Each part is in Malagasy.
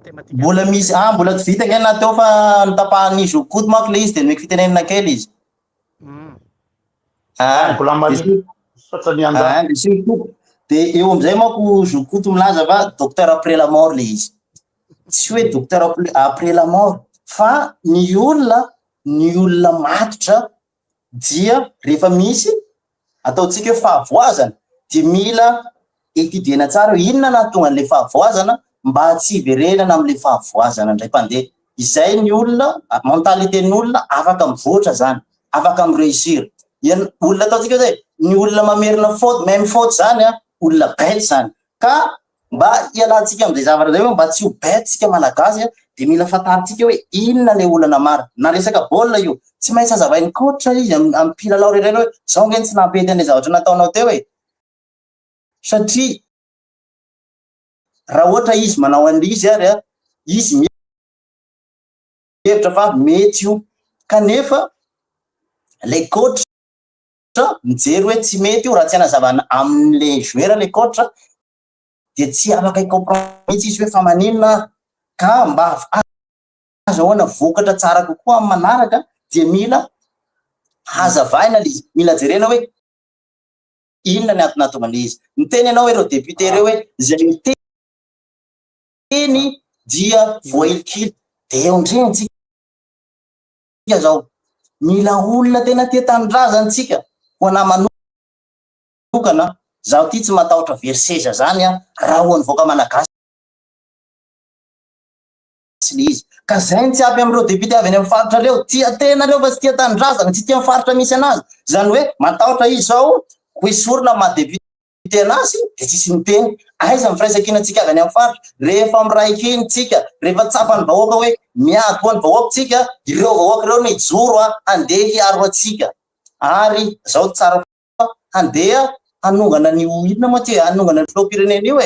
thématique. Mbola misy, ah mbola tsy vita nge na teo fa notapahan'i Zokoto manko le izy de nomeko fitenenana kely izy. Ah, Mbola de mari sur- misaotra ny anda. ah, de surtout de eo amizay manko Zokoto milaza fa docteur après la mort le izy. Tsy hoe docteur après la mort fa ny olona ny olona matotra dia rehefa misy ataontsika hoe fahavoazana dia mila étudier-na tsara hoe inona nahatonga an'le fahavoazana mba tsy hiverenana am'le fahavoazana indray mpandeha. Izay ny olona, mentalité-n'olona afaka mivoatra zany, afaka mi-réussir. Ian- olona ataontsika hoe ny olona mamerina faute, même faute zany a, olona bête zany. Ka mba hialantsika am'izay zavatra zay hoe mba tsy ho bête tsika malagasy a, de mila fantarintsika hoe inona le olana marina. Na resaka baolina io, tsy maintsy hazavain'ny coach izy amy mpilalao rehetra hoe zao nge tsy nampety an'le zavatra nataonao teo e. Satria raha ohatra izy manao an'le izy ary a, izy mihevitra fa mety io, kanefa le coach mijery hoe tsy mety io. Raha tsy anazavana amin'le joueur le coach de tsy afaka hi-comprendre mihitsy izy hoe fa maninona. Ka mba azahoana vokatra tsara kokoa amin'ny manaraka dia mila hazavaina le izy, mila jerena hoe inona ny antony nahatonga an'le izy. Miteny ianao hoe ireo député ireo hoe zay miteny dia voahilikily, de eo indrindra zao mila olona tena tia tanindrazana tsika. Ho anahy manokana, zaho ty tsy matahotra very seza zany a, raha ho an'ny vahoaka malagasy le izy. Ka zay ny tsy ampy am'ireo député avy any amin'ny faritra reo, tia tena reo fa tsy tia tanindrazana, tsy tia ny faritra misy anazy. Zany hoe matahotra izy zao ho esorina maha député anazy de tsisy miteny. Aiza ny firaisankinantsika avy any amin'ny faritra? Rehefa miray tsika, rehefa tsapany vahoaka hoe miady ho an'ny vahoaka tsika, ireo vahoaka ireo no hijoro a, handeha hiaro atsika. Ary zao tsara, handeha hanongana ny inona moa ty, hanongana ny filoham-pirenena io e.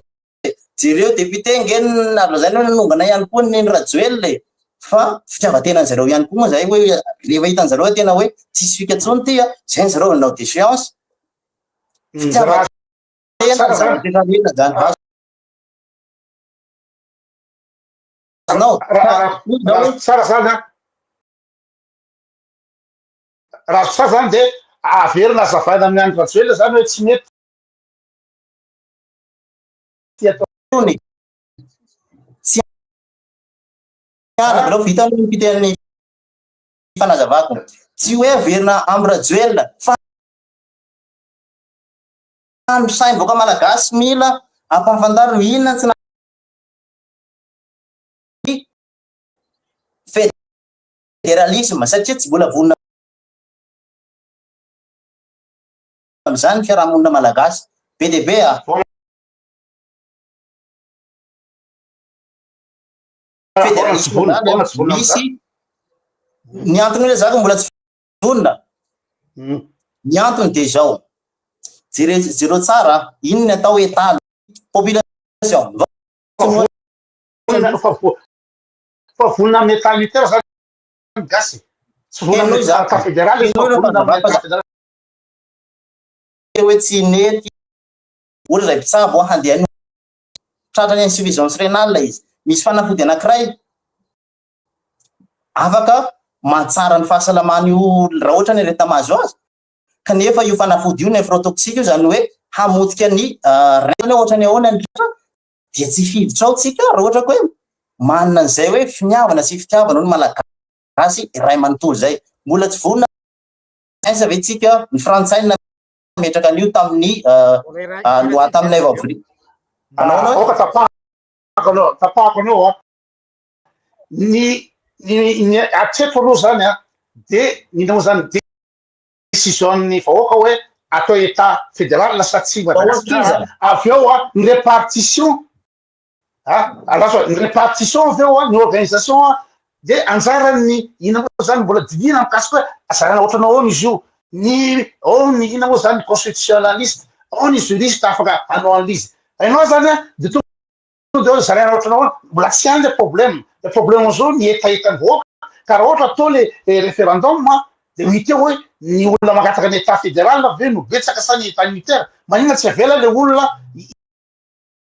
Jereo député nge azo lazaina hoe nanongana ihany koa ny Neny Rajoelina e, fa fitiavan-tenany zareo ihany koa moa zay hoe rehefa hitan'zareo hoe tena hoe tsisy fika intsony ty a, zay ny zareo nanao déchéance. Fitiavan-tena zavatra rehetra zany azonao. Raha tsara zany a, raha tsara zany de averina azavaina amin'ny Andry Rajoelina zany hoe tsy mety ty atao. Tsy araka vita ny fiteny fanazavako, tsy hoe averina amy Rajoelina fa ny sainy vahoaka malagasy mila ampahafantarina inona tsy fédéralisme, satria tsy mbola vonona am'izany ny fiarahamonina malagasy be de be a. Fédéralisme zany misy ny antony hoe zako mbola tsy vonona. Ny antony de zao, jere, jereo tsara ino ny atao état population. Fa vonona amin'ny état unitaire zany gasy, tsy vonona amin'ny état fédéral izy, fa vonona amin'ny état fédéral. Hoe tsy nety ohatra zay mpitsabo handeha tratra ny insuffisance rénale izy, misy fanafody anankiray afaka mahatsara ny fahasalamany io raha ohatra ny aretina mahazo azy, kanefa io fanafody io néphrotoxique io, zany hoe hamotika ny rein. Ohatra ny ahoana ny dia tsy hiditra ao tsika raha ohatra ko hoe manana an'izay hoe finiavana sy fitiavana ny malagasy iray manontolo zay mbola tsy vonona. Aiza ve tsika ny frantsay nametraka an'io tamin'ny loi tamin'ny avril? Aoka tapahako anao, tapahako anao a. Ny hatreto aloha zany a, de ny moa zany décision-ny vahoaka hoe atao état fédéral sa tsy Madagasikara. Avy eo a, ny répartition a, alaso ny répartition, avy eo a, ny organisation a, de anjarany ina moa zany mbola dinihina mikasika hoe azarana ohatranao ahoana izy io. Ny ao ny ina moa zany constitutionnaliste, ao ny juriste afaka hanao an'izy hainao zany a, de tonga de hoe zaraina ohatranao ahoana, mbola tsy any le problème. Le problème zao ny hetahetan'ny vahoaka, ka raha ohatra atao le référendum de ho hita eo hoe ny olona mangataka ny état fédéral ve no betsaka sa ny état unitaire. Maninona tsy avela le olona?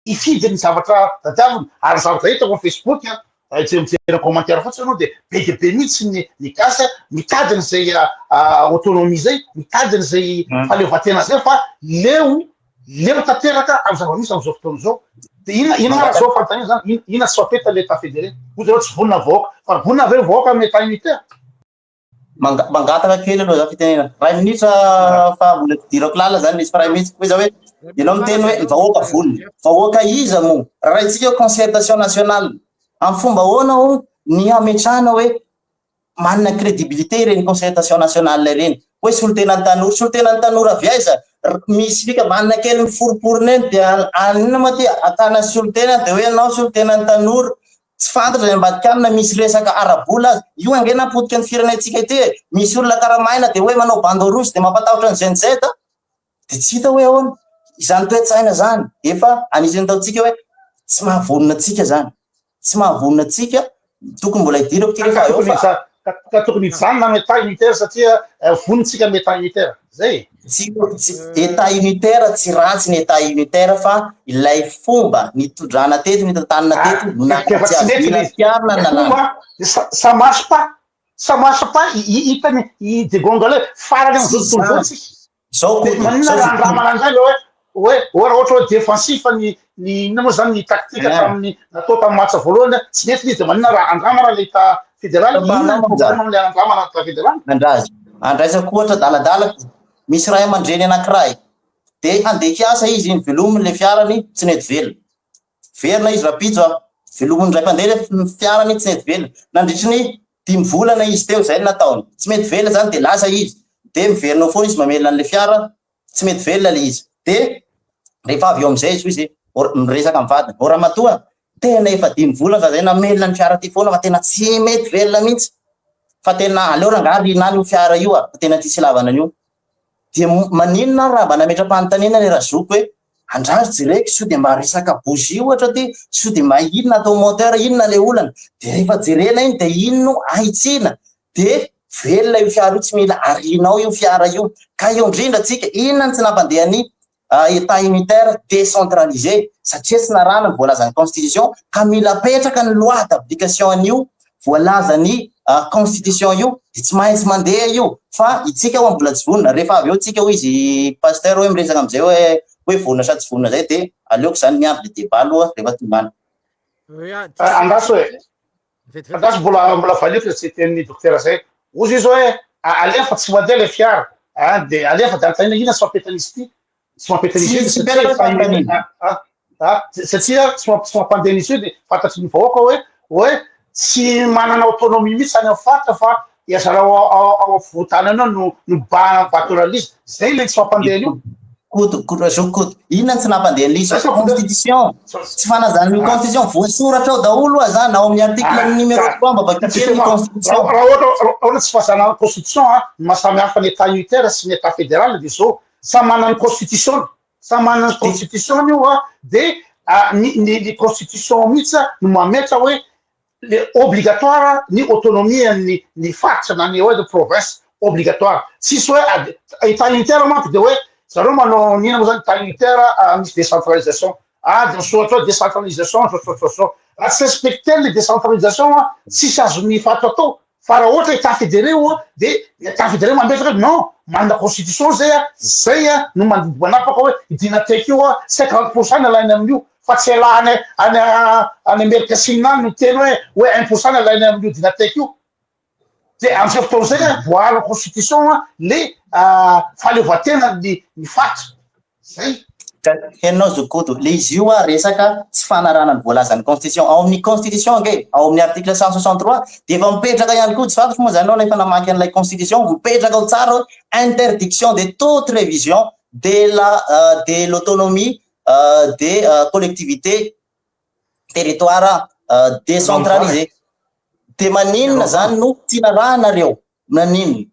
hifidy ny zavatra tadiaviny. Ary ny zavatra hitako amin'ny Facebook an, raha hijery mijery commentaire fotsiny ianao dia be dia be mihitsy ny ny gasy mitady an'izay autonomie izay, mitady an'izay fahaleovantena izay fa leo leo tanteraka amin'ny zava-misy amin'izao fotoana izao. Dia inona inona ary izao fanontaniana izany, inona tsy mampety ilay état fédéré? Hoy zareo tsy vonona ny vahoaka, fa vonona ve ny vahoaka amin'ny état unitaire? Mangataka kely aloha za fitenenana. Ray minitra fa mbola tsy idirako lalina zany misy fa ray minitra. Hoy za hoe ianao miteny hoe ny vahoaka vonona. Vahoaka iza moa? Raintsika concertation nationale. Amin'ny fomba ahoana ho ny hametrahana hoe manana crédibilité ireny concertation nationale ireny? Hoe solontenan'ny tanora. Solontenan'ny tanora avy aiza? Misy fikambanana kely miforoporona eny dia anona moa ty akana solontena dia hoe ianao solontenan'ny tanora. Tsy fantatra ny ambadika any na misy resaka ara-bola aza. Io ange napotika ny firenentsika ity e. Misy olona karamaina dia hoe manao bandeau rouge dia mampatahotra ny Gen Z. Dia tsy hita hoe ahoana. Izany toe-tsaina izany efa anisan'ny ataontsika hoe tsy mahavonona antsika izany. Tsy mahavonona antsika, tokony mbola hidirako ity rehefa eo fa. Ka tokony hijanona amin'ny état unitaire satria vonona tsika amin'ny état unitaire. Zay. Tsy tsy état unitaire tsy ratsy ny état unitaire fa ilay fomba nitondrana teto nitantanana teto no Efa tsy tsy azo mety le izy. ampiharina ny lalàna. Fomba ça marche pas. Ça marche pas hitany i Diego Angale farany Tsy amin'izao tontolo izao izany. tsika. Zao De Koto, maninona zao raha Koto. andramana indray le hoe hoe hoe raha ohatra hoe défensif ny ny inona moa zany ny tactique Eh. tamin'ny natao tamin'ny match voalohany tsy mety le izy de maninona raha andramana le état fédéral inona ny problème amin'le andramana état fédéral? Andrazo. Andraisako ohatra adaladalako, misy ray aman-dreny anankiray, dia handeha hiasa izy, novelominy ilay fiarany, tsy nety velona. Velona izy rahampitso a! Velomin'ny ray mpandeha ilay fiarany, tsy nety velona. Nandritry ny dimy volana izy teo, izay no nataony. Tsy mety velona izany dia lasa izy. Dia miverina ao foana izy mamelona an'ilay fiara, tsy mety velona ilay izy. Dia rehefa avy eo amin'izay izy hoy izy, miresaka amin'ny vadiny, ô ramatoa, tena efa dimy volana za zay namelona ny fiara ty foana fa tena tsy mety velona mihitsy. Fa tena aleo rangahy rina any io fiara io a, fa tena tsisy ilavana an'io. Dia maninona ary raha mba nametra-panontaniana ilay razoky hoe andraso jereko sao dia mba resaka bougie ohatra ty, sao dia mba inona atao moteur, inona ilay olana. Dia rehefa jerena iny dia iny no ahitsiana. Dia velona io fiara io, tsy mila arianao io fiara io. Ka eo indrindra tsika, inona no tsy nampandeha ny État unitaire décentralisé satria tsy narahana ny voalazan'ny constitution ka mila apetraka ny loi d'application an'io voalazan'ny constitution io dia tsy maintsy mandeha io fa itsika hoa mbola tsy vonona rehefa avy eo tsika hoy izy pasteur hoe miresaka amin'izay hoe hoe vonona sa tsy vonona zay dia aleoko zany miandry le débat aloha rehefa tonga any. Andraso e, andraso mbola mbola valiako zay tenin'ny dokotera zay. Ozy izy hoe alefa tsy mandeha le fiara, ah de alefa de anontaniana inona tsy mampety an'izy ity, tsy mampety an'izy io Tsy satria mipetraka efa fanontaniana. ah, ah, satria tsy mamp- tsy mampandeha an'izy io de fantatry ny vahoaka hoe hoe tsy manana autonomie mihitsy any amin'ny faritra fa dia zareo ao ao ao afovoan-tany any no no ba batoralize, zay le tsy mampandeha an'io. Koto, Koto, Zoky Koto, inona no tsy nampandeha an'ilay izy? Zay tsy mampandeha. Constitution, tsy fanazana ny constitution, voasoratra ao daholo oa zany, ao amin'ny article numéro 3 mba vakio kely ny constitution. Raha ohatra raha ohatra tsy fahazana constitution a, ny maha samy hafa ny état unitaire sy ny état fédéral dia zao, samy manana ny constitution-ny, samy manana ny constitution-ny io a, dia ny ny ny constitution mihitsy no mametra hoe le obligatoire ny autonomie ny ny faritra na ny hoe province obligatoire tsisy hoe état unitaire manko de hoe zareo manao ny ina moa zany état unitaire misy décentralisation ah de misoratra hoe décentralisation zao zao zao zao raha tsy respecter le décentralisation a tsisy azon'ny faritra atao fa raha ohatra état fédéré oa de état fédéré mametraka hoe non manana constitution zay a zay a no mandidy manapaka hoe idinateko io a 50 % ny alainy amin'io fa tsy elah any any any Amerika Sina any no miteny hoe hoe 1 % ny alainy amin'io Dynatec io de am'izay fotoana zay a voaaro constitution a le fahaleovantena ny ny faritra zay. Ka henonao Zokoto, le izy io a resaka tsy fanarahana ny voalazan'ny constitution. Ao amin'ny constitution ange, ao amin'ny article 163 dia efa mipetraka ihany koa, tsy fantatro moa zany anao na efa namaky an'ilay constitution, mipetraka ao tsara hoe interdiction de toute révision de la de l'autonomie des collectivités territoire décentralisé. Dia maninona zany no tsy narahanareo? Maninona?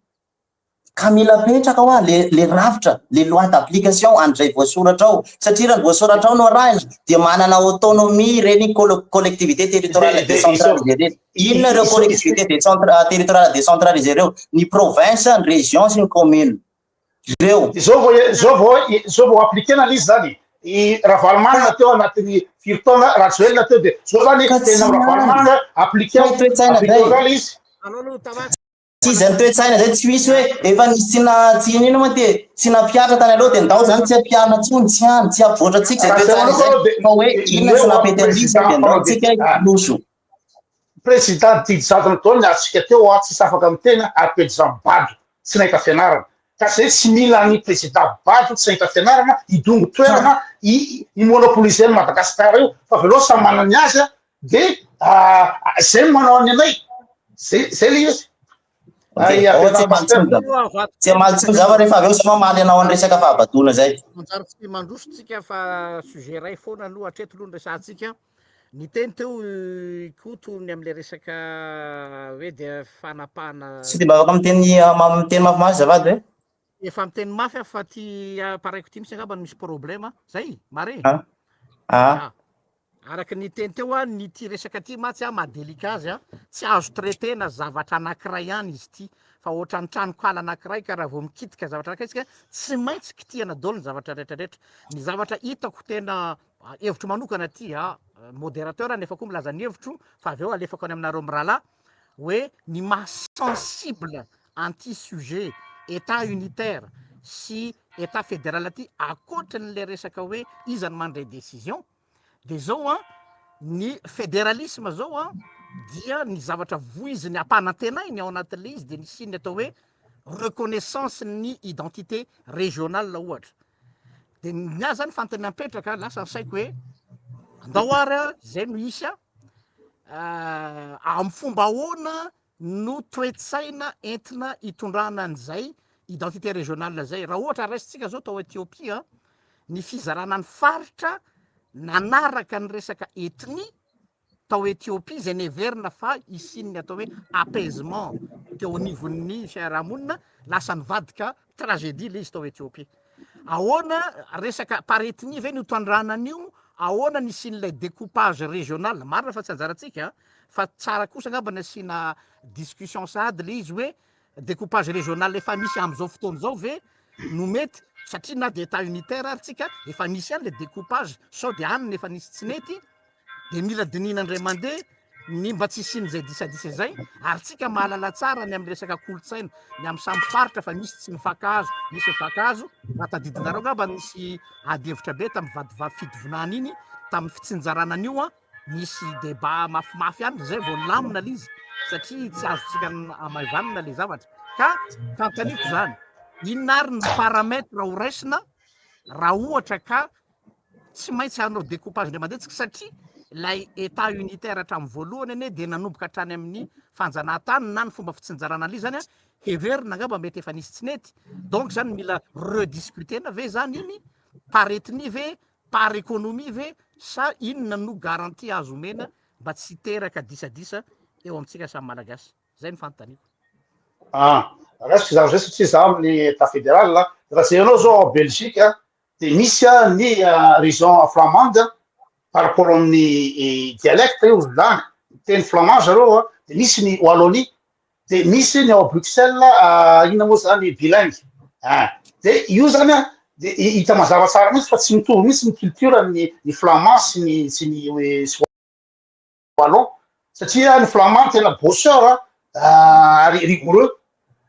Ka mila apetraka hoa le le rafitra, le loi d'application an'izay voasoratra ao. Satria raha ny voasoratra ao no arahina dia manana autonomie ireny collectivité territoriale décentralisée ireny. Inona ireo collectivité territoriale décentralisée ireo? Ny province, ny région sy ny commune. Ireo. Zao vao zao vao zao vao appliquer-na ilay izy zany. I Ravalomanana teo anatin'ny firy taona, Rajoelina teo de zao zany Ka tsy tena Ravalomanana appliquer Fa toe-tsaina appliquer zay. zany izy. Aleo aloha Tavatsy. Tsy izany toe-tsaina zay, tsy misy hoe efa nisy tsy na tsy inona moa ty tsy nampiatra tany aloha de ndao zany tsy ampiharina tsony, tsy any, tsy hampivoatra antsika zay Raha zay toe-tsaina zay manokana de fa hoe inona tsy leo nampety an'ity zay de président ndao mpanao tsika ah. hiloso. Président didy jadona daholo ny azontsika teo a, tsisy afaka miteny ary président bado tsy nahita fianarana. Ka zay tsy mila ny président bado tsy nahita fianarana hidongy toerana hi hi monopoliser an'i Madagascar io fa avelao samy manana ny azy a, de zay no manao ny anay, zay zay le izy. Ok, Ay, ao tsy affaire pasteur. hamaly tsy hamaly tsony za fa rehefa avy eo za mamaly anao any resaka fahabadoana zay. Manjary tsy mandroso tsika fa sujet ray foana aloha hatreto aloha ny resahantsika. Niteny teo i Koto ny amin'ilay resaka hoe dia fanapahana. Tsy dia mba afaka miteny miteny mafimafy azafady e. Efa miteny mafy aho fa ty appareil-ko ty mihitsy angamba no misy problème. Zay, mare. Ah. Ah. Ya. Araka ny teny teo a, ny ty resaka ty mantsy a maha délicat azy a, tsy azo traiter-na zavatra anankiray ihany izy ity fa ohatran'ny tranonkala anankiray ka raha vao mikitika zavatra anankiray isika tsy maintsy kitihana daholo ny zavatra rehetrarehetra. Ny zavatra hitako tena hevitro manokana ty a, modérateur nefa koa milaza ny hevitro fa avy eo alefako any aminareo mirahalahy hoe ny maha sensible an'ity sujet état unitaire sy état fédéral ty ankoatran'le resaka hoe iza no mandray décision de zao an, ny fédéralisme zao an dia ny zavatra voiziny ampanantenainy ao anatin'le izy de nisian'ny atao hoe reconnaissance ny identité régionale ohatra. De ny ahy zany fantany apetraka lasa ny saiko hoe andao ary a, zay no hisy a, amin'ny fomba ahoana no toe-tsaina entina hitondrana an'izay identité régionale zay. Raha ohatra raisintsika zao tao Ethiopia ny fizarana ny faritra nanaraka ny resaka ethnie tao Ethiopia izay neverina fa hisian'ny atao hoe apaisement teo anivon'ny fiarahamonina, lasa nivadika tragédie le izy tao Ethiopia. Ahoana resaka par ethnie ve no hitondrana an'io? Ahoana ny hisian'ilay découpage régional? Marina fa tsy anjarantsika fa tsara kosa angamba ny asiana discussion sahady le izy hoe découpage régional efa misy amin'izao fotoana izao ve no mety satria na dia état unitaire ary tsika efa misy ihany le découpage sao dia any no efa nisy tsy nety dia mila dinihina indray mandeha ny mba tsy hisian'izay disadisa izay ary tsika mahalala tsara ny amin'ny resaka kolontsaina ny amin'ny samy faritra fa misy tsy mifankahazo misy mifankahazo. Raha tadidinareo angamba nisy ady hevitra be tamin'ny vadivavy fitovinany iny tamin'ny fitsinjarana an'io an, nisy débat mafimafy ihany zay vao nilamina le izy satria tsy azontsika amaivanina le zavatra. Ka fanontaniako zany, inona ary ny paramètre ho raisina raha ohatra ka tsy maintsy hanao découpage indray mandeha tsika satria ilay état unitaire hatramin'ny voalohany anie dia nanomboka hatrany amin'ny fanjanahantany na ny fomba fitsinjarana an'ilay zany a, heverina angamba mety efa nisy tsy nety, donc zany mila rediscuter-na ve zany iny par ethnie ve, par économie ve sa inona no garantie azo omena mba tsy hiteraka disadisa eo amintsika samy malagasy? Zay no fanontaniako. Ah, raisiko izany zay satria za amin'ny état fédéral, raha jerenao zao ao Belgique de misy ny région flamande par rapport amin'ny dialecte io langue, miteny flamand zareo a, de misy ny Wallonie, de misy ny ao Bruxelles inona moa zany bilingue, ah de io zany a de hita mazava tsara mihitsy fa tsy mitovy mihitsy ny culture ny ny flamand sy ny sy ny sy wallon satria ny flamand tena bosseur ary rigoureux,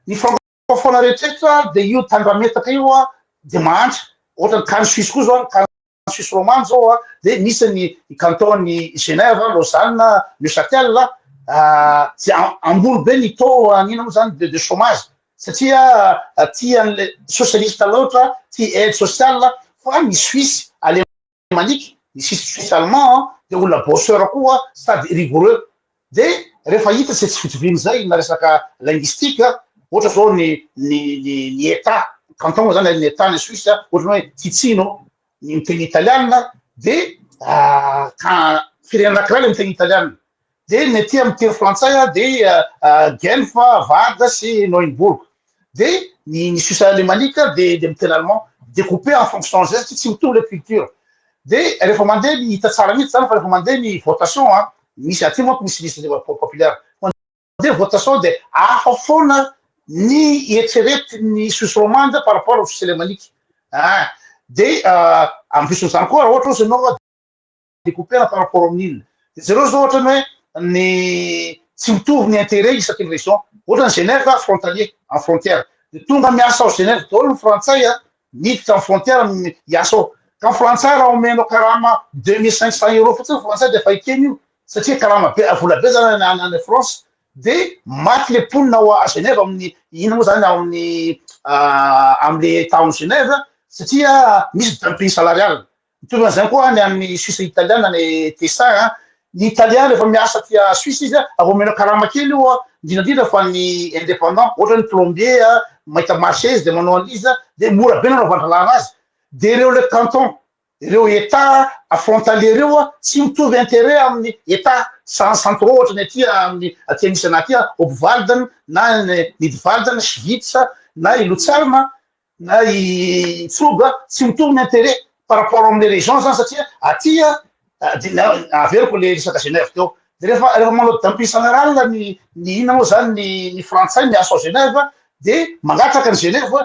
ny francophone rehetrarehetra de io tandrametaka io a de mahantra, ohatra ny cas ny Suisse koa zao, ny cas ny Suisse romande zao a de misy ny canton ny Genève, Lausanne, Neuchâtel de ambony be ny taux an'ina moa zany de chômage satria tia an'le socialiste loatra, tia aide sociale fa ny Suisse alémanique, ny Suisse suisse allemand de olona bosseur koa sady rigoureux de rehefa hita zay tsy fitoviana zay na resaka linguistique ohatra zao ny ny ny ny état canton moa zany ny état ny Suisse ohatra hoe Ticino ny miteny italiana de ka firenena anankiray le miteny italiana de ny aty amy teny frantsay a de Genf, Vaud sy Neuenbourg de ny ny Suisse alémanique de de miteny allemand découpé en fonction zay satria tsy mitovy le culture de rehefa mandeha ny hita tsara mihitsy zany fa rehefa mandeha ny votation a misy aty manko misy liste populaire mandeha votation de hafa foana ny eritreretin'ny Suisse romande par rapport au Suisse alémanique. Ah. De ampisin'izany koa raha ohatra ozy ianao découper par rapport amin'inona. De jereo zao ohatra ny hoe ny tsy mitovy ny intérêt isaky ny région. Ohatra ny Genève frontalier, en frontière. De tonga miasa ao Genève daholo ny frantsay a, miditra amin'ny frontière hiasa ao. Ka ny frantsay raha omenao karama 2500 euros fotsiny frantsay de efa ekeny io satria karama be, vola be zany any any France. De maty le mponina ao à Genève amin'ny inona moa zany ao amin'ny am'le état ao Genève satria misy dumping salarial. Mitovy an'izany koa any amin'ny Suisse italiana, ny Tessin, ny italien rehefa miasa aty Suisse izy a, avy omenao karama kely io a, indrindra fa ny indépendant, ohatra ny plombier a, mahita marché izy de manao an'izy a, de mora be nanaovan-dralana azy. De ireo le canton, ireo état frontalier reo a, tsy mitovy intérêt amin'ny état centraux, ohatra ny aty amin'ny aty misy ana aty Obwalden na Nidwalden, Schwyz na i Lucerne na i Zug, tsy mitovy ny intérêt par rapport amin'ny région zany satria aty a averiko le resaka Genève teo. De rehefa manao dumping salarial ny inona moa zany ny frantsay miasa ao Genève, de mangataka ny Genève hoe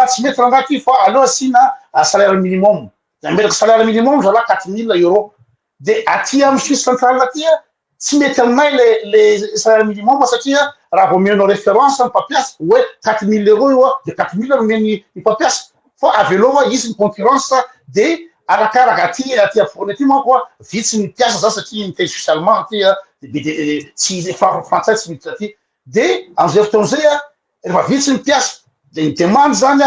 tsy mety rangahy ty fa aleo asiana salaire minimum. De ametraka salaire minimum zalahy 4000 euros. De aty amy Suisse centrale aty a, tsy mety aminay le salaire minimum satria raha vao omenao référence ny mpampiasa hoe 4000 euros io a, de 4000 nomeny ny mpampiasa fa avelao a izy ny concurrence. De arakaraka aty afovoany aty manko a, vitsy ny mpiasa zany satria miteny suisse allemand aty a, de be de tsy frantsay tsy miditra aty. De am'izay fotoana zay a, rehefa vitsy ny mpiasa de ny demande zany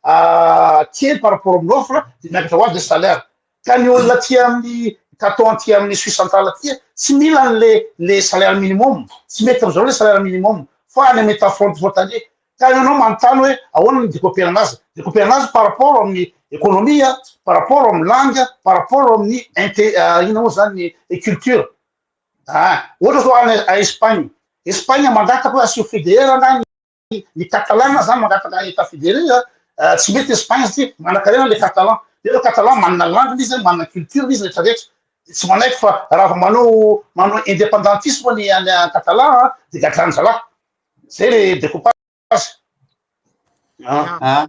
a kely par rapport amin'ny offre, de miakatra ho azy de salaire. Ka ny olona aty amin'ny canton aty amin'ny Suisse centrale aty tsy mila an'le le salaire minimum, tsy mety am'zao le salaire minimum fa any amy état frontalier. Ka ianao manontany hoe ahoana ny découper anazy, découper anazy par rapport amin'ny économie, par rapport amy langue, par rapport amin'ny inte ina moa zany ny culture. Ah, ohatra zao any a Espagne, Espagne mangataka hoe asio fédéré na ny catalan zany, mangataka état fédéré a, tsy mety Espagne satria manan-karena le catalan. De le catalan manana langue izy, manana culture izy rehetrarehetra, tsy manaiky fa raha vao manao indépendantisme ny any catalan de gadrany zalahy. Zay le découpage. Ah,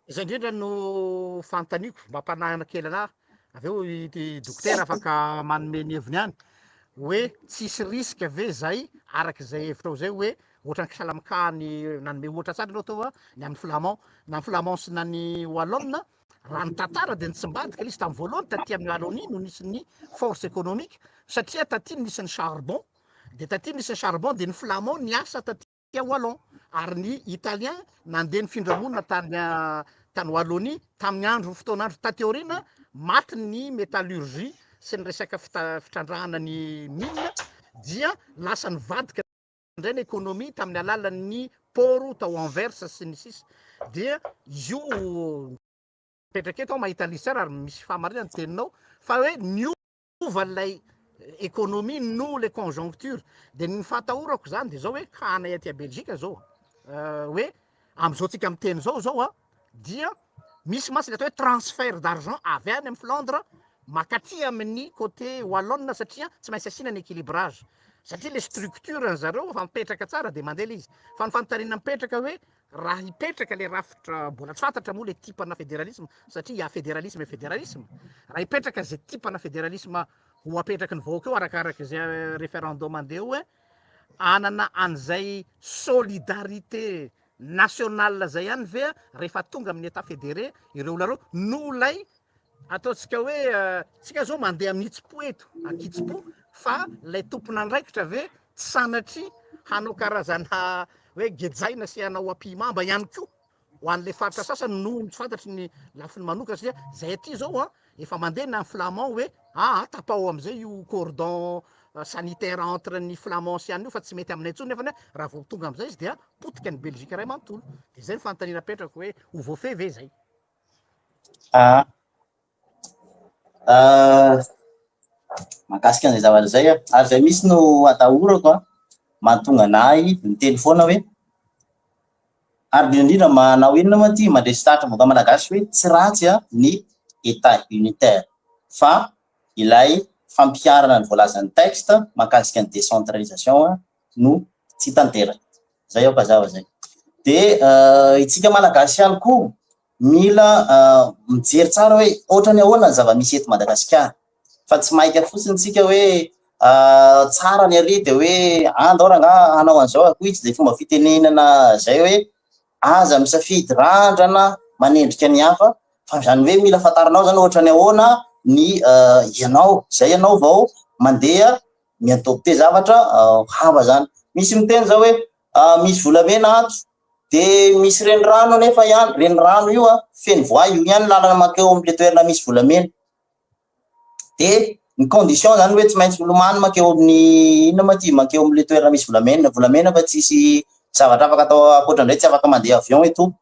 zay indrindra no fantaniko mampanahana kely anahy. Avy eo ity dokotera afaka manome ny heviny any hoe tsisy risque ve zay araky zay hevitra ao zay hoe ohatrany kisalamikany nanome ohatra tsara anao teo a, ny amin'ny flamand na ny flamand sy na ny wallon. Raha ny tantara de ny tsimbadika le izy tamy voalohany taty amin'ny Wallonie no nisy ny force économique satria taty nisy ny charbon, de taty nisy ny charbon, de ny flamand niasa taty wallon ary ny italien nandeha ny findramonina tany Wallonie tamin'ny andro fotoan'andro. Taty aoriana maty ny métallurgie sy ny resaka fitrandrahana ny mine, dia lasa nivadika indray ny économie tamin'ny alalan'ny port tao Anvers sy ny sisa. Dia izy io mipetraka eto aho mahita an'izy tsara ary misy fahamarinana ny teninao fa hoe niova lay économie no le conjoncture. De ny fahatahorako zany de zao hoe hanay aty a Belgique zao hoe am'izao tsika miteny zao zao a, dia misy masy le atao hoe transfert d'argent avy any amy Flandre makaty amin'ny côté wallonne satria tsy maintsy asiana ny équilibrage satria le structure ny zareo fa mipetraka tsara de mandeha le izy. Fa ny fanontaniana mipetraka hoe raha hipetraka le rafitra mbola tsy fantatra moa le type na fédéralisme satria ya fédéralisme fédéralisme, raha hipetraka zay type na fédéralisme ho apetraky ny vahoaka eo arakaraky zay référendum andeha hoe anana an'izay solidarité nationale zay ihany ve rehefa tonga amin'ny état fédéré ireo olona reo no lay ataontsika hoe tsika zao mandeha amin'ny hitsim-po eto ankitsim-po fa lay tompon'andraikitra ve tsy sanatria hanao karazana hoe gejaina sy hanao ampihimamba ihany koa ho an'le faritra sasany no tsy fantatry ny lafiny manokana? Satria zay aty zao a efa mandeha na ny flamand hoe tapao am'izay io cordon sanitaire entre ny flamand sy any io fa tsy mety aminay intsony, nefany raha vao tonga am'izay izy dia potika ny Belgique ray manontolo. De zay ny fanontaniana apetrako hoe ho voafehy ve zay? Ah, mahakasika an'izay zavatra zay a, ary zay misy no atahorako a, mahatonga anahy miteny foana hoe ary indrindrindrindra manao inona moa ty mandresy lahatra vahoaka malagasy hoe tsy ratsy a ny état unitaire fa ilay fampiharana ny voalazan'ny texte mahakasika ny décentralisation a no tsy tanteraka. Zay aho mazava zay. De itsika malagasy ihany koa. Mila mijery tsara hoe ohatrany ahoana ny zava-misy eto Madagasikara fa tsy maika fotsiny tsika hoe tsara ny ary de hoe andao rangaha hanao an'izao akoho izy zay fomba fitenenana zay hoe aza misafidy randrana manendrika ny hafa fa zany hoe mila fantarinao zany ohatrany ahoana ny ianao zay ianao vao mandeha mi-adopter zavatra hafa zany. Misy miteny zao hoe misy volamena ato de misy renirano anefa ihany, renirano io a feno voay, io ihany lalana mankeo am'le toerana misy volamena. De ny condition zany hoe tsy maintsy milomano mankeo amin'ny inona moa ty, mankeo am'le toerana misy volamena, volamena fa tsisy zavatra afaka atao ankoatran'izay, tsy afaka mandeha avion eto.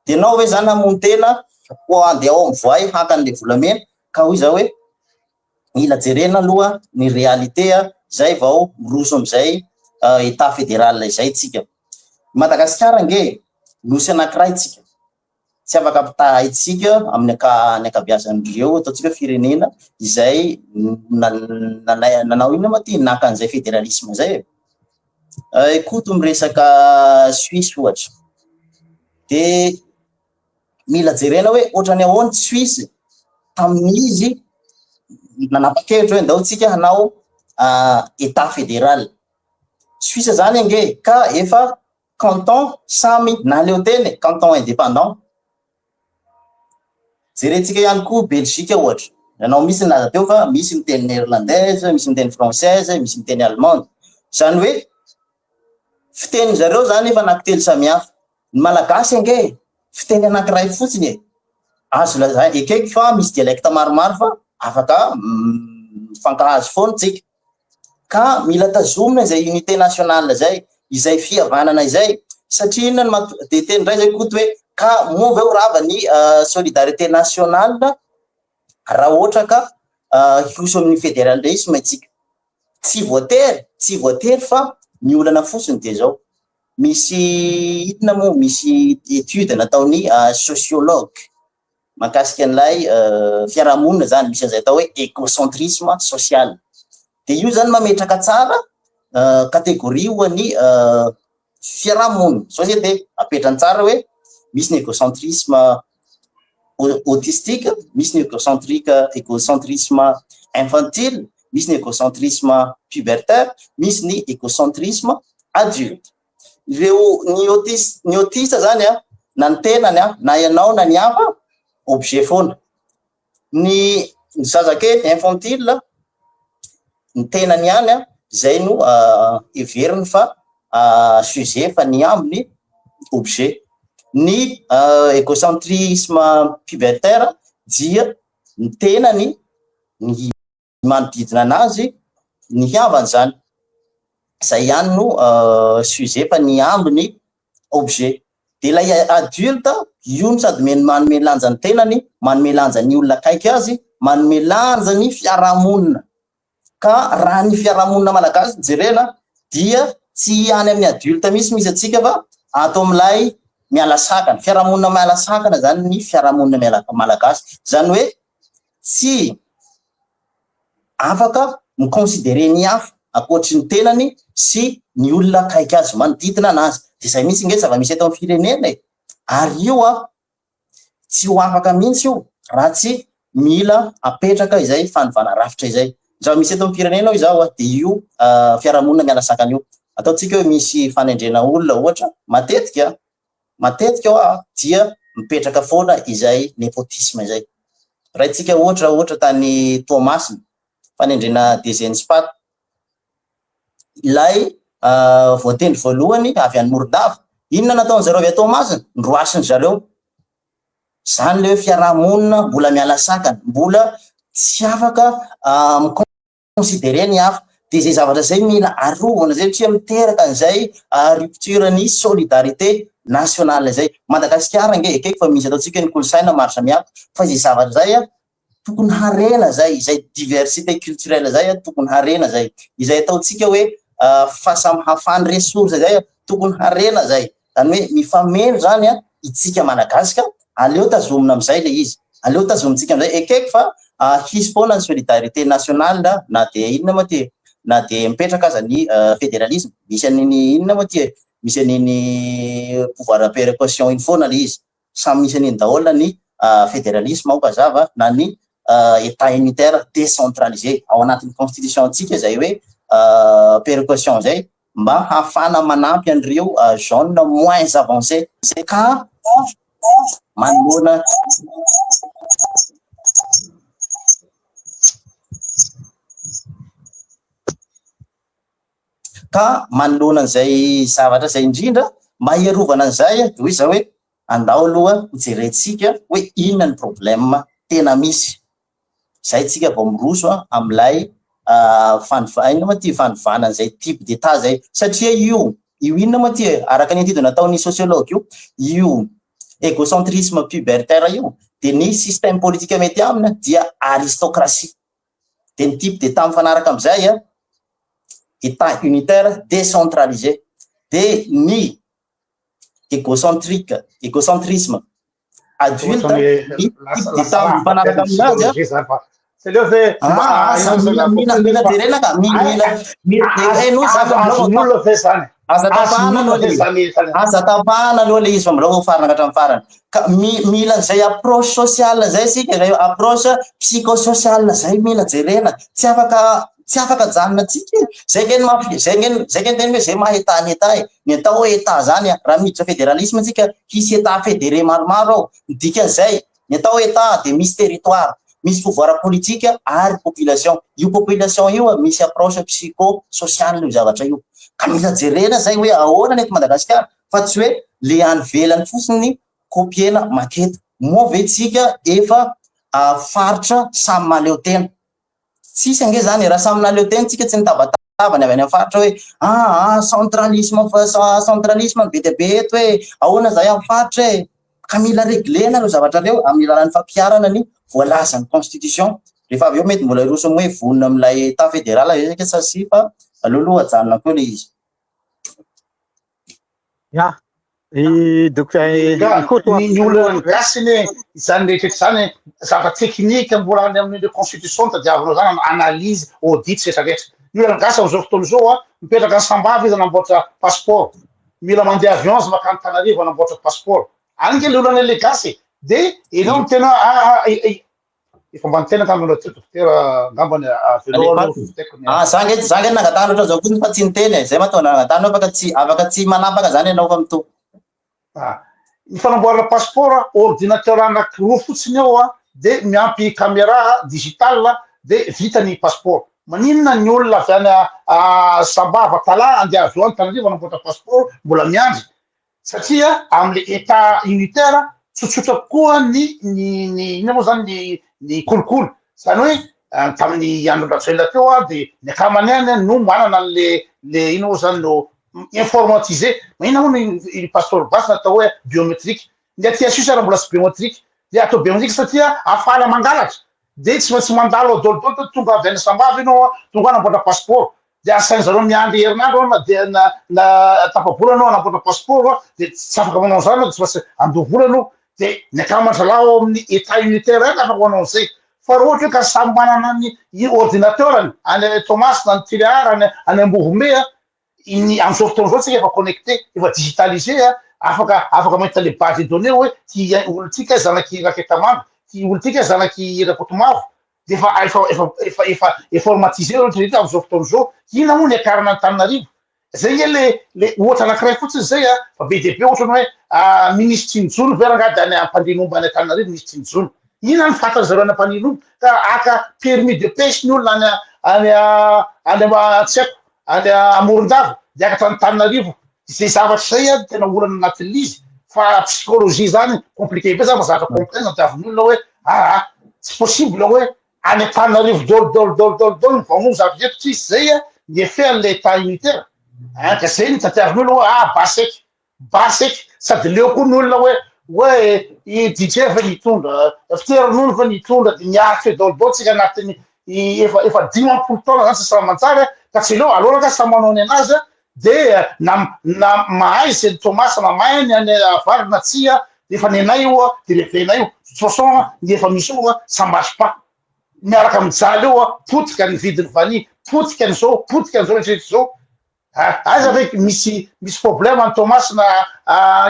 De ianao ve zany hamono tena ho andeha ao amin'ny voay haka an'le volamena? Ka hoy zaho hoe mila jerena aloha ny réalité zay vao miroso am'izay état fédéral izay tsika. Madagasikara ange nosy anankiray tsika, tsy afaka ampitahaintsika amin'ny ny ankabeazan'ireo ataontsika firenena izay nanao inona moa ty, naka an'izay fédéralisme zay e. Koto miresaka Suisse ohatra, de mila jerena hoe ohatrany ahoana Suisse tamin'izy nanapa-kevitra hoe ndao tsika hanao état fédéral. Suisse zany ange ka efa canton samy nahaleo tena e, canton indépendant. Jerentsika ihany koa Belgique ohatra, nanao misy nilaza teo fa misy miteny néerlandaise, misy miteny française, misy miteny allemande. Zany hoe fitenin zareo zany efa anankitelo samihafa. Ny malagasy ange fiteny anankiray fotsiny e, azo lazaina, ekeko fa misy dialecte maromaro fa afaka mifankahazo foana tsika. Ka mila tazomina izay unité nationale izay, izay fihavanana izay, satria inona no mahato-, de teny indray zay Koto hoe ka moa ve ho rava ny solidarité nationale raha ohatra ka hiroso amin'ny fédéralisme isika? Tsy voatery, tsy voatery fa ny olana fotsiny de zao, misy inona moa, misy étude nataon'ny sociologue mahakasika an'ilay fiarahamonina zany, misy an'izay atao hoe égocentrisme social. De io zany mametraka tsara catégorie ho an'ny fiarahamonina, société, apetrany tsara hoe misy ny égocentrisme autistique, misy ny égocentrique, égocentrisme infantile, misy ny égocentrisme pubertaire, misy ny égocentrisme adulte. Ireo ny autiste, ny autiste zany a, na ny tenany a, na ianao na ny hafa, objet foana. Ny zazakely infantile, ny tenany ihany a, zay no heveriny fa sujet fa ny ambiny objet. Ny égocentrisme pubertaire dia ny tenany, ny manodidina anazy, ny havany zany, zay ihany no sujet fa ny ambiny objet. De ilay adulte io no sady manome lanja ny tenany, manome lanja ny olona akaiky azy, manome lanja ny fiarahamonina. Ka raha ny fiarahamonina malagasy no jerena dia tsy any amin'ny adulte mihitsy misy antsika fa ato amin'ilay miala sakana. Fiarahamonina miala sakana zany ny fiarahamonina malagasy. Zany hoe tsy afaka mi-considérer ny hafa ankoatry ny tenany sy ny olona akaiky azy manodidina anazy. De zay mihitsy nge zava-misy eto amin'ny firenena e. Ary io a, tsy ho afaka mihitsy io raha tsy mila apetraka izay fanovana rafitra izay. Ny zava-misy eto amin'ny firenena hoy izaho a, de io fiarahamonina miala sakana io. Ataontsika hoe misy fanendrena olona ohatra, matetika, matetika hoa dia mipetraka foana izay népotisme izay. Raintsika ohatra, ohatra tany Toamasina, fanendrena DG ny SPAT, ilay voatendry voalohany avy any Morondava, inona nataon-dry zareo avy Toamasina? Noroasin-dry zareo. Zany le hoe fiarahamonina mbola miala sakana, mbola tsy afaka mi-considérer ny hafa. De zay zavatra zay mila arovana zay satria miteraka an'izay rupture ny solidarité nationale zay. Madagasikara ange ekeko fa misy ataontsika ny kolontsaina maro samihafa fa izay zavatra zay a tokony harena zay, izay diversité culturelle zay a tokony harena zay, izay ataontsika hoe fahasamihafany ressource zay a tokony harena zay. Zany hoe mifameno zany a itsika Malagasy ka aleo tazomina amizay le izy, aleo tazomintsika amizay. Ekeko fa hisy foana ny solidarité nationale na de inona moa ty, na de mipetraka aza ny fédéralisme, misy an'iny inona moa ty e, misy an'iny pouvoir de péréquation iny foana le izy. samy misy an'iny daholo ny fédéralisme aoka hazava na ny état unitaire décentralisé ao anatin'ny constitution antsika izay hoe péréquation izay mba hahafahana manampy an'ireo zone moins avancé ka manoloana Ka manoloana an'izay zavatra izay indrindra, mba hiarovana an'izay dia hoy izaho hoe andao aloha ho jerentsika hoe inona ny problème tena misy. Izay tsika vao miroso amin'ilay fanovana, inona moa ity fanovana an'izay type d'état izay. Satria io, io inona moa ity e, araka ny étude nataon'ny sociologue io, io égocentrisme pubertaire io dia ny système politique mety aminy dia aristocratie. Dia ny type d'état mifanaraka amin'izay état unitaire décentralisé. Dia ny égocentrique, égocentrisme adulte, ny type d'état mifanaraka aminazy a. Ah, mila mila mila jerena ka, mila mila mila henoy za fa mbola aza tapahana aloha le izy, aza tapahana aloha le izy fa mbola ho farana ka hatramin'ny farany. Ka mila an'izay approche sociale zay isika, izay approche psychosociale zay mila jerena, tsy afaka tsy afaka ajanona tsika e, zay nge no maha, zay nge zay nge ny teny hoe zay maha état ny état e, ny atao hoe état zany a, raha miditra fédéralisme tsika hisy état fédéré maromaro ao, ny dikan'izay ny atao hoe état dia misy territoire, misy pouvoir politique ary population, io population io a misy approche psychosociale io zavatra io, ka mila jerena zay hoe ahoana ny eto Madagasikara fa tsy hoe le any ivelany fotsiny copier-na maketo, moa ve tsika efa faritra samy mahaleo tena? Tsisy ange zany e, raha samy nahaleo tena tsika tsy nitabataba ny avy any amin'ny faritra hoe aa centralisme centralisme no be dia be eto e, ahoana zahay amin'ny faritra e, ka mila reglena ireo zavatra ireo amin'ny alalan'ny fampiharana ny voalazan'ny constitution, rehefa avy eo mety mbola hiroso amin'ny hoe vonona amin'ilay état fédéral ve isika sa tsia fa aleo aloha ajanona koa ilay izy. Ya, i Docteur Ikoto Ny ny olana gasy anie izany rehetra izany zavatra teknika mbola any amin'ny constitution tadiavinao zany analyse audit rehetra rehetra. Ny olana gasy amin'izao fotoana izao a, mipetraka any Sambava izy hanamboatra passeport, mila mandeha avion izy makany Antananarivo hanamboatra passeport. Any ange le olana le gasy e. De enao miteny hoe ah ah Efa mba niteny angamba ianao teo dokotera angambany avelao aloha vitaiko ny Ah, za nge za nge nangatahana ohatran'izao fotsiny fa tsy niteny e. Zay mahatonga nangatahana afaka tsy afaka tsy manapaka zany ianao fa mitohy. Ah, ny fanamboarana passeport ordinateur anakiroa fotsiny eo a de miampy caméra digital de vita ny passeport. Maninona ny olona avy any Sambava Tala andeha avy eo Antananarivo hanamboatra passeport mbola miandry? Satria amle etat unitaire tsotsotra kokoa ny ny ny inona moa zany ny ny kolikoly, zany hoe tamin'ny andron-dRajoelina teo a de ny akamany ihany no manana an'le le inona moa zany no informatisé, maninona moa ny ny passeport gasy natao hoe biometrique, ny aty Suisse ary mbola tsy biometrique, de atao biometrique satria ahafahana mangalatra, de tsy maintsy mandalo ao daholo daholo tonga avy any Sambava ianao a, tonga hanamboatra passeport, de asain zareo miandry herinandro aho na dia na na tapa-bolana aho hanamboatra passeport aho de tsy afaka manao an'izany aho de tsy maintsy handoa vola aloha de ny akama-dry zalahy ao amin'ny état unitaire any afaka manao an'izay fa raha ohatra hoe ka samy manana ny i ordinateur-ny any Toamasina any Tuléar any any Ambovombe a ny amin'izao fotoana izao tsika efa connecté efa digitalisé a afaka afaka mahita le base de données hoe ty olo ty kay zanaky Raketamanga ty olo ty kay zanaky Rakotomavo de efa efa efa efa efa informatisé ireo rehetra amin'izao fotoana izao, inona moa ny hiakarana Antananarivo? Zay nge le le ohatra anankiray fotsiny zay a, fa be dia be ohatra ny hoe minisitry ny jono ve rangaha de any Ampandrianomby any Antananarivo minisitry ny jono? Inona ny fantan'ny zareo any Ampandrianomby? Ka haka permis de pêche ny olona any any any tsy haiko any Morondava de hiakatra Antananarivo, zay zavatra zay a tena olana anatin'le izy fa psychologie zany compliqué be zany fa zavatra complexe no tadiavin'ny olona hoe aa tsy possible hoe any Antananarivo daholo daholo daholo daholo daholo ny vamono zavatra eto tsisy zay a ny effet an'le état unitaire an ka zay no tadiavin'ny olona hoe ah bas eky bas eky sady leo koa ny olona hoe hoe i DJ ve nitondra fiteronono ve nitondra de miaritra eo daholo daholo tsika anatin'ny efa efa 50 taona zany tsy samy manjary ka tsy leo aleo ranga samy manao ny anazy Dia na na mahay izay ny Toamasina na mahay ny any avaratra na tsia dia efa nenay io a, dia levenay io, de toute façon ny efa misy io a ça marche pas, miaraka mijaly eo a, potika ny vidin'ny vanille, potika ny zao, potika ny zao rehetra rehetra zao, a aiza ve misy misy problème any Toamasina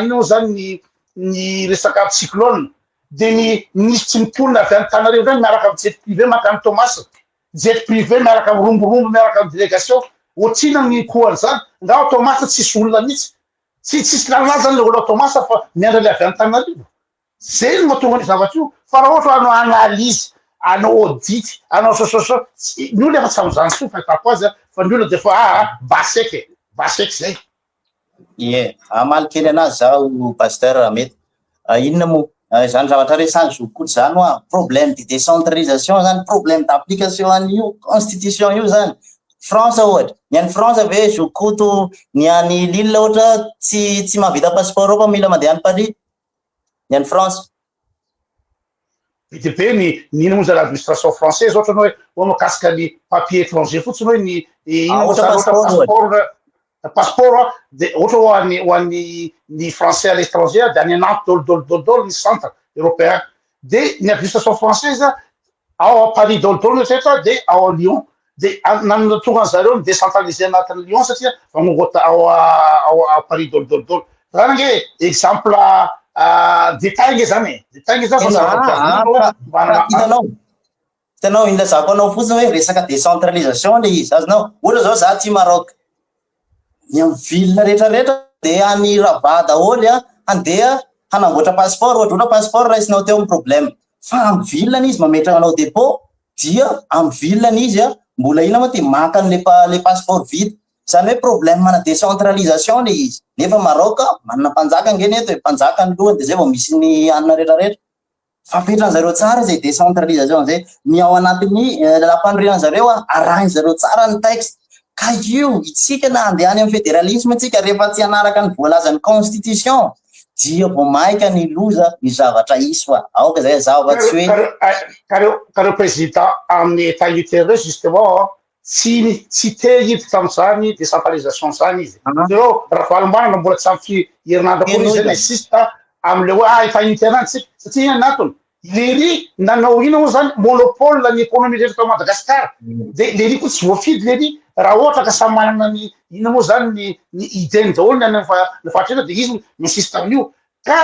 inona moa zany ny. ny resaka cyclone de ny minisitry ny mponina avy any Antananarivo indray miaraka amin'ny jet privé mankany Toamasina, jet privé miaraka amin'ny romborombo miaraka amin'ny délégation, ohatr'inona ny coût an'izany? Nga ao Toamasina tsisy olona mihitsy, tsy tsisy lalàna zany le olona ao Toamasina fa miandry le avy any Antananarivo. Zay no mahatonga an'io zavatra io, fa raha ohatra hanao analyse, hanao audit, hanao sososo, tsy, ny olona efa tsy amin'izany intsony fahitako azy an, fa ny olona dia efa aa basec e, basec zay. Ie, hamaly kely anazy zaho Pasteur raha mety. Inona moa izany zavatra resahan'i Zoky Koto izany hoa, problème de décentralisation zany, problème d'application an'io constitution io zany. France ohatra, ny any France ve Zoky Koto, ny any Lille ohatra tsy tsy mahavita passeport ao fa mila mandeha any Paris? Ny any France. Be dia be ny ny inona moa zany administration française ohatra ny hoe hoe mahakasika ny papier étranger fotsiny hoe ny inona moa zany ohatra passeport passeport de ohatra ho an'ny ho an'ny ny français à l'étranger de any Nantes daholo daholo daholo daholo ny centre européen de ny administration française ao Paris daholo daholo rehetra de ao Lyon de nahatonga an'zareo ny décentraliser anatin'ny Lyon satria vangongo ao ao Paris daholo daholo daholo zany ange exemple détail nge zany e, détail nge zany fa zavatra hitanao hitanao iny lazako anao fotsiny hoe resaka décentralisation le izy azonao ohatra zao za aty Maroc ny amin'ny ville rehetra rehetra de any Rabat daholo a handeha hanamboatra passeport ohatra ohatra passeport raisinao teo amin'ny problème fa amin'ny ville izy mametraka anao dépôt dia amin'ny ville izy a mbola ina moa ty maka an'le le passeport vide zany hoe problème mana décentralisation le izy nefa Maroc manana mpanjaka angeny eto e mpanjaka ny lohany de zay vao misy ny anina rehetrarehetra fampetran zareo tsara zay décentralisation zay ny ao anatin'ny lalam-panorenana zareo a arahin zareo tsara ny texte ka io itsika na andeha any amin'ny fédéralisme tsika rehefa tsy anaraka ny voalazan'ny constitution dia vao maika ny loza ny zavatra isy fa aoka zay zava tsy hoe Kareo président amin'ny état unitaire justement tsy te hiditra am'izany décentralisation zany izy reo Ravalomanana mbola tsy amy fi herinandro akory izy zay insiste am'le hoe ah état unitaire any tsika satria ina natony lery nanao ina moa zany monopole ny économie rehetra tao Madagasikara de lery koa tsy voafidy lery raha ohatra ka samy manana ny ina moa zany ny idée-ny daholo ny any ny faritra de izy miinsiste amin'io ka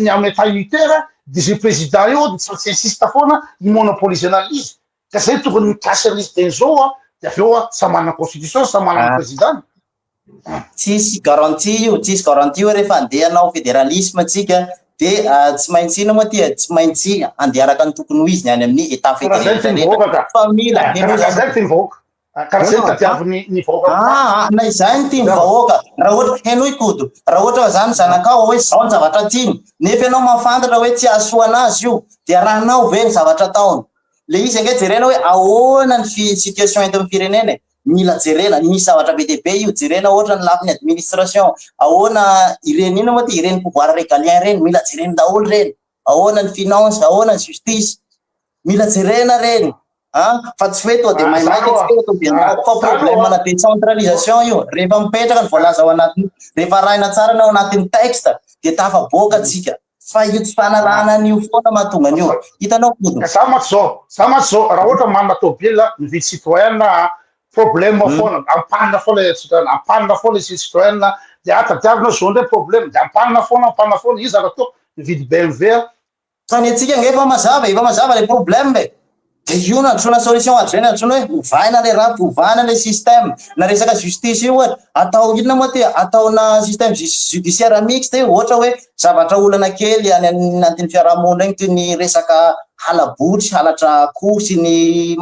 ny amin'ny état unitaire de zay président io de tsy maintsy insiste foana ny monopoliser izy ka zay tokony mikasy an'izy teny zao a de avy eo a samy manana constitution, samy manana président. Tsisy garantie io, tsisy garantie hoe rehefa andeha hanao fédéralisme tsika de tsy maintsy ina moa ty tsy maintsy andeha araka ny tokony ho izy ny any amin'ny état fédéral fa mila zay ny tiany vahoaka karaha zay tadiaviny ny vahoaka. Ah, na izay ny tiany vahoaka raha ohatra henoy Koto raha ohatra zany zanakao hoe zao ny zavatra tiany nefa ianao mahafantatra hoe tsy ahasoa anazy io de arahanao ve ny zavatra ataony le izy ange jerena hoe ahoana ny situation eto amin'ny firenena e mila jerena misy zavatra be dia be io jerena ohatra ny lafiny administration ahoana ireny ina moa ty ireny pouvoir régalien reny mila jerena daholo reny ahoana ny finance ahoana ny justice mila jerena reny a fa tsy hoe to de maimaika tsy hoe to de fa problème na décentralisation io rehefa mipetraka ny voalaza ao anatiny rehefa arahina tsara na ao anatin'ny texte de tafaboaka atsika fa io tsy fanarahana an'io foana mahatonga an'io hitanao Koto. Za mantsy zao raha ohatra manana tobile mividy Citroën problème foana ampanina foana Citroën ampanina foana izy Citroën de atadiavina zao ndray problème de ampanina foana ampanina foana izy zaka atao mividy BMW. Fa ny atsika nge efa mazava le problème e de io no androsoana solution azo zay antsoina hoe ovaina le rafitra ovana le système na resaka justice io ohatra atao inona moa ty ataona système judiciaire mixte io ohatra hoe zavatra olana kely any anatin'ny fiarahamonina igny toy ny resaka halabotry halatra akoho sy ny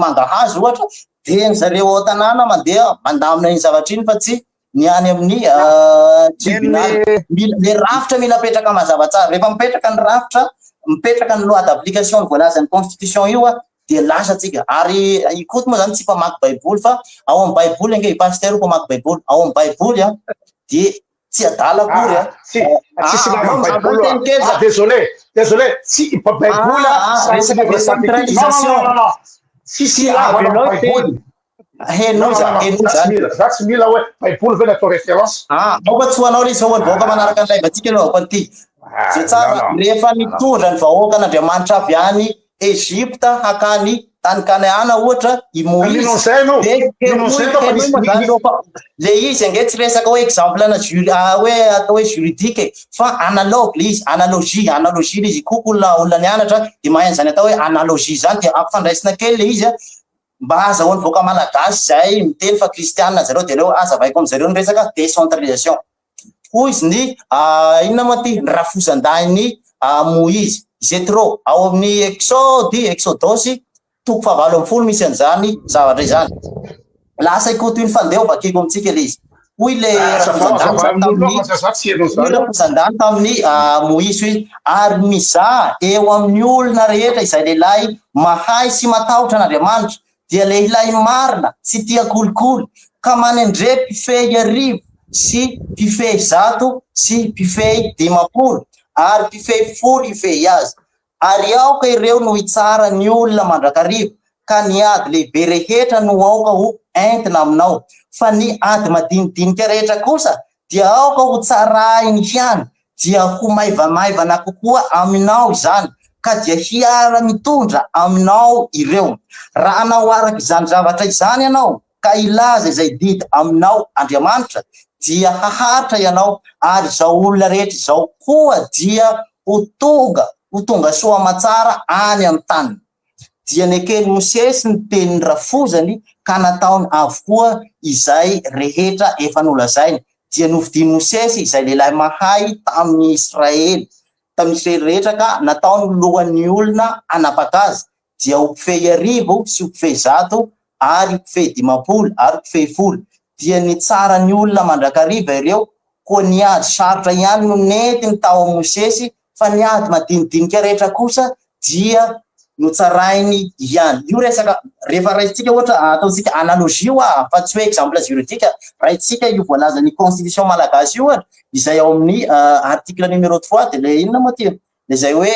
mangahazo ohatra de ny zareo ao an-tanàna mandeha mandamina iny zavatra iny fa tsy ny any amin'ny tribunal mila le rafitra mila apetraka mazava tsara rehefa mipetraka ny rafitra mipetraka ny loi d'application ny voalazan'ny constitution io a de lasa tsika ary ikoto moa zany tsy mpamaky baiboly fa ao amin'ny baiboly ange pasteur mpamaky baiboly ao amin'ny baiboly a de tsy adala akory a. Tsisy baiboly, désolé, désolé, tsy baiboly a resaka décentralisation. Tsisy lavana baiboly. Henoza henoza. Za tsy mila hoe baiboly ve natao référence. Ah, aoka tsy ho anao le izy fa ho an'ny vahoaka manaraka ny live atsika aloha an'ity zay tsara rehefa nitondra ny vahoaka an'Andriamanitra avy any Egypte hakany. Tany Kanaana ohatra i Moizy de le izy ange tsy resaka hoe exemple ana juri hoe atao hoe juridique e fa analogue le izy, analogie, analogie le izy, koa olona olona nianatra de mahay an'izany atao hoe analogie zany de ampifandraisina kely le izy a, mba azahoan'ny vahoaka malagasy zay miteny fa kristianina zareo de aleo azavaiko amizareo ny resaka décentralisation. Hoy izy ny inona moa ty, ny rafozan-dahin'i Moizy, Jetro, ao amin'ny Exody, Exodosy, toko fahavalo ambin'ny folo misy an'izany zavatra izany. Lasa ikoto iny fandeha ho vakiko amintsika ilay izy. Hoy ilay rafozan-dahiny zany tamin'ny hoy rafozan-dahiny tamin'i Moizy hoe, ary mizaha eo amin'ny olona rehetra izay lehilahy mahay sy matahotra an'Andriamanitra, dia lehilahy marina tsy tia kolikoly, ka manendre mpifehy arivo sy mpifehy zato sy mpifehy 50 ary mpifehy folo hifehy azy. Ary aoka ireo no hitsara ny olona mandrakariva, ka ny ady lehibe rehetra no aoka ho entina aminao, fa ny ady madinidinika rehetra kosa dia aoka ho tsarainy ihany, dia ho maivamaivana kokoa aminao izany, ka dia hiara-mitondra aminao ireo. Raha hanao araka izany zavatra izany ianao, ka hilaza izay didy aminao Andriamanitra, dia haharitra ianao, ary izao olona rehetra izao koa dia ho tonga ho tonga soa aman-tsara any amin'ny taniny. Dia neken'i Mosesy ny tenin'ny rafozany ka nataony avokoa izay rehetra efa nolazainy. Dia nofidin'i Mosesy izay lehilahy mahay tamin'ny Israely, tamin'ny Israely rehetra ka nataony lohan'ny olona hanapaka azy, dia ho mpifehy arivo sy ho mpifehy zato ary ho mpifehy 50 ary ho mpifehy folo. Dia nitsara ny olona mandrakariva ireo, koa ny ady sarotra ihany no nentiny tao amin'i Mosesy fa ny ady madinidinika rehetra kosa dia notsarainy ihany. Io resaka, rehefa raisintsika ohatra, ataontsika analogie hoa, fa tsy hoe exemple juridique, raintsika io voalazan'ny constitution malagasy io ohatra, izay ao amin'ny article numéro 3 dia ilay inona moa ty? Izay hoe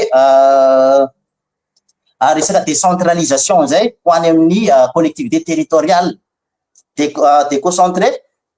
resaka décentralisation izay ho any amin'ny collectivité territoriale déconcentré,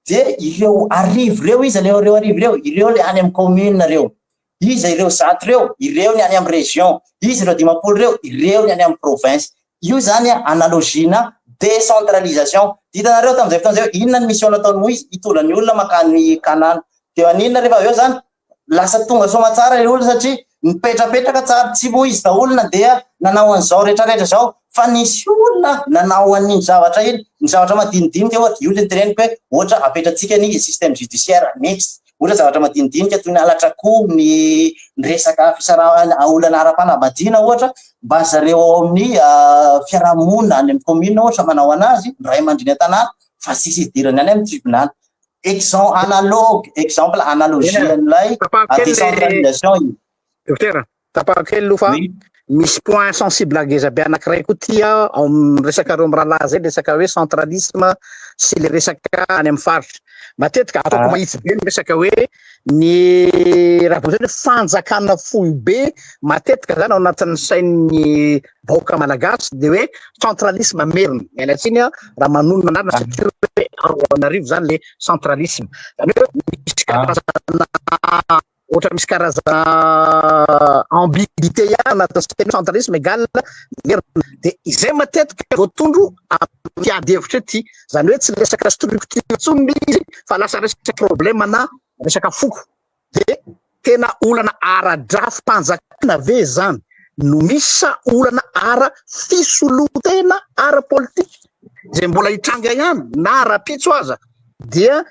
dia ireo arivo ireo iza le ireo arivo ireo? Ireo le any amin'ny commune ireo. Iza ireo zato ireo? Ireo ny any amin'ny région. Iza ireo 50 ireo? Ireo ny any amin'ny province. Io zany analogie-na décentralisation. Hitanareo tamin'izay fotoana izay hoe inona ny mission nataon'i Moizy? Hitondra ny olona mankany Kanana. Dia maninona rehefa avy eo zany? Lasa tonga soamatsara ilay olona satria nipetrapetraka tsara, tsy Moizy daholo nandeha nanao an'izao rehetrarehetra izao fa nisy olona nanao an'iny zavatra iny, ny zavatra madinidinika ohatra, io ilay noteneniko hoe ohatra apetratsika ny système judiciaire mixte, ohatra zavatra madinidinika toy ny halatra akoho, ny resaka fisarahana olana ara-panambadiana ohatra, mba zareo ao amin'ny fiarahamonina any amin'ny commune ohatra manao an'azy, ny ray aman-dreny an-tanàna fa tsisy idirany any amin'ny tribunal. Exemple analogue, exemple analogie an'ilay décentralisation io. Docteur, tapahako kely aloha fa misy point sensible ngeza be anankiray koa ty ao amin'ny resaka reo mirahalahy zay, resaka hoe centralisme sy le resaka any amin'ny faritra. Matetika ataoko mahitsy be ny resaka hoe ny raha vao zay hoe fanjakana foibe matetika zany ao anatin'ny sain'ny vahoaka malagasy de hoe centralisme merina, miala tsiny aho raha manonona anarana satria hoe ao Antananarivo zany le centralisme, zany hoe misy karazana ohatra misy karazana ambiguïté ihany anatin'ny teny centralisme égal merina, de izay matetika voatondro amin'ny ady hevitra ity, zany hoe tsy resaka structure intsony le izy fa lasa resaka problème na resaka foko. Dia tena olana ara-drafi-panjakana ve izany no misy sa olana ara-fisolontena ara-politika izay mbola hitranga ihany na rahampitso aza dia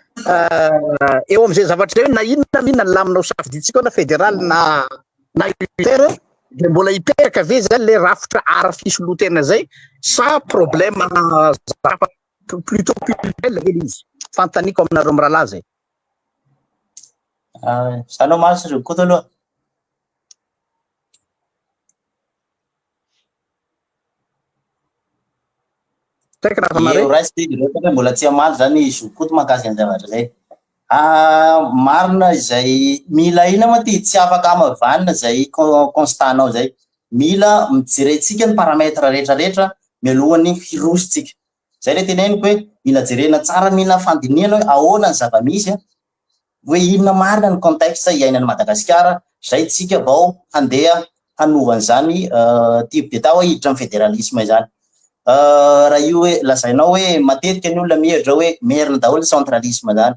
eo amin'izay zavatra izay na inona na inona ny lamina ho safidintsika na federal na na unitaire dia mbola hipetraka ve izany le rafitra ara-fisolontena izay sa problème hafa plutôt culturel ve le izy? Fanontaniako aminareo mirahalahy izay. Za aloha marina ry Koto aloha. Tsy haiko raha mare. Eo raisy izy ireo satria mbola tsy hamaly zany i Zokoto mahakasika ny zavatra zay. Marina izay mila inona moa ty tsy afaka hamavanina izay constat-nao zay. Mila mijerentsika ny paramètre rehetra rehetra mialohan'ny hirosontsika. Zay le teneniko hoe mila jerena tsara, mila fandinihana hoe ahoana ny zava-misy, hoe inona marina ny contexte iainan'i Madagasikara, zay tsika vao handeha hanova an'izany type d'Etat hoe hiditra amin'ny fédéralisme izany. Raha io hoe lazainao hoe matetika ny olona mihevitra hoe merina daholo ny centralisme zany.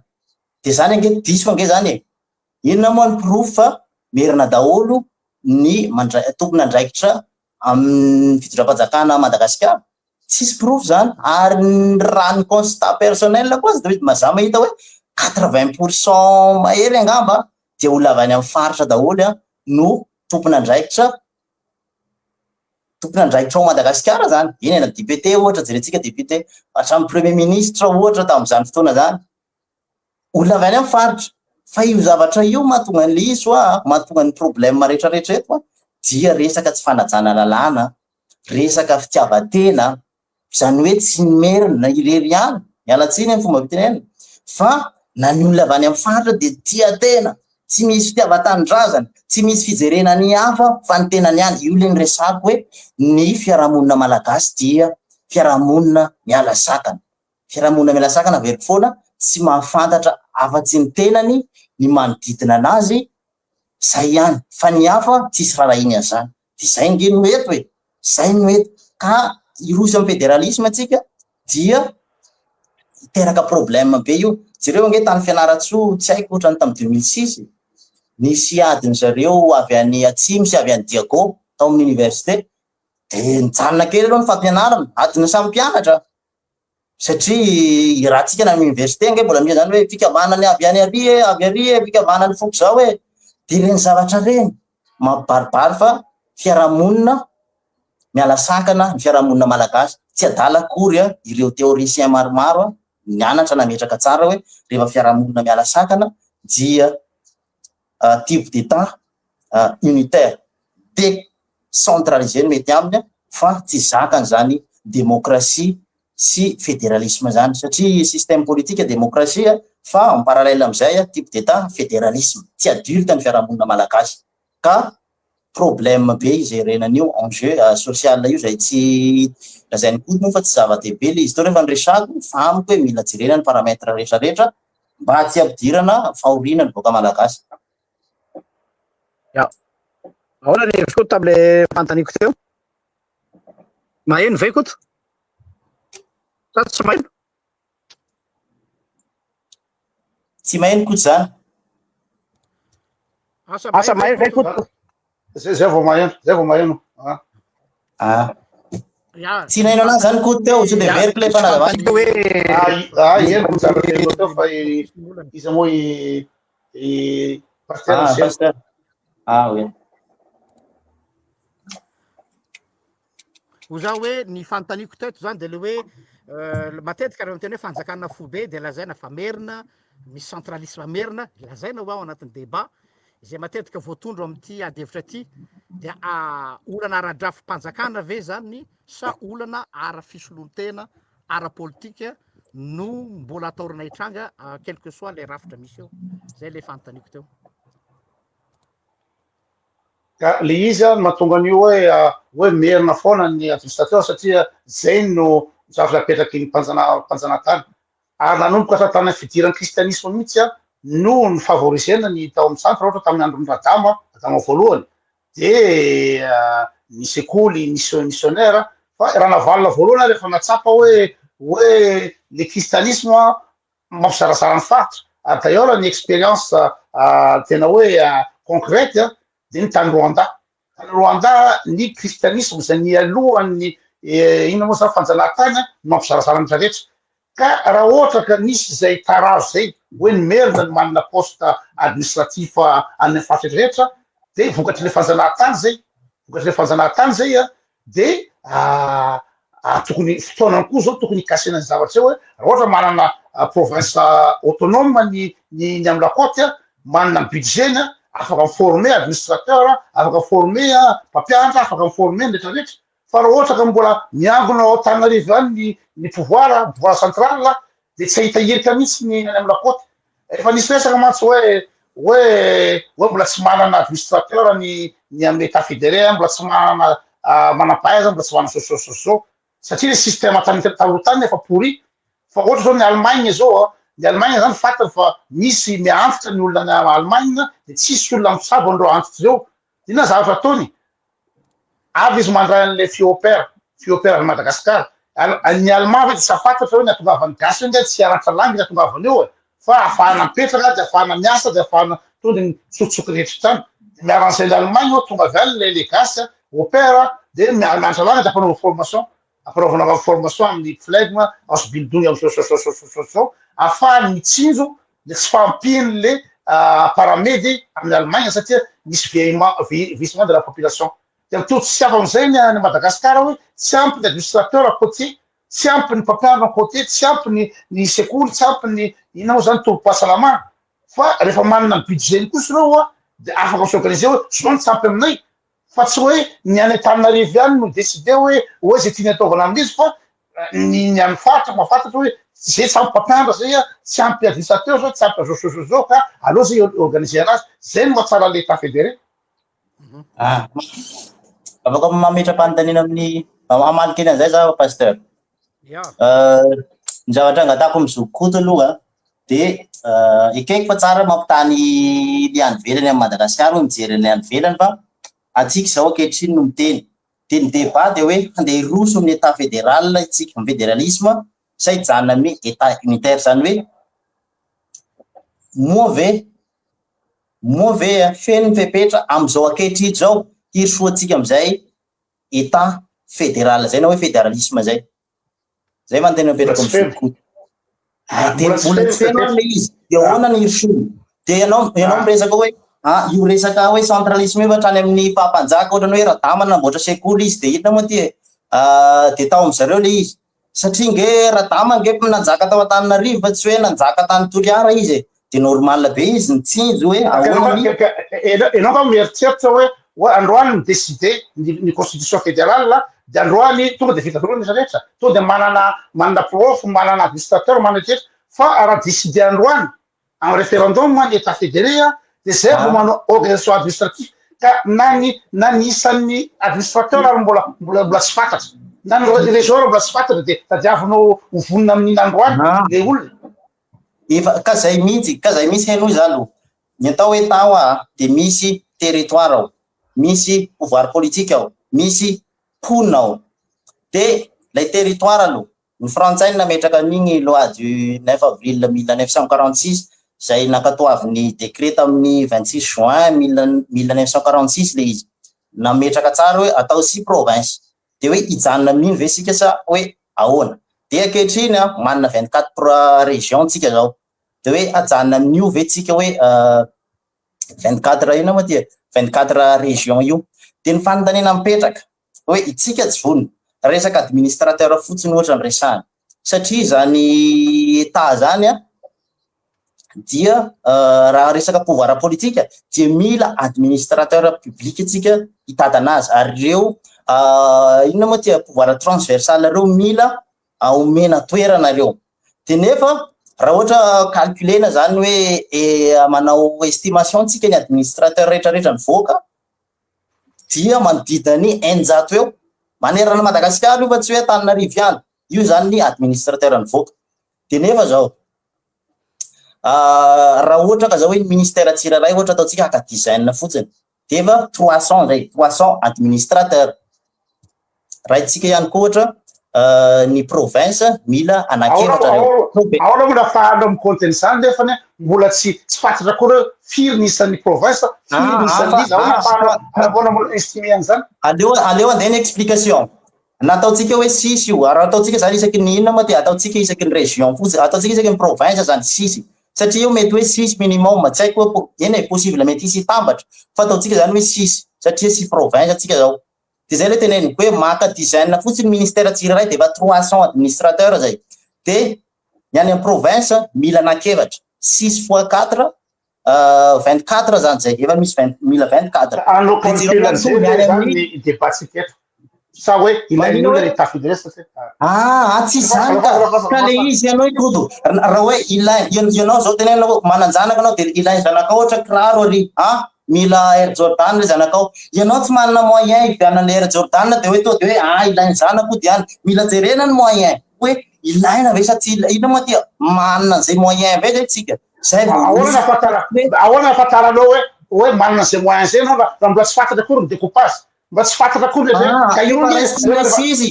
Dia zany ange diso ange zany e. Inona moa ny porofo fa merina daholo ny mandray tompon'andraikitra amin'ny fitondram-panjakana Madagasikara? Tsisy porofo zany ary raha ny constat personnel koa aza dia mazava mahita hoe quatre-vingt pour cent mahery angamba dia olona avy any amin'ny faritra daholo no tompon'andraikitra tompon'andraikitra ao Madagasikara zany, eny e na député ohatra jerentsika député, hatramin'ny premier ministre ohatra tamin'izany fotoana zany, olona avy any amin'ny faritra, fa io zavatra io mahatonga an'ilay izy hoa, mahatonga ny problème rehetrarehetra eto an, dia resaka tsy fanajana lalàna, resaka fitiavan-tena, Izany hoe tsy ny Merina irery ihany, miala tsiny amin'ny fomba fitenenana, fa na ny olona avy any amin'ny faritra dia tia tena, tsy misy fitiavan-tanindrazana, tsy misy fijerena ny hafa fa ny tenany ihany. Io ilay niresahako hoe ny fiarahamonina malagasy dia fiarahamonina miala sakana. Fiarahamonina miala sakana averiko foana, tsy mahafantatra afa-tsy ny tenany, ny manodidina anazy, zay ihany, fa ny hafa tsisy rarahiny an'izany. Dia zay nge no eto e! Zay no eto. Ka hiroso amin'ny fédéralisme tsika dia hiteraka problème be io. Jereo ange tany Fianarantsoa, tsy haiko ohatrany tamin'ny 2006, nisy adin-dry zareo avy any Atsimo sy avy any Diego tao amin'ny université. Dia nijanona kely aloha ny fampianarana, adin'ny samy mpianatra. Satria raha tsika na amin'ny université ange mbola misy zany hoe fikambanany avy any ary e, avy ary e, fikambanany foko zao e. Dia ireny zavatra ireny mampibaribary fa fiarahamonina miala sakana ny fiarahamonina malagasy. Tsy adala akory ireo théoricien maromaro nianatra nametraka tsara hoe rehefa fiarahamonina miala sakana dia type d'état unitaire, décentralisé no mety aminy fa tsy zakany zany démocratie sy fédéralisme zany satria système politique démocratie fa en parallèle amizay type d'état fédéralisme, tsy adulte ny fiarahamonina malagasy ka problème be izay an'io enjeu social io zay tsy lazain'i Koto moa fa tsy zava-dehibe le izy teo rehefa niresahako fa amiko hoe mila jerena ny paramètre rehetrarehetra mba tsy hampidirana fahoriana ny vahoaka malagasy. Ya. Ahoana ny hevitr'i Koto tamin'ilay fanontaniako teo? Maheno ve Koto? Sa tsy maheno? Tsy maheno Koto zany. Asa maheno ve Koto? Zay zay vao maheno, zay vao maheno. Ah. Ah. Tsy naheno anazy zany Koto teo, sao dia veriko ilay fanazavana. Hoe Ah, ah, henoko ny zavatra henoko teo fa i- iza moa i i Pasteur Ah, Michel. pasteur. Ah, oui. Ho za hoe ny fanontaniako teto zany de le hoe matetika rehefa miteny hoe fanjakana foibe de lazaina fa merina, misy centralisme merina, lazaina ho ao anatin'ny débat izay matetika voatondro amin'ity ady hevitra ity dia olana ara-drafi-panjakana ve zany sa olana ara-fisoloan-tena ara-politika no mbola atahorana hitranga quel que soit le rafitra misy eo? Zay le fanontaniako teo. Ka le izy an mahatonga an'io hoe hoe merina foana ny administrateur satria zay no zavatra apetraky ny mpanjana mpanjanatany. Ary nanomboka hatrany tamin'ny fidiran'ny kristianisma mihitsy an no ni-favoriser-na ny tao amin'ny centre ohatra tamin'ny andron'i Radama, Radama voalohany de ny sekoly misy missionnaire fa Ranavalona voalohany ary efa nahatsapa hoe hoe le kristianisma mampizarazara ny faritra ary d'ailleurs ny expérience tena hoe concrète dia ny tany Rwanda, tany Rwanda ny kristianisme izay nialohan'ny inona moa zany fanjanahantany no mampizarazara ny rehetra ka raha ohatra ka nisy izay tarazo izay hoe ny merina no manana poste administratif any amin'ny faritra rehetra dia vokatry le fanjanahantany zay, vokatry le fanjanahantany zay a de tokony fotoanany koa zao tokony hikasihana ny zavatra zay hoe raha ohatra manana province autonome ny ny ny amy la côte manana ny budget-ny afaka mi-former administrateur afaka mi-former mpampianatra afaka mi-former ny rehetra rehetra fa raha ohatra ka mbola miangona ao Antananarivo any ny ny pouvoir pouvoir central de tsy hahita hirika mihitsy ny any amy la côte Efa nisy resaka mantsy hoe hoe hoe mbola tsy manana administrateur ny ny amin'ny état fédéré, mbola tsy manana manam-pahaizana, mbola tsy manana zao zao zao zao. Satria le système tany taloha tany efa pourri. Fa ohatra zao ny Allemagne zao an, ny Allemagne zany fantany fa misy miha-antitra ny olona any Allemagne de tsisy olona mitsabo an'ireo antitra ireo. Inona zavatra ataony? Avy izy mandray an'ilay FIOPER, FIOPER avy Madagascar. Ny Allemand ve tsy fantatra hoe ny hatongavan'ny gasy io nge tsy hiaratra langue ny hatongavany eo e, fa ahafahana mipetraka de ahafahana miasa de ahafahana tonga de mitsotsoky rehetra tany. De mi-arranger ny Allemagne eo tonga avy any le le gasy au pair de mianatra langue de ampanaovana formation, ampanaovana formation amin'ny Pflegme, Ausbildung amin'ny zao zao zao zao zao, ahafahany mitsinjo le tsy fahampian'le paramedy amin'ny Allemagne satria misy vieillement vieillissement de la population. Dia mitovy tsy hafa amin'izay ny any Madagasikara hoe tsy ampy ny administrateur côtier, tsy ampy ny mpampianatra côtier, tsy ampy ny ny sekoly, tsy ampy ny inona moa zany tobim-pahasalamana. Fa rehefa manana ny budget-ny kosa ireo an, dia afaka mi-s'organiser hoe zao no tsy ampy aminay. Fa tsy hoe ny any Antananarivo ihany no décider hoe hoe zay tiany ataovana amin'izy fa ny ny any faritra mahafantatra hoe zay tsy ampy mpampianatra zay an, tsy ampy administrateur zao, tsy ampy zao zao zao zao ka aleo zay organiser anazy. Zay no mahatsara an'ilay état fédéré. Ah, afaka mametra-panontaniana amin'ny hamaly kely an'izay za pasteur. Ya. Ny zavatra angatahako amin'ny zoky Koto aloha de ekeko fa tsara mampitany le any ivelany amin'i Madagasikara hoe mijery an'ilay any ivelany fa antsika izao ankehitriny no miteny. De ny débat de hoe handeha hiroso amin'ny état fédéral isika, amin'ny fédéralisme sa hijanona amin'ny état unitaire zany hoe moa ve Moa ve feno ny fepetra amin'izao ankehitriny izao hirosoantsika amin'izay Etat fédéral izay na hoe fédéralisme izay? Izay va no tena mipetraka amin'ny zoky Koto. Ah, dia mbola tsy feno ary ilay izy. Dia ahoana ny hirosoana? Dia ianao ianao miresaka hoe ah, io resaka hoe centralisme io fa hatrany amin'ny faha-mpanjaka ohatran'ny hoe Radama nanamboatra sekoly izy dia inona moa ity e? Ah, dia tao amin-dry zareo ilay izy. Satria nge Radama nge nanjaka tao Antananarivo fa tsy hoe nanjaka tany Toliara izy e! De normal be izy nitsinjo hoe ahoana ny. Enao nga mieritreritra hoe hoe androany mi decider ny constitution fédérale de androany tonga de vita daholo ny rehetra rehetra, tonga de manana manana prof, manana administrateur, manana rehetra fa raha decider androany en référendum ny état fédéré de zay vao manao organisation administrative ka na ny na ny isan'ny administrateur ary mbola mbola mbola tsy fantatra na ny région ary mbola tsy fantatra de tadiavinao ho vonona amin'iny androany le olona. Efa ka zay mihitsy ka zay mihitsy henoy za aloha ny atao hoe état hoa de misy territoire ao misy pouvoir politique ao misy mponina ao de lay territoire aloha Ny frantsay no nametraka an'igny loi du 9 avril 1946 izay nankatoavin'ny décret tamin'ny 26 juin 1946 le izy. Nametraka tsara hoe atao six provinces. De hoe hijanona amin'igny ve isika sa hoe ahoana? De ankehitriny an, manana 24 régions tsika zao. De hoe hajanona amin'io ve tsika hoe 24 inona moa ty e? 24 régions io. De ny fanontaniana mipetraka, hoe itsika tsy vonona, resaka administrateur fotsiny ohatra no resahana, satria izany Etat zany an, dia raha resaka pouvoir politique dia mila administrateur public tsika hitantana azy, ary ireo inona moa ty pouvoir transversal ireo mila omena toerana ireo, de nefa raha ohatra calculer-na zany hoe manao estimation tsika ny administrateur rehetra rehetra nivoaka dia manodidina ny 600 eo manerana an'i Madagasikara io fa tsy hoe Antananarivo ihany, io zany ny administrateur nivoaka, de nefa zao raha ohatra ka zao hoe ny ministère tsirairay ohatra ataontsika haka dizaine fotsiny de efa 300 zay, 300 administrateur, Raintsika ihany koa ohatra ny province mila anankiefatra reo. Ahoana moa no ahafahanao mi-compter an'izany nefany mbola tsy tsy fantatra akory hoe firy ny isan'ny province, firy ny isan'ny iza, ahoana ahafahanao ahoana mbola estimer an'izany? Aleo aleo andeha ny explication. Nataontsika hoe six io, ary ataontsika zany isaky ny inona moa ty, ataontsika isaky ny région fotsiny, ataontsika isaky ny province zany six, satria io mety hoe six minimum, tsy haiko hoe eny e, possible mety hisy hitambatra, fa ataontsika zany hoe six, satria six province tsika zao. De zay le teneniko hoe maka dizaine fotsiny ministère tsirairay de efa 300 administrateur zay. De ny any amin'ny province mila anankiefatra, six fois quatre, 24 zany zay, efa misy vingt, mila 24. Hanao calcul an'izay ve zany ny débat-tsika eto? Sa hoe ilain'ny olona le tafiditra sa tsy? Ah, ah, tsy izany ka. Ka le izy ianao i Koto, raha hoe ilain, ianao zao tenenina hoe manan-janaka anao de ilain'ny zanakao ohatra kiraro ary, ah, mila Air Jordan le zanakao. Ianao tsy manana moyen hividianana le Air Jordan de hoe to de hoe ah ilain'ny zanako dia any. Mila jerena ny moyen hoe ilaina ve sa tsy ilaina, inona moa ty manana an'izay moyen ve zay tsika? Zay vao Ahoana misy no ahafatara, ahoana no ahafantaranao hoe hoe manana an'izay moyen zay ianao raha mbola tsy fantatra akory ny découpage? Mba tsy fantatra akory le Ah, ka io efa nge raisina izy.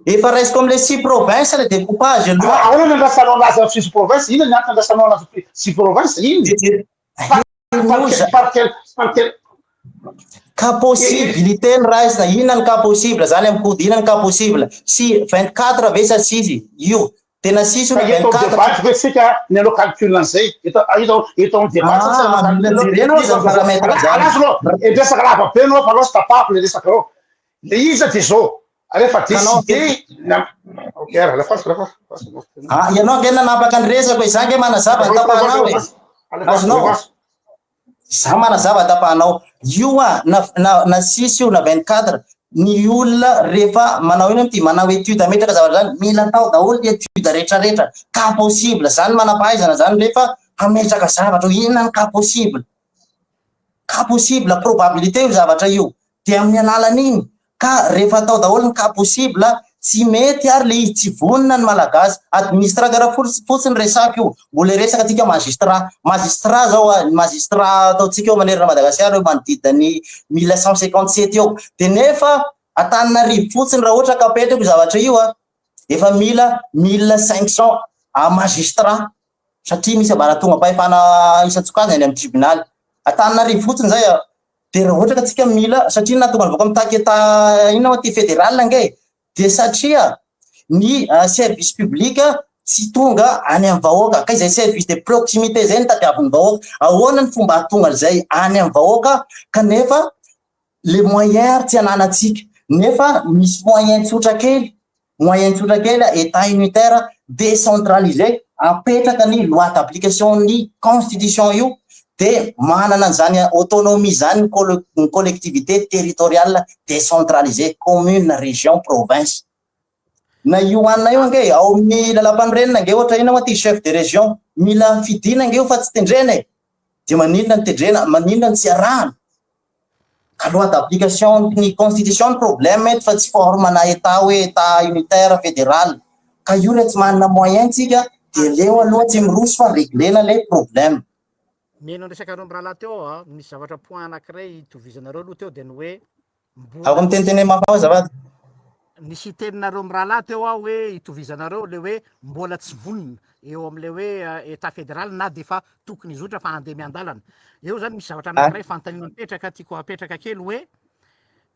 Efa raisiko amin'ilay six provinces le découpage aloha. Ahoana no andrasanao anazy amin'ny six provinces? Inona ny antony andrasanao anazy six provinces? Inona? Par quel, par quel, Cas possibilité ny raisina, inona ny cas possible zany amin'ny code, inona ny cas possible? Si 24 ve sa six io? Tena six io na Eto 24? débat ve tsika ny hanao calcul an'izay? Eto eto eto amin'ny débat tsika Ah, hanao mila calcul. jerena zany paramètre zany. Alazo aloha, e resaka lava be anao fa aleo tsy tapahako le resaka eo. Le izy de zao, rehefa décidé na ok, alefaso, alefaso. Ah, ianao ange nanapaka ny resako e, za ange manazava ny tapahanao e. Azonao? Za manazava tapahanao. Io a, na na na six io na 24, ny olona rehefa manao ino ty, manao étude ametraka zavatra zany, mila atao daholo ny étude rehetrarehetra. Cas possible, zany manam-pahaizana zany rehefa hametraka zavatra, inona ny cas possible? Cas possible, probabilité io zavatra io. Dia amin'ny alalan'iny, ka rehefa atao daholo ny cas possible, tsy mety ary le izy, tsy vonona ny Malagasy. Administrateur fotsiny resako io, mbola hiresaka antsika magistrat. Magistrat zao, ny magistrat ataontsika eo manerana Madagasikara eo manodidina ny 1157 eo. Dia nefa Antananarivo fotsiny raha ohatra ka apetrako io zavatra io, efa mila 1500 magistrat. Satria misy ambaratongam-pahefana isan-tsokajiny any amin'ny tribonaly. Antananarivo fotsiny izay a! Dia raha ohatra ka tsika mila, satria nahatonga ny vahoaka mitaky état inona moa ty fédéral ange e! Dia satria ny service public tsy tonga any amin'ny vahoaka, ka izay service de proximité izay no tadiavin'ny vahoaka. Ahoana ny fomba hahatonga an'izay any amin'ny vahoaka kanefa le moyen ary tsy ananantsika, nefa misy moyen tsotra kely, moyen tsotra kely état unitaire décentralisé apetraka ny loi d'application ny constitution io de manana an'izany autonomie zany ny ny collectivité territoriale décentralisée, commune, région, province. Na io anona io ange ao amin'ny lalampanorenana ange ohatra inona moa ty chef de région mila fidina ange io fa tsy tendrena e, de maninona ny tendrena, maninona ny tsy arahana? Ka loi d'application ny constitution ny problème eto fa tsy forme na état hoe état unitaire fédéral. Ka io re tsy manana moyen tsika de aleo aloha tsy miroso fa reglena le problème. Mihaino ny resakareo mirahalahy teo aho a, misy zavatra point anankiray itovizanareo aloha teo dia ny hoe mbola Aoka miteniteny mafy ao azafady. Nisy teninareo mirahalahy teo aho hoe itovizanareo le hoe mbola tsy vonona eo amin'ilay hoe état fédéral na dia efa tokony hizotra fa handeha miandalana. Eo zany misy zavatra anankiray fanontaniana mipetraka tiako apetraka kely hoe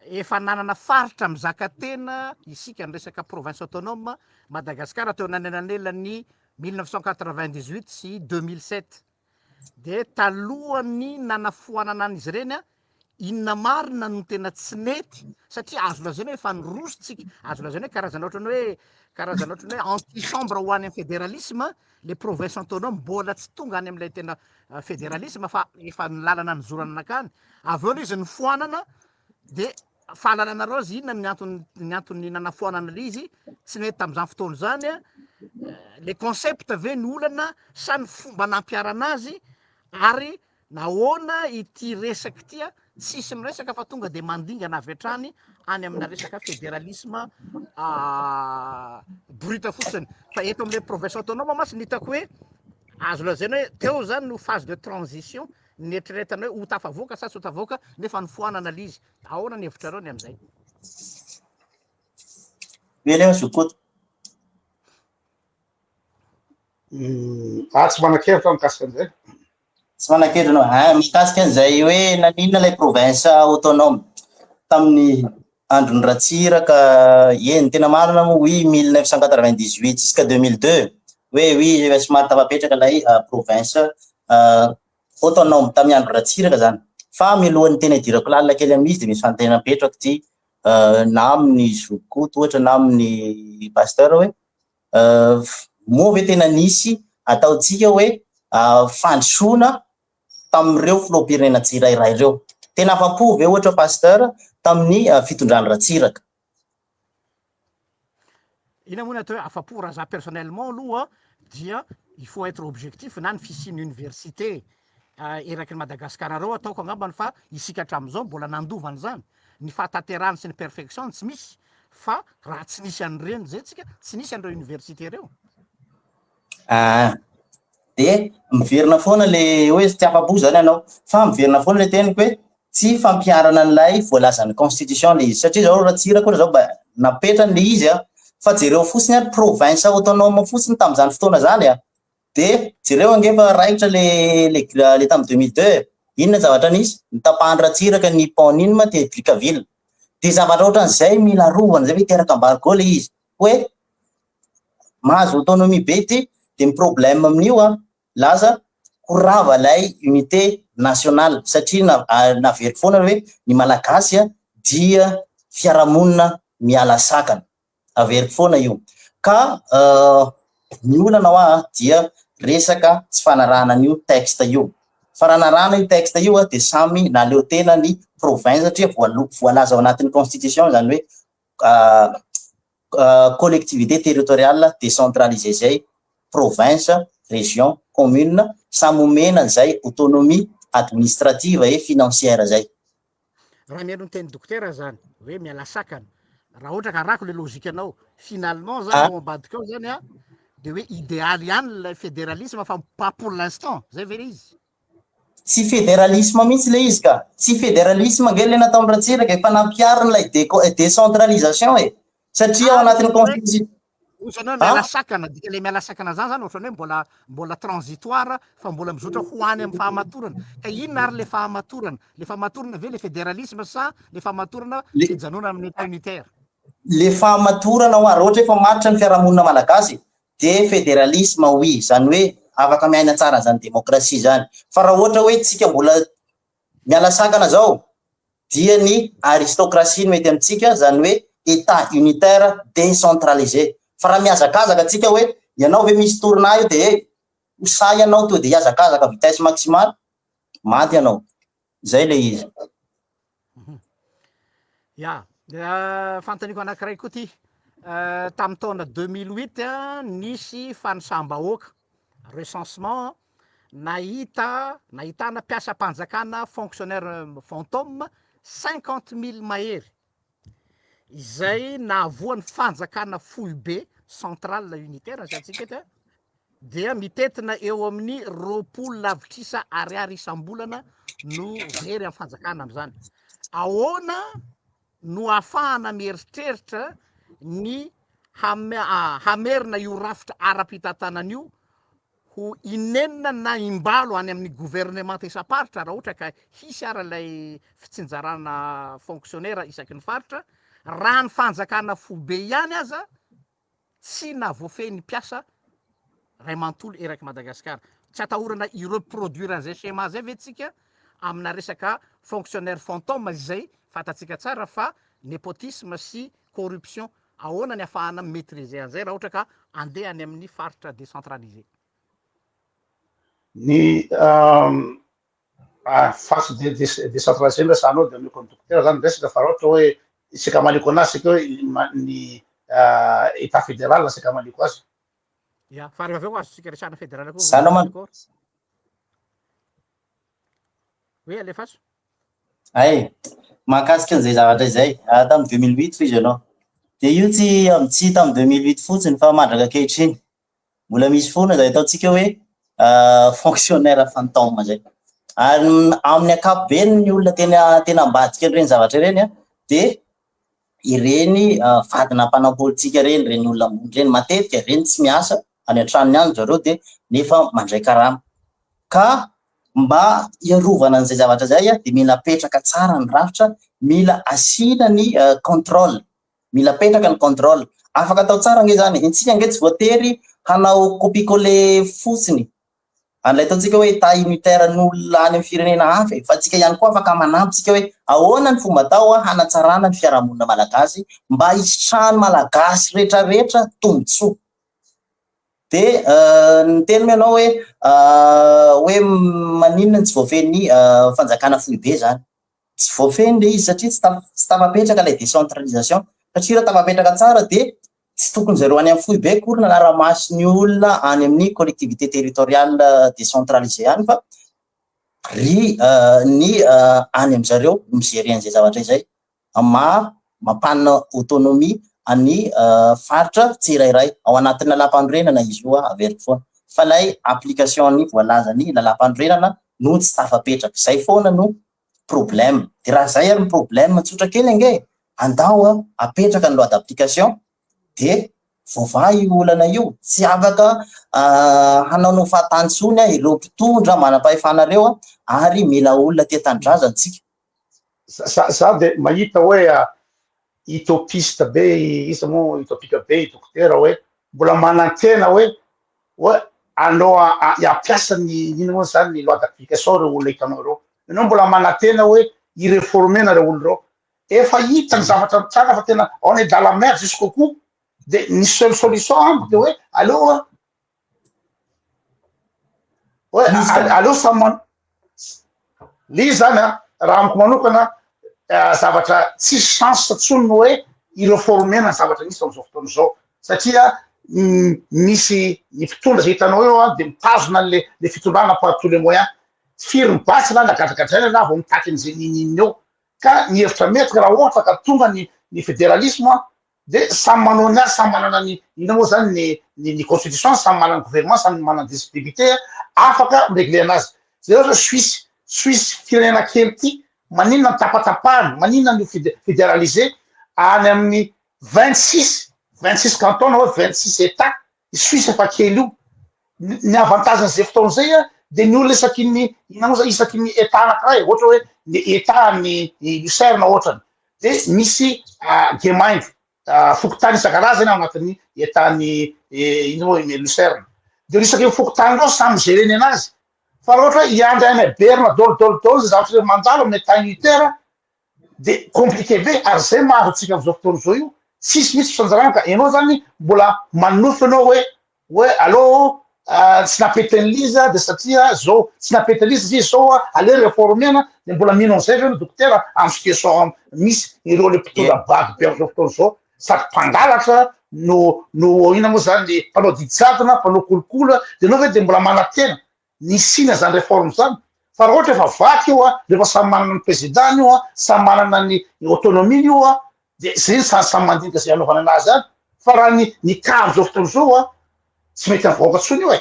efa nanana faritra mizaka tena isika ny resaka province autonome Madagasikara teo nanelanelan'ny 1998 sy 2007. Dia talohan'ny nanafoanana an'izy ireny an, inona marina no tena tsy nety satria azo lazaina hoe efa niroso tsika, azo lazaina hoe karazana ohatran'ny hoe karazana ohatran'ny hoe antichambre ho any amin'ny fédéralisme le province autonome mbola tsy tonga any amin'ilay tena fédéralisme fa efa ny lalana nizorana nankany, avy eo ilay izy nofoanana de fahalalanareo azy inona ny antony ny antony nanafoanana ilay izy, tsy nety tamin'izany fotoana izany an, le concept ve ny olana sa ny fomba nampiharana azy ary Nahoana ity resaka ity a, tsisy miresaka fa tonga dia mandingana avy hatrany any amina resaka federalisme brut fotsiny. Fa eto amin'ilay province autonome mantsy no hitako hoe azo lazaina hoe teo zany no phase de transition nieritreretana hoe ho tafavoaka sa tsy ho tafavoaka nefa nofoanana ilay izy. Ahoana ny hevitrareo ny amin'izay? Velona Zokoto. Ah, tsy manan-kevitra mikasika an'izay. Tsy manan-kevitra anao. Ah, mikasika an'izay hoe naninona ilay province autonome tamin'ny andron'i Ratsiraka, eny, tena marina moa, oui, 1998 jusqu'à 2002, hoe oui, efa somary tafapetraka ilay province autonome tamin'ny andro Ratsiraka zany. Fa mialohan'ny tena hidirako lalina kely amin'izy dia misy fanontaniana apetrako ity na amin'ny zoky ohatra na amin'ny pasteur hoe Moa ve tena nisy ataontsika hoe fandrosoana tamin'ireo filoham-pirenena tsirairay ireo? Tena afa-po ve ohatra Pasteur tamin'ny fitondran'i Ratsiraka? Inona moa ny atao hoe afa-po? Raha za personnellement aloha dia il faut être objectif na ny fisian'ny université eraky ny Madagascar reo ataoko angambany fa isika hatramin'izao mbola nandova an'izany, ny fahatanterahany sy ny perfection-ny tsy misy fa raha tsy nisy an'ireny zay tsika tsy nisy an'ireo université ireo. Ah, de miverina foana le hoe tsy afa-po zany ianao, fa miverina foana le teniko hoe tsy fampiharana an'ilay voalazan'ny constitution le izy, satria zao Ratsiraka ohatra zao mba napetrany le izy a, Fa jereo fotsiny ary province autonome fotsiny tamin'izany fotoana izany a! Dia jereo ange fa raikitra le le le tamin'ny 2002 e! Inona ny zavatra nisy? Notapahan'i Ratsiraka ny pont n'inona ma teny Brickaville. Dia zavatra ohatran'izay mila arovana izay fa hiteraka embargo le izy. Hoe mahazo autonomie be ity dia ny problème amin'io an, lasa ho rava ilay unité nationale satria naveriko foana hoe ny Malagasy dia fiarahamonina miala sakana. Averiko foana io. Ka ny olana hoa dia resaka tsy fanarahana an'io texte io. Fa raha narahana io texte io dia samy nahaleo tena ny province satria voalaza ao anatin'ny constitution izany hoe collectivité territoriale décentralisée izay, province, région, commune, samy omena an'izay autonomie administrative et financière izay. Raha mihaino ny tenin'i dokotera zany hoe miala sakana, raha ohatra ka arahako le logique anao, finalement zany ao ambadika ao zany an, de hoe idéal ihany ilay fédéralisme fa pas pour l'instant, zay ve le izy? Tsy fédéralisme mihitsy le izy ka! Tsy fédéralisme ange le nataon'i Ratsiraka e, fa nampihariny ilay déco- décentralisation e! Satria ao anatin'ny constitution. Ohatran'ny hoe miala sakana, dika le miala sakana zany zany ohatran'ny hoe mbola mbola transitoire fa mbola mizotra ho any amin'ny fahamatorana. Ka inona ary le fahamatorana? Le fahamatorana ve le fédéralisme sa le fahamatorana fijanonana amin'ny état unitaire? Le fahamatorana hoa, raha ohatra hoe efa matotra ny fiarahamonina malagasy de fédéralisme oui, zany hoe afaka miaina tsara an'izany démocratie zany. Fa raha ohatra hoe tsika mbola miala sakana zao dia ny aristocratie no mety amintsika, zany hoe état unitaire décentralisé. Fa raha mihazakazaka tsika hoe ianao ve misy tournant io de he ho sahy ianao to de hihazakazaka vitesse maximale, maty ianao. Zay le izy. Ya, fanontaniako anankiray koa ty, tamin'ny taona 2008 nisy fanisam-bahoaka, recensement, nahita, nahitana mpiasam-panjakana fonctionnaire fantôme 50 000 mahery, izay nahavoa ny fanjakana foibe centrale unitaire asiantsika eto dia mitentina eo amin'ny 20 lavitrisa ariary isam-bolana no very amin'ny fanjakana amin'izany. Ahoana no ahafahana mieritreritra ny hamerina io rafitra ara-pitantanana io ho inenina na imbalo any amin'ny governemanta isam-paritra raha ohatra ka hisy ara ilay fitsinjarana fonctionnaire isaky ny faritra, raha ny fanjakana foibe ihany aza tsy nahavoafehy ny mpiasa ray manontolo eraky Madagasikara. Tsy atahorana hi-reproduire an'izay schéma zay ve tsika amina resaka fonctionnaire fantôme izay fantatsika tsara fa népotisme sy corruption. Ahoana ny afahana mi-maitriser an'izay raha ohatra ka andeha any amin'ny faritra décentralisé? Ny faritra décentralisé no resahanao dia omeko an'i dokotera zany ny resaka fa raha ohatra hoe isaka amaliko anazy isika hoe ny état fédéral isaka amaliko azy. Ya, fa rehefa avy eo azontsika resahana fédéral koa. Zany man. Oui, alefaso. Hay, mahakasika an'izay zavatra izay, tamin'ny 2008 hoy izy ianao. Dia io tsy tsy tamin'ny 2008 fotsiny fa mandraka ankehitriny. Mbola misy foana izay ataontsika hoe fonctionnaire fantôme izay. Ary amin'ny ankapobeny ny olona tena tena ambadika an'ireny zavatra ireny dia ireny vadina mpanao politika ireny, ireny olona ambony ireny, matetika ireny tsy miasa any an-tranony any zareo dia nefa mandray karama. Ka mba hiarovana an'izay zavatra izay dia mila apetraka tsara ny rafitra, mila asiana ny contrôle, mila apetraka ny contrôle. Afaka atao tsara ange izany, isika ange tsy voatery hanao copie coller fotsiny an'ilay ataontsika hoe état unitaire n'olona any amin'ny firenena hafa e, fa tsika ihany koa afaka manampy tsika hoe ahoana ny fomba atao hanatsarana ny fiarahamonina malagasy mba hisitrahan'ny malagasy rehetrarehetra tombontsoa. Dia niteny moa ianao hoe hoe maninona no tsy voafehin'ny fanjakana foibe izany. Tsy voafehiny ilay izy satria tsy tsy tafapetraka ilay décentralisation. Satria raha tafapetraka tsara dia tsy tokony zareo any amin'ny foibe akory nanara-maso ny olona any amin'ny collectivité territoriale décentralisée any fa ry ny any amin-jareo no mi-gérer an'izay zavatra izay. Maha mampanana autonomie an'ny faritra tsirairay. Ao anatin'ny lalàmpanorenana izy io averiko foana. Fa ilay application ny voalazan'ny lalàmpanorenana no tsy tafapetraka. Izay foana no problème. Dia raha izay ary ny problème tsotra kely ange e, andao apetraka ny loi d'application. De voavaha io olana io, tsy afaka hanaonao fahatany intsony ireo mpitondra manam-pahefana ireo ary mila olona tia tanindrazana tsika. Za za de mahita hoe utopiste be iza moa utopique be i dokotera hoe mbola manantena hoe hoe anao hampiasa ny inona moa zany ny loi d'application reo olona hitanao reo, ianao mbola manantena hoe hi-reformer-na reo olona reo, efa hita ny zavatra mitranga fa tena on est dans la merde jusqu'au cou, de ny seule solution amiko de hoe aleo hoe aleo samy man- le izy zany an, raha amiko manokana zavatra tsisy chance tsony ny hoe hi-reformer-na ny zavatra misy am'zao fotoana zao satria misy ny mpitondra zay hitanao eo an de mitazona an'le le fitondrana par tous les moyens, firy ny basy na nagadragadraina na vao mitaky an'izay ninininina eo ka ny hevitra mety raha ohatra ka tonga ny ny federalisme de samy manao ny azy, samy manana ny inona moa zany ny ny ny constitution, samy manana ny gouvernement, samy manana ny député afaka mi-regler anazy. Jereo zao Suisse, Suisse firenena kely ty, maninona ny tapatapahany, maninona ny federaliser any amin'ny 26, 26 cantons na hoe 26 états, i Suisse efa kely io. Ny avantage n'izay fotoana izay a, de ny olona isaky ny inona moa zany isaky ny état anakiray, ohatra hoe ny état ny Lucerne ohatrany, de misy Gemeinde, fokontany isan-karazany ao anatin'ny état ny inona moa Lucerne, de isaky ny fokontany reo samy mi-gérer ny anazy, fa raha ohatra hoe hiandry any Berne daholo daholo daholo zay zavatra mandalo amin'ny état unitaire de compliqué be, ary zay mahazo antsika am'izao fotoana zao io, tsisy mihitsy fisanjarana ka ianao zany mbola manofy anao hoe hoe aleo tsy nampety an'liza de satria zao tsy nampety an'liza satria zao aleo reformena, de mbola mino an'izay ve ny dokotera amy situation misy ireo le mpitondra bado be am'izao fotoana zao, sady mpangalatra no no inona moa zany mpanao didy jadona, mpanao kolikoly, de anao ve de mbola manantena ny hisiana zany reforme zany? Fa raha ohatra efa vaky io a, rehefa samy manana ny président-ny io a, samy manana ny autonomie-ny io a, de zay ny samy samy mandinika zay hanaovana anazy any, fa raha ny ny cas am'izao fotoana zao a, tsy mety amy vahoaka tsony io e.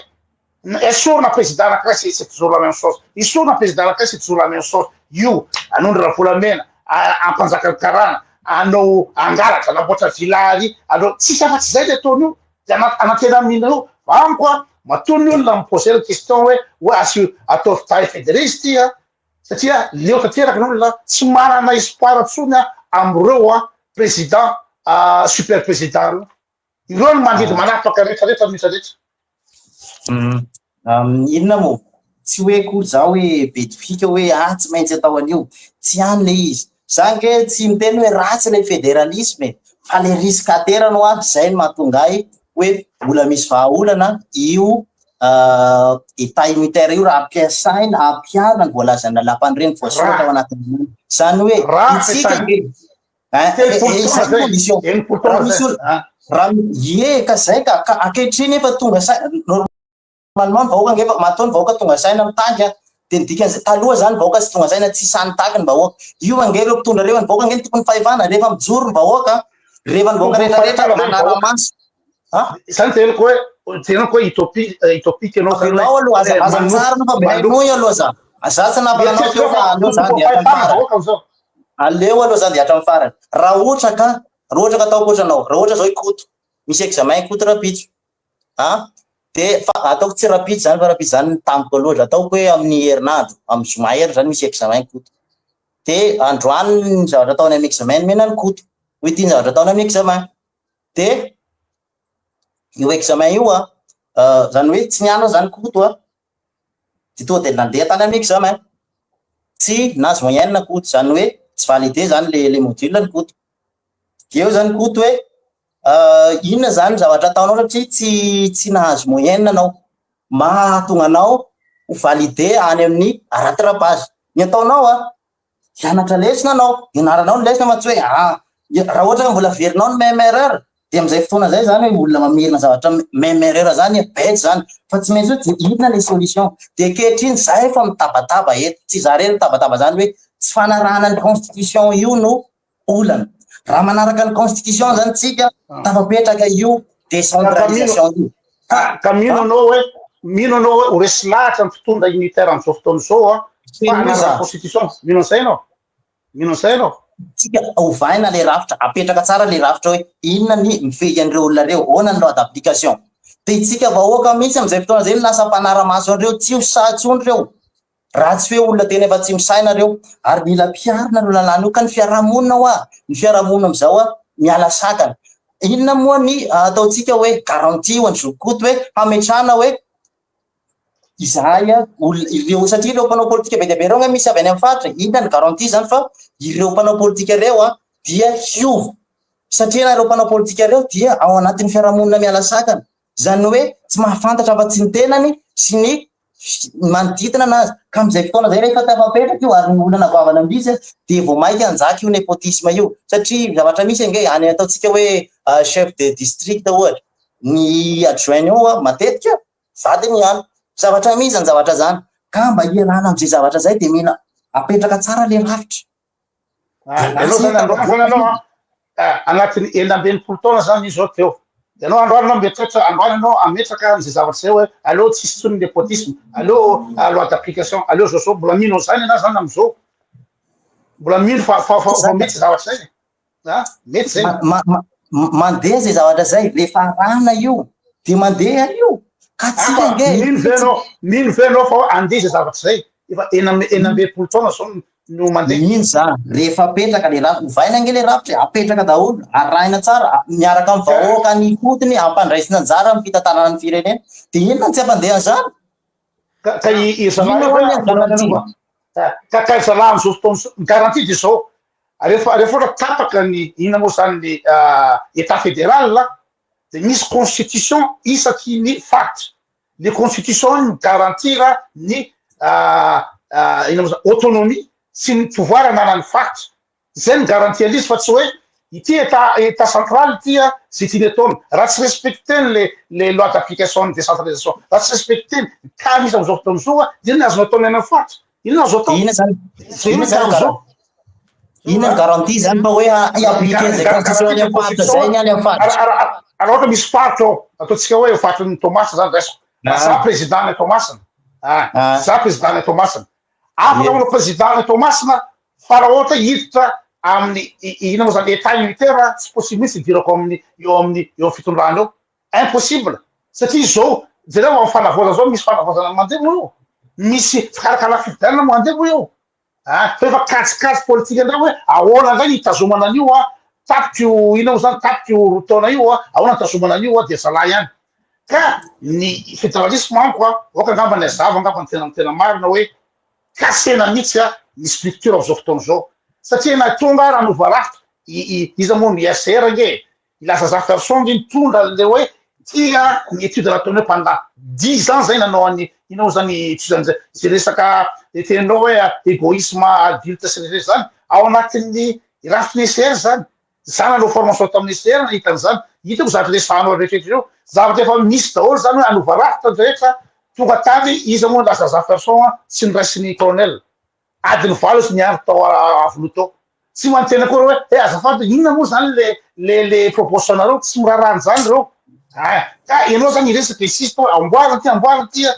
Esorina président anakiray c'est c'est toujours la même chose, esorina président anakiray c'est toujours la même chose, io hanondrana volamena, hampanjaka ny karana, hanao hangalatra, hanamboatra villa ary, hanao tsisy afa-tsy zay le ataony io, de anantena amin'inona io? Fa amiko a, matoa ny olona mi-poser la question hoe hoe asio ataovy taille fédéré izy ty a, satria leo tanteraka ny olona, tsy manana espoir tsony a am'ireo a président super président reo, ireo no mandidy manapaka retraretra retraretra. Inona moa? Tsy hoe akory za hoe be tohika hoe ah tsy maintsy atao an'io, tsy any le izy. Za ange tsy miteny hoe ratsy le fédéralisme e, fa le risque aterany hoa zay no mahatonga ahy hoe mbola misy vahaolana io état unitaire io raha ampiasaina, ampiharina ny voalazan'ny lalàmpanorenana voasoratra ao anatin'izany. Zany hoe itsika ange raha misy olo raha ie ka zay ka ka ankehitriny efa tonga saina normalement ny vahoaka ange efa matoa ny vahoaka tonga saina mitaky a, de ny dikan'izay taloha zany vahoaka tsy tonga saina tsy sahy nitaky ny vahoaka, io ange ireo mpitondra ireo ny vahoaka ange no tokony fahefana rehefa mijoro ny vahoaka, rehefa ny vahoaka rehetrarehetra manara-maso a. Zany teneniko hoe teneniko hoe utopie utopique ianao zany hoe aloha aza aza mitsara anao fa mba henoy aloha za, za tsy namana anao teo fa aleo za andeha hatramin'ny farany. Aleo aloha za andeha hatramin'ny farany. Raha ohatra ka, raha ohatra ka ataoko ohatra anao, raha ohatra zao i Koto, misy examen i Koto rahampitso, a, de fa ataoko tsy rahampitso zany fa rahampitso zany tampoka loatra, ataoko hoe amin'ny herinandro, amin'ny zoma herinandro zany misy examen i Koto. De androany ny zavatra ataony amin'ny examen nomena an'i Koto, hoe ity ny zavatra ataony amin'ny examen. De io examen io a, zany hoe tsy nianatra zany Koto a, de tonga de nandeha tany amin'ny examen, tsy nahazo moyenne Koto, zany hoe tsy validé zany le le module ny Koto. De eo zany Koto hoe inona zany zavatra ataonao satria tsy tsy nahazo moyenne anao, mahatonga anao ho validé any amin'ny rattrapage. Ny ataonao a, hianatra lesona anao, ianaranao ny lesona fa tsy hoe ah raha ohatra ka mbola averinao ny même erreur de am'izay fotoana zay zany hoe olona mamerina zavatra même erreur zany bête zany fa tsy maintsy hoe inona le solution. De ankehitriny za efa mitabataba eto, tsy za rery mitabataba zany hoe tsy fanarahana ny constitution io no olana. Raha manaraka ny constitution zany tsika tafapetraka io décentralisation io. Ka mino anao hoe mino anao hoe ho resy lahatra ny mpitondra unitaire am'izao fotoana izao a, fa hanaraka constitution, mino an'izay ianao? Mino an'izay ianao? Tsika ovaina le rafitra, apetraka tsara le rafitra hoe inona ny mifehy an'ireo olona ireo, ahoana ny loi d'application. Dia itsika vahoaka mihitsy amin'izay fotoana izay no lasa mpanara-maso an'ireo, tsy ho sahy intsony ireo. Raha tsy hoe olona tena efa tsy misaina ireo, ary mila ampiharina ireo lalàna io, ka ny fiarahamonina hoa, ny fiarahamonina amin'izao hoa miala sakana. Inona moa ny ataontsika hoe garantie ho an'i Zoky Koto hoe hametrahana hoe izahay olona ireo, satria ireo mpanao politika be dia be ireo angaha misy avy any amin'ny faritra, inona ny garantie izany fa ireo mpanao politika ireo dia hiova, satria na ireo mpanao politika ireo dia ao anatin'ny fiarahamonina miala sakana, izany hoe tsy mahafantatra afa-tsy ny tenany sy ny manodidina anazy, ka amin'izay fotoana izay rehefa tafapetraka io ary ny olana goavana mihitsy dia vao mainka hanjaka io népotisme io, satria zavatra misy ange any ataontsika hoe chef de district ohatra, ny adjoint-ny eo matetika vadiny ihany, zavatra misy izany zavatra izany, ka mba hialana amin'izay zavatra izay dia mila apetraka tsara ilay rafitra. Ianao zany androany zany ianao an, anatin'ny 66 taona zany izy zao teo. Ianao androany ianao mieritreritra, androany ianao hametraka an'izay zavatra izay hoe aleo tsisy intsony ny népotisme, aleo loi d'application, aleo zao zao, mbola mino an'izany ianao zany amin'izao? Mbola mino fa fa fa mety zavatra izay? A, mety zay. Mandeha zay zavatra zay, rehefa arahana io de mandeha io. Ka tsika ange. Mino ve anao, mino ve anao fa andeha zay zavatra zay? Efa 66 taona zao no mandeha. Mino za, rehefa apetraka le rafitra, ovaina ange le rafitra e, apetraka daholo, arahina tsara, miaraka amin'ny vahoaka any ifotony, ampandraisina anjara amin'ny fitantanana ny firenena, de inona no tsy hampandeha an'izany? Ka ka i i zalahy Inona hoe ho'a ny antonany garantie? aloha. Ka ka zalahy am'izao fotoana izao, ny garantie de zao, rehefa rehefa ohatra tapaka ny inona moa zany ny état fédéral de misy constitution isaky ny faritra, le constitution iny mi-garantir ny inona moa zany autonomie sy ny pouvoir ananan'ny faritra, Zay ny garantie an'izy fa tsy hoe ity état état central ity a zay tiany ataony raha tsy respecter-ny le le loi d'application ny décentralisation raha tsy respecter-ny ny cas misy am'zao fotoana zao a inona ny azony ataony any amin'ny faritra inona azo atao Inona zany zay inona ny zany cas am'zao inona ny garantie zany fa hoe hi-appliquer zay constitution any amin'ny faritra zay ny any amin'ny faritra raha ohatra misy faritra ao ataontsika hoe faritry ny Toamasina zany raisiko za président ny Toamasina za président ny Toamasina afaka manao président ny Toamasina Fa raha ohatra hiditra amin'ny inona moa zany état unitaire tsy possible mihitsy hidirako amin'ny eo amin'ny eo amin'ny fitondrana eo. Impossible. Satria izao jereo amin'ny fanavaozana zao misy fanavaozana mandeha moa eo. Misy fikarakarana fifidianana mandeha moa eo. Ah, fa efa kajikajy politika indray hoe ahoana indray ny hitazomana an'io ah, tapitra io inona moa zany tapitra io roa taona io ah, ahoana ny hitazomana an'io ah, dia zalahy ihany. Ka ny fédéralisme amiko ah, aoka angamba ny hazava angamba ny tena ny tena marina hoe Kasena mihitsy a ny structure amzao fotoana izao satria na tonga ara hanova rafitra i i iza moa ny RCR ange e, i Laza Zafiarison ange nitondra anle hoe ty a ny étude nataony hoe pendant dix ans zay nanao an'i inona moa zany étude an'zay zay resaka teneninao hoe égoïsme adulte sy ny rehetra zany ao anatin'ny rafitry ny SCR zany Za nanao formation tamin'ny SR nahita an'izany, hitako zavatra resahanao rehetra ireo, zavatra efa misy daholo zany hoe hanova rafitra ny rehetra, tonga tany iza moa lasa Zaferson an, tsy noraisin'ny colonel, adiny valo izy niandry tao Avoloha tao, tsy manantena akory hoe eh azafady inona moa zany le le le proposition nareo, tsy miraharaha an'izany ireo, ah ka ianao zany hiresaka insiste hoe amboarina ity amboarina ity an,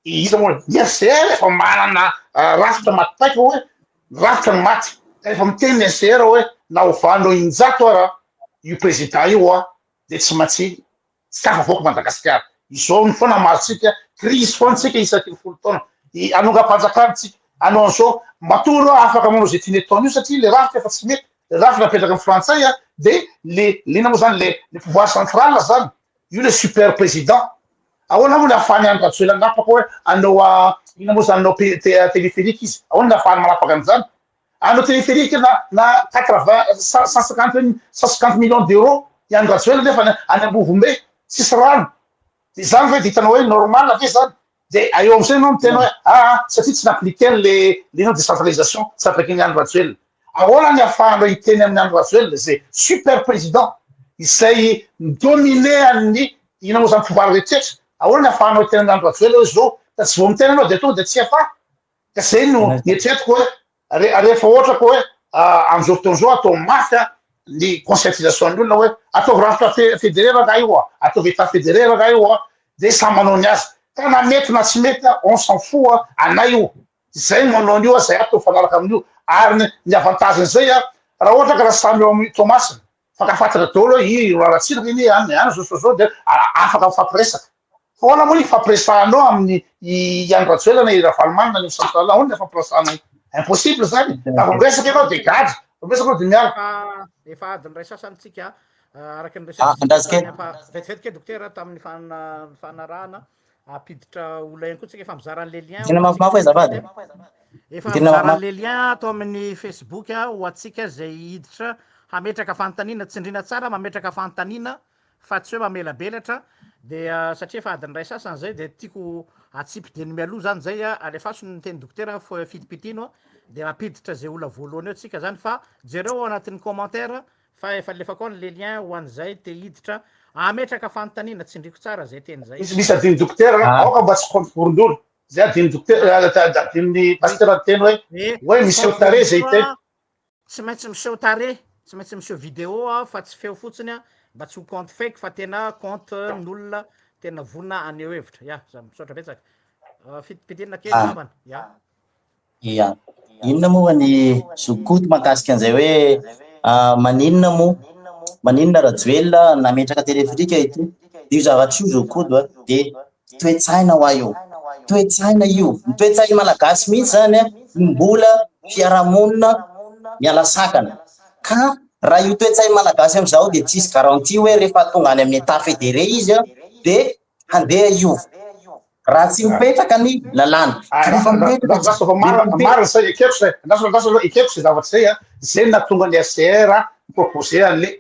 Iza moa ny HCR efa manana rafitra maty paika hoe rafitra ny maty ka efa miteny ny HCR hoe na ovanao injato ara io président io a de tsy maintsy tsy tafavoaka Madagasikara. Izao ny foana mahazo-tsika crise foana tsika isaky ny 10 taona hanongam-panjakana tsika hanao an'izao matoa ireo afaka manao izay tiany ataony io satria le rafitra efa tsy mety le rafitra napetraky ny frantsay a de le le inona moa zany le le pouvoir central zany io le super président Ahoana moa ny ahafahan'i Andry Rajoelina manapaka hoe hanao inona moa izany hanao téléphérique izy? Ahoana ny ahafahany manapaka an'izany? Hanao téléphérique na na quatre-vingt cent cent cinquante 150 millions d'euros i Andry Rajoelina nefa any Ambovombe tsisy rano. Dia izany ve dia hitanao hoe normal ve izany? Dia eo amin'izay ianao miteny hoe aa satria tsy n'appliquer-ny le le inona décentralisation tsy appliquer-n'i Andry Rajoelina. Ahoana ny ahafahanao hiteny amin'i Andry Rajoelina izay super président izay mi-dominer an'ny inona moa zany pouvoir rehetra, ahoana ny ahafahanao hiteny amin'i Andry Rajoelina hoe zao, ka tsy vao miteny anao dia tonga dia tsy afa, ka zay no eritreretiko hoe rehefa ohatra ka hoe amin'izao fotoana izao atao mafy ny conscientisation ny olona hoe ataovy rafitra fédéré rangahy io a, ataovy état fédéré rangahy io a, dia samy manao ny azy, ka na mety na tsy mety on s'en fout anay io, Zay no manao an'io a, zay ato mifanaraka amin'io, ary ny ny avantage-n'izay a, Raha ohatra ka raha samy eo amin'ny Toamasina, mifankafantatra daholo hoe i Ratsiraka anie any any zao zao zao dia afaka mifampiresaka. Fa ahoana moa ny ifampiresahanao amin'ny i Andry Rajoelina na i Ravalomanana any amin'ny centrale, ahoana ny ifampiresahanao? Impossible zany. Raha vao miresaka ianao dia gadra, vao miresaka ianao dia miala. Efa efa adiny iray sasany tsika araka ny Ah, resatsika andraso tany kely. ampa vetivety kely dokotera tamin'ny fana- fanarahana ampiditra olona ihany koa tsika efa mizara an'le lien Tena ho antsika mafimafy zay azafady. efa Tena mizara mafimafy. an'le lien ato amin'ny Facebook ho antsika zay hiditra hametraka fanontaniana tsindrina tsara mametraka fanontaniana fa tsy hoe mamelabelatra dia satria efa adiny iray sasany zay dia tiako atsipy dieny mialoha zany zay a, alefaso ny teny dokotera fitipitino a, dia mampiditra zay olona voalohany eo tsika zany fa jereo ao anatin'ny commentaire fa efa alefako ao le lien ho an'izay te hiditra hametraka fanontaniana, tsindriko tsara zay teny zay. Misy misy adin'ny dokotera Ah. aoka mba tsy compte vorondolo zay adin'ny dokotera adin'ny pasitera niteny hoe Eh, hoe tsy miseho compte tarehy zay vorondolo teny a, Tsy maintsy miseho tarehy, tsy maintsy miseho vidéo aho fa tsy feo fotsiny a, mba tsy ho compte fake fa tena compte n'olona tena vonona haneho hevitra. Ya, za misaotra betsaka. Fitipitihina kely Ah. angambany. Ya. Ya. Inona moa ny zokoto mahakasika an'izay hoe ah, maninona moa maninona Rajoelina nametraka téléphérique ity? Io zavatra io zokoto a, dia toe-tsaina hoa io, toe-tsaina io, ny toe-tsain'ny Malagasy mihitsy zany a, no mbola fiarahamonina miala sakana, ka raha io toe-tsain'ny Malagasy amin'izao dia tsisy garantie hoe rehefa tonga any amin'ny Etat fédéré izy a, dia handeha hiova, raha tsy mipetraka ny lalàna, ka rehefa mipetraka Andraso fa marina, marina zay, ekeko zay, andraso andraso aloha, ekeko zay zavatra zay a, zay no nahatonga ny HCR mi-proposer an'le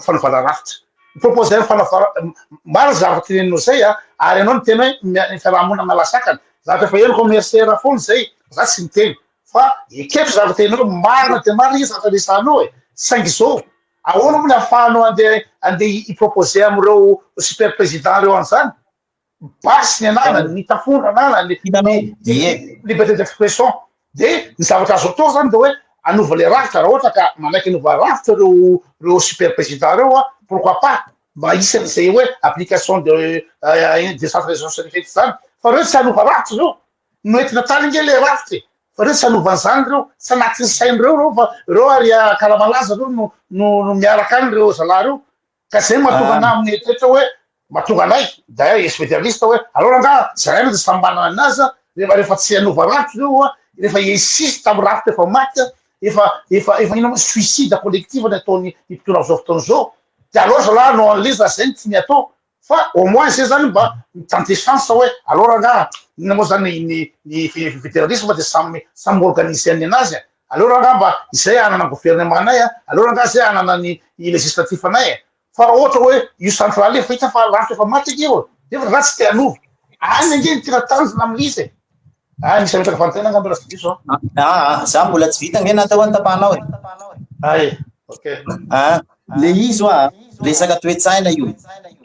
fanovana rafitra. Mi-proposer ny fanovana, marina zavatra teneninao zay a, ary ianao niteny hoe ny fiarahamonina miala sakana, zavatra efa henoko amin'ny HCR foana zay, za tsy niteny, fa ekeko zavatra teneninao, marina dia marina io zavatra resahanao e, saingy zao, ahoana moa ny ahafahanao andeha andeha hi-proposer amin'ireo super président reo an'izany? Basy ny ananany, ny tafondro ananany, ny liberté d'expression. De ny zavatra azo atao zany de hoe hanova le rafitra, raha ohatra ka manaiky hanova rafitra reo reo super président reo a, pourquoi pas mba hisy an'izay hoe application de décentralisation rehetra zany, fa reo tsy hanova rafitra reo, noentina tany ange le rafitra e, fa reo tsy hanova an'izany reo, tsy anatin'ny sain'ireo reo fa reo ary Akalamalaza reo no no miaraka any reo zalahy reo, Ka zay mahatonga anah mieritreritra hoe mahatonga anay d'ailleurs i spécialiste hoe aleo rangaha zahay aloha de samy manana ny azy rehefa rehefa tsy hanova rafitra ireo a rehefa hi-insiste amin'ny rafitra efa maty a efa efa efa inona moa suicide collectif ny ataon'ny mpitondra amin'izao fotoana izao de aleo zalahy hanao an'le izy raha zay no tiany atao fa au moins zay zany mba mi-tenter chance hoe aleo rangaha inona moa zany ny ny fédéralisme de samy samy mi-organiser ny anazy a Aleo rangaha mba izay hanana gouvernement nay a, aleo rangaha zay hanana ny législatif nay e, fa raha ohatra hoe io central io efa hita fa rafitra efa maty ange io e, nefa rangaha tsy te hanova, any ange ny tena tanjona amin'izy e, ah misy ametraka fanontaniana angamba raha tsy diso an. Ah, za mbola tsy vita ange natao ny tapahanao e. Ay, ok. Ah, le izy hoa resaka toe-tsaina io.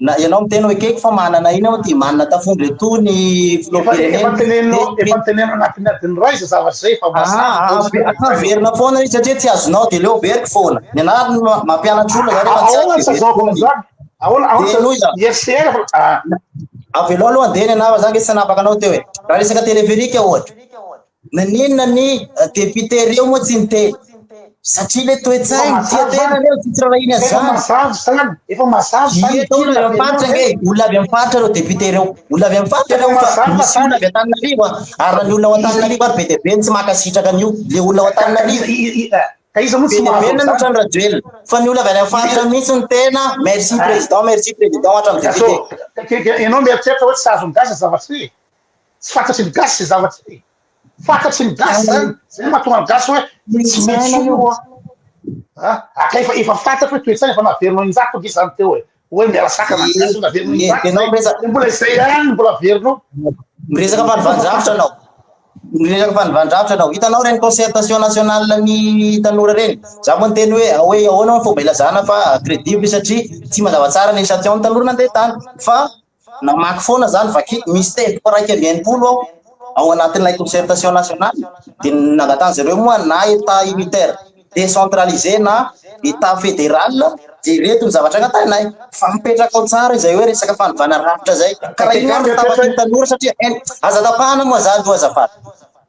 Na ianao miteny hoe ekeko fa manana ina aho ty, manana tafondro etoa ny filoham-pirenena. Efa teneninao, efa teneninao anatin'ny adiny iray izay zavatra izay efa mazava. Ah, averina foana izy satria tsy azonao dia aleo averiko foana. Ny anahy no mampianatra olona zany efa tsy Ahoana tsy azahoako an'izany? Ahoana ahoana tsy ny FCR ah. Avelao aloha andeha ny anahy fa za nge tsy hanapaka anao teo e. Raha resaka téléphérique ohatra. Naninona ny député reo moa tsy niteny? Satria le toe-tsainy tia tena reo, tsy tsirarahiany azy zany. Efa mazava zany, efa mazava zany. Ie, olona avy amin'ny faritra ange, olona avy amin'ny faritra reo député reo. Olona avy amin'ny faritra reo fa misy olona avy Antananarivo a. Ary raha ny olona ao Antananarivo ary be dia be ny tsy mankasitraka an'io. Le olona ao Antananarivo. Ka iza moa tsy mahazo an'izany? Be dia be ny nanohitra an'i Rajoelina. Fa ny olona avy any amin'ny faritra mihitsy no tena merci président, merci président hatramin'ny député. Ianao mieritreritra hoe tsy azon'ny gasy zavatra io e. Tsy fantatry ny gasy izay zavatra izay e. Fantatry ny gasy zany, zay no mahatonga ny gasy hoe tsy mety soa io an. Ah, ka efa efa fantatro hoe toe-tsaina efa naverinao injato ange zany teo e. Hoe miala sakana ny gasy naverinao injato zay. Dia mbola izay ihany no mbola averinao. Miresaka fanovan-drafitra anao. Miresaka fanovan-drafitra anao. Hitanao ireny concertation nationale ny tanora ireny. Za moa niteny hoe hoe ahoana ny fomba ilazana fa crédible satria tsy mazava tsara ny échantillon ny tanora nandeha tany. Fa Namaky foana zany vaky misy teboka 61 ao ao anatin'ilay concertation nationale dia nangatahan zareo moa na état unitaire décentralisé na état fédéral dia ireto ny zavatra angatahinay fa mipetraka ao tsara izay hoe resaka fanovana rafitra zay ka raha ino ary tapaky ny tanora satria en aza tapahana moa zany aloha azafady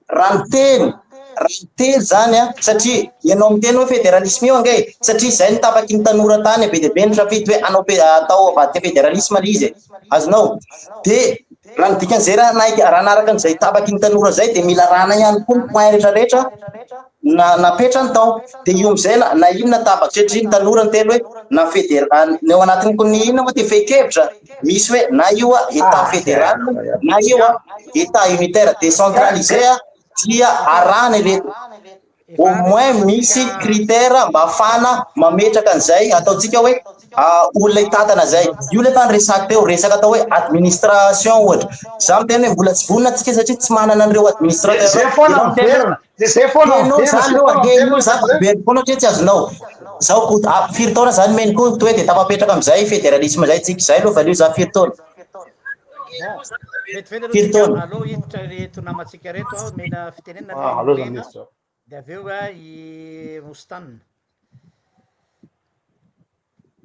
raha niteny. Raha telo zany an, satria ianao miteny hoe fédéralisme io ange e, satria izay no tapaky ny tanora tany be dia be ny safidy hoe hanao atao avadika fédéralisme le izy e, azonao? De raha ny dikan'izay raha naika raha naraka an'izay tapaky ny tanora zay de mila arahana ihany koa ny point rehetra rehetra na napetrany tao, de io amizay na na inona tapaka satria ny tanora niteny hoe na fédéral ny ao anatin'ny ny inona moa ty fehin-kevitra misy hoe na io état fédéral na io état unitaire décentralisé dia arahana ireto au moins misy critère mba afahana mametraka an'izay ataontsika hoe olona hitantana zay. Io le efa niresako teo, resaka atao hoe administration ohatra. Za miteny hoe mbola tsy vonona tsika satria tsy manana an'ireo administrateur. Zay foana miverina, de zay foana miverina, zany aloha io za miverina foana satria tsy azonao. Zao ko firy taona zany meny koa toe de tafapetraka amizay fédéralisme zay tsika. Zay aloha valio za firy taona. Vetivety aloha Firy tsika, taona? aleo hiditra ireto namantsika ireto, omena fitenenana Ah, aloha i aleo zany Nomena, miditra. dia avy eo i Mostana.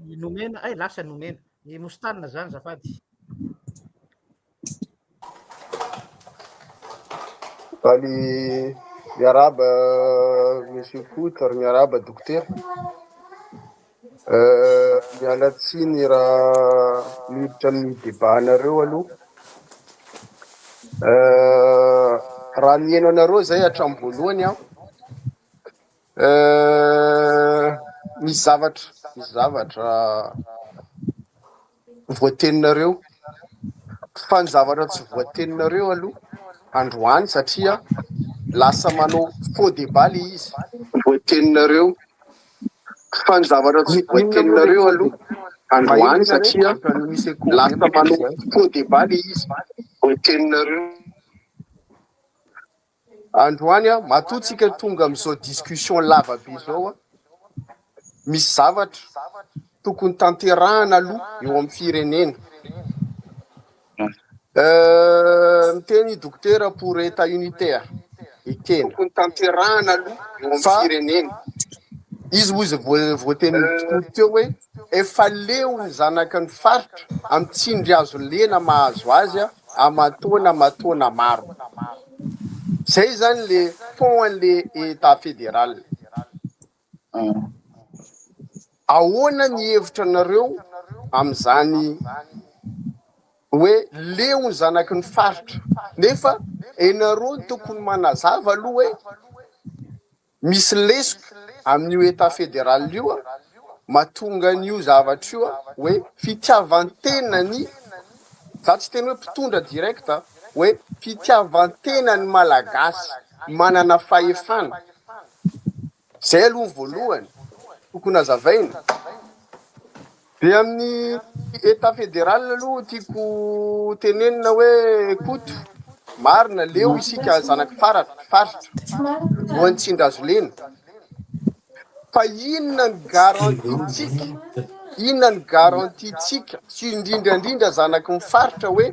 I Nomena, ay lasa Nomena. I Mostana zany azafady. Faly miarahaba Monsieur Koto ary miarahaba Dokotera. Miala tsiny raha miditra amin'ny débat-nareo aloha. Raha nihaino anareo zay hatramin'ny voalohany aho, misy zavatra, misy zavatra voateninareo fa ny zavatra tsy voateninareo aloha androany satria lasa manao faux débat le izy. Voateninareo fa ny zavatra tsy voateninareo aloha androany satria lasa manao faux débat le izy. Voateninareo. Androany an, matoa tsika tonga amin'izao discussion lava be izao an, misy zavatra tokony tanterahana aloha eo amin'ny firenena. Miteny i dokotera pour état unitaire, ekena. Tokony tanterahana aloha eo amin'ny firenena. Izy moa izay voateniny tokoa teo hoe efa leo ny zanaky ny faritra amin'ny tsindry hazo lena mahazo azy aman-taona aman-taona maro. Zay zany le fond an'le état fédéral. Ahoana ny hevitra nareo amin'izany hoe leo ny zanaky ny faritra nefa enareo no tokony manazava aloha hoe Misy lesoka amin'io Etat fédéral io mahatonga an'io zavatra io hoe fitiavan-tena ny, za tsy hiteny hoe mpitondra direct, hoe fitiavan-tena ny Malagasy manana fahefana. Zay aloha ny voalohany tokony hazavaina. Dia amin'ny Etat fédéral aloha tiako tenenina hoe Koto, marina leo isika zanaky faratra, faritra, voan'ny tsindrazolena. Fa inona ny garantie-tsika, inona ny garantie-tsika sy indrindra indrindra zanaky ny faritra hoe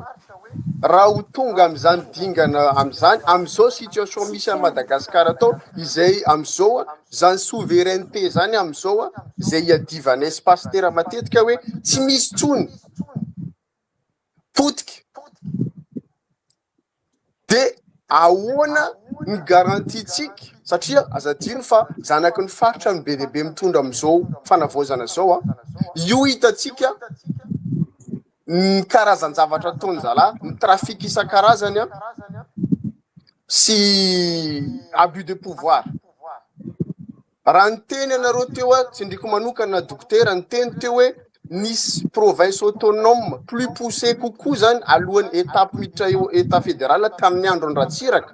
raha ho tonga amin'izany dingana amin'izany, amin'izao situation misy an'i Madagasikara atao izay amin'izao Zany souveraineté zany amizao a, zay iadivanay sy pasitera matetika hoe tsy misy tsony, potika, de ahoana ny garantie tsika satria aza adino fa zanaky ny faritra no be dia be mitondra amizao fanavaozana zao a, io hitantsika ny karazan-javatra ataony zalahy, ny trafic isan-karazany a, sy abus de pouvoir. Raha niteny ianareo teo a, tsindriko manokana dokotera niteny teo hoe nisy province autonome plus poussé kokoa zany alohan'ny étape miditra eo état fédéral tamin'ny andron'i Ratsiraka.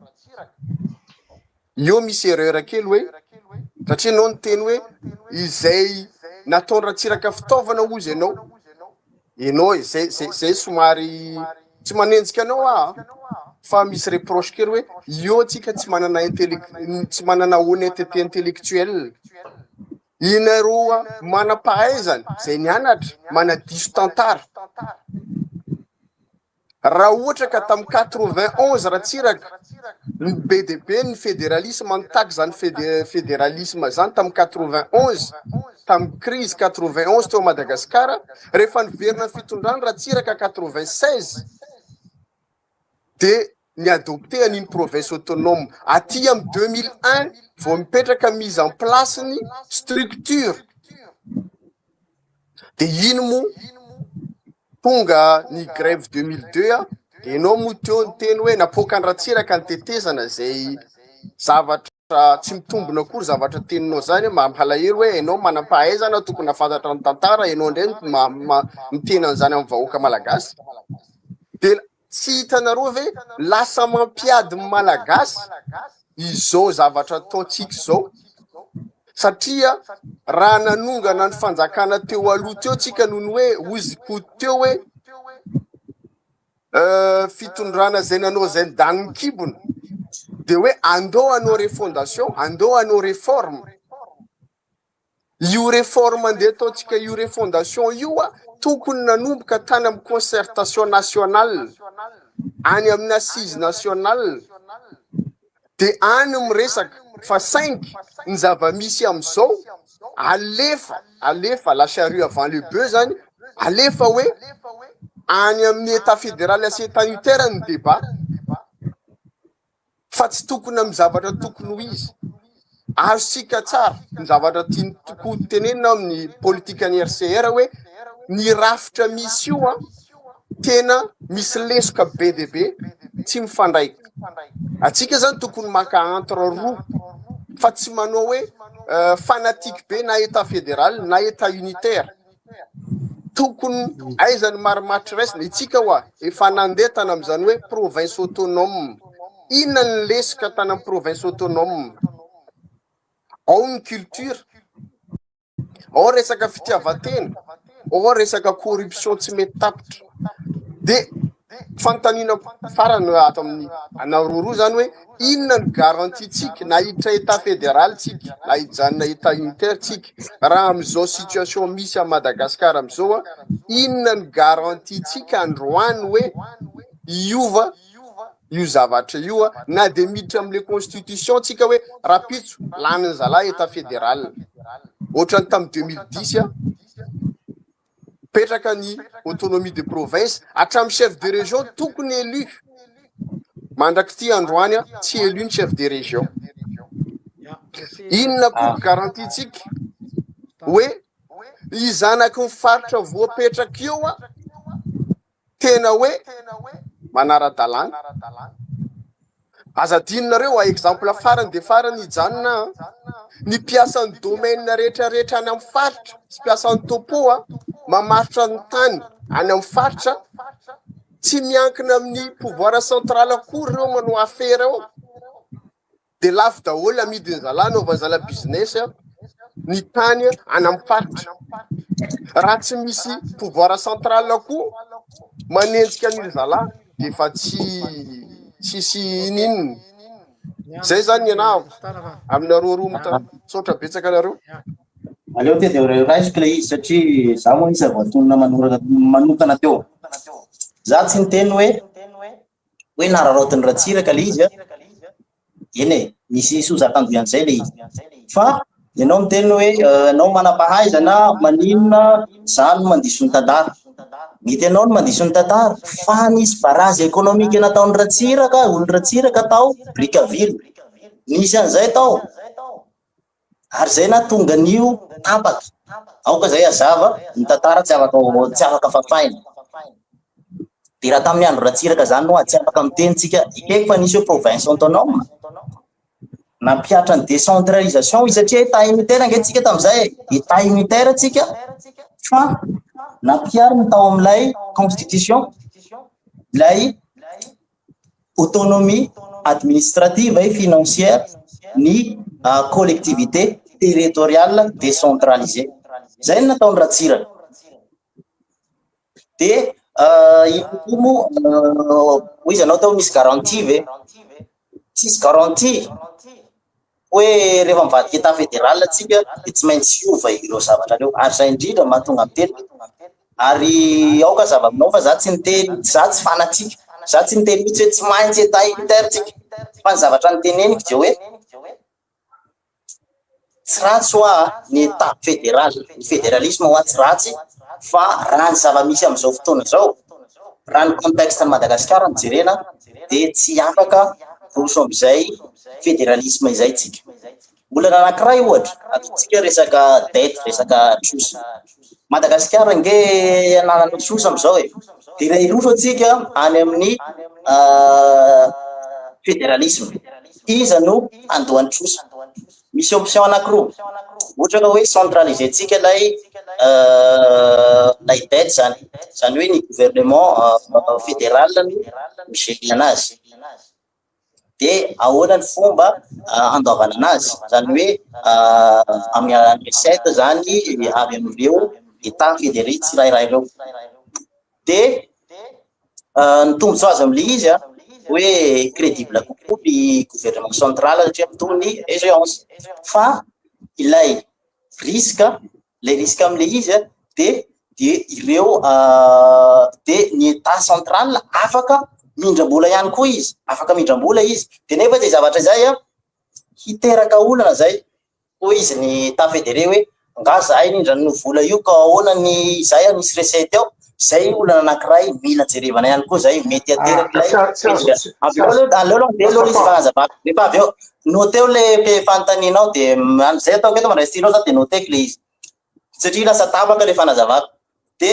Eo misy erreur kely hoe satria ianao niteny hoe izay nataon'i Ratsiraka fitaovana hozy ianao. Ianao izay zay zay somary tsy manenjika anao aho fa misy reproche kely hoe io tsika tsy manana intellec tsy manana honnêteté intellectuelle. Inareo manam-pahaizana izay nianatra manadiso tantara. Raha ohatra ka tamin'ny 91 Ratsiraka ny be dia be ny federalisme nitaky izany federalisme izany tamin'ny 91 tamin'ny crise 91 teo Madagasikara rehefa niverina ny fitondrany Ratsiraka 96 dia. ny adopter an'iny province autonome. Aty amin'ny 2001 vao mipetraka mise en place ny structure. De iny moa tonga ny grève 2002 a, de enao moa teo niteny hoe napoakan'i Ratsiraka ny tetezana zay zavatra tsy mitombina akory zavatra teninao zany, mampalahelo hoe enao manam-pahaizana tokony hahafantatra ny tantara, enao ndray no miteny an'izany amin'ny vahoaka malagasy. De Tsy hitanareo ve lasa mampiady ny Malagasy izao zavatra ataontsika izao? Satria raha nanongana ny fanjakana teo aloha teo tsika noho ny hoe hozy Koto teo hoe fitondrana izay nanao izay ny danin'ny kibony de hoe andao hanao refondation, andao hanao réforme. Io réforme andeha ataontsika io refondation io a, tokony nanomboka tany amin'ny concertation nationale, any amin'ny assise nationale, de any miresaka fa saingy ny zava-misy amin'izao alefa, alefa la charrue avant le bœuf zany, alefa hoe any amin'ny état fédéral sy état unitaire ny débat. fa tsy tokony amin'ny zavatra tokony ho izy. Azontsika tsara ny zavatra tiany tokoa tenenina amin'ny politikan'ny RCR hoe ny rafitra misy io an, tena misy lesoka be dia be tsy mifandraika. Antsika zany tokony maka entre roa fa tsy manao hoe fanatique be na état fédéral na état unitaire. Tokony aiza ny marimaritra raisina? Itsika hoa efa nandeha tany amin'izany hoe province autonome. Inona ny lesoka tany amin'ny province autonome? Ao ny culture, ao resaka fitiavan-tena, ao resaka corruption tsy mety tapitra. Dia fanontaniana farany ato amin'ny anareo roa zany hoe inona ny garantie tsika na hiditra état fédéral tsika na hijanona état unitaire tsika raha amin'izao situation misy à Madagascar amin'izao a, inona ny garantie tsika androany hoe hiova io zavatra io a, na de miditra amin'le constitution tsika hoe rapitso lanin'ny zalahy état fédéral ohatran'ny tamin'ny 2010 a, Mipetraka ny autonomie de province, hatramin'ny chef de région tokony élu. Mandrak'ity androany tsy élu ny chef de région. Inona koa ny garantie-tsika hoe i zanaky ny faritra voapetraka eo tena hoe manara-dalàna. Aza adinonareo a, exemple farany dia farany hijanona a, ny mpiasan'ny domaine rehetra rehetra any amin'ny faritra sy mpiasan'ny topo a, mamaritra ny tany any amin'ny faritra, tsy miankina amin'ny pouvoir central akory ireo manao affaire ao. De lafo daholo amidiny zalahy anaovany zalahy business ny tany any amin'ny faritra. Raha tsy misy pouvoir central koa manenjika an'ily zalahy de efa tsy tsisy ininona. Zay zany ny anahako aminareo roa mita misaotra betsaka anareo. Aleo te de raisiko le izy satria za moa isan'ny voatonona manoraka manokana teo. Za tsy niteny hoe hoe nararaotin'i Ratsiraka le izy a, eny e, misy soa-zakandoha ihany zay le izy, fa ianao miteny hoe ianao manam-pahaizana maninona za no mandiso ny tantara, mety ianao no mandiso ny tantara fa nisy barrage économique nataon'i Ratsiraka, olon'i Ratsiraka tao Brickaville, nisy an'izay tao. Ary zay nahatonga an'io tapaka. Aoka zay hazava, ny tantara tsy afaka tsy afaka fafaina. Dia raha tamin'ny andro Ratsiraka zany no tsy afaka miteny tsika, ekeko fa nisy hoe province autonome, nampihatra ny décentralisation izy satria état unitaire ange tsika tamin'izay e, état unitaire tsika fa nampihariny tao amin'ilay constitution ilay autonomie administrative et financière ny collectivité territoriale décentralisée. Zay no nataon'i Ratsiraka. Dia ino koa moa, hoy izy anao teo misy garantie ve? Tsisy garantie. hoe rehefa mivadika état fédéral tsika dia tsy maintsy hiova ireo zavatra ireo ary izay indrindra mahatonga miteny ary aoka hazava aminao fa za tsy niteny za tsy fanatique za tsy niteny mihitsy hoe tsy maintsy état unitaire tsika fa ny zavatra niteneniko dia hoe tsy ratsy hoa ny état fédéral ny fédéralisme hoa tsy ratsy fa raha ny zava-misy amin'izao fotoana izao raha ny contexte ny Madagasikara no jerena. de tsy afaka roso am'izay fédéralisme izay tsika. Olana anankiray ohatra, ataontsika resaka dette, resaka trosa. Madagasikara nge ananana trosa am'izao e. De raha hiroso atsika any amin'ny fédéralisme, iza no andohan'ny trosa? Misy option anankiroa. Ohatra ka hoe centraliser-tsika lay dette zany, zany hoe ny gouvernement fédéral no mi-gérer anazy. De ahoana ny fomba andoavana anazy? Zany hoe amin'ny alalan'ny recette zany avy amin'ireo état fédéré tsirairay ireo. De ny tombontsoa azo am'le izy a, hoe crédible kokoa ny gouvernement central satria mitovy ny échéance. Fa ilay risque, le risque am'le izy a, de ireo de ny état central afaka mindram-bola ihany koa izy, afaka mindram-bola izy. De nefa zay zavatra zay a, hiteraka olana zay. Hoy izy ny état fédéré hoe nga zahay nindra no vola io ka ahoana ny zay a misy recette ao. Zay olana anankiray mila jerevana ihany koa zay mety ateraky lay. Avy eo aloha, aleo aloha andeha aloha izy fanazavana. Rehefa avy eo, noteo le fanontanianao, de zay ataoko eto mandray stylo za, de noteko le izy satria lasa tapaka le fanazavako. De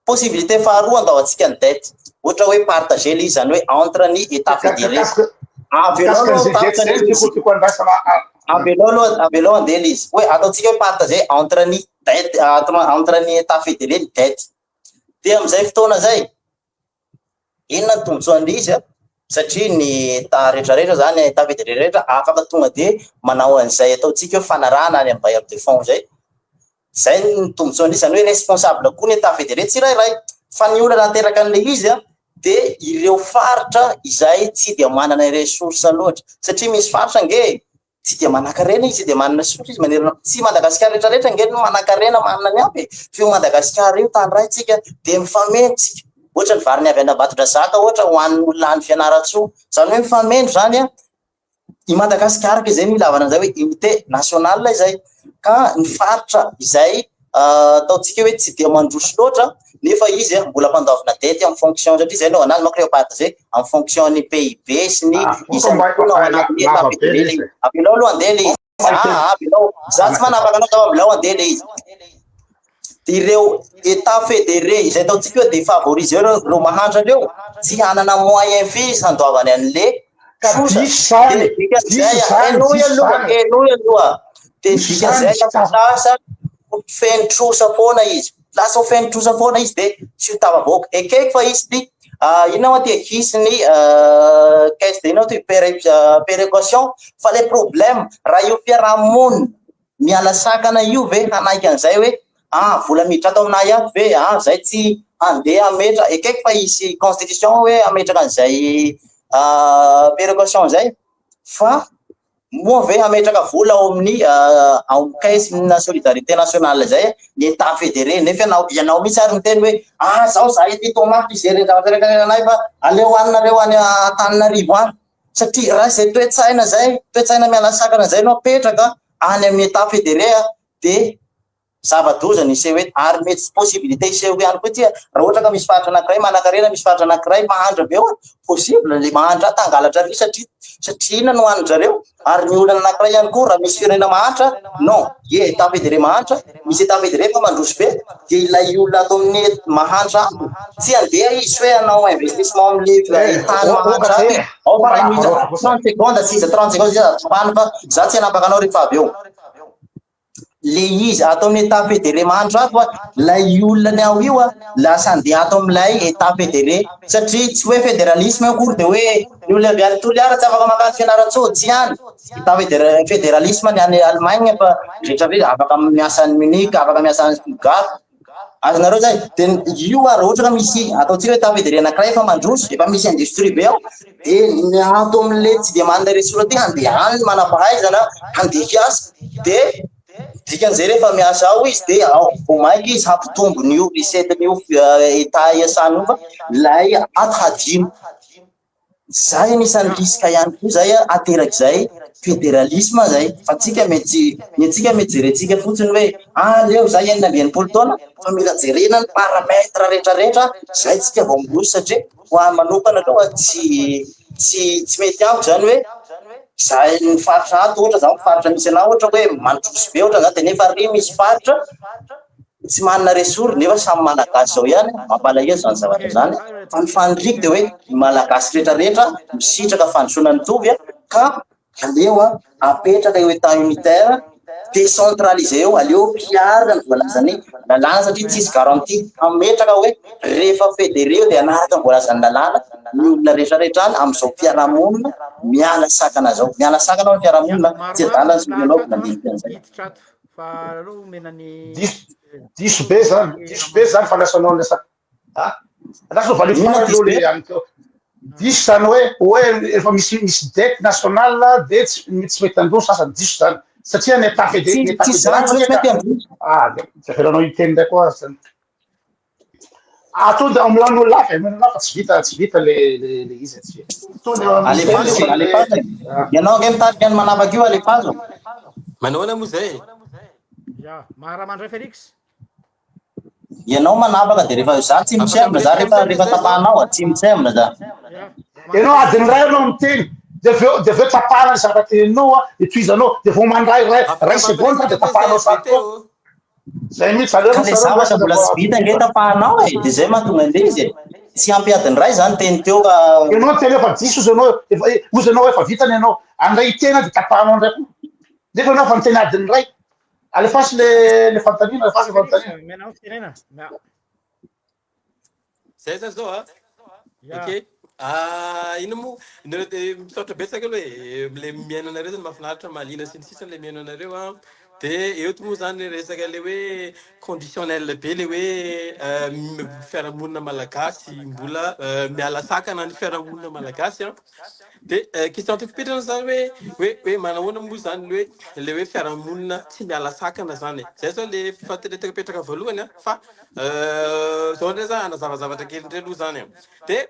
possibilité faharoa andaoantsika ny dette, ohatra hoe partager le izy, zany hoe entre ny état fédéré. Avelao aloha tapaka le izy, avelao aloha, avelao andeha le izy, hoe ataontsika hoe partager entre ny dette, entre ny état fédéré ny dette. De am'izay fotoana zay, inona ny tombontsoan'le izy a? Satria ny état rehetrarehetra zany, état fédéré rehetra, afaka tonga de manao an'izay ataontsika hoe fanarahana any amy bailleur de fonds zay. Zay ny tombontsoan'izy, zany hoe responsable koa ny état fédéré tsirairay. Fa ny olana ateraka an'le izy a, de ireo faritra izay tsy de manana ressource loatra, satria misy faritra nge tsy de manan-karena izy, tsy de manana ressource izy manerana. Tsy Madagasikara rehetrarehetra nge no manan-karena manana ny ampy e, fa io Madagasikara io tany raitsika de mifameno tsika. Ohatra ny variny avy any Ambatondrazaka ohatra hoan'ny olona any Fianarantsoa, zany hoe mifameno zany a i Madagasikara. Ke zay no ilavana an'izay hoe unité nationale izay. Ka ny faritra izay ataontsika hoe tsy de mandroso loatra, nefa izy a mbola mpandoavina dette en fonction, satria zay aloha anazy manko rehefa partager en fonction ny PIB sy ny isan'ny mponina ao anatin'ny état fédéré le izy. Avelao aloha andeha le izy, avelao, za tsy manapaka anao, fa avelao andeha le izy. De ireo état fédéré izay ataontsika hoe défavorisé reo, reo mahantra reo, tsy hanana moyen fizy handoavany an'le trosa. De dikan'izay, henoy aloha, henoy aloha, de dikan'izay lasa feno trosa foana izy, lasa ho feno trosa foana izy, de tsy ho tafavoaka. Ekeko fa izy ty inona moa ty, hisy ny caisse de inona ty péréquation, fa le problème, raha io fiarahamonina miala sakana io ve hanaiky an'izay hoe vola miditra ato aminay ato ve zay tsy andeha ametra? Ekeko fa hisy constitution hoe ametraka an'izay péréquation zay, fa moa ve hametraka vola ao amin'ny ao amin'ny caisse na solidarité nationale zay ny état fédéré, nefa ianao mihitsy ary miteny hoe zao zahay aty Toamasina izy zavatra rehetra fa aleo aninareo any Antananarivo any? Satria raha zay toetsaina zay, toetsaina miala sakana zay no apetraka any amin'ny état fédéré a, de zava-doza ny iseho eto. Ary mety possibilité iseho ihany koa ty, raha ohatra ka misy faritra anankiray manan-karena, misy faritra anankiray mahantra be eo a, possible le mahantra tangalatra ary satria inona no hoanin-jareo? Ary ny olana anankiray ihany koa, raha misy firenena mahantra, non ye état fédéré mahantra, misy état fédéré fa mandroso be, de ilay olona atao amin'ny mahantra ato tsy andeha izy hoe hanao investissement am'le tany mahantra ato ao. Fa raha minitra, 30 secondes sisa, 30 secondes sisa, tapahana fa za tsy hanapaka anao rehefa avy eo le izy. Atao amin'ny état fédéré mahantra ato a, lay olona ny ao io a, lasa andeha ato amin'ilay état fédéré, satria tsy hoe fédéralisme akory de hoe ny olona avy any Toliara tsy afaka makany Fianarantsoa. Tsy any état fédéralisme ny any Allemagne fa rehetra afaka miasa any Munich, afaka miasa any Stuttgart, azonareo zay. De io a, raha ohatra ka misy ataontsika hoe état fédéré anankiray efa mandroso, efa misy industrie be ao, de ny ato am'le tsy de manana ressource ty handeha any manam-pahaizana handeha hiasa. De dikan'izay, rehefa miasa ao izy, de ao vao mainka izy hampitombo nio recette-nio état iasany io, fa lay ato hadino. Zay anisan'ny risque ihany koa zay aterak'izay fédéralisme zay, fa tsika mety ny antsika mety jerentsika fotsiny hoe aleo zay 66 taona, fa mila jerena ny paramètre rehetrarehetra zay tsika vao miroso, satria ho ahy manokana aloha tsy mety amiko zany hoe zay ny faritra ato, ohatra zao faritra misy anah, ohatra hoe mandroso be ohatra zany, de nefa ry misy faritra tsy manana ressource nefa samy Malagasy zao ihany. Mampalahelo zany zavatra zany, fa ny faniriako de hoe ny Malagasy rehetrarehetra misitraka fandrosoana mitovy a, ka aleo a apetraka eo état unitaire décentralisé eo, aleo ampiharina ny voalazan'ny lalàna, satria tsisy garantie hametraka hoe rehefa fédéré eo de anaraka ny voalazan'ny lalàna ny olona rehetrarehetra any am'izao fiarahamonina miala sakana zao, miala sakana ao ny fiarahamonina tsy adala ny soloanao nandinika an'izay. Hiditra ato fa aloha omena ny Diso be zany, diso be zany fandraisanao ny resaka a andraso valio Inona farany diso aloha be? Le any teo diso zany hoe efa misy dette nationale de tsy mety androso sasany, diso zany satria ny état fédé Tsy ny état tsisy zany fédéral tsy anie mety ka androso. Ah, de tsy avelanao hiteny ndraiky koa azy zany. Ah, tonga de amilano olo hafa, amilano hafa, tsy vita le izy, tsy vita. Tonga de Alefazo, miteny le alefazo. Ah. Ianao nge mitarika ny manapaka io, alefazo. Manahoana moa zay? Ya, mahara mandray Félix. Ianao manapaka de rehefa za tsy Afaka misembola za miresaka rehefa amizay rehefa zay zao. tapahanao a tsy misembola za. Ya. Ianao adiny ray anao miteny, de aveo tapahana ny zavatra teneninao a, itohizanao, de vao mandray ray Afaka ray segonda de mampiresaka ve tapahanao zay sary SVT koa. ô? Zay mihitsy, aleo Ka aloha le zareo zavatra miresaka mbola vao tsy vita nge vita. tapahanao e, de zay mahatonga an'le izy e. Tsy ampy adiny ray zany teny teo ka. Ianao teny efa diso ozy anao, efa ozy anao efa vitany ianao andray tena de tapahanao ndray koa, nefa ianao efa niteny adiny ray. Alefasy le fanontaniana, alefasy le Félix, fanontaniana. omenao fitenena. Ya. Zay zany zao a. Ya. Ok. Ah, ino moa? Nareo de misaotra betsaka aloha e. Le miaina anareo zany mahafinaritra, mahaliana sy ny sisa le miaina anareo a. De eo to moa zany resaka le hoe conditionnel be le hoe fiarahamonina malagasy mbola miala sakana ny fiarahamonina malagasy a. De question tiako hipetrana zany hoe manahoana moa zany le hoe fiarahamonina tsy miala sakana zany e. Zay zao le fanontaniana apetraka voalohany a, fa zao ndray zany hanazava zavatra kely ndray aloha zany a. De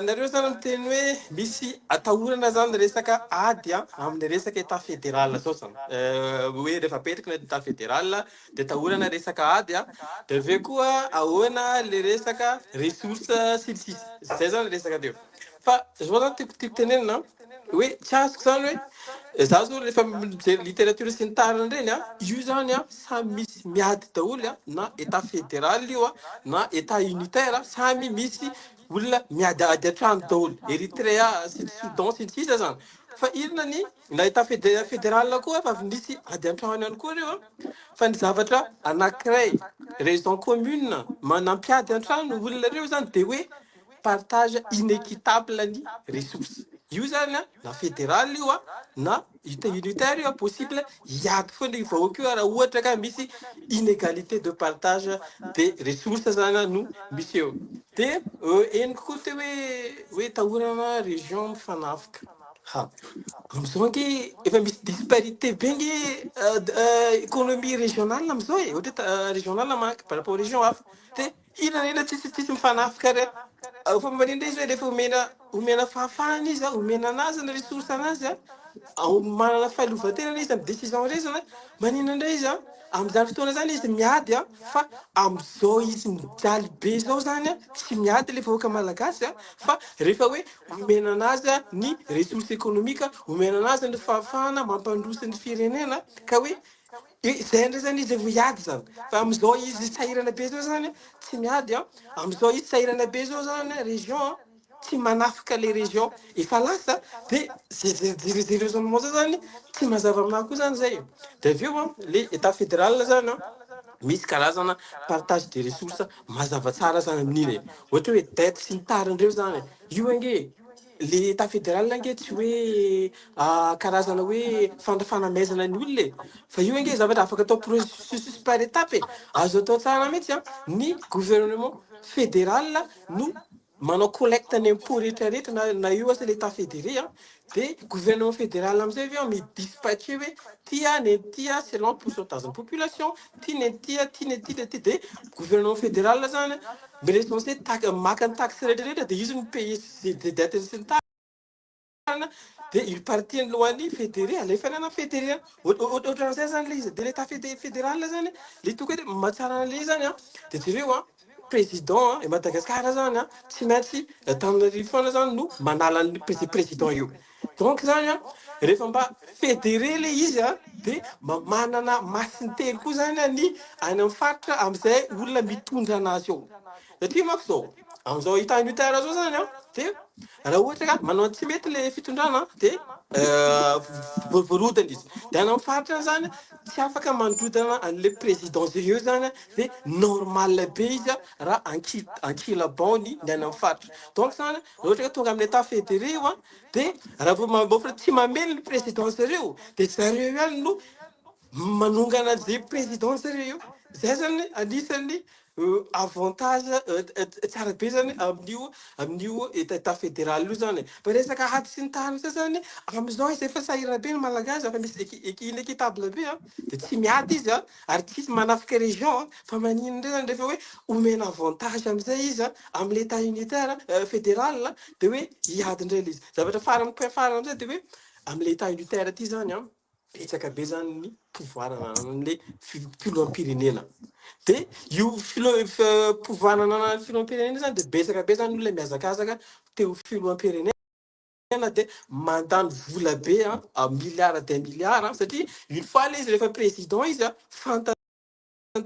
nareo zany miteny hoe misy atahorana zany resaka ady a amin'ny resaka état fédéral zao zany. Hoe rehefa apetraka ny état fédéral de atahorana resaka ady a. De avy eo koa ahoana le resaka ressource sy ny sisa. Zay zany resaka teo. Fa zao zany tiako tenenina hoe tsy azoko zany hoe za zao rehefa mijery littérature sy ny tariny reny a, io zany a samy misy miady daholo a, na état fédéral io a na état unitaire, samy misy olona miadiady an-trano daholo, Eritrea sy ny Soudan sy ny sisa zany. Fa inona ny na état fédéral koa fa avy nisy ady an-trano ihany koa reo a, fa ny zavatra anankiray raison commune manampiady an-trano olona reo zany de hoe partage inéquitable ny ressource io zany a, na fédéral io a na unitaire io a, possible hiady foana io vahoaka io raha ohatra ka misy inégalité de partage des ressources zany a no misy eo. De henoko koa teo hoe tahorana région mifanafika ha am'izao ange efa misy disparité be nge économie régionale am'izao e, ohatra hoe régionale manka par rapport région hafa, de ina na ina tsisy mifanafika re. Fa manindra izy hoe rehefa omena fahafahana izy a, omena anazy ny ressource anazy a, ao manana fahaleovantena izy amy décision rezana, manina indray izy a am'izany fotoana zany izy miady a. Fa am'izao izy mijaly be zao zany a, tsy miady le vahoaka malagasy a, fa rehefa hoe omena anazy a ny ressource économique, omena anazy ny fahafahana mampandroso ny firenena, ka hoe zay ndray zany izy vo hiady zany. Fa am'izao izy sahirana be zao zany tsy miady a, am'izao izy sahirana be zao zany région a tsy manafika le région efa lasa, de zay raisonnement zay zany tsy mazava aminahy koa zany zay. De avy eo a le état fédéral zany a misy karazana partage de ressources mazava tsara zany amin'iny e, ohatra hoe dette sy ny tariny zany io ange. Le état fédéral ange tsy hoe karazana hoe fanamaizana ny olona e, fa io ange zavatra afaka atao processus par étape e, azo atao tsara mihitsy a. Ny gouvernement fédéral no manao collecte ny impôt rehetrarehetra na io asa l'état fédéré a, de gouvernement fédéral amizay avy eo midispatcher hoe tia ny tia selon pourcentage de population, ty ny tia, ty ny ty, ty, de gouvernement fédéral zany mirecenser, maka ny taxe rehetrarehetra, de izy no payer de dette sy ny tariny. De une partie ny lohan'ny fédéré alefa any fédéré, ohatran'izay zany le izy. De l'état fédéral zany le toko hoe mahatsara an'le izy zany a. De jereo a, président i Madagasikara zany a, tsy maintsy Antananarivo foana zany no manala ny président io. Donc zany a, rehefa mba fédéré le izy a, de mba manana masintely koa zany a ny any amin'ny faritra am'izay olona mitondra anazy eo, satria manko zao am'izao état unitaire zao zany a, de raha ohatra ka manao tsy mety le fitondrana, de voarodana izy. De any amin'ny faritra any zany tsy afaka mandrodana an'le président zay eo zany. De normal be izy a raha ankilabao ny any amin'ny faritra. Donc zany raha ohatra ka tonga amin'ny état fédéré io a, de raha vao fa tsy mamely ny président zareo, de zareo ihany no manongana zay président zareo io. Zay zany anisan'ny avantage tsara be zany amin'io état fédéral io zany. Fa resaka ady sy ny tariny zay zany am'izao izy efa sahirana be ny Malagasy, efa misy inéquitable be a, de tsy miady izy a, ary tsisy manafika région a. Fa maninona ndray zany rehefa hoe omena avantage am'izay izy a amy l'état unitaire fédéral, de hoe hiady indray le izy? Zavatra farany, point farany am'izay, de hoe amy l'état unitaire ty zany a, betsaka be zany ny pouvoir ananan'le filoham-pirenena. De io pouvoir ananan'ny filoham-pirenena zany, de betsaka be zany olona mihazakazaka teo filoham-pirenena, de mandany vola be a, milliard de milliard, satria une fois le izy rehefa président izy a, fantany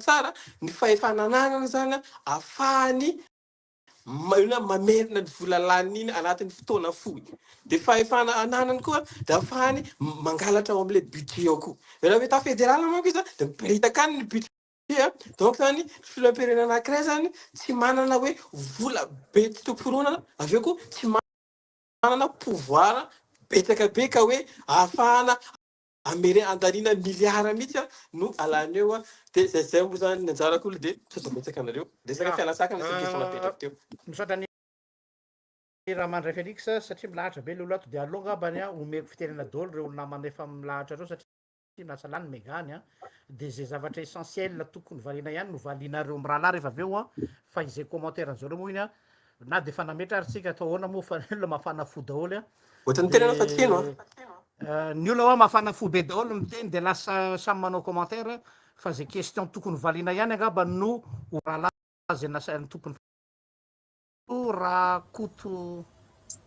tsara ny fahefana ananany zany a, ahafahany ino mamerina ny vola laniny iny anatin'ny fotoana fohy. De fahefana ananany koa, de ahafahany mangalatra ao am'le budget ao koa. Raha hoe état fédéral manko izy a, de miparitaka any ny budget a. Donc zany filoham-pirenena anankiray zany tsy manana hoe vola be tsy toko fironana, avy eo koa tsy manana pouvoir betsaka be ka hoe ahafahana amere andanina milliard mihitsy a no alany eo a. De zay moa zany ny anjarako olo, de misaotra betsaka anareo. Resaka fialasakana sy question napetraka teo. Misaotra ny raha mandray Félix, satria milahatra be le olo ato, de aloha angambany a omeko fitenena daholo reo olona manefa milahatra reo, satria lasa lany megany a. De zay zavatra essentiel tokony valina ihany no valinareo mirahalahy rehefa avy eo a. Fa izay commentaire an'zareo moa iny a, na de fa nametra ary tsika atao ahoana moa, fa ny olona mafana fo daholo a. Ohatrany tenana fa tsy heno a. Ny olona hoa mafana fo be daholo miteny, de lasa samy manao commentaire. Fa zay question tokony valina ihany angamba no ho rahalahy zay nasa tompony raha koto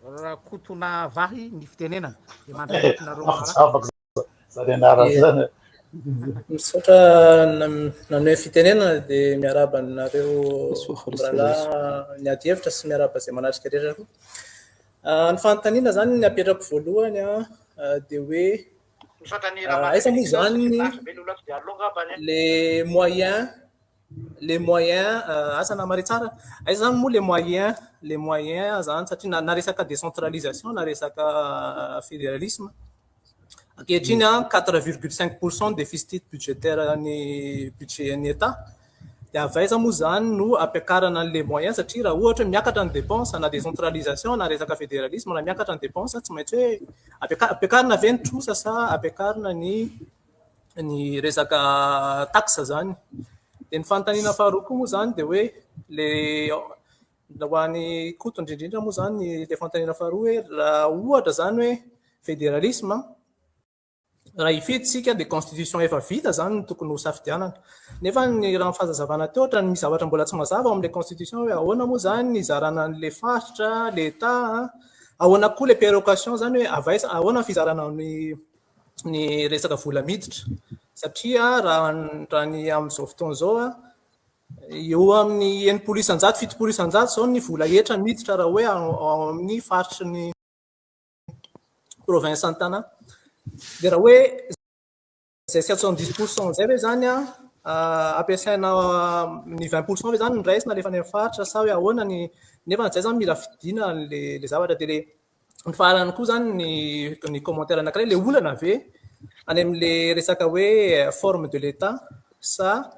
raha kotona vahy ny fitenenana, de mandray nareo rahalahy. Afaka zany anarany zany. Misaotra nanome fitenenana, de miarahaba anareo rahalahy niady hevitra sy miarahaba izay manatrika rehetra koa. Ny fanontaniana zany ny apetrako voalohany a, de hoe Misaotra ny raha aiza mandray moa Félix zany satria milahatra be le olo ato, de aloha angambany a. Les moyens asa na mare tsara, aiza zany moa les moyens zany, satria na resaka décentralisation na resaka fédéralisme ankehitriny a, 4,5 % déficit budgétaire ny budget ny état, de avy aiza moa zany no ampiakarana an'le moyen? Satria raha ohatra hoe miakatra ny dépense, na décentralisation na resaka fédéralisme, raha miakatra ny dépense, tsy maintsy hoe ampiakarina ve ny trosa sa ampiakarina ny resaka taxe zany? De ny fanontaniana faharoa koa moa zany, de hoe le ho an'ny Koto indrindrindra moa zany le fanontaniana faharoa, hoe raha ohatra zany hoe fédéralisme, raha hifidy tsika, de constitution efa vita zany no tokony ho safidianana, nefa ny raha ny fahazavana teo, ohatra ny misy zavatra mbola tsy mazava ao amin'le constitution, hoe ahoana moa zany ny izarana an'le faritra, l'état, ahoana koa le péréquation zany, hoe avaiza, ahoana ny fizarana ny resaka vola miditra? Satria raha ny amin'izao fotoana izao a, eo amin'ny 60%, 70% zao ny vola hetra miditra raha hoe ao amin'ny faritry ny province Antana, de raha hoe zay 70 % zay ve zany a ampiasaina, ny 20 % ve zany ny raisina alefa any amin'ny faritra, sa hoe ahoana ny? Nefa zay zany mila fidina le zavatra. De le ny farany koa zany, ny commentaire anankiray, le olana ve any amin'le resaka hoe forme de l'état sa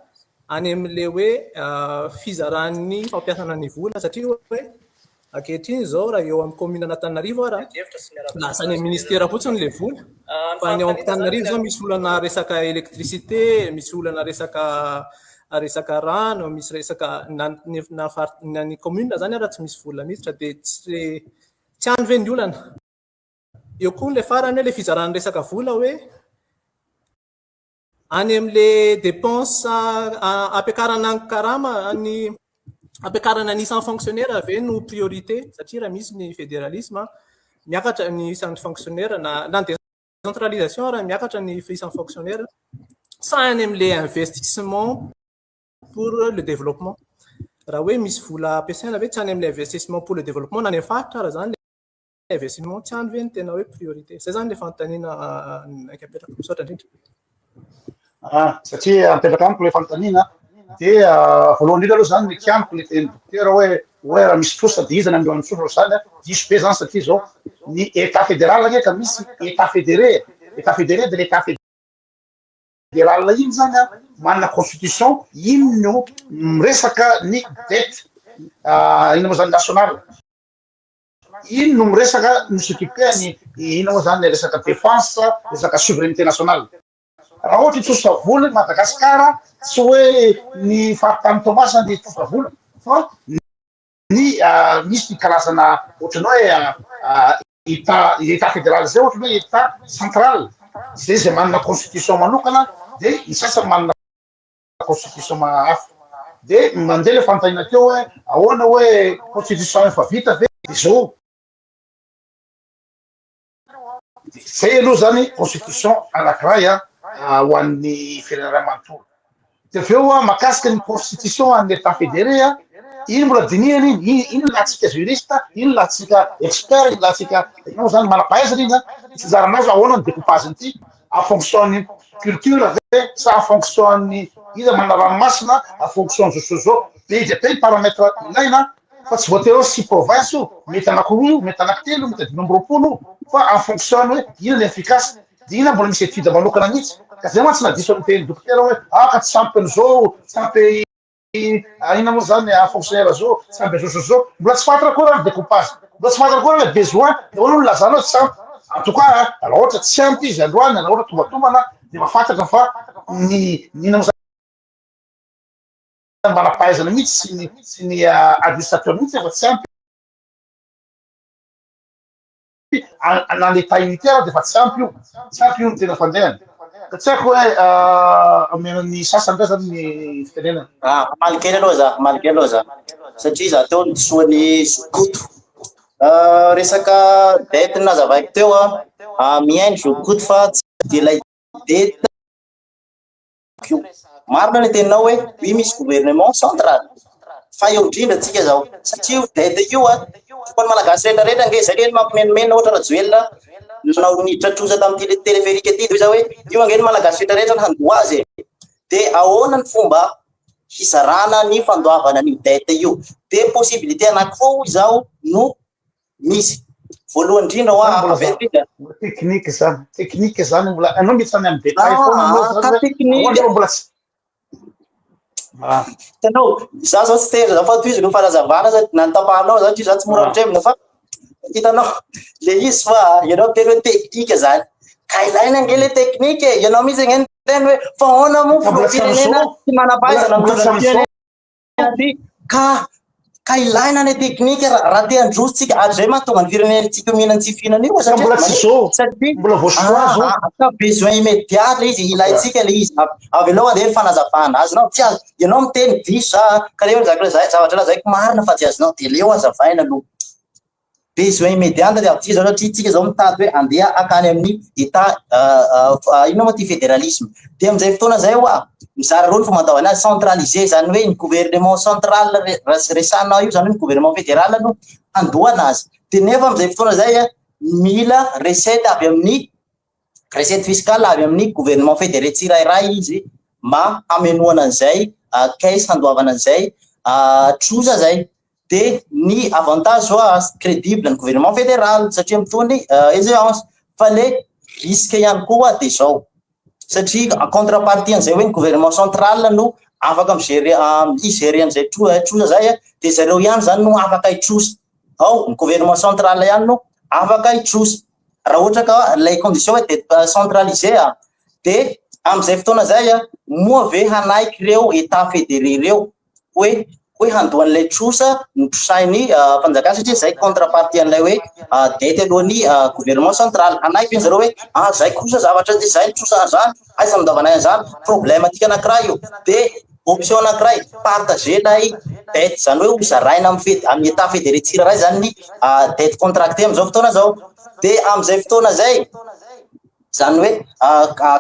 any amin'le hoe fizaran'ny fampiasana ny vola? Satria hoe ankehitriny zao, raha eo amin'ny commune Antananarivo ara, lasa any amin'ny ministera fotsiny le vola, fa ny ao Antananarivo zao misy olana resaka électricité, misy olana resaka rano, misy resaka na ny commune zany raha tsy misy vola miditra, de tsy any ve ny olana? Eo koa le farany hoe le fizarana resaka vola hoe any am'le dépense ampiakarana ny karama, ny ampiakarana ny isan'ny fonctionnaire ve no priorité? Satria raha misy ny fédéralisme, miakatra ny isan'ny fonctionnaire, na ny décentralisation, raha miakatra ny isan'ny fonctionnaire, sa any am'le investissement pour le développement? Raha hoe misy vola ampiasaina ve, tsy any am'le investissement pour le développement na any amin'ny faritra raha zany le investissement, tsy any ve ny tena hoe priorité? Zay zany le fanontaniana apetraka. Misaotra indrindra. Ah, satria mipetraka amiko le fanontaniana, de voalohany indrindra aloha zany, mety amiko le teny dokotera hoe raha misy trosa de iza ny andohan'ny trosa zany a, diso be zany, satria zao ny état fédéral ake ka misy état fédéré. État fédéré de l'état fédéral iny zany a manana constitution iny no miresaka ny dette ina moa zany national iny no miresaka ny s'occupe ny ina moa zany resaka défense, resaka souveraineté nationale. Raha ohatra hitrosa vola Madagasikara, tsy hoe ny faritany Toamasina de hitrosa vola, fa ny misy ny karazana ohatrany hoe état fédéral zay, ohatra hoe état central zay manana constitution manokana, de ny sasany manana constitution hafa. De mandeha le fanontaniana teo hoe ahoana hoe constitution efa vita ve de zao zay aloha zany constitution anankiray a ho an'ny firenena manontolo. De avy eo a mahakasika ny constitution an'ny état fédéré a, iny mbola dinihana iny. Iny latsika juriste iny, latsika expert iny, latsika ino zany manam-pahaizana iny a tsy zaranazy ahoana ny découpage ity, en fonction ny culture ve sa en fonction ny iza manana ranomasina, en fonction zao zao. Be dia be ny paramètre ilaina, fa tsy voatery hoe six province io, mety anakiroa io, mety anankitelo, mety 25 fa en fonction ny hoe ina ny efficace. De ina mbola misy étude manokana mihitsy ka zay mantsy nadiso amy teny dokotera hoe ah ka tsy ampy an'izao, tsy ampy ina moa zany fonctionnaire zao, tsy ampy zao zao zao. Mbola tsy fantatra koa raha ny découpage, mbola tsy fantatra koa raha le besoin de ahoana no lazana hoe tsy ampy. En tout cas, raha ohatra tsy ampy izy androany, raha ohatra tombatombana, de mahafantatra fa ny ina moa zany manam-pahaizana mihitsy sy ny administrateur mihitsy efa tsy ampy na l'état unitaire de efa tsy ampy io, tsy ampy io ny tena fandehany. Ka tsy haiko hoe amenany sasany ndray zany ny fitenenana. Ah, hamaly kely aloha za, hamaly kely aloha za. Satria za teo nidisoan'ny zokoto. Resaka dette nazavaiko teo a, mihaino zokoto fa tsy de ilay dette io. Marina le teninao hoe oui, misy gouvernement central. Fa eo indrindra tsika zao. Satria io dette io a, tokony malagasy rehetrarehetra nge zay le mampimenomenona ohatra Rajoelina nanao niditra trosa tamin'ity téléphérique ty, de za hoe io ange ny malagasy rehetrarehetra ny handoa azy e. De ahoana ny fomba hizarana ny fandoavana an'io dette io? De possibilité anankiroa izao no misy. Voalohany indrindra hoa Zany mbola averiko technique zany, technique zany mbola anao mety zany amy détail foana anao Ah, zany ka hoe technique. ahoana aloha mbola tsy ah. Hitanao, za zao tsy tezitra za fa tohizako ny fanazavana sady na ny tapahanao zany za tsy mora mitremina, fa hitanao le izy fa ianao miteny hoe technique zany ka ilaina ange le technique e. Ianao mihitsy ange niteny hoe fa ahoana moa Ka mbola tsy filoham-pirenena am'izao tsy manam-pahaizana mbola tsy mitondra ny am'izao firenena ty ka ilaina ny technique raha te handroso tsika, ary zay mahatonga ny firenentsika mihinana tsy fihinana io ka satria mbola tsy manino zao satria mbola voasoa zao. Ah, ka besoin immédiat le izy, ilaintsika le izy. Avy aloha andeha ny fanazavana azonao tsy azo ianao miteny diso za ka leo zavatra lazaiko marina fa tsy azonao, de leo azavaina aloha. Besoin immédiat tadiavintsika zao, satria tsika zao mitady hoe andeha akany amin'ny état inona moa ty, fédéralisme. De amin'izay fotoana zay hoa mizara roa ny fomba ataovana azy: centralisé, zany hoe ny gouvernement central resahanao io, zany hoe ny gouvernement fédéral no handoana azy. De nefa amin'izay fotoana zay a mila recette avy amin'ny recette fiscale avy amin'ny gouvernement fédéré tsirairay izy mba hamenoana an'izay caisse handoavana an'izay trosa zay. De ny avantage zao a, crédible ny gouvernement fédéral satria mitony échéance, fa le risque ihany koa de zao, satria en contrepartie an'izay hoe ny gouvernement central no afaka migérer igérer an'izay trosa zay a, de zareo ihany zany no afaka hitrosa ao, ny gouvernement central ihany no afaka hitrosa raha ohatra ka lay condition hoe de centralisé a. De am'izay fotoana zay a, moa ve hanaiky reo état fédéré reo hoe Hoe handoa an'ilay trosa notrosain'ny fanjakana satria zay contrepartie an'ilay hoe dette alohan'ny gouvernement central. Hanaiky ve zareo hoe ah, zay kosa zavatra ty, zay trosa an'izany, aiza no andavanay an'izany? Problème atika anankiray io. De option anankiray, partager ilay dette, zany hoe hozaraina amin'ny fed- amin'ny état fédéré tsirairay zany ny dette contractée amin'izao fotoana zao. De amin'izay fotoana zay, zany hoe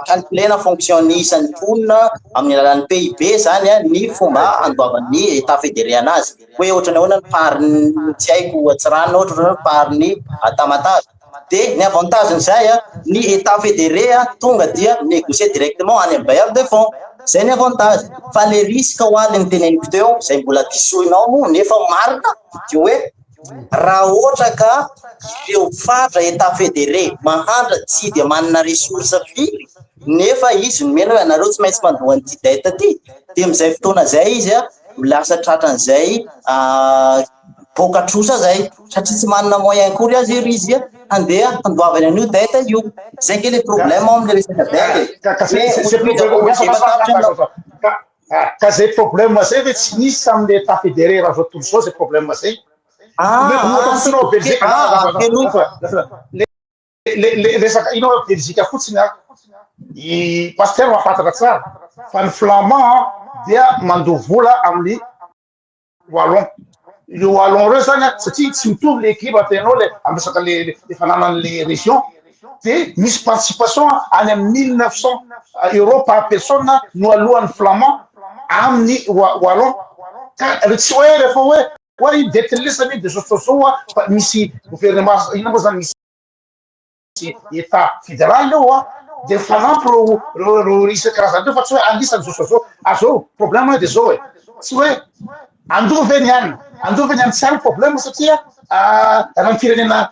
calculena fonction ny isan'ny mponina amin'ny alalan'ny PIB zany ny fomba andoavan'ny état fédéré anazy, hoe ohatrany ahoana ny part-ny, tsy haiko, Antsiranana, ohatra hoe part-ny Tamatave. De ny avantage-n'izay ny état fédéré tonga dia négocier directement any amin'ny bailleur de fonds, zay ny avantage. Fa le risque ho aly ny teneniko teo zay mbola disoinao moa nefa marina, de hoe raha ohatra ka ireo faritra état fédéré mahantra, tsy de manana ressource firy, nefa izy nomena hoe anareo tsy maintsy mandoa an'ity dette ty, de am'izay fotoana zay izy lasa tratran'izay boka trosa zay, satria tsy manana moyen kory azy iry izy handeha handoavany an'io dette io. Zay ke le problème am'le resaka dette. Ka zay problème zay ve tsy nisy am'le état fédéré raha zao tontolo zao zay problème zay? Belgique, le resaka ino, Belgique fotsiny i pasteur mahafantatra tsara fa ny Flamand dia mandoa vola amin'ny Wallon. Io Wallon reo zany satria tsy mitovy le équilibre atenao le amy resaka le fananan'le région, de misy participation any amy 1900 euros par personne no alohan'ny Flamand amin'ny Wallon. Ka tsy hoe rehefa hoe i dette lesany de zao a, fa misy gouvernement ina moa zany, misy état fédéral eo de fanampy reo isan-karazany reo, fa tsy hoe anisany zao zao azao. Problème de zao e, tsy hoe andova ny any, andova ny any, tsy any problème, satria raha ny firenena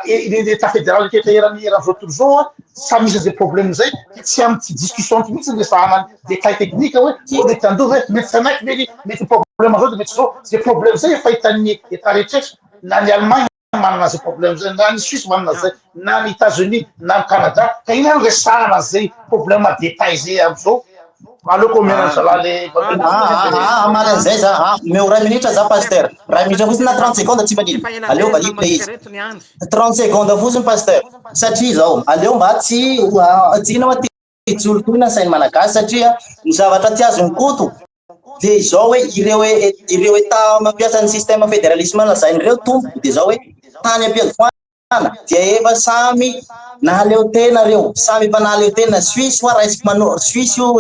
état fédéral rehetra erany zao tontolo zao samy misy an'zay problème zay. Tsy amty discussion ty mihitsy resahana détail technique hoe mety andova, mety tsy anaiky ve, mety problème zao de mety zao. Zay problème zay efa hitan'ny état rehetrarehetra, na ny Allemagne manana zay problème zay, na ny Suisse manana zay, na ny États-Unis, na ny Canada. Ka ina no resahana zay problème détail zay am'izao? Aleoko omena zala le Amaly an'izay za meo 1 minitra za, pasteur, 1 minitra fotsiny na 30 secondes, tsy manino, aleo valiko le izy, 30 secondes fotsiny, pasteur, satria zao aleo mba tsy ina ma ty olo toy sainy malagasy, satria ny zavatra ty azony koto de zao hoe ireo état mampiasa ny système fédéralisme lazain'ireo tompoko, de zao hoe tany ampiandohana dia efa samy nahaleo tena reo, samy efa nahaleo tena. Suisse hoa raisiko mano Suisse io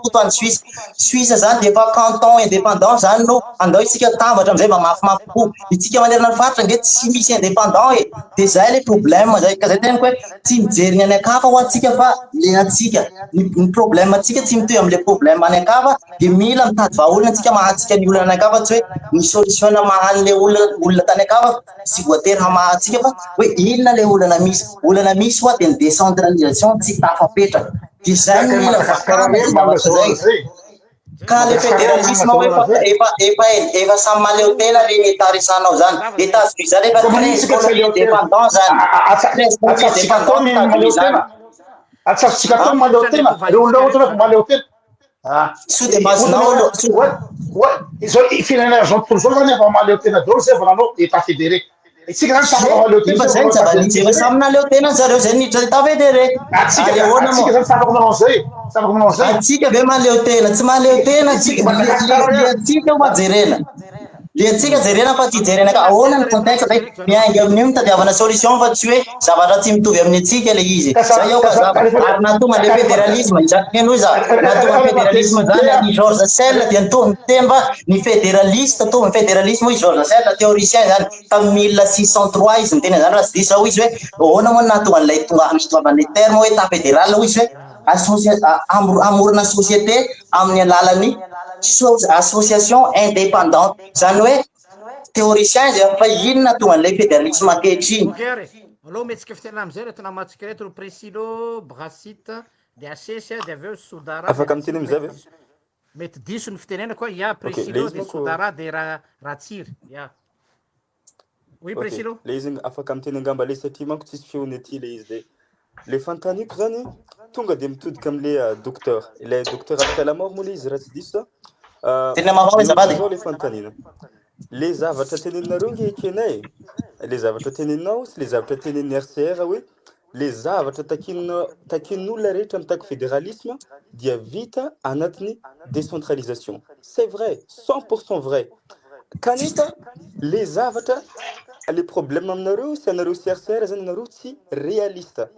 koto any Suisse. Suisse zany de efa canton indépendant zany no andao isika tambatra amizay mba mafimafy kokoa. Itsika manerana ny faritra nge tsy misy indépendant e, de zay le problème zay. Ka zay tenako hoe tsy mijery ny any an-kafa ho atsika, fa le atsika ny problème atsika tsy mitohy am'le problème any an-kafa, de mila mitady vahaolana atsika mahatsika ny olana any an-kafa. Tsy hoe ny solution mahan'le olona tany an-kafa tsy voatery hamahatsika, fa hoe inona le olana misy. Olana misy hoa de ny décentralisation tsy tafapetraka, de zay no mila vakana zavatra zay. Ka le fédéralisme hoe efa samy mahaleo tena reny état resanao zany. États-Unis zany efa 13 colonies indépendant zany, 13 colonies indépendant États-Unis zany. Atsafotsika atao mahaleo tena reo olona, ohatra hoe mahaleo tena. So de mazinao aloha. Oe zao firenena zao tontolo zao zany efa mahaleo tena daholo zay vao nanao état fédéré. Itsika zany tsy afaka mahaleo tena. Efa zay ny zava-nisy, efa samy naleo tena zareo zay niditra état fédéré. Atsika Ary ahoana atsika moa zany tsy afaka manao zay, tsy afaka manao zay. Atsika ve mahaleo tena? Tsy mahaleo tena atsika. Le atsika hoa jerena, le atsika jerena, fa tsy jerena ka ahoana ny contexte zay miainga amin'io mitadiavana solution, fa tsy hoe zavatra tsy mitovy amin'ny atsika le izy zay ao. Ka zava ary nahatonga le fédéralisme izany henoy za, nahatonga fédéralisme zany ny George Russell dia niteny fa ny fédéraliste to ny fédéralisme hoy George Russell, théoricien zany, tamin'ny 1603 izy niteny zany raha tsy diso zaho. Izy hoe ahoana moa nahatonga an'ilay tonga nahatongavan'ilay terme hoe état fédéral? Hoy izy hoe amorona société amin'ny alalan'ny association indépendante zany, hoe théoricien izy. Fa inona tonga an'ilay fédéralisme ankehitriny? Ok, ary aloha metsika fitenena amizay reto namatsika reto: Presilo Brasite, de Asesy, de avy eo Sodara. Afaka miteny amizay ve? Mety diso ny fitenena koa ya. Le Presilo izy de manko Sodara, de raha Ratsiry ya, oui. Ok. Presilo. Le izy afaka miteny angamba le, satria manko tsisy feony aty le izy. De le fantaniko zany tonga de mitodika am'le docteur, ilay docteur après la mort moa le izy raha tsy diso za. Tena mafy azafady. Zao le fanontaniana. Le zavatra teneninareo nge ekenay e. Le zavatra teneninao sy le zavatra tenenin'ny RCR hoe le zavatra takinina takin'olona rehetra mitaky fédéralisme dia vita anatin'ny décentralisation. C'est vrai, 100% vrai. Kanefa le zavatra le problème aminareo sy anareo sy RCR zany, anareo tsy réaliste.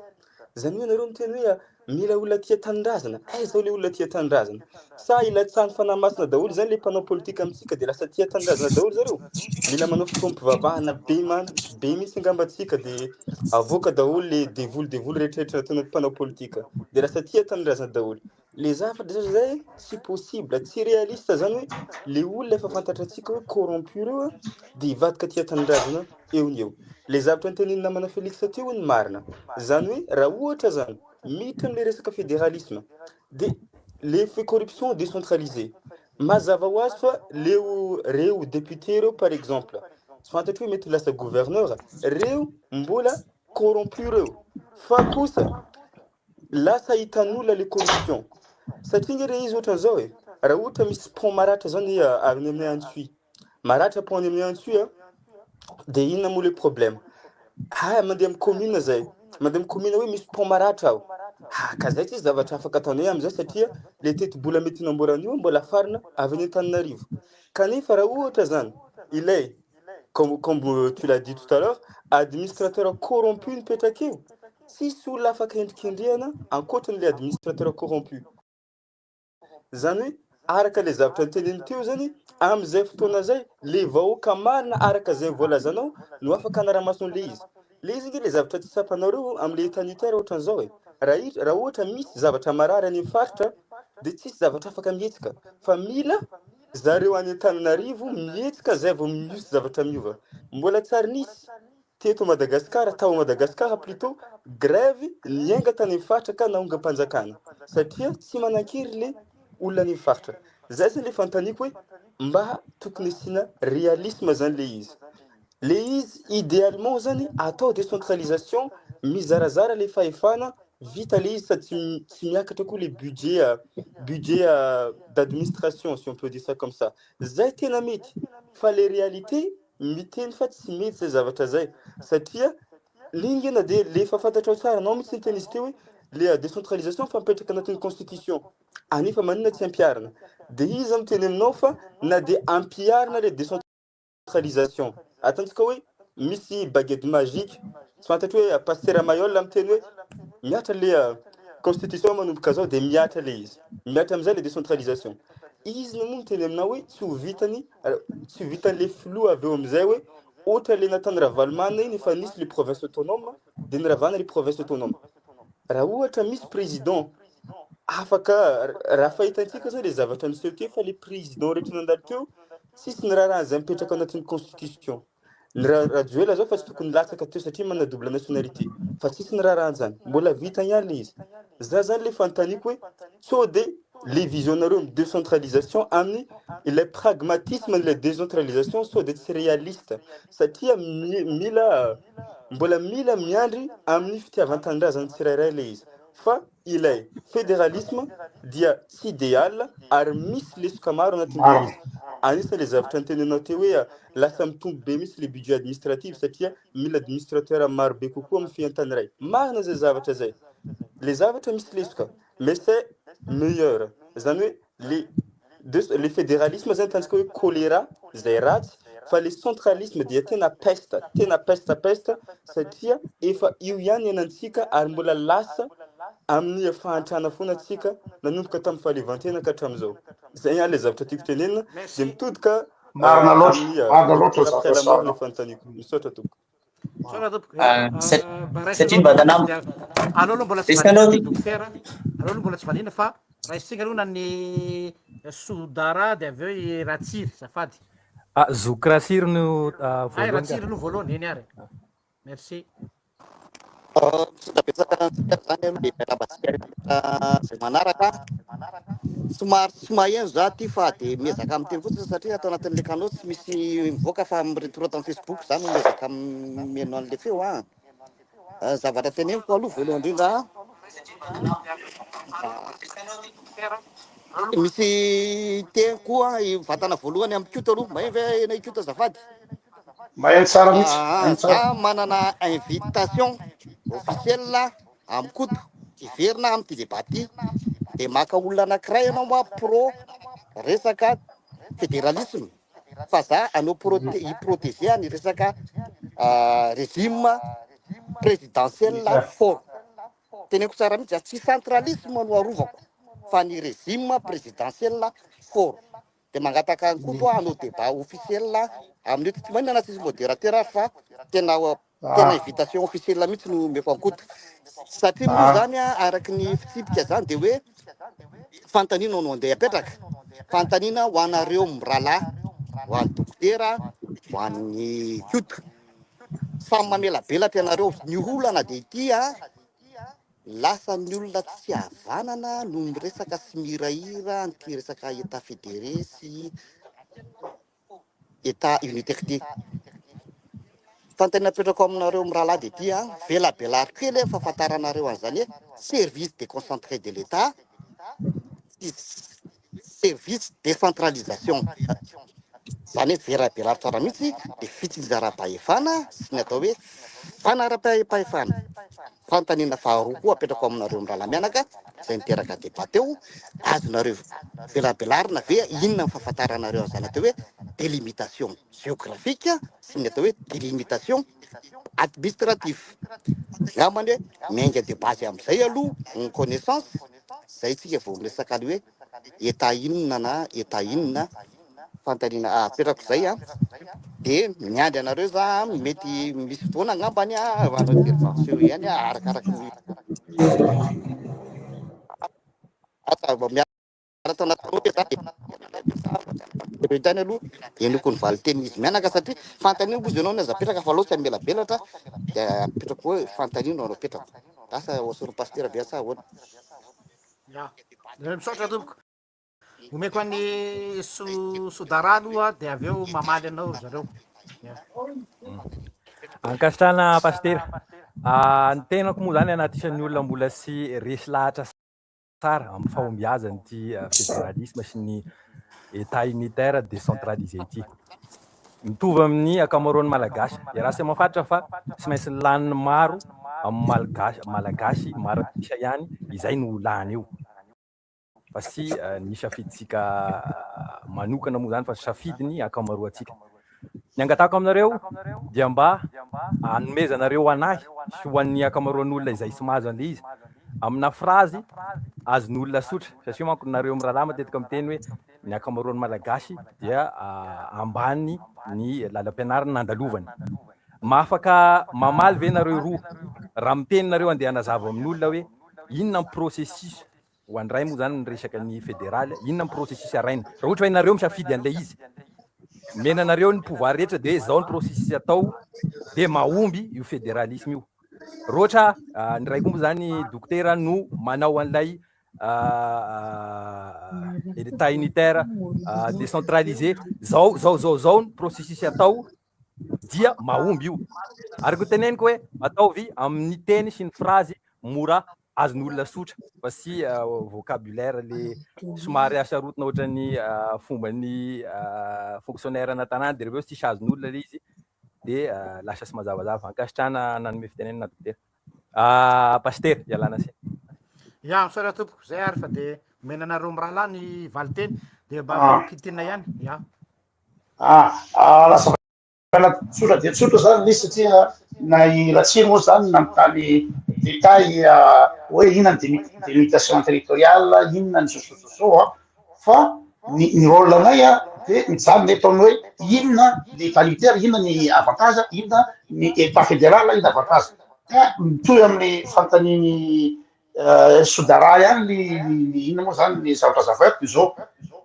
Zany hoe anareo miteny hoe mila olona tia tanindrazana. Aiza le olona tia tanindrazana? Sa ilatsahan'ny fanahy masina daholo zany le mpanao politika amintsika de lasa tia tanindrazana daholo zareo? Mila manao fotoam-pivavahana be man be mihitsy angamba atsika, de avoaka daholo le devoly devoly rehetrarehetra nataon'ny mpanao politika, de lasa tia tanindrazana daholo. Le zavatra zay tsy possible, tsy réaliste zany hoe le olona efa fantatra antsika hoe corrompu reo a, de hivadika tia tanindrazana eo ny eo. Le zavatra nytenenina namana Félix teo ny marina. Zany hoe raha ohatra zany miditra am'le resaka fédéralisme, de le fait corruption décentralisé, mazava ho azy fa leo reo député reo par exemple, tsy fantatry hoe mety lasa gouverneur reo, mbola corrompu reo, fa kosa lasa hitan'olona le corruption, satria nge re izy ohatran'izao e, raha ohatra misy pont maratra zany any amin'ny Antsohihy, maratra pont any amin'ny Antsohihy a, de inona moa le problème? Ah, mandeha amy commune zay, mandeha amy commune hoe misy pont maratra aho. Ah, ka zay tsisy zavatra afaka ataonay amizay, satria le tetibola mety namboaran'io mbola farina avy any Antananarivo. Kanefa raha ohatra zany ilay, comme tu l'as dit tout à l'heure, administrateur corrompu nipetraka eo, tsisy olona afaka endrikendrehana ankoatran'le administrateur corrompu. Zany hoe araka le zavatra nyteneny teo zany, am'izay fotoana zay le vahoaka marina araka zay voalazanao no afaka anara-mason'le izy. Le izy nge le zavatra tsy tsapanareo am'le état unitaire ohatran'izao e, raha ohatra misy zavatra marary any amin'ny faritra, de tsisy zavatra afaka mihetsika, fa mila zareo any Antananarivo mihetsika zay vao misy zavatra miova. Mbola tsary nisy teto Madagasikara, tao Madagasikara plutôt, grève niainga tany amin'ny faritra ka naongam-panjakana, satria tsy manan-kery le olona any amin'ny faritra. Zay zany le fanontaniako hoe mba tokony asiana réalisme zany le izy. Le izy idéalement zany atao décentralisation, mizarazara le fahefana, vita le izy, sady tsy miakatra koa le budget d'administration, si on peut dire ça comme ça. Zay tena mety, fa le réalité miteny fa tsy mety zay zavatra zay, satria lingana de le efa fantatrao tsara anao mihitsy niteny izy teo hoe le décentralisation fa mipetraka anatin'ny constitution, anefa maninona tsy ampiharina? De izy miteny aminao fa na de ampiharina le décentralisation, ataontsika hoe misy baguette magique, tsy fantatry hoe pasteur Mayol miteny hoe miatra le constitution manomboka zao, de miatra le izy, miatra amizay le décentralisation, izy no moa miteny aminao hoe tsy ho vitany, tsy ho vitan'le filoha avy eo amizay hoe ohatra le nataony Ravalomanana iny, efa nisy le province autonome, de niravana le province autonome. Raha ohatra misy président afaka, raha fahitantsika zany le zavatra niseho teo, fa le président rehetra nandalo teo tsisy ny raharaha zay mipetraka anatin'ny constitution. Ny Rajoela zao fa tsy tokony latsaka teo satria manana double nationalité, fa tsisy ny raharaha zany, mbola vita ihany le izy. Za zany le fanontaniako hoe sao de le vision-nareo amy décentralisation amin'ny ilay pragmatisme n'ilay décentralisation sao de tsy réaliste, satria mila mbola mila miandry amin'ny fitiavan-tanindrazana tsirairay le izy, fa ilay fédéralisme dia tsy idéal ary misy lesoka maro anatin'le izy. Anisan'le zavatra nytenenao teo hoe lasa mitombo be mihitsy le budget administratif, satria mila administrateur maro be kokoa amin'ny fiantany ray. Marina zay zavatra zay, le zavatra misy lesoka, mais c'est meilleur. Zany hoe le fédéralisme zany tantsika hoe choléra zay ratsy, fa le centralisme dia tena peste, tena peste peste, satria efa io ihany iainantsika ary mbola lasa amin'ny fahantrana foana atsika nanomboka tamin'ny fahaleovantena ka hatramin'izao. Zay ihany le zavatra tiako tenenina, de mitodika Marina loatra, amin'ny marina loatra docteur zavatra après la mort le sarinao. fanontaniako. Misaotra tompoko. Misaotra tompoko. Satria mba tanam Aloha aloha mbola tsy Resaka valiana anao ty. Dokotera, aloha aloha mbola tsy valiana, fa raisitsika aloha na ny Sodara, de avy eo i Ratsiry, zafady. Ah, Zoky Ratsiry no Ay, voalohany. Ratsiry aloha voalohany, eny ary. Merci. Misaotra betsaka antsika zany aloha, de miarahaba antsika rehetra zay manaraka. Somary tsy maheno za ty, fa de miezaka miteny fotsiny, satria atao anatin'le canaux tsy misy mivoaka, fa miretorota amin'ny Facebook za no miezaka mihaino an'le feo a. Zavatra teneniko aloha voalohany indrindra. Misy teny koa i vatana voalohany amin'ny Koto aloha. Maheno ve ianao i Koto azafady? Maheno tsara mihitsy. Ah, Maheno tsara. za manana invitation officielle amin'i Koto hiverina amin'ity débat ity. Dia maka olona anankiray ianao moa pro resaka fédéralisme fa za anao prote- hi-protéger ny resaka ah, régime présidentiel fort. Teneniko tsara mihitsy, za tsy centralisme no arovako fa ny régime présidentiel fort. Dia mangataka an'i Koto aho hanao débat officiel amin'io. Tsy maninona na tsisy modérateur ary fa tena tena invitation officielle mihitsy no omeko an'i Koto. Satria moa zany araky ny fitsipika zany dia hoe fanontaniana no andeha apetraka. Fanontaniana ho anareo mirahalahy, ho an'ny dokotera, ho an'ny Koto. Samy mamelabelatra ianareo. Ny olana dia ity an, lasa ny olona tsy havanana no miresaka sy mihirahira an'ity resaka Etat fédéré sy Etat unitaire ity. Fanontaniana apetrako aminareo mirahalahy dia ity an, velabelaro kely ny fahafantaranareo an'izany hoe service déconcentré de l'Etat sy service décentralisation. Izany hoe velabelaro tsara mihitsy ny fitsinjaram-pahefana sy ny atao hoe fanaram-pahefana. Fanontaniana faharoa koa apetrako aminareo mirahalahy mianaka izay niteraka débat teo, azonareo velabelarina ve inona ny fahafantaranareo an'izany atao hoe délimitation géographique sy ny atao hoe délimitation administrative? Angambany hoe miainga de base amin'izay aloha ny connaissance, zay tsika vao miresaka ny hoe état inona na état inona. Fanontaniana apetrako zay an, de miandry anareo za mety misy fotoana angambany an hanao intervention ihany arakaraky ny asa vao miara tao anaty groupe za de tany aloha henoko ny valin-tenin'izy mianaka satria fanontaniana hozy ianao no aza apetraka fa aleo tsy hamelabelatra de apetrako hoe fanontaniana no apetrako, lasa hoasorin'ny pasitera ve sa ahoana? Ya, misaotra tompoko. Omeko an'i Sodara aloha dia avy eo mamaly anao ry zareo. Ya. Ankasitrahana Pasitera. Ah, ny tenako moa zany anaty isan'ny olona mbola tsy resy lahatra tsara amin'ny fahombiazan'ity ah, fédéralisme sy ny état unitaire décentralisé ity. Mitovy amin'ny ankamaroan'ny Malagasy. Iaraha-sy mahafaritra fa tsy maintsy lanin'ny maro amin'ny Malgasy, Malagasy maro an'isa ihany izay no ho lany eo. Fa tsy ny safidintsika manokana moa izany fa safidiny ankamaroantsika. Ny angatahako aminareo dia mba hanomezanareo anahy sy ho an'ny ankamaroan'olona izay tsy mahazo an'ilay izy amina frazy azon'olona sotra satria manko nareo mirahalahy matetika miteny hoe ny ankamaroan'ny Malagasy dia ambany ny lalam-pianarana nandalovany. Mahafaka mamaly ve nareo roa raha miteny nareo andeha hanazava amin'olona hoe inona ny processus Ho an'ny ray moa zany miresaka ny federaly, inona ny processus arahina? Raha ohatra hoe nareo misafidy an'ilay izy, omena anareo ny pouvoir rehetra dia zao ny processus atao dia mahomby io federalisme io. Raha ohatra ny ray koa moa zany dokotera no manao an'ilay état unitaire décentralisé, zao zao zao zao ny processus atao dia mahomby io. Ary ko teneniko hoe ataovy amin'ny teny sy ny phrase mora azon'olona sotra fa tsy vocabulaire le somary asarotina ohatran'ny fomban'ny fonctionnaire ana tanàna de reveo tsisy azon'olona le izy de lasa tsy mazavazava. Ankasitrahana nanome fitenenana dokotera. Pasitera, ialana tsiny. Ya, misaotra tompoko, zay ary fa de omena anareo mirahalahy ny valinteny de mba fampintina ihany. Ya. Ah, ah, lasa Tena tsotra dia tsotra zany ilay izy satria na i Ratsiry moa zany nanontany détail hoe inona ny délimitation territoriale, inona ny zozozozo an, fa ny ny rôle anay an de mijanona eto amin'ny hoe inona ny état unitaire, inona ny avantage, inona ny état fédéral, inona avantage. Ka mitohy amin'ny fanontanian'i Sodara ihany ny ny inona moa zany ny zavatra azavaiko de zao,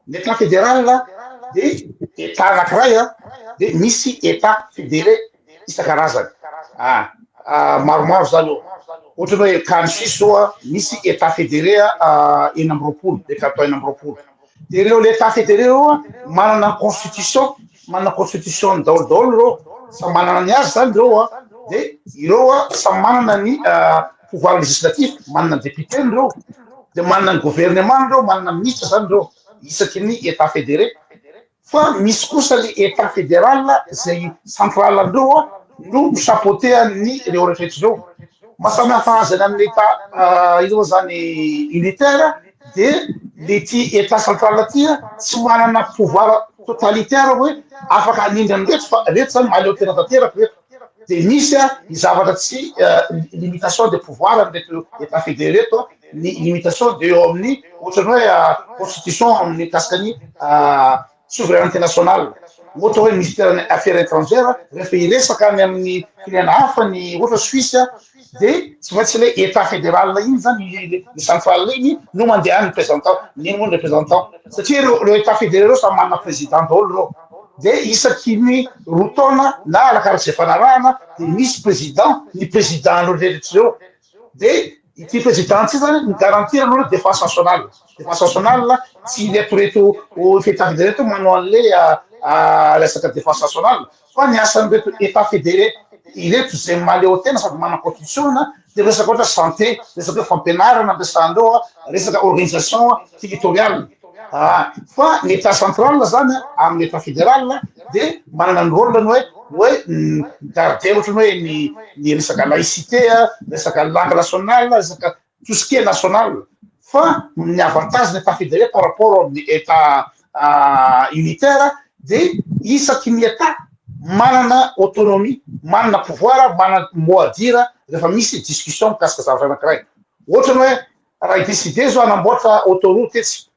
ny état fédéral de état anakiray an de misy état fédéré isan-karazany, ah maromaro zany eo, ohatra ny hoe cas ny Suisse zao an misy état fédéré 26, de canton 26, de ireo le état fédéré reo an manana ny constitution, manana constitution-ny daholo daholo ireo, samy manana ny azy zany ireo an, de ireo an samy manana ny pouvoir législatif, manana député-ny ireo. De manana ny gouvernement reo, manana ministre zany reo isaky ny état fédéré. Fa misy kosa le état fédéral zay central andreo a no mi-chapeauter an'ny reo rehetra reo. Mahasamy hafa azy any amin'ny état ino moa zany unitaire de le ty état central ty a tsy manana pouvoir totalitaire hoe afaka hanindry an'ireto fa reto zany mahaleo tena tanteraka reto. De misy a ny zavatra tsy limitation de pouvoir amreto état fédéré reto a, ny limitation de eo amin'ny ohatrany hoe constitution amin'ny mikasika ny souveraineté nationale. Ohatra hoe ministère ny affaires étrangères rehefa hiresaka any amin'ny firenena hafa ny ohatra Suisse de tsy maintsy le état fédéral iny zany, le central iny no mandeha any représentant, iny moa ny représentant, satria reo état fédéré reo samy manana président daholo reo. De isaky ny 2 taona na arakaraky zay fanarahana de misy président, ny président reo rehetra reo. De ity président ty zany mi-garantir aloha défense nationale. Défense nationale tsy reto état fédéré reto manao an'le resaka défense nationale, fa ny asan'reto état fédéré ireto zay mahaleo tena sady mana constitution de resaka ohatra santé, resaka hoe fampianarana ampiasandreo, resaka organisation territoriale. Fa ny état central zany amin'ny état fédéral de manana ny rôle-ny hoe garder ohatrany hoe ny resaka laïcité, resaka langue nationale, resaka tout ce qui est national. Fa ny avantage ny état fédéré par rapport amin'ny état unitaire de isaky ny état manana autonomie, manana pouvoir, manana mot à dire rehefa misy discussion mikasika zavatra anakiray. Ohatrany hoe raha i-décider zao anamboatra autoroute etsy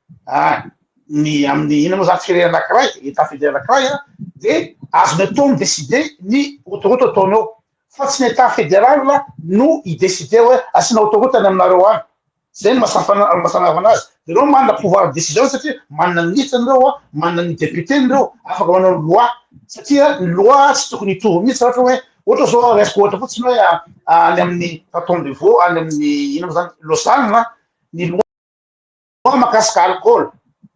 ny amin'ny ina moa zany firenena anakiray, état fédéré anakiray a, de azony atao mi-décider ny autoroute ataony eo, fa tsy ny état fédéral no i-décider hoe asiana autoroute any aminareo any. Zay no mahasamihafa anazy. De reo manana pouvoir de décision satria manana ny ministre reo a, manana ny député reo, afaka manao loi, satria ny loi tsy tokony hitovy mihitsy. Ohatra hoe ohatra zao raisiko ohatra fotsiny hoe any amin'ny canton de Vaud, any amin'ny ina moa zany Lausanne, ny loi mahakasika alcool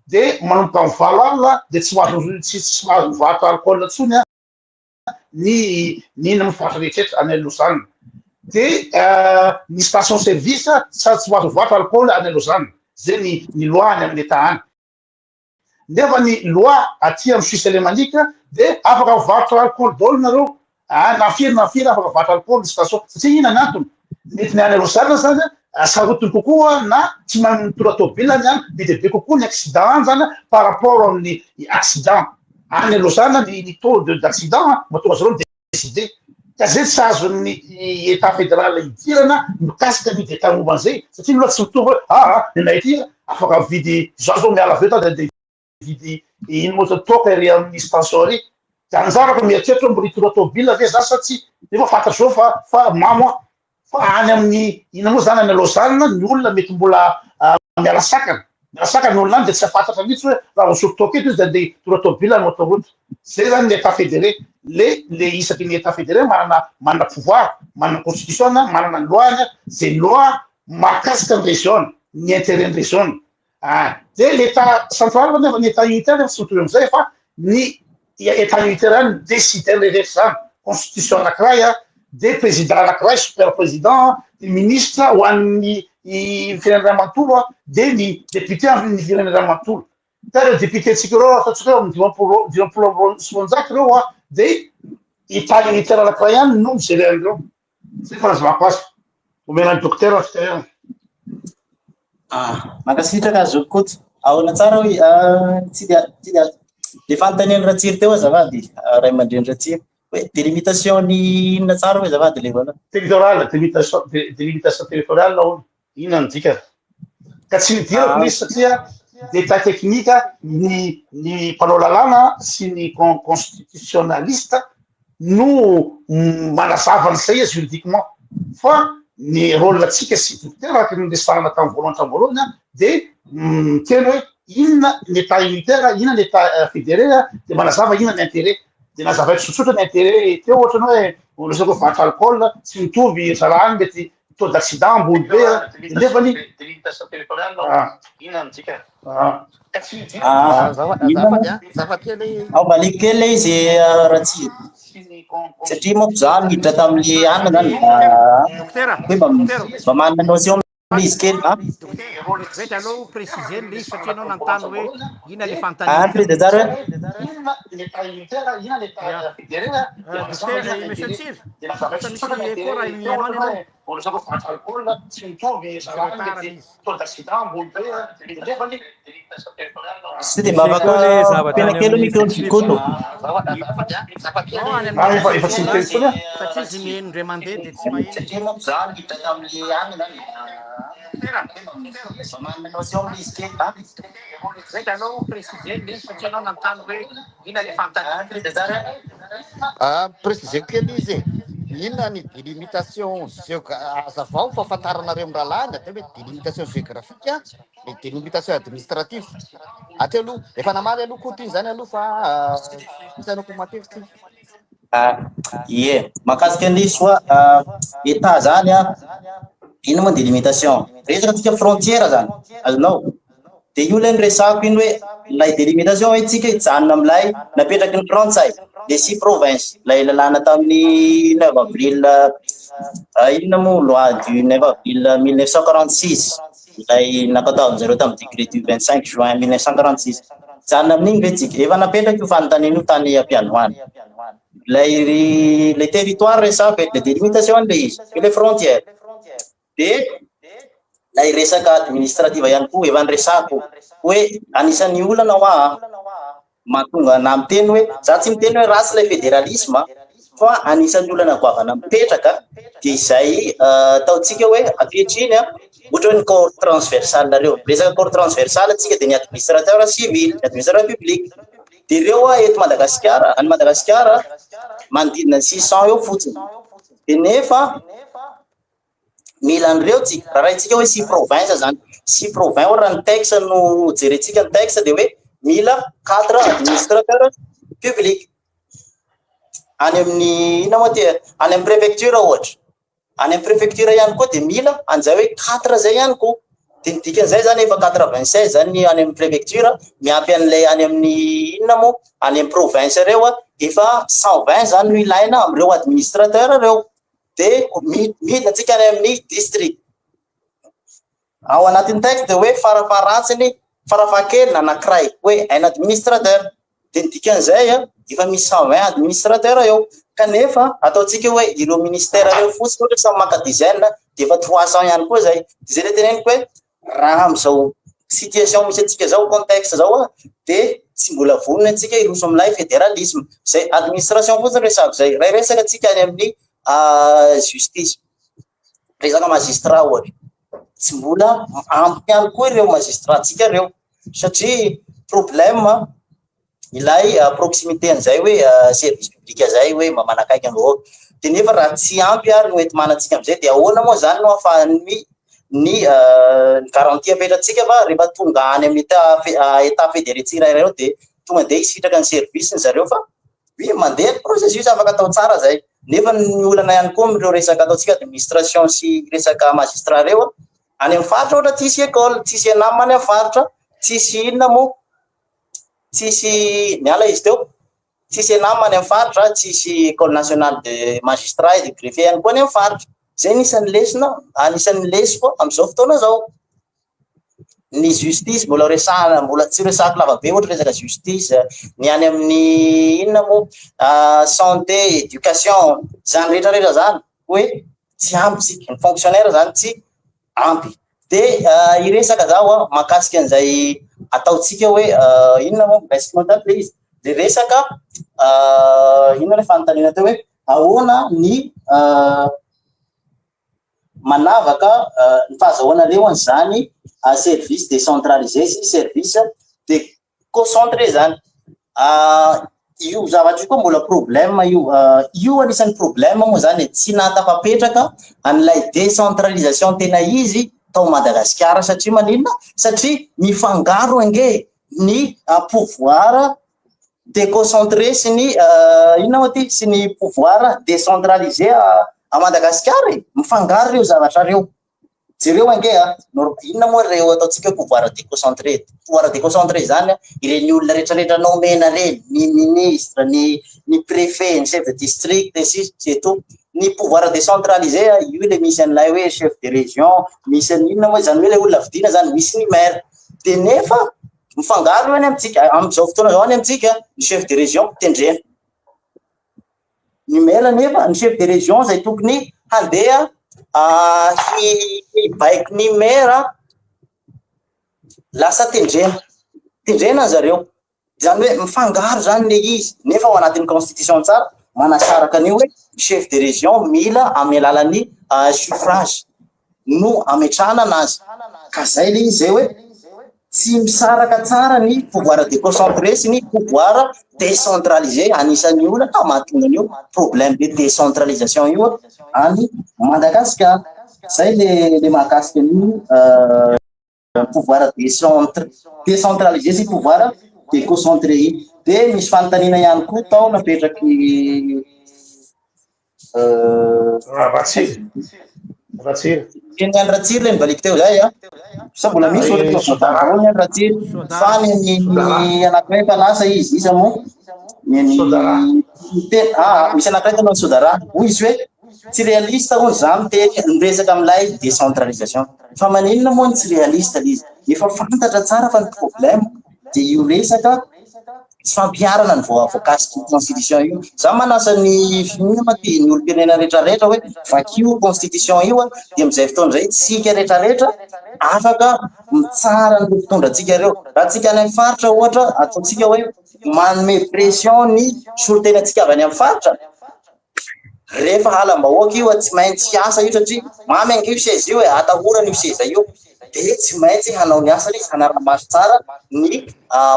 de manomboka amy 8 alina de tsy mahazo tsy mahazo mivarotra alcool intsony a ny ina mivarotra rehetrarehetra any Lausanne. De ny station service sady tsy mahazo mivarotra alcool any Lausanne. Zay ny loi any amin'ny état any. Nefa ny loi aty amy Suisse alémanique de afaka mivarotra alcool daholo nareo a, na firy na firy afaka mivarotra alcool ny station. Satria ina ny antony? Mety ny any Lausanne zany sarotiny kokoa na tsy mahay mitondra tôbila ny any, be de be kokoa ny accident any zany par rapport amin'ny accident any Lausanne, ny taux d'accident mahatonga zareo décider. Ka zay tsy azon'ny état fédéral idirana mikasika ny détail momba an'izay, satria ny loi tsy mitovy hoe ny anay aty afaka mividy zao zao miala avy eo ta de vidy ino moa toaka ery amin'ny station ary de anjarako mieritreritra hoe mbola hitondra tôbila ve za sa tsy, nefa fantatro zao fa mamo a. Fa any amin'ny ina moa zany any Lausanne ny olona mety mbola miala sakana, miala sakana ny olona any, de tsy afantatra mihitsy hoe raha voasotro toaka eto izy de andeha hitondra tôbila ny autoroute. Zay zany ny état fédéré, le isaky ny état fédéré manana pouvoir, manana constitution, manana ny loi-ny zay loi mahakasika ny région, ny intérêt ny région. De l'état central nefa ny état unitaire nefa tsy mitovy amizay, fa ny état unitaire any décider rehetra zany, constitution anakiray a, de président anakiray, super président, de ministre ho an'ny firenena manontolo a, de ny député amin'ny firenena manontolo. Ka reo député tsika reo ataontsika hoe amy 250 reo a, de état unitaire anakiray ihany no mi-gérer an'ireo. Zay fanazavako azy. Omena ny docteur fitenenana. Ah, mankasitraka Zokoto. Ahoana tsara hoe tsy de le fanontanian'ny Ratsiry teo azafady, ray aman-dreny Ratsiry. Hoe délimitation ny inona tsara hoe azafady le voalohany? Territorial, délimitation territoriale hono. Inona ny dikany? Ka tsy nidirako izy satria détail technique ny mpanao lalàna sy ny constitutionnaliste no manazava an'izay izy juridiquement, fa ny rôle atsika sy docteur araky ny resahana tamy voalohany tamy voalohany a, de miteny hoe inona ny état unitaire, inona ny état fédéré, de manazava inona ny intérêt. De nazavaiko tsotsotra ny intérêt teo, ohatrany hoe resaka hoe varotra alcool tsy mitovy zaraha any, mety taux d'accident ambony be de nefany délimitation territoriale inona ny dikany? Azafady a, azafady kely. Ao valiko kely le izy Ratsiry. Satria manko za niditra tam'le anina zany Dokotera. hoe mba manana notion. Izy kely. Vetivety aloha préciser le izy satria ianao nanontany hoe inona le Ah, fanontaniana teo. de tsara hoe Ya. Docteur, monsieur Tsiry, lasa misy écho raha mihaino any ianao. Misy retard izy. Sy de mba Misy afaka koa le zavatra tena any kely amin'ny micro Tsiry. Koto. Non, any Ah, amin'ny efa tsy monsieur miteny Tsiry intsony ah. satria izy mihaino indray mandeha de tsy maheno izy. Ah, préciser kely izy e. Inona ny délimitation géogra azavao fahafantaranareo amin'ny rahalahy ny atao hoe délimitation géographique ny délimitation administrative. Hatreo aloha, efa namaly aloha Koto iny zany aloha fa tsy hanao commentaire tsika. Ah, ie, mahakasika ny soit état zany a, ino moa délimitation? Resaka tsika frontière zany, azonao? De io lay niresahako iny hoe lay délimitation hoe tsika hijanona amilay napetraky ny frantsay, les six provinces, lay lalàna tamin'ny 9 avril, inona moa loi du 9 avril 1946, lay nankatoavin'zareo tamin'ny décret du 25 juin 1946. Hijanona amin'iny ve tsika? Efa napetraky io fanontaniana io tany ampiandohana. Lay le territoire resako eto, le délimitation an'le izy, le frontière. De lay resaka administrative ihany koa efa niresako hoe anisan'ny olana ho a mahatonga na miteny hoe za tsy miteny hoe ratsy lay fédéralisme, fa anisan'ny olana goavana mipetraka de izay ataontsika hoe ankehitriny a, ohatra hoe ny corps transversal reo, resaka corps transversal atsika de ny administrateur civil, ny administrateur public, de reo a eto Madagasikara, any Madagasikara manodidina ny 600 eo fotsiny, de nefa mila an'ireo tsika. Raha raintsika hoe six province zany, six province, ohatra raha ny texte no jerentsika, ny texte de hoe mila quatre administrateur public any amin'ny ina moa ty, any amin'ny préfecture ohatra, any amin'ny préfecture ihany koa de mila an'izay hoe quatre zay ihany koa. De ny dikan'izay zany efa 96 zany any amin'ny préfecture, miampy an'ilay any amin'ny inona moa, any amin'ny province reo a, efa 120 zany no ilaina am'ireo administrateur reo. De midina antsika any amin'ny district, ao anatin'ny texte de hoe farafaharatsiny, farafahakeliny anankiray hoe un administrateur. De ny dikan'izay a efa misy 120 administrateur eo, kanefa ataontsika hoe ireo ministère reo fotsiny ohatra samy maka dizaine de efa 300 ihany koa zay. De zay le teneniko hoe raha am'izao situation misy antsika zao, contexte zao a, de tsy mbola vonona antsika hiroso amin'ilay fédéralisme. Zay administration fotsiny resako zay. Raha resaka antsika any amin'ny justice, resaka magistrat ohatra, tsy mbola ampy ihany koa ireo magistrat tsika reo, satria problème ilay proximité an'izay hoe service public zay, hoe mba manakaiky ny vahoaka. De nefa raha tsy ampy ary no enti-manantsika am'izay, de ahoana moa zany no ahafahan'ny ny garantie apetratsika fa rehefa tonga any amin'ny état fédéré tsirairay ao de tonga de hisitraka ny service ny zareo? Fa oui, mandeha ny processus, afaka atao tsara zay, nefa ny olana ihany koa am'ireo resaka ataontsika administration sy resaka magistrat reo a, any amin'ny faritra ohatra tsisy école, tsisy ENAM any amin'ny faritra, tsisy inona moa, tsisy miala izy teo, tsisy ENAM any amin'ny faritra, tsisy école nationale de magistrat et de greffier ihany koa any amin'ny faritra. Zay nisan'ny lesona, anisan'ny lesiko am'izao fotoana zao. Ny justice mbola resahana, mbola tsy resahako lavabe, ohatra resaka justice, ny any amin'ny inona moa, santé, éducation, zany rehetrarehetra zany hoe tsy ampy tsika, ny fonctionnaire zany tsy ampy. De iresaka zaho a mahakasika an'izay ataontsika hoe inona moa, raisiko mantany le izy, de resaka inona le fanontaniana teo hoe ahoana ny manavaka ny fahazahoanareo an'izany service décentralisé sy service déconcentré zany. Io zavatra io koa mbola problème io. Io anisan'ny problème moa zany tsy nahatafapetraka an'ilay décentralisation tena izy tao Madagasikara. Satria maninona? Satria mifangaro ange ny pouvoir déconcentré sy ny inona moa ty, sy ny pouvoir décentralisé a Madagasikara e. Mifangaro reo zavatra reo. Jereo ange a, inona moa reo ataontsika hoe pouvoir déconcentré? Pouvoir déconcentré zany a, ireny olona rehetrarehetra nomena reny, ny ministre, ny préfet, ny chef de district et c'est tout. Ny pouvoir décentralisé io le misy an'ilay hoe chef de région, misy an'inona moa izany hoe le olona vidiana zany, misy ny maire. De nefa mifangaro io any amintsika, amin'izao fotoana izao any amintsika ny chef de région tendrena. Ny maire nefa, ny chef de région izay tokony handeha hibaiko ny maire lasa tendrena. Tendrena zareo. Izany hoe mifangaro zany le izy, nefa ao anatin'ny constitution tsara manasaraka an'io hoe chef de région mila amin'ny alalan'ny suffrage no ametrahana anazy. Ka zay le izy zay hoe tsy misaraka tsara ny pouvoir déconcentré sy ny pouvoir décentralisé, anisan'ny olana mahatonga an'io problème de décentralisation io any Madagasikara. Zay le mahakasika an'io pouvoir décentralisé sy pouvoir déconcentré iny. De misy fanontaniana ihany koa tao napetraky Ratsiry. Ratsiry. Ny an'i Ratsiry le nivaliako teo zay a. Sa mbola misy ohatra hoe ny an'i Ratsiry. Fa ny an'ny anankiray efa lasa izy, iza moa? Ny an'i ah, misy anankiray tena Sodara. Hoy izy hoe tsy réaliste hono za miteny miresaka amin'ilay décentralisation. Fa maninona moa no tsy réaliste le izy? Efa fantatra tsara fa ny problème dia io resaka tsy fampiharana ny voakasiky constitution io. Za manasa ny finoana mantsy ny olom-pirenena rehetrarehetra hoe vakio constitution io dia amin'izay fotoana izay tsika rehetrarehetra afaka mitsara ny mpitondra antsika ireo. Raha tsika any amin'ny faritra ohatra ataontsika hoe manome pression ny solontenantsika avy any amin'ny faritra, Rehefa halam-bahoaka io tsy maintsy hiasa io satria mamy ange io seza io e, atahorana io seza io, dia tsy maintsy hanao ny asany izy, hanara-maso tsara ny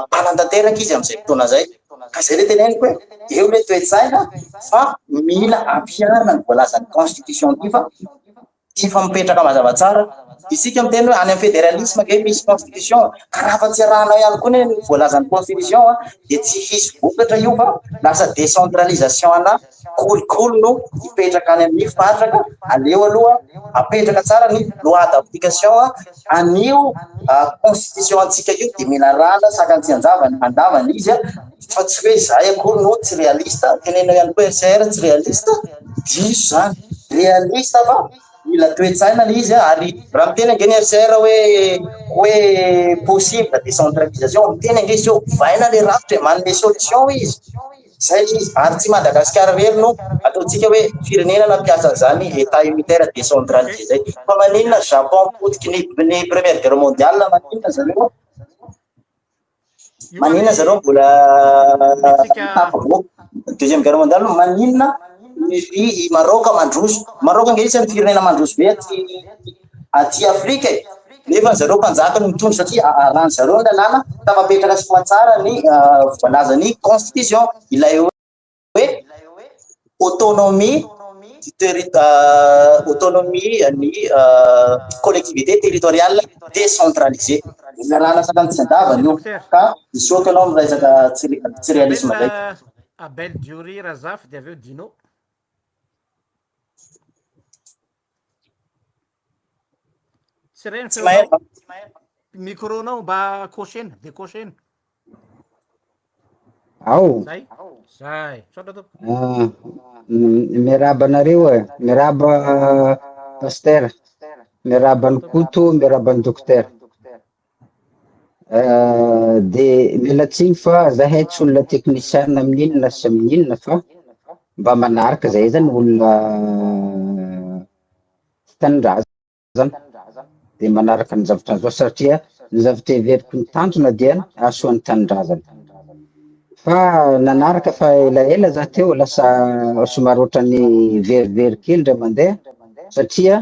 mpanatanteraka izy amin'izay fotoana izay. Ka izay ilay teneniko hoe eo ilay toe-tsaina fa mila ampiharina ny voalazan'ny constitution ity fa Efa mipetraka mazava tsara. Isika miteny hoe any amin'ny fédéralisme ange misy constitution ka raha fa tsy arahanao ihany koa ny voalazan'ny constitution dia tsy hisy vokatra io fa lasa décentralisation ana kolikoly no hipetraka any amin'ny faritra ka aleo aloha apetraka tsara ny loi d'application an'io constitution antsika io dia mila arahana sakany tsy anjavany andavany izy fa tsy hoe izahay akory no tsy réaliste, tenenina ihany koa RCR tsy réaliste, diso zany, réaliste fa mila toe-tsaina le izy ary raha miteny ange ny RCR hoe hoe possible décentralisation, miteny ange izy hoe ovaina le rafitra e, manome solution izy, zay le izy, ary tsy Madagasikara irery no ataontsika hoe firenena nampiasa an'izany état unitaire décentralisé zay, fa maninona Japon potiky ny ny première guerre mondiale, maninona zareo? Maninona zareo mbola tafavoaka deuxième guerre mondiale maninona i Maroc mandroso Maroc ange isan'ny firenena mandroso be aty aty Afrika e nefa zareo mpanjaka no mitondra satria arahan zareo ny lalàna tafapetraka soa tsara ny voalazan'ny constitution ilay hoe autonomie du terri- autonomie ny collectivité territoriale décentralisée. Lalàna sakany tsy andavany io ka misoaka ianao amin'ny resaka tsy tsy réalisme zay. Abel Diory Razafy dia avy eo Dino. Tsy re ny Tsy mahay feonao. Micro-nao mba cocher-na, décocher-na. Ao. Zay. Zay. Misaotra tompoko. Ah, miarahaba anareo e. Miarahaba Pasteur. Miarahaba an'i Koto, miarahaba an'i Docteur. Ah, de miala tsiny fa zahay tsy olona teknisiana amin'inona sy amin'inona fa mba manaraka zahay zany olona tia tanindrazana. dia manaraka ny zavatra azo satria ny zavatra heveriko ny tanjona dia hahasoa ny tanindrazana. Fa nanaraka fa elaela za teo lasa somary ohatran'ny verivery kely indray mandeha satria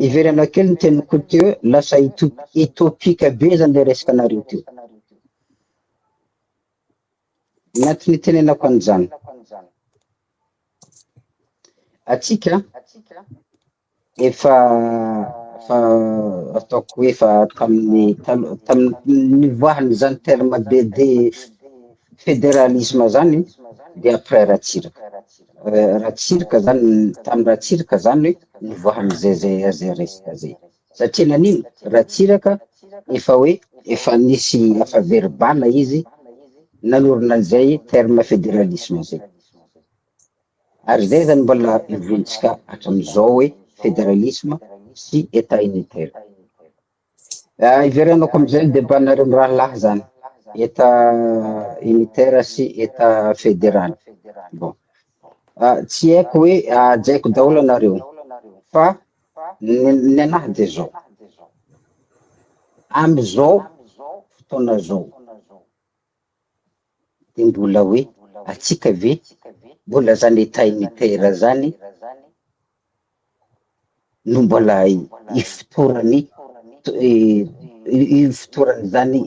hiverina kely ny tenin'i Koto teo hoe lasa utopique be zany le resaka anareo teo. Ny antony itenenako an'izany, atsika efa efa ataoko hoe efa tamin'ny talo- tamin'ny nivoahan'izany terme de de fédéralisme zany de après Ratsiraka. Ratsiraka zany, tamin'ny Ratsiraka zany nivoahan'izay zay zay resaka zay. Satria nanino? Ratsiraka efa hoe efa nisy efa verbal izy nanorina an'izay terme fédéralisme zay. Ary zay zany mbola ivontsika hatramin'izao hoe fédéralisme sy état unitaire. Iverenako amizay ny débat-nareo mirahalahy zany, état unitaire sy état fédéral. Bon, tsy haiko hoe hajaiko daholo anareo fa ny anahy de zao, amizao fotoana zao de mbola hoe atsika ve mbola zany état unitaire zany no mbola ifotorany ifotorany zany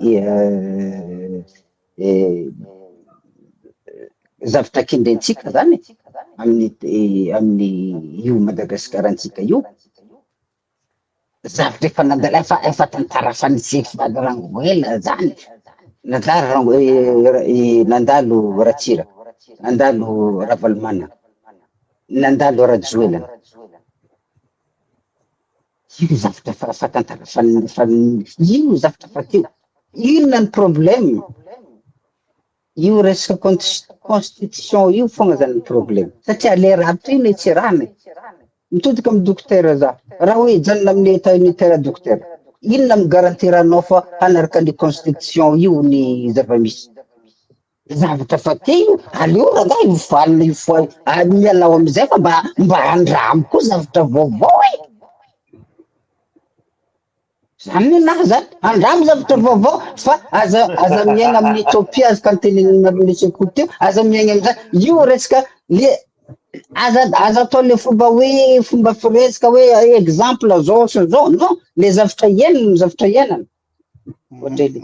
zavatra kendrentsika zany amin'ny io Madagasikara-ntsika io, zavatra efa nandalo efa tantara fa nisy rango ela zany, nandalo rango nandalo Ratsiraka, nandalo Ravalomanana, nandalo Rajoelina, io zavatra fa tantara fa io zavatra fa teo, inona ny problème? Io resaka constitution io foana zany ny problème, satria le raha toy ny tsy rany, mitodika amy dokotera za, raha hoe hijanona amin'ny état unitaire dokotera, inona mi-garantir anao fa hanaraka ny constitution io ny zava-misy? Zavatra fa teo, aleo rangahy mivalina io fo mialao amizay fa mba andramo koa zavatra vaovao e. Zany ny anahy zany, andramo zavatra vaovao fa aza miaina amin'ny utopie azy ka niteneninareo le sekoly teo, aza miaina amizany, io resaka le aza atao le fomba hoe fomba firesaka hoe exemple zao sy zao, non, le zavatra iainana no zavatra iainana. Ohatra le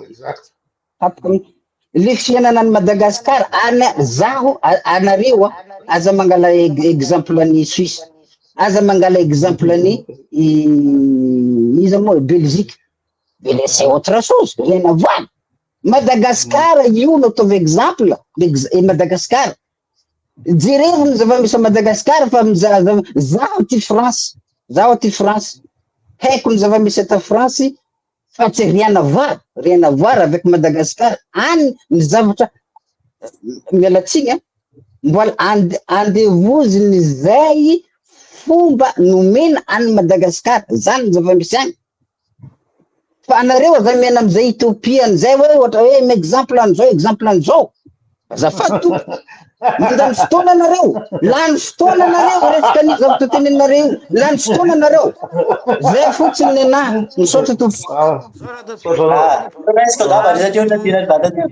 tapaka le fiainana any Madagasikara, any zaho anareo aza mangala exemple any Suisse, aza mangala exemple any iza moa Belgique, mais c'est autre chose, rien à voir. Madagasikara io no ataovy exemple, Madagasikara. Jerevo ny zava-misy Madagasikara fa zaho aty France, zaho aty France, haiko ny zava-misy aty France fa tsy rien à voir, rien à voir avec Madagascar. Any ny zavatra mialatsiny a, mbola andevoziny zay fomba nomena any Madagasikara, zany ny zava-misy any. Fa anareo aza miaina amizay utopie an'izay hoe ohatra hoe exemple an'izao, exemple an'izao. Azafady tompo, mandany fotoana anareo, lany fotoana anareo resaka ny zavatra teneninareo, lany fotoana anareo. Zay fotsiny ny anahy, misaotra tompo. Presque angamba resaka eo na data teo.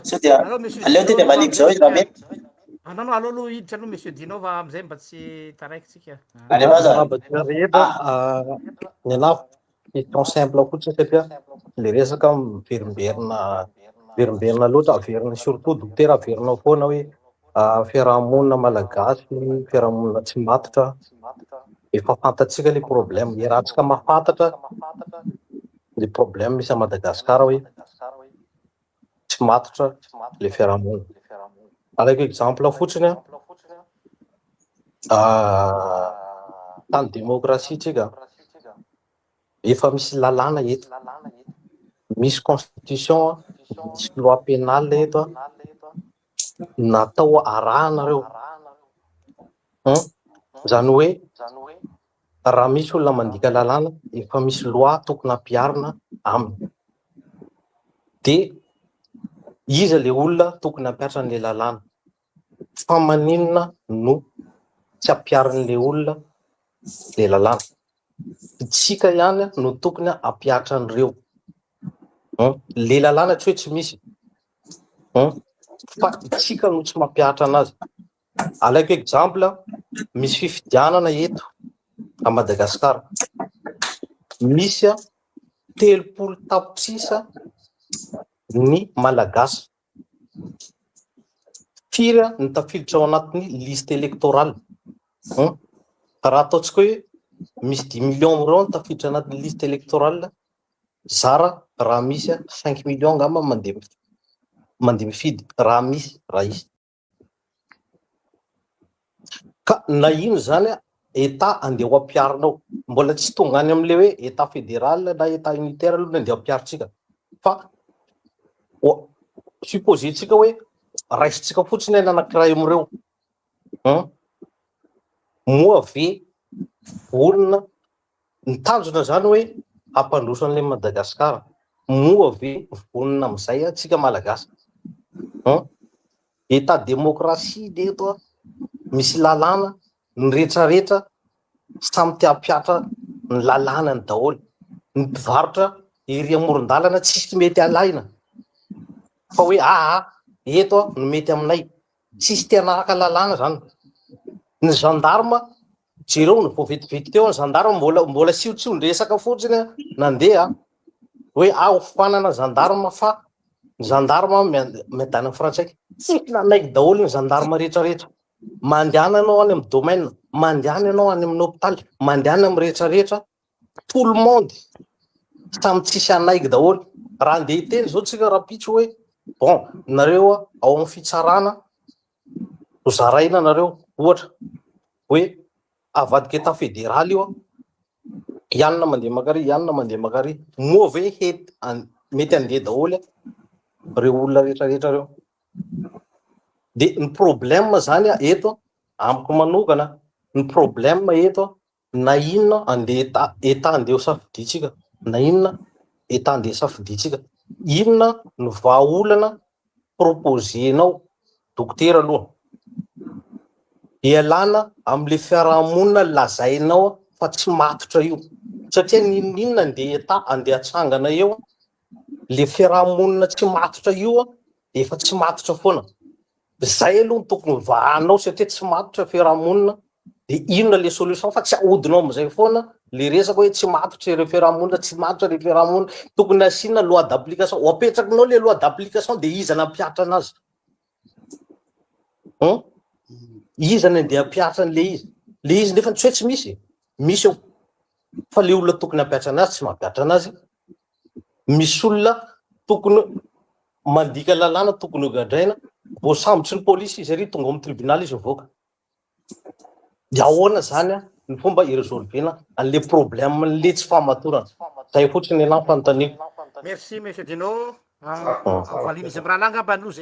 Sao dia aleo ty dia maliko zao izy raha mety. Anao aloha aloha hiditra aloha monsieur Dino fa amizay mba tsy taraiky-tsika. Alefa za. Rehetra ny anahy question simple fotsiny satria le resaka miverimberina miverimberina loatra, averina surtout dokotera averinao foana hoe fiarahamonina malagasy, fiarahamonina tsy matotra, efa fantatsika le problème, iarahantsika mahafantatra le problème misy a Madagasikara hoe tsy matotra le fiarahamonina. Alaiko exemple fotsiny a, tany démocratie tsika, efa misy lalàna eto, misy constitution, misy loi pénale eto natao arahana reo. Zany hoe raha misy olona mandika lalàna efa misy loi tokony ampiharina aminy. De iza le olona tokony hampiatra an'le lalàna? Fa maninona no tsy ampiharin'le olona le lalàna? Tsika ihany no tokony hampiatra an'ireo. Le lalàna tsy hoe tsy misy, fa tsika no tsy mampihatra anazy. Alaiko exemple, misy fifidianana eto a Madagasikara. Misy 30 tapitrisa ny malagasy. Firy ny tafiditra ao anatin'ny liste électorale? Raha ataontsika hoe misy 10 millions ireo ny tafiditra anatin'ny liste électorale, zara raha misy 5 millions angamba mandeha mifidy, raha misy, raha isy. Ka na ino zany état andeha ho ampiharinao, mbola tsy tonga any am'le hoe état fédéral na état unitaire aloha ny andeha ampiharintsika, fa supposer-tsika hoe raisintsika fotsiny ny anankiray am'ireo. Moa ve vonona, ny tanjona zany hoe hampandroso an'ilay Madagasikara, moa ve vonona amin'izay antsika Malagasy? An? État démocratie ny eto an, misy lalàna, ny retraretra samy te hampihatra ny lalànany daholo. Ny mpivarotra ery amoron-dalana tsisy mety alaina fa hoe aa eto no mety aminay. Tsisy te hanaraka lalàna zany. Ny gendarme, jereo ny vao vetivety teo ny gendarme mbola mbola siotsion-dresaka fotsiny nandeha hoe ah hofoanana gendarme fa ny gendarme miadana frantsay. Tsisy nanaiky daholo ny gendarme rehetrarehetra. Mandehana ianao any amin'ny domaine, mandehana ianao any amin'ny hôpitaly, mandehana amin'ny rehetrarehetra, tout le monde samy tsisy hanaiky daholo. Raha andeha hiteny zao tsika rahampitso hoe bon nareo ao amin'ny fitsarana ho zaraina nareo ohatra hoe avadika état fédéral io an, i anona mandeha makary, i anona mandeha makary, moa ve hety mety handeha daholo reo olona rehetrarehetra reo? De ny problème zany eto amiko manokana, ny problème eto na inona andeha état état andeha ho safidintsika, na inona état andeha safidintsika, inona no vahaolana proposer-nao dokotera aloha ialana am'le fiarahamonina lazainao fa tsy matotra io, satria n'inon'inona andeha état andeha atsangana eo, le fiarahamonina tsy matotra io de efa tsy matotra foana. Zay aloha no tokony vahanao satria tsy matotra fiarahamonina de inona le solution fa tsy ahodinao amizay foana le resaka hoe tsy matotra ireo fiarahamonina, tsy matotra le fiarahamonina, tokony asiana loi d'application, ho apetrakinao le loi d'application de iza nampihatra anazy? Hum? Iza no andeha hampihatra an'le izy? Le izy nefa tsy hoe tsy misy, misy eo fa le olona tokony hampihatra anazy tsy mampihatra anazy. Misy olona tokony mandika lalàna tokony ho gadraina, voasambotry ny polisy izy ary tonga ao amin'ny tribunal izy mivoaka. De ahoana zany ny fomba hi-resolver-na an'le problème-n'le tsy fahamatorana? Zay fotsiny ny anahy fanontaniako. Merci Monsieur Dino. Valian'izy mirahalahy angamba aloha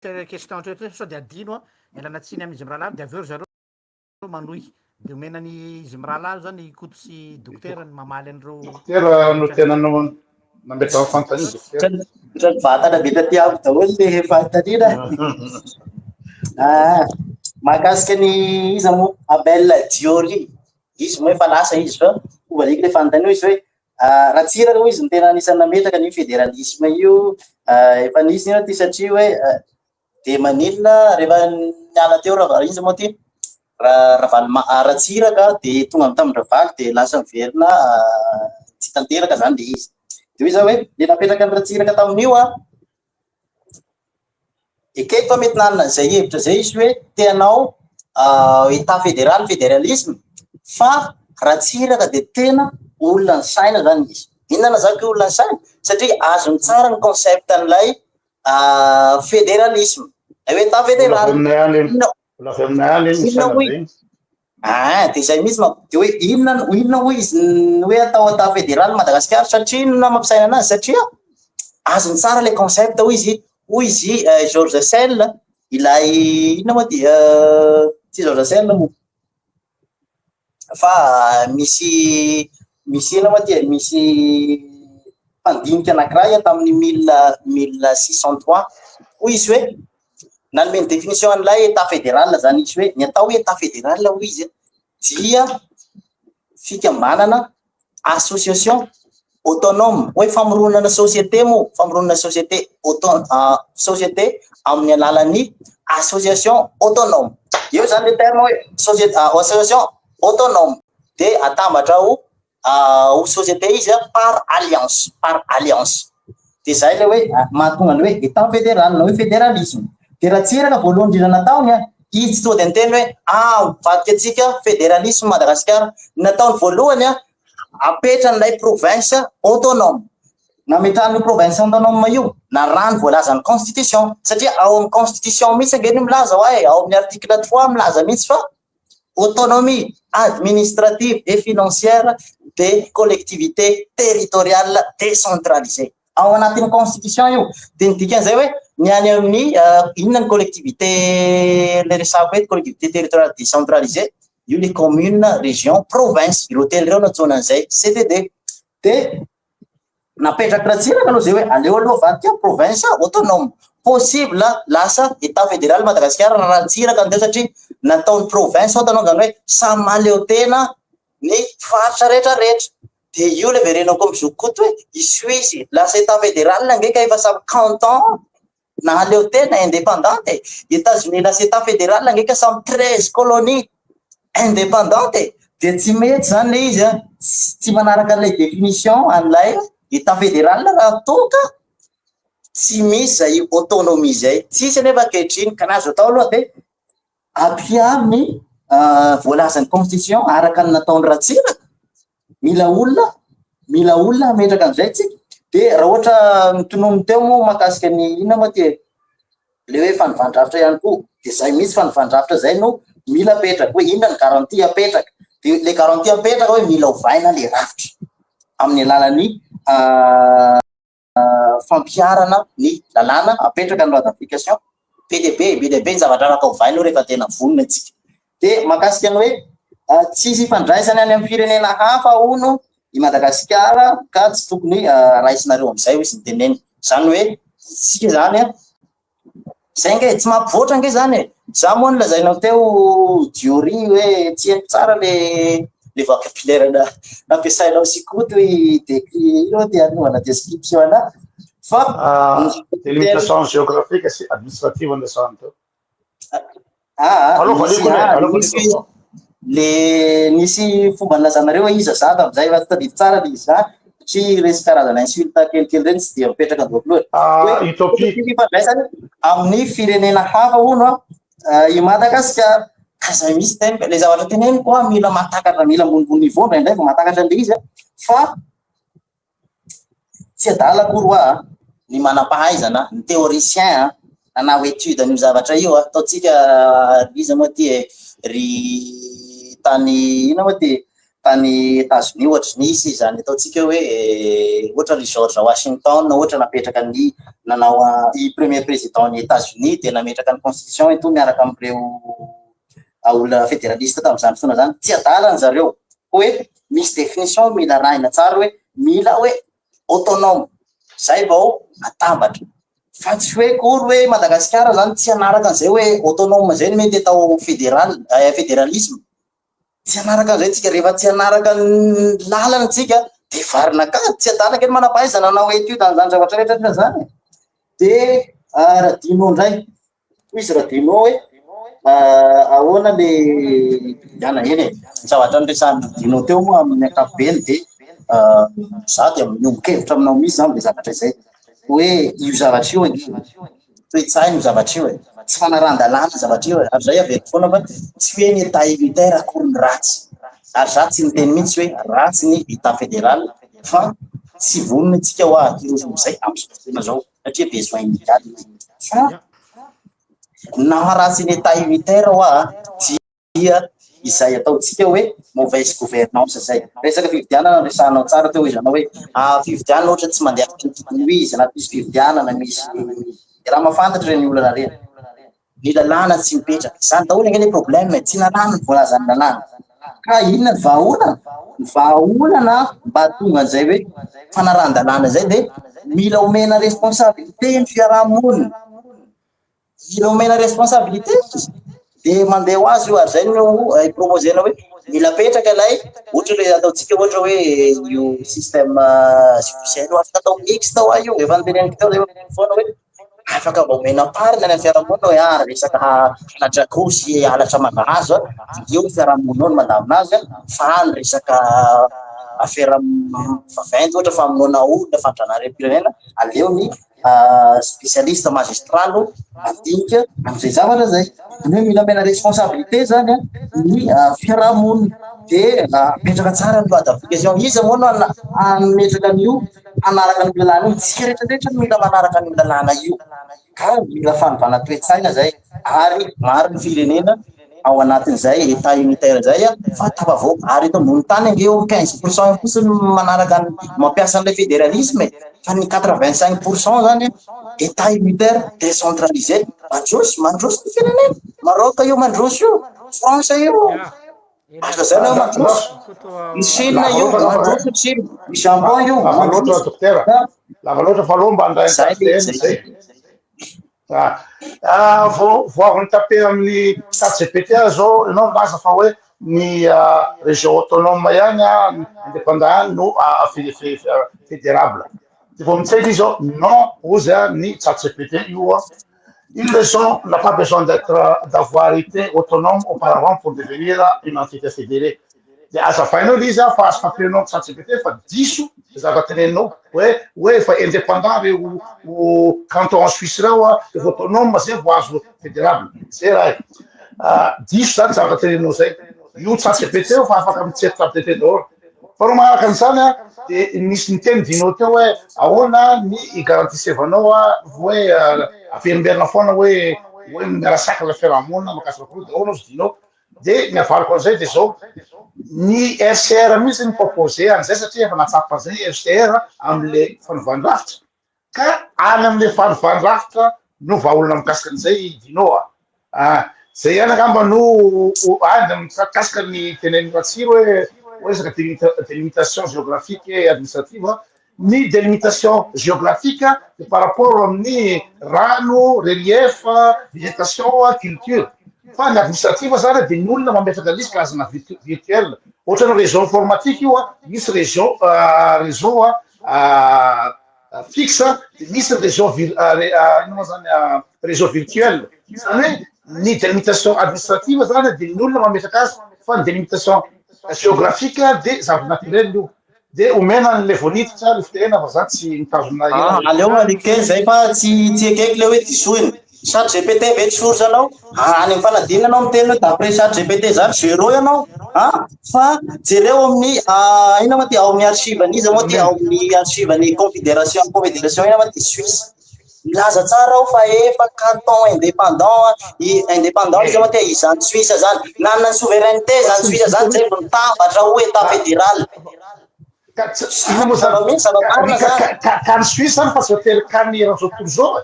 zay question teo sao de adino a, ialana tsiny amin'izy mirahalahy de avy eo ry zareo manohy de omena ny izy mirahalahy zany i Koto sy Dokotera ny mamaly an'ireo. Dokotera no tena nametraka fanontaniana Dokotera. Ohatran'ny vatana be taty amiko daholo le fanontaniana. Ah, mahakasika ny iza moa Abel Diori. Izy moa efa lasa izy fa hovaliako le fanontaniana izy hoe ah, Ratsiraka hoy izy no tena anisan'ny nametraka an'io fédéralisme io. Ah, efa nisy ny ty satria hoe ah, de maninona rehefa niala teo raha iza moa ty Ravaloma Ratsiraka de tonga tamin-dRavalo de lasa miverina tsy tanteraka zany le izy. De hoy za hoe le napetraka ny Ratsiraka tamin'io a, ekeko fa mety nanana an'izay hevitra zay izy hoe te hanao état fédéral, fédéralisme, fa Ratsiraka de tena olona nisaina zany izy. Inona no azako hoe olona nisaina? Satria azony tsara ny concept an'ilay fédéralisme, ilay hoe état fédéral. Mbola avy aminay any iny Inona hoy? Ah, de zay mihitsy manko. De hoe inona no inona hoy izy ny hoe atao état fédéral Madagasikara satria inona mampisaina anazy satria azony tsara le concept hoy izy, hoy izy Georges Sel ilay inona moa ty tsy Georges Sel moa fa misy misy inona moa ty e, misy mpandinika anankiray tamin'ny mille 1603 hoy izy hoe nanome ny définition an'ilay état fédéral zany izy hoe ny atao hoe état fédéral hoy izy dia fikambanana association autonome hoe famoronana société moa famoronana société auto société amin'ny alalan'ny association autonome eo zany le terme hoe société association autonome de atambatra ho ho société izy par alliance par alliance de zay le hoe mahatonga ny hoe état fédéral na hoe fédéralisme de Ratsiraka voalohany indrindra nataony a izy tsy tonga de niteny hoe ah mivadika antsika fédéralisme Madagasikara nataony voalohany a apetrany province autonome nametrahany province autonome io na rano voalazan'ny constitution satria ao amin'ny constitution mihitsy ange no milaza hoe ao amin'ny article 3 milaza mihitsy fa autonomie administrative et financière des collectivités territoriales décentralisées ao anatin'ny constitution io de ny dikan'izay hoe ny any amin'ny inona ny collectivité le resako hoe collectivité territoriale décentralisée. Io le commune, région, province. Ireo telo ireo no antsoina an'izay CTD. De napetraky Ratsiraka aloha zay hoe aleo aloha avadika province autonome. Possible lasa état fédéral Madagasikara raha Ratsiraka no teo satria nataony province autonome, zany hoe samy mahaleo tena ny faritra rehetrarehetra. De io le verenako amy zokoto hoe i Suisse lasa état fédéral ange ka efa samy canton nahaleo tena, indépendante. États-Unis lasa état fédéral ange ka samy 13 colonies indépendante. De tsy mety zany le izy a, tsy manaraka an'ilay définition an'ilay état fédéral raha toka tsy misy zay autonomie zay. Tsisy anefa ankehitriny ka nazo atao aloha de ampiary ny voalazan'ny constitution araka ny nataony Ratsiraka. Mila olona hametraka an'izay tsika. De raha ohatra mitonono teo moa mahakasika ny inona moa ty le hoe fanovan-drafitra ihany koa, de zay mihitsy, fanovan-drafitra zay no mila apetraka hoe inona ny garantie apetraka. De le garantie apetraka hoe mila ovaina le rafitra amin'ny alalan'ny fampiharana ny lalàna apetraka ny loi d'application. Be de be, be de be ny zavatra afaka ovaina io rehefa tena vonona atsika. De mahakasika ny hoe tsisy ifandraisany any amin'ny firenena hafa hono i Madagasikara ka tsy tokony raisinareo am'izay hoy izy ny teneny zany hoe tsika zany a zay nge tsy mampivoatra nge zany e. Za moa ny lazainao teo diori hoe tsy haiko tsara le vocabulaire na nampiasainao sikoto décrit io ty anaovana description ana fa Délimitation géographique sy administrative andesany teo. Ah, Aloha misy valiko e, aloha misy valiko. Le nisy fomba nilazanareo hoe iza zaka amizay fa tsy tadidy tsara le izy za satria resy karazana insulte kelikely reny tsy dia mipetraka andohako loatra. Ah, utopie. Ifandraisany amin'ny firenena hafa hono a i Madagasikara ka zay misy teny le zavatra teneniko a, mila mahatakatra, mila ambonimbony niveau indraindray vao mahatakatra an'le izy a, fa tsy adala akory hoa a, ny manam-pahaizana, ny théoricien a nanao étude an'io zavatra io a, ataontsika iza moa ty e, ry tany ina moa ty, tany États-Unis ohatra, nisy zany ataontsika hoe ohatra ry George Washington ohatra napetraka ny nanao i premier président ny États-Unis de nametraka ny constitution eto miaraka am'ireo olona fédéraliste tam'izany fotoana zany. Tsy adalany zareo hoe misy définition mila arahina tsara hoe mila hoe autonome zay vao atambatra, fa tsy hoe kory hoe Madagasikara zany tsy anaraka an'izay hoe autonome zay no mety atao fédéral, fédéralisme tsy anaraka an'izay tsika. Rehefa tsy anaraka ny lalana tsika de varina ka tsy adalaka eny manam-pahaizana nanao étude an'izany zavatra rehetrarehetra zany. De Radino ndray hoy izy, Radino hoe ahoana le fifidianana eny e. Ny zavatra noresahan'ny Radino teo moa amin'ny ankapobeny de za de miombon-kevitra aminao mihitsy zany le zavatra izay hoe io zavatra io ange toe-tsaina io zavatra io e, tsy fanarahan-dalàna zavatra io e. Ary zay averiko foana fa tsy hoe ny état unitaire akory ny ratsy, ary za tsy niteny mihitsy hoe ratsy ny état fédéral, fa tsy vonona tsika ho ahiroso amizay am'izao fotoana zao satria besoin immédiat izy. Fa na ratsy ny état unitaire hoa dia izay ataontsika hoe mauvaise gouvernance zay. Resaka fifidianana resahanao tsara teo izy anao hoe fifidianana ohatra tsy mandeha araka ny tokony ho izy, na misy fifidianana misy raha mahafantatra reny olana reny, ny lalàna tsy mipetraka zany daholo ange le problème, tsy nalàna ny voalazan'ny lalàna. Ka inona ny vahaolana? Ny vahaolana mba tonga an'izay hoe fanarahan-dalàna zay de mila omena responsabilité ny fiarahamonina, mila omena responsabilité izy de mandeha ho azy io. Ary zay no proposena hoe mila apetraka ilay ohatra le ataontsika ohatra hoe io système judiciaire io afaka atao mixte hoa io, efa noteneniko teo zay foana hoe afaka mba omena parina any amin'ny fiarahamonina hoe resaka halatra akoho sy halatra mangahazo a, eo ny fiarahamonina ao no mandamina azy a, fa ny resaka affaire vaventy ohatra famonoana olona, fandraharaham-pirenena, aleo ny spécialiste magistrat no mandinika am'izay zavatra zay. Zany hoe mila omena responsabilité zany a ny fiarahamonina de apetraka tsara ny loi d'application. Iza moa no hametraka an'io, hanaraka ny lalàna io? Tsika rehetrarehetra no mila manaraka ny lalàna io ka mila fanovana toe-tsaina zay. Ary maro ny firenena ao anatin'izay état unitaire zay a fa tafavoaka ary eto ambony tany ange eo 15 % fotsiny manaraka ny mampiasa an'ilay fédéralisme e, fa ny 85 % zany état unitaire décentralisé. Mandroso, mandroso ny firenena. Maroc io mandroso io, France io. Azo lazaina hoe mandroso. I Chine io mandroso Chine, i Japon io Lava loatra mandroso. dokotera. Lava loatra fa aloha mba handray Zay an'izay zay. zay. Ah, ah, vao vao avy nitape amin'ny ChatGPT aho zao ianao milaza fa hoe ny ah, région autonome ihany ah, indépendant ihany no ah, fé- fé- fédérable. De vao miteny izy zao non hozy ah, ny ChatGPT io ah. Une région n'a pas besoin d'être d'avoir été autonome auparavant pour devenir une entité fédérée. De azavainao le izy ah, fa azo fampianao amin'ny ChatGPT fa diso zavatra teneninao hoe hoe efa indépendant reo o canton en Suisse reo ah, efa autonome zay vao azo fédérable. Zay raha e. Ah, diso zany zavatra teneninao zay. Io ChatGPT io fa afaka mitsery ChatGPT daholo. Fa roa manaraka an'izany a, de nisy niteny Dino teo hoe ahoana ny igarantisevanao a hoe averimberina foana hoe hoe miara-saka la fiarahamonina makasika koa de ahoana ozy Dino. De ny avaliko an'izay de zao, ny RCR mihitsy ny proposé an'izay satria efa natsapa an'izay RCR am'le fanovan-drafitra ka any am'le fanovan-drafitra no vahaolana mikasika an'izay Dino a. Ah, zay ihany angamba no any mikasika ny tenen'ny Ratsiro hoe hoe resaka délimitation géographique et administrative. Ny délimitation géographique de par rapport amin'ny rano, relief, végétation, culture. Fa ny administrative zany de ny olona mametraka lisy karazana virtuel. Ohatra ny réseau informatique io a, misy réseau réseau a fixe, de misy réseau vir ino moa zany réseau virtuel. Zany hoe ny délimitation administrative zany de ny olona mametraka azy fa ny délimitation géographique de zava naturel io. De omena an'le voaniditra le fitenena fa za tsy mitazona Ah, aleo alike zay fa tsy ekeko le hoe disoiny. ChatGPT ve tsy source anao? Ah, any amin'ny fanadinana anao miteny hoe d'après ChatGPT zany zéro ianao. Ah, fa jereo amin'ny ah, ina moa ty ao amin'ny archive an'iza moa ty ao amin'ny archive ny confédération ina moa ty Suisse. Milaza tsara aho fa efa canton indépendant i indépendant izy moa ty izany Suisse zany. Nanana ny souveraineté zany Suisse zany zay vao mitambatra ho état fédéral. Ka ino moa zany Zava-misy, zava-marina zany. Ka ny Suisse zany fa tsy voatery ka ny eran'izao tontolo zao e.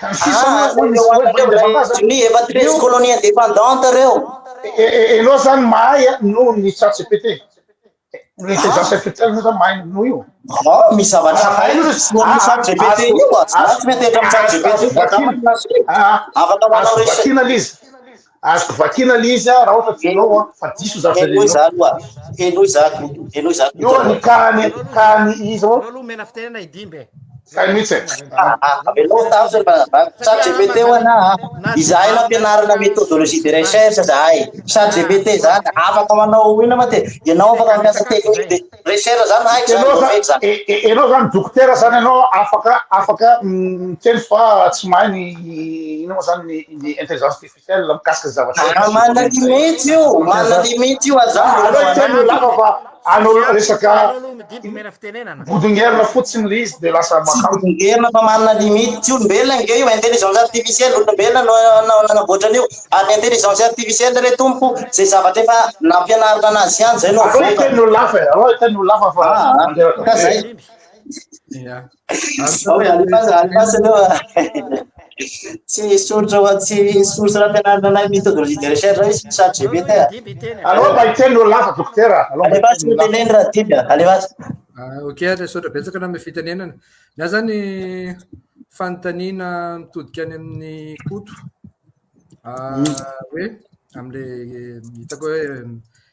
Ka ny Suisse Ah, zany hoe misy hoe indépendant zany. Ny efa 13 colonie indépendante reo. Ianao zany mahay a noho ny ChatGPT. Ny intelligence artificielle moa zany mahay noho io. Oh, misy zavatra Ah, hay io amin'ny ChatGPT io ah. Tsy metehitra amin'ny ChatGPT io fa Ah, afaka manao azoko recherche. vakina le izy. Azoko vakina le izy a raha ohatra tianao a fa diso zavatra Henoy teneninao. za aloha. Henoy za henoy za. Io ny kany kany izy ao. Aleo aloha omena fitenena idimby e. Zay mihitsy e. Ah, ah, avelao tavitra fa ChatGPT ho ana izahay nampianarina méthodologie de recherche zahay. ChatGPT zany afaka manao ino ma ty ianao afaka mampiasa technique de recherche zany haiko zany Ianao mety zany zany. ianao zany dokotera zany ianao afaka miteny fa tsy mahay ny ino moa zany ny intelligence artificielle mikasika zavatra. Ah, manana limite io, manana limite io ary zany Aleo hiteny lava fa anao resaka Aleo aloha midimby omena fitenenana. bodongerina fotsiny le izy de lasa Tsy makamo. bodongerina fa manana limite. Tsy olombelona nge io intelligence artificielle olombelona no nanamboatra an'io. Ary ny intelligence artificielle re tompo zay zavatra efa nampianarina anazy ihany zay no Aleo avoaka. hiteny olo lafa e, aleo hiteny olo lafa fa Ah, mandreraka ka be. zay. Dimby. Ya. Ao alefaso alefaso aloha. Tsy soratra ho tsy source nampianarina anay méthodologie de recherche izy ChatGPT. Aleo aloha idimby hiteny. Aleo mba hiteny olo lafa dokotera. Aleo mba Alefaso hiteny olo lafa. teneny raha dimby a, alefaso. Ah, ok, ary misaotra betsaka na amin'ny fitenenana. Ny ahy zany fanontaniana mitodika any amin'ny Koto. Ah, hoe am'le hitako hoe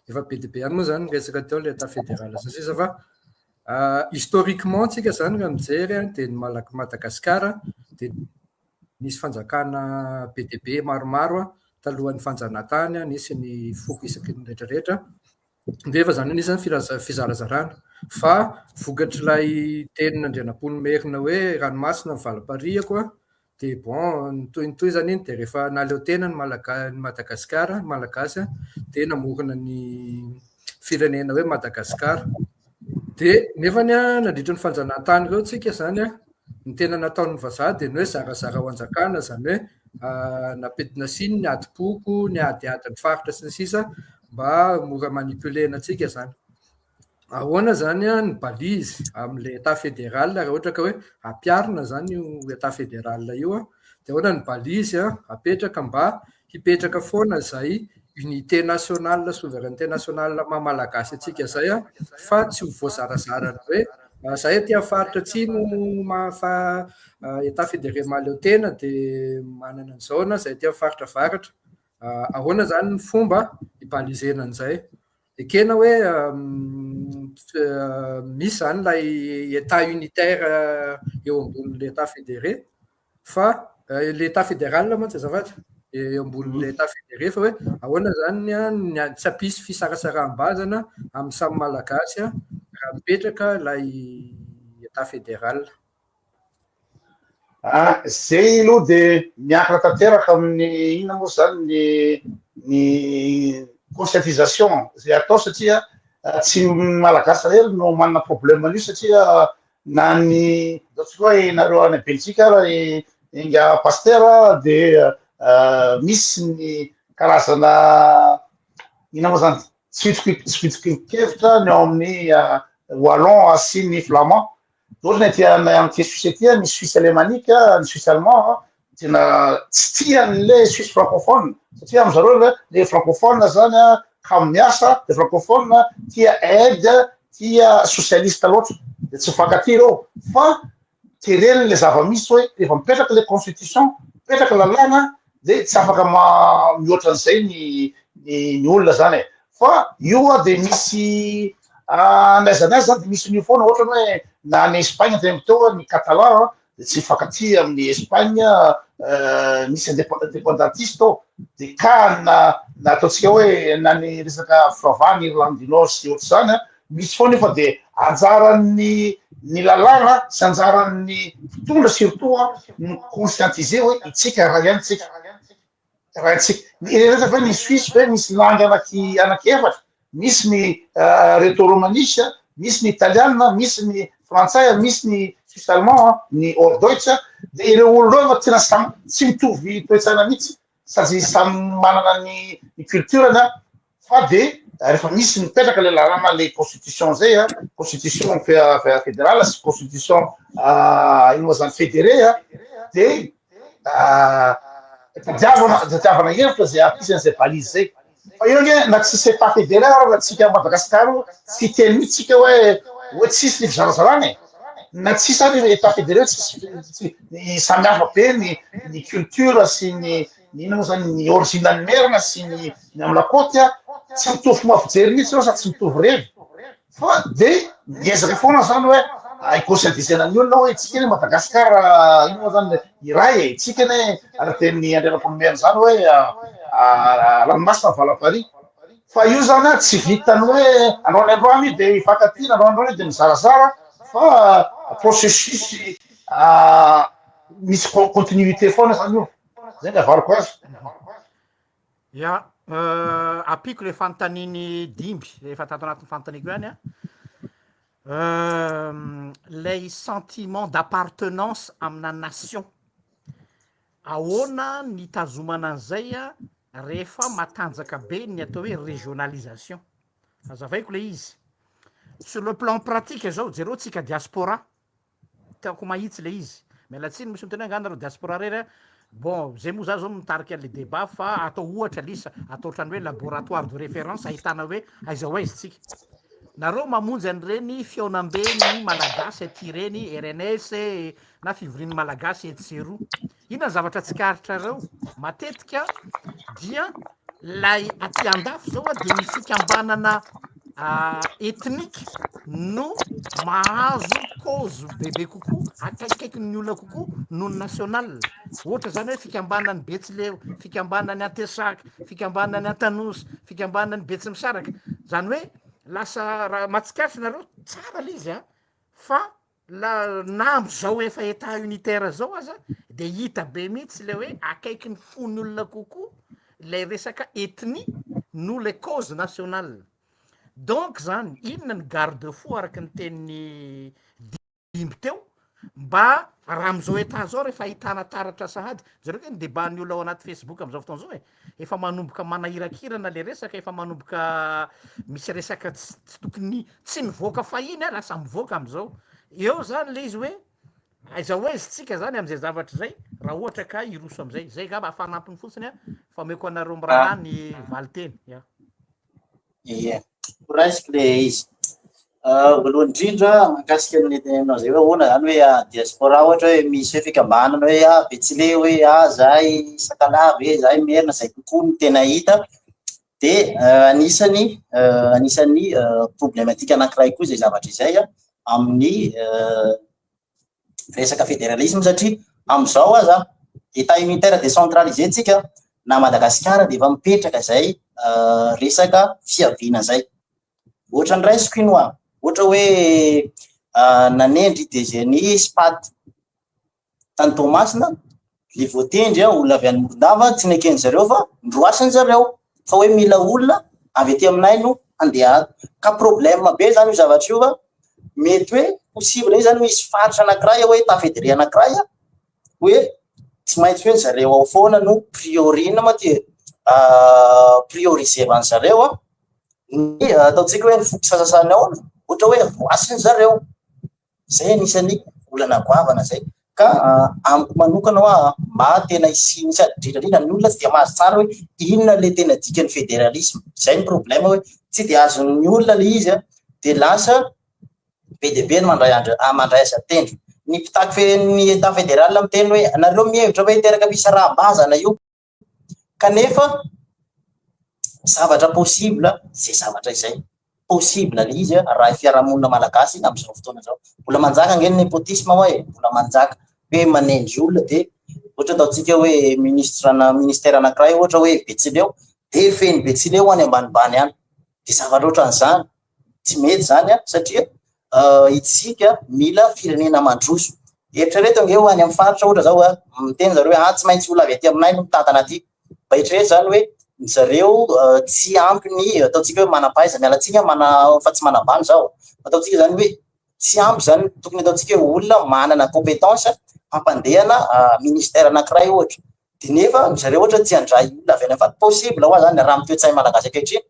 efa be dia be ihany moa zany ny resaka teo le état fédéral sy ny sisa fa ah, historiquement tsika zany raha mijery a de ny Madagasikara de nisy fanjakana be dia be maromaro a talohan'ny fanjanahantany a, nisy ny foko isaky ny rehetrarehetra. Nefa zany anisan'ny fizarazarana fa vokatr'ilay tenin'Andrianampoinimerina hoe ranomasina ny valam-pariako a de bon nitohy zany iny de rehefa nahaleo tena ny Malaga- ny Madagasikara ny Malagasy a de namorona ny firenena hoe Madagasikara. De nefany a nandritra ny fanjanahantany ireo tsika zany a ny tena nataon'ny vazaha de ny hoe zarazara ho anjakana zany hoe nasiany ny adi-poko, ny adiadin'ny faritra sy ny sisa mba mora manipulena antsika zany. Ahoana zany a ny balise amin'le état fédéral raha ohatra ka hoe ampiharina zany io état fédéral io a de ahoana ny balise a apetraka mba hipetraka foana zay. unité nationale, souveraineté nationale maha malagasy antsika zay a, fa tsy ho voazarazarana hoe zay aty amin'ny faritra atsimo mahafa état fédéré mahaleo tena de manana an'izao, na zay aty amin'ny faritra avaratra. Ahoana zany ny fomba hi-baliser-na an'izay? Ekena hoe misy zany lay état unitaire eo ambonin'le état fédéré, fa l'état fédéral mantsy azafady, eo ambonin'le état fédéré, fa hoe ahoana zany a ny tsy hampisy fisarasaraham-bazana amin'ny samy malagasy a raha mipetraka lay état fédéral? Ah, zay aloha de miankina tanteraka amin'ny inona moa zany ny conscientisation zay atao, satria tsy malagasy rery no manana problème an'io, satria na ny ataontsika hoe nareo any Belgique ary inga pasteur de misy ny karazana inona moa zany tsy fitokian-kevitra ny ao amin'ny wallon sy ny flamand. Ohatra ny aty amty Suisse aty, ny Suisse alémanique, ny Suisse allemand tena tsy tian'le Suisse francophone, satria amy zareo le francophone zany a kamo miasa, le francophone tia aide, tia socialiste loatra, de tsy mifankatia reo. Fa tereny le zava-misy hoe rehefa mipetraky le constitution, mipetraky lalàna, de tsy afaka ma mihoatra an'izay ny olona zany e. Fa io a de misy n'aiza n'aiza zany de misy an'io foana. Ohatra hoe na any Espagne teneniko teo, ny catalan de tsy mifankatia amin'ny Espagne, misy indépendantiste ao de ka na ataotsika hoe na ny resaka fivavahana Irlande du Nord sy ohatry zany a misy foana io. Fa de anjaran'ny ny lalàna sy anjaran'ny mpitondra surtout a no conscientiser hoe itsika raha ihany tsika raha tsika rehetra ve. Ny Suisse ve misy langue anaky efatra: misy ny rhéto-romanische, misy ny italiana, misy ny frantsay, misy ny suisse allemand, ny hochdeutsch. De ireo olo reo fa tena samy tsy mitovy toetsaina mihitsy sady samy manana ny culture-ny a. Fa de rehefa misy mipetraka le lalàna, le constitution zay a, constitution fédérale sy constitution ino moa zany fédéré a, de tadiavana hevitra zay ampisy an'izay balise zay. Fa io nge na tsisy état fédéré raha tsika Madagasikara tsy teny mihitsy tsika hoe tsisy ny fizarazarana e. Na tsisy ary état fédéré, tsisy ny samy hafa be ny culture sy ny ino moa zany ny origine ny merina sy ny amy la côte a, tsy mitovy fomba fijery mihitsy reo sady tsy mitovy revy. Fa de miezaka foana zany hoe hi-conscientiser-na ny olona hoe tsika ny Madagasikara ino moa zany iray e, tsika ny araky teny Andrianampoinimerina zany hoe ranomasina Valapari. Fa io zany a tsy vitany hoe androany androany io de ifankatia, androany androany io de mizarazara, fa processus misy continuité foana zany io. Zay ny avariko azy. Ya, apiko le fanontaniany Dimby efa tato anatin'ny fanontaniako ihany a, lay sentiment d'appartenance amina nation, ahoana ny tazomana an'izay a rehefa matanjaka be ny atao hoe régionalisation? Azavaiko le izy sur le plan pratique zao. Jereo tsika diaspora, tiako mahitsy le izy, mialatsiny misy miteny hoe nga nareo diaspora rery a. Bon, zay moa za zao mitarika le débat, fa atao ohatra lisa atao ohatrany hoe laboratoire de référence ahitana hoe aiza ho aizy tsika. Nareo mamonjy an'ireny fihaonambe ny malagasy aty reny, RNS na fivorian'ny malagasy etsy sy eroa, inona ny zavatra tsikaritra reo matetika? Dia lay aty andafy zao a de ny fikambanana ethnique no mahazo cause bebe kokoa, akaikikaiky ny olona kokoa noho ny national. Ohatra zany hoe fikambanany Betsileo, fikambanany Antesaka, fikambanany Antanosy, fikambanany Betsimisaraka zany. Hoe lasa raha mahatsikaritra nareo tsara le izy a, fa la na am'izao efa état unitaire zao aza de hita be mihitsy le hoe akaiky ny fony olona kokoa lay resaka ethnie no le cause nationale. Donc zany inona ny garde fou araky ny tenin'ny Dimby teo mba raha am'izao état zao rehefa ahitana taratra sahady? Zareo ke ny débat ny olona ao anaty Facebook am'izao fotoana zao e, efa manomboka manahirakirana le resaka, efa manomboka misy resaka tsy tokony tsy nivoaka fahiny a lasa mivoaka am'izao eo zany le izy hoe aiza ho aizy tsika zany am'izay zavatra zay raha ohatra ka iroso am'izay. Zay ngamba fanampiny fotsiny a. Fa omeko anareo mirahalahy ny valinteny. Ya. Ie, horaisiko le izy. Voalohany indrindra mahakasika ny teneninao zay hoe ahoana zany hoe diaspora ohatra hoe misy hoe fikambanana hoe ah Betsileo hoe ah zahay Sakalava e, zahay Merina, zay kokoa no tena hita. De anisany anisan'ny problématique anankiray koa izay zavatra izay amin'ny resaka fédéralisme satria amin'izao aza état unitaire décentralisé tsika na Madagasikara dia efa mipetraka izay resaka fiaviana izay. Ohatra ny raisiko ino ah, ohatra hoe nanendry DG ny SPAT tany Toamasina, le voatendry olona avy any Morondava, tsy nekeny zareo fa noroasiny zareo fa hoe mila olona avy aty aminay no handeha ato. Ka problème be zany io zavatra io fa mety hoe possible zany misy faritra anankiray hoe état fédéré anankiray hoe tsy maintsy hoe zareo ao foana no priori inona moa ty e, prioriser-van zareo ny ataontsika hoe ny foko sasasany ao ohatra hoe roasiny zareo. Zay anisan'ny olana goavana zay. Ka amiko manokana hoa mba tena hisian'ny sady indrindra indrindra ny olona tsy dia mahazo tsara hoe inona le tena dikan'ny fédéralisme. Zay ny problème hoe tsy dia azon'ny olona le izy de lasa be dia be ny mandray andra- mandray azy an-tendro. Ny mpitaky ny état fédéral miteny hoe nareo mihevitra hoe hiteraka fisaraham-bazana io. Kanefa zavatra possible izay zavatra izay, possible le izy raha fiarahamonina malagasy amin'izao fotoana izao. Mbola manjaka ange ny népotisme hoa e, mbola manjaka hoe manendry olona de ohatra ataontsika hoe ministre na ministère anankiray ohatra hoe Betsileo de feno Betsileo any ambanimbany any, de zavatra ohatran'izany tsy mety zany an, satria itsika mila firenena mandroso. Eritrereto ange ho any amin'ny faritra ohatra zao an, miteny zareo hoe ah tsy maintsy olona avy aty aminay no mitantana aty. Mba eritrereto zany hoe ny zareo tsy ampy ny ataontsika hoe manam-pahaizana, miala tsiny aho mana fa tsy manambany zaho, ataontsika zany hoe tsy ampy zany tokony ataontsika hoe olona manana compétence hampandehana ministère anankiray ohatra. De nefa ry zareo ohatra tsy handray olona avy any amin'ny possible hoa zany raha amin'ny toe-tsaina malagasy ankehitriny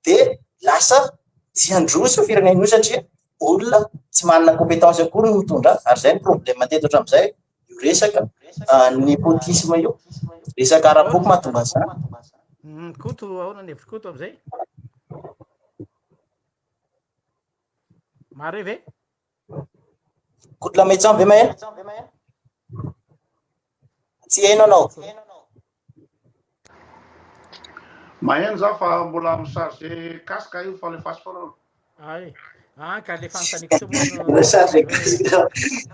de lasa tsy handroso io firenena io satria olona tsy manana compétence akory no mitondra azy ary zay ny problème teto hatramin'izay io resaka népotisme io, resaka ara-poko mahatonga an'izany. Koto, ahoana ny hevitr'i Koto amin'izay? Mahare ve? Koto Lametsam ve maheno? Tsy heno anao. Maheno za fa mbola mi-charger casque io fa alefaso foana aloha. Ay, ah, ka le fanontaniako teo moa no- Mbola charger casque.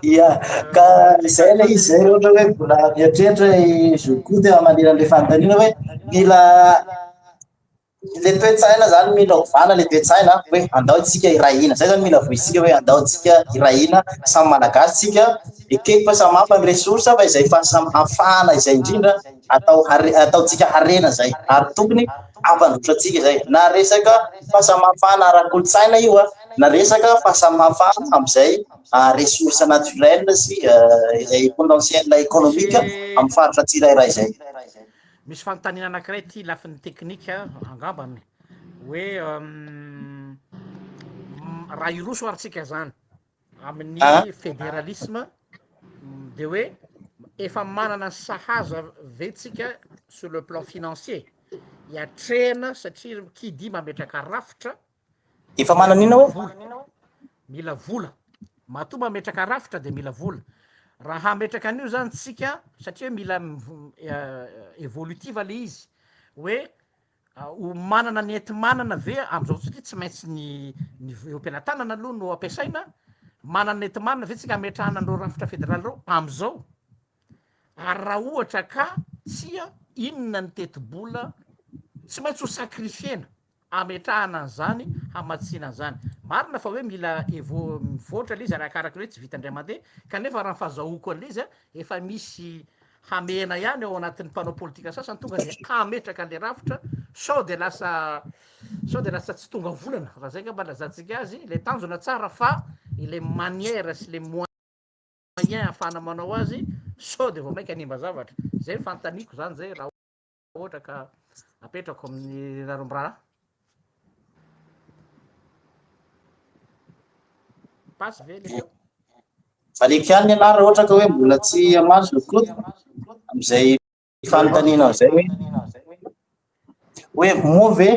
Ia, ka izay ilay izy zay ohatra hoe mbola mieritreritra i Zoky Koto manerana an'ilay fanontaniana hoe mila Le toe-tsaina zany mila ovana le toe-tsaina hoe andao tsika hiray hina, zay zany mila voizintsika hoe andao tsika hiray hina, samy malagasy tsika, ekeko fa samy hafa ny ressource fa izay fahasamihafana izay indrindra atao hare- ataontsika harena zay ary tokony hampandroso antsika zay, na resaka fahasamihafana ara-kolontsaina io a, na resaka fahasamihafana amin'izay ressource naturelle sy izay potentiel économique amin'ny faritra tsirairay zay. Misy fanontaniana anankiray ity lafiny teknika angambany hoe raha hiroso ary tsika zany amin'ny fédéralisme de hoe efa manana ny sahaza ve tsika sur le plan financier hiatrehana satria qui dit mametraka rafitra Efa manana inona hoe? Vola. Mila vola. Matoa mametraka rafitra de mila vola. Raha hametraka an'io zany tsika, satria mila évolutive le izy, hoe ho manana ny enti-manana ve am'zao satria tsy maintsy ny ny eo am-pelatanana aloha no ampiasaina, manana ny enti-manana ve tsika hametrahana an'ireo rafitra federaly ireo am'zao? Ary raha ohatra ka tsia, inona ny tetibola tsy maintsy ho sacrifier-na hametrahana an'izany, hamatsiana an'izany. Marina fa hoe mila evo- mivoatra ilay izy arakaraka ny hoe tsy vita indray mandeha, kanefa raha ny fahazahoako an'ilay izy efa misy hamehana ihany ao anatin'ny mpanao politika sasany tonga dia hametraka an'ilay rafitra sao dia lasa sao dia lasa tsy tonga volana, raha izay angamba no ilazantsika azy, ilay tanjona tsara fa ilay manière sy ilay moyen ahafahana manao azy sao dia vao mainka hanimba zavatra. Izay ny fanontaniako izany izay raha ohatra ka apetrako amin'ny nareo miraharaha. Passe ve le feo? Valiako ihany ny anah raha ohatra ka hoe mbola tsy hamaly Zoky Koto amin'izay fanontanianao izay hoe. Hoe moa ve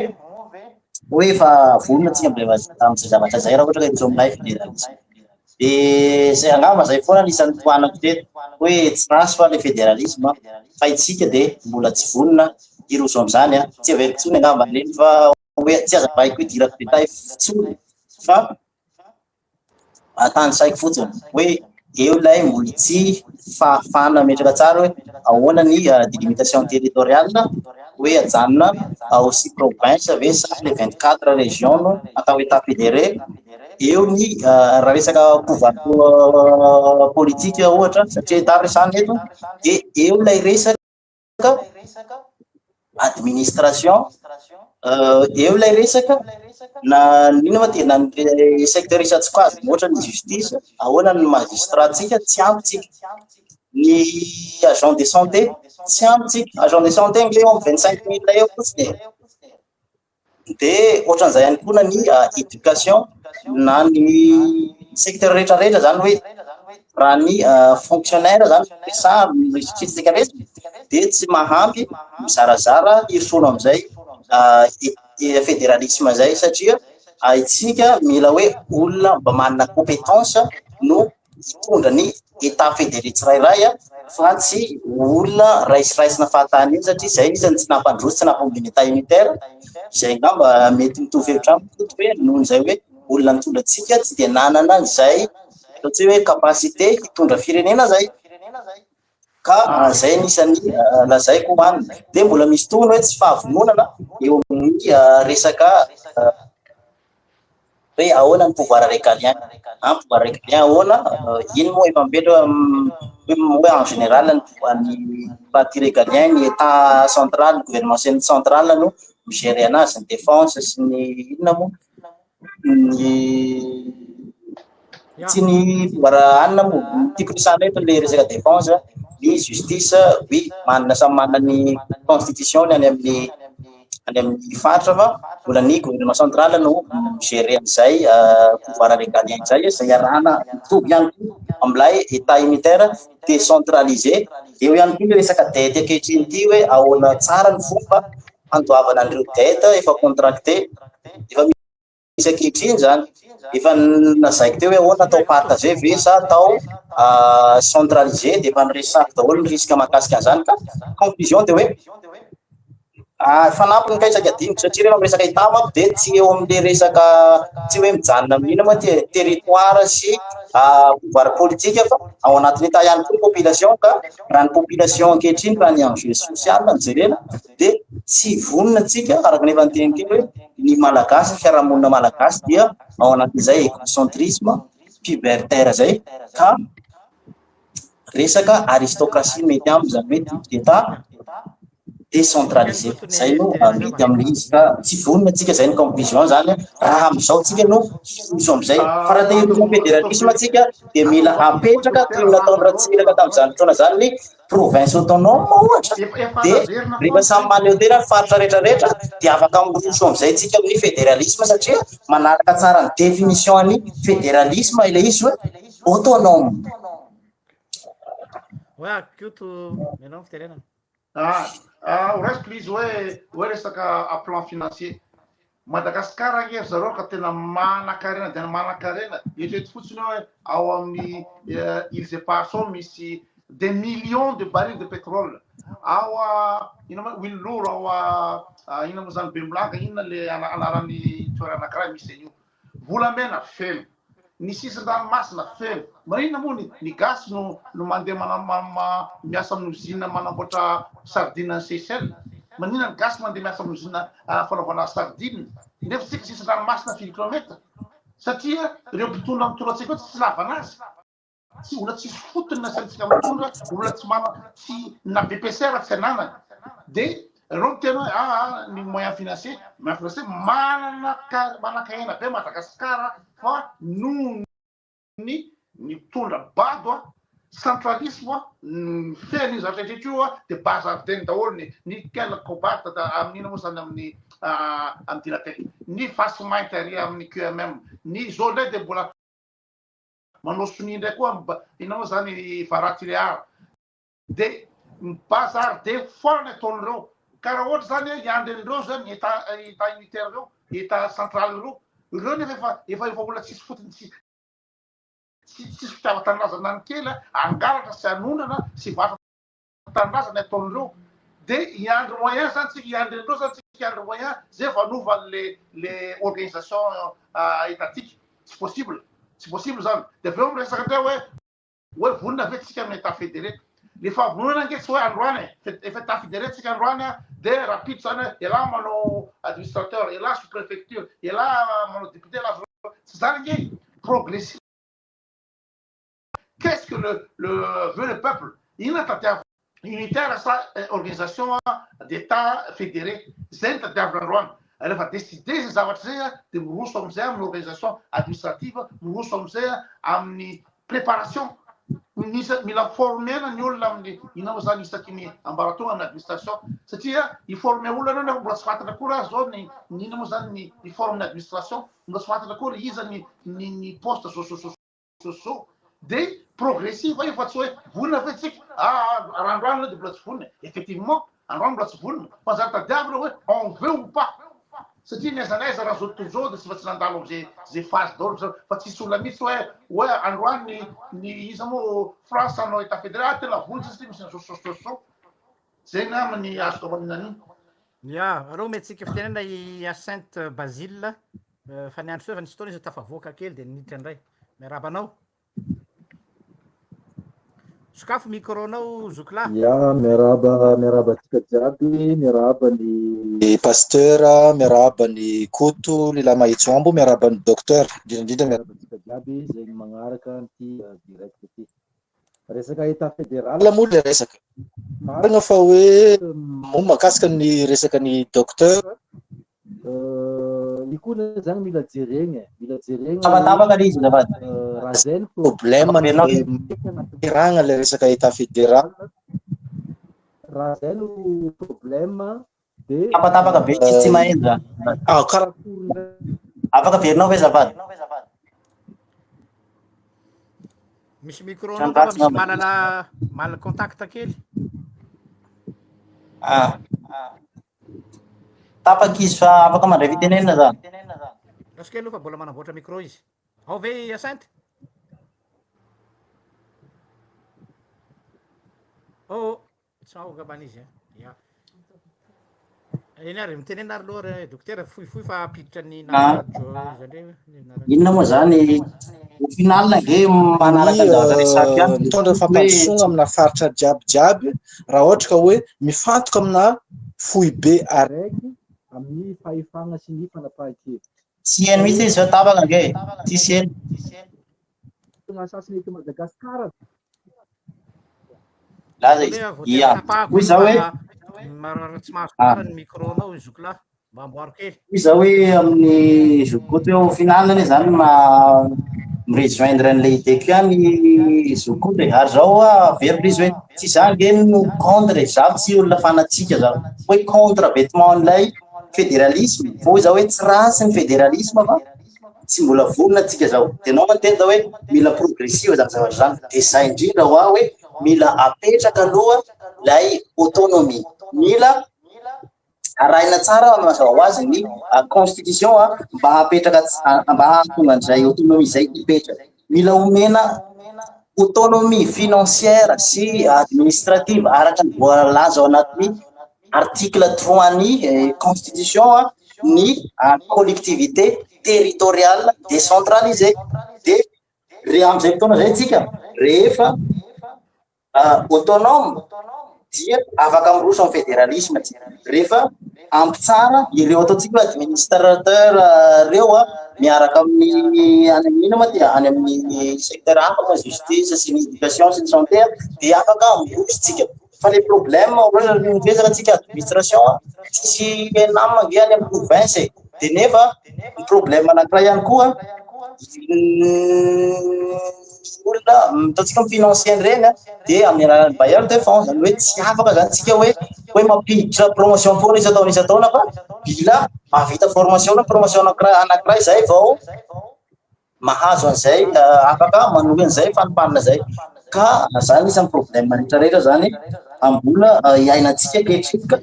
hoe efa vonona tsika amin'izay zavatra izay raha ohatra ka hiroso amin'ilay fédéralisme. Dia zay angamba zay foana anisan'ny tohanako teto hoe tsy ratsy fa le fédéralisme fa isika dia mbola tsy vonona hiroso amin'izany an. Tsy averiko intsony angamba ireny fa hoe tsy azavaiko hidirako détail intsony fa tanisaiko fotsiny hoe eo ilay mbola tsy fahafahana mametraka tsara hoe ahoana ny délimitation territoriale hoe ajanona ao six provinces ve sa le 24 régions no atao état fédéré. Eo ny raha resaka pouvoir politique ohatra satria état resahana eto dia eo ilay resaka administration, eo ilay resaka na inona moa ty na ny secteur isan-tsokajiny ohatra ny justice, ahoana ny magistrat tsika tsy ampy tsika, ny agent de santé tsy ampy tsika, agent de santé ange eo amin'ny 25 000 eo fotsiny e. Dia ohatran'izay ihany koa na ny éducation na ny secteur rehetrarehetra zany hoe raha ny fonctionnaire zany resahana isika rehetra dia tsy mahampy mizarazara hirosoana amin'izay fédéralisme zay satria isika mila hoe olona mba manana compétence no hitondra ny état fédéré tsirairay fa tsy olona raisiraisina fahatany iny satria zay isany tsy nampandroso, tsy nampahomby ny état unitaire. Izay angamba mety mitovy hevitra amiko hoe nohon'izay hoe olona nitondra antsika tsy dia nanana izay ataontsika hoe capacité hitondra firenena zay ka zay anisan'ny lazaiko hoanina. Dia mbola misy tohiny hoe tsy fahavononana eo amin'ny resaka hoe ahoana ny pouvoir régalien, an pouvoir régalien ahoana, iny moa efa mipetraka hoe en général ny pouvoir ny partie régalien, ny état central, ny gouvernement central no mi-gérer anazy, ny défense sy ny inona moa ny tsy ny pouvoir anina moa tiako resahana eto le resaka défense, ny justice, oui, manana samy manana ny constitution ny any amin'ny faritra fa mbola ny gouvernement central no mi-gérer an'izay pouvoir régalien zay, zay iarahana mitovy ihany koa amin'ilay état unitaire décentralisé. Eo ihany koa ny resaka dette ankehitriny ity hoe ahoana tsara ny fomba handoavana an'ireo dette efa contracté efa misy ankehitriny zany. Efa nazaiko teo hoe ahoana, atao partagé ve sa atao centralisé, de efa niresako daholo ny risque mahakasika an'izany. Ka conclusion de hoe fanampiny ka isaky adiniko satria rehefa miresaka état manko de tsy eo amin'le resaka, tsy hoe mijanona amin'ina moa ty territoire sy pouvoir politique fa ao anatin'ny état ihany koa ny population. Ka raha ny population ankehitriny, raha ny enjeu social no jerena, de tsy vonona tsika araka nefa niteny kely hoe ny Malagasy, fiarahamonina malagasy dia ao anatin'izay égocentrisme pubertaire zay ka resaka aristocratie mety aminy zany hoe type d'état décentralisé zay no mety amin'le izy. Ka tsy vonona tsika, zay ny conclusion zany raha am'izao tsika no hiroso am'izay. Fa raha te hiroso fédéralisme tsika de mila apetraka toy ny nataony Ratsiraka tamin'izany fotoana zany ny province autonome ohatra, de rehefa samy mahaleo tena ny faritra rehetrarehetra de afaka miroso am'izay tsika amin'ny fédéralisme satria manaraka tsara ny définition ny fédéralisme ilay izy hoe autonome. Oe Koto, ianao fitenenana. Ah, horaisiko le izy hoe resaka a plan financier. Madagasikara ange ry zareo ka tena manan-karena de manan-karena. Eritrereto fotsiny hoe ao amin'ny îles Éparses ao misy des millions de barils de pétrole. Ao ina moa Wiloro ao ina moa zany Bemolanga, inona le anaran'ny toerana anankiray misy an'io. Volamena feno. Ny sisin-dranomasina feno. Maninona moa ny gasy no mandeha miasa amin'ny usine manamboatra sardine any Seychelles? Maninona ny gasy mandeha miasa amin'ny usine fanaovana sardine? Nefa tsika sisin-dranomasina firy kilomètre? Satria ireo mpitondra mitondra antsika eo tsy lavana azy. Tsy olona tsisy fotony nasaintsika mitondra, olona tsy manana, tsy na BPCR tsy ananany. De reo miteny hoe ny moyen financier, moyen financier manana manan-karena be Madagasikara fa noho ny mitondra bado a, centralisme a, mifehy an'io zavatra rehetra io a, de bazardeny daholo ny nickel, cobalt amin'ina moa zany amin'ny Dynatec, ny fasimainty ary amin'ny QMM, ny zao indray de mbola manao sonia indray koa ina moa zany Varatileara, de mibazarde foana ny ataon'ireo. Ka raha ohatra zany hoe hiandry an'ireo zany état état unitaire ireo, état central ireo, ireo nefa efa efa efa olona tsisy fotony tsy tsy tsisy fitiavan-tanindrazana ny kely a, hangalatra sy hanondrana sy hivarotra tanindrazana ny ataon'ireo. De hiandry moyen zany tsika, hiandry an'ireo zany tsika, hiandry moyen zay vao hanova an'le le organisation étatique. Tsy possible, tsy possible zany. De avy eo miresaka indray hoe Hoe vonona ve tsika amin'ny état fédéré? Le fahavononana ange tsy hoe androany e, efa état fédéré tsika androany an, de rahampitso zany hoe elah manao administrateur, elah sous préfecture, elah manao député, elah tsy zany ange e, progressif, qu'est ce que le le veut le peuple? Inona tadiaviny? Unitaire sa organisation d'état fédéré? Zay no tadiavina androany. Rehefa décider zay zavatra zay de miroso amizay amin'ny organisation administrative, miroso amizay amin'ny préparation. Misa mila former-na ny olona amin'ny inona moa zany isaky ny ambaratonga amin'ny administration satria hi-former olona anao nefa mbola tsy fantatra akory aza zao ny ny inona moa zany ny ny forme-n'ny administration, mbola tsy fantatra akory iza ny ny ny poste zao zao zao. Soso de progressive io fa tsy hoe vonona ve tsika ah raha androany aloha de mbola tsy vonona e, effectivement androany mbola tsy vonona fa zany tadiavina hoe on veut ou pas satria n'aiza n'aiza raha zao tontolo zao de tsy maintsy nandalo am'ze ze phase daholo zao fa tsisy olona mihitsy hoe hoe androany ny ny iza moa France hanao état fédéral ah tena vonona satria misy an'zao soso soso zay ngamba ny azoko amanina an'iny. Ya, aleo omentsika fitenenana i Hyacinthe Basile fa ny andro teo efa nisy fotoana izy tafavoaka kely dia niditra indray. Miarahaba anao. Sokafo micro-nao zokilahy. Ya, miarahaba miarahaba antsika jiaby, miarahaba ny Pasteur, miarahaba ny Koto, lehilahy mahitsy ambo, miarahaba ny Docteur, indrindra indrindra miarahaba antsika jiaby izay magnaraka an'ity direct ity. Resaka état fédéral moa ilay resaka. Marina fa hoe moa mahakasika ny resaka ny docteur, io koa anie zany mila jerena e, mila jerena hoe Tapatapaka ilay izy azafady. raha zay ny problème anaterahana ilay resaka état fédéral, raha zay no problème dia Tapatapaka be izy tsy maheno zany. Ah, karakory indray. Afaka averinao ve azafady? Misy micro Trano anao angamba ratsy misy angamba. manana mal contact kely. Ah. Tapaka izy fa afaka mandray fitenenana zany. Raso kely aloha fa mbola manamboatra micro izy. Ao ve i Hyacinthe? Oh, Tsy ao angambany izy a. Ya. Eny ary, mitenena ary aloha ry dokotera fohifohy fa hampiditra ny namana Jo iza indray hoe ny anarany. Inona moa zany au final ange manaraka ny zavatra resahako ihany Mitondra hoe fampandrosoana amina faritra jiaby jiaby raha ohatra ka hoe mifantoka amina foibe araiky amin'ny fahefana sy ny fanapahan-kevitra. Tsy heno mihitsy izy fa tapaka ange, tsisy heno. Sasany eto Madagasikara Laza izy. Ia. Hoy za hoe Tsy mahazo tsara ny micro-nao zokilahy. Mba amboaro kely. Hoy za hoe amin'ny zokoto hoe au final anie zany ma mi-rejoindre an'ilay idée-ko ihany zokoto e. Ary zao hoa averiko izy hoe tsy za ange no contre e, za tsy olona fanatique za. Hoe contre bêtement an'ilay fédéralisme, fa hoy za hoe tsy ratsy ny fédéralisme fa tsy mbola vonona tsika zao. De enao maniteny zao hoe mila progressive zany zavatra zany, de zay indrindra hoa hoe mila apetraka aloha lay autonomie, mila arahina tsara mazava ho azy ny constitution mba hapetraka mba hahatonga an'izay autonomie zay hipetraka. Mila omena autonomie financière sy administrative araka ny voalaza ao anatin'ny article trois ny constitution ny collectivité territoriale décentralisée. De re amin'izay fotoana izay tsika rehefa autonome dia afaka miroso amin'ny fédéralisme tsika. Rehefa ampy tsara ireo ataontsika hoe administrateur ireo miaraka amin'ny any amin'ny inona moa ty any amin'ny secteur hafa moa justice sy ny éducation sy ny santé dia afaka miroso tsika. Fa le problème ohatra miresaka tsika administration tsisy ENAM ange any amin'ny province e. De nefa ny problème anankiray ihany koa olona ataontsika mi-financer an'ireny de amin'ny alalan'ny bailleur de fonds zany hoe tsy afaka zany tsika hoe hoe mampiditra promotion foana isan-taona isan-taona fa mila mahavita formation na promotion anankiray anankiray zay vao mahazo an'izay afaka manohy an'izay fanompanana zay ka zany isan'ny problème rehetra rehetra zany mbola iainantsika ankehitriny ka.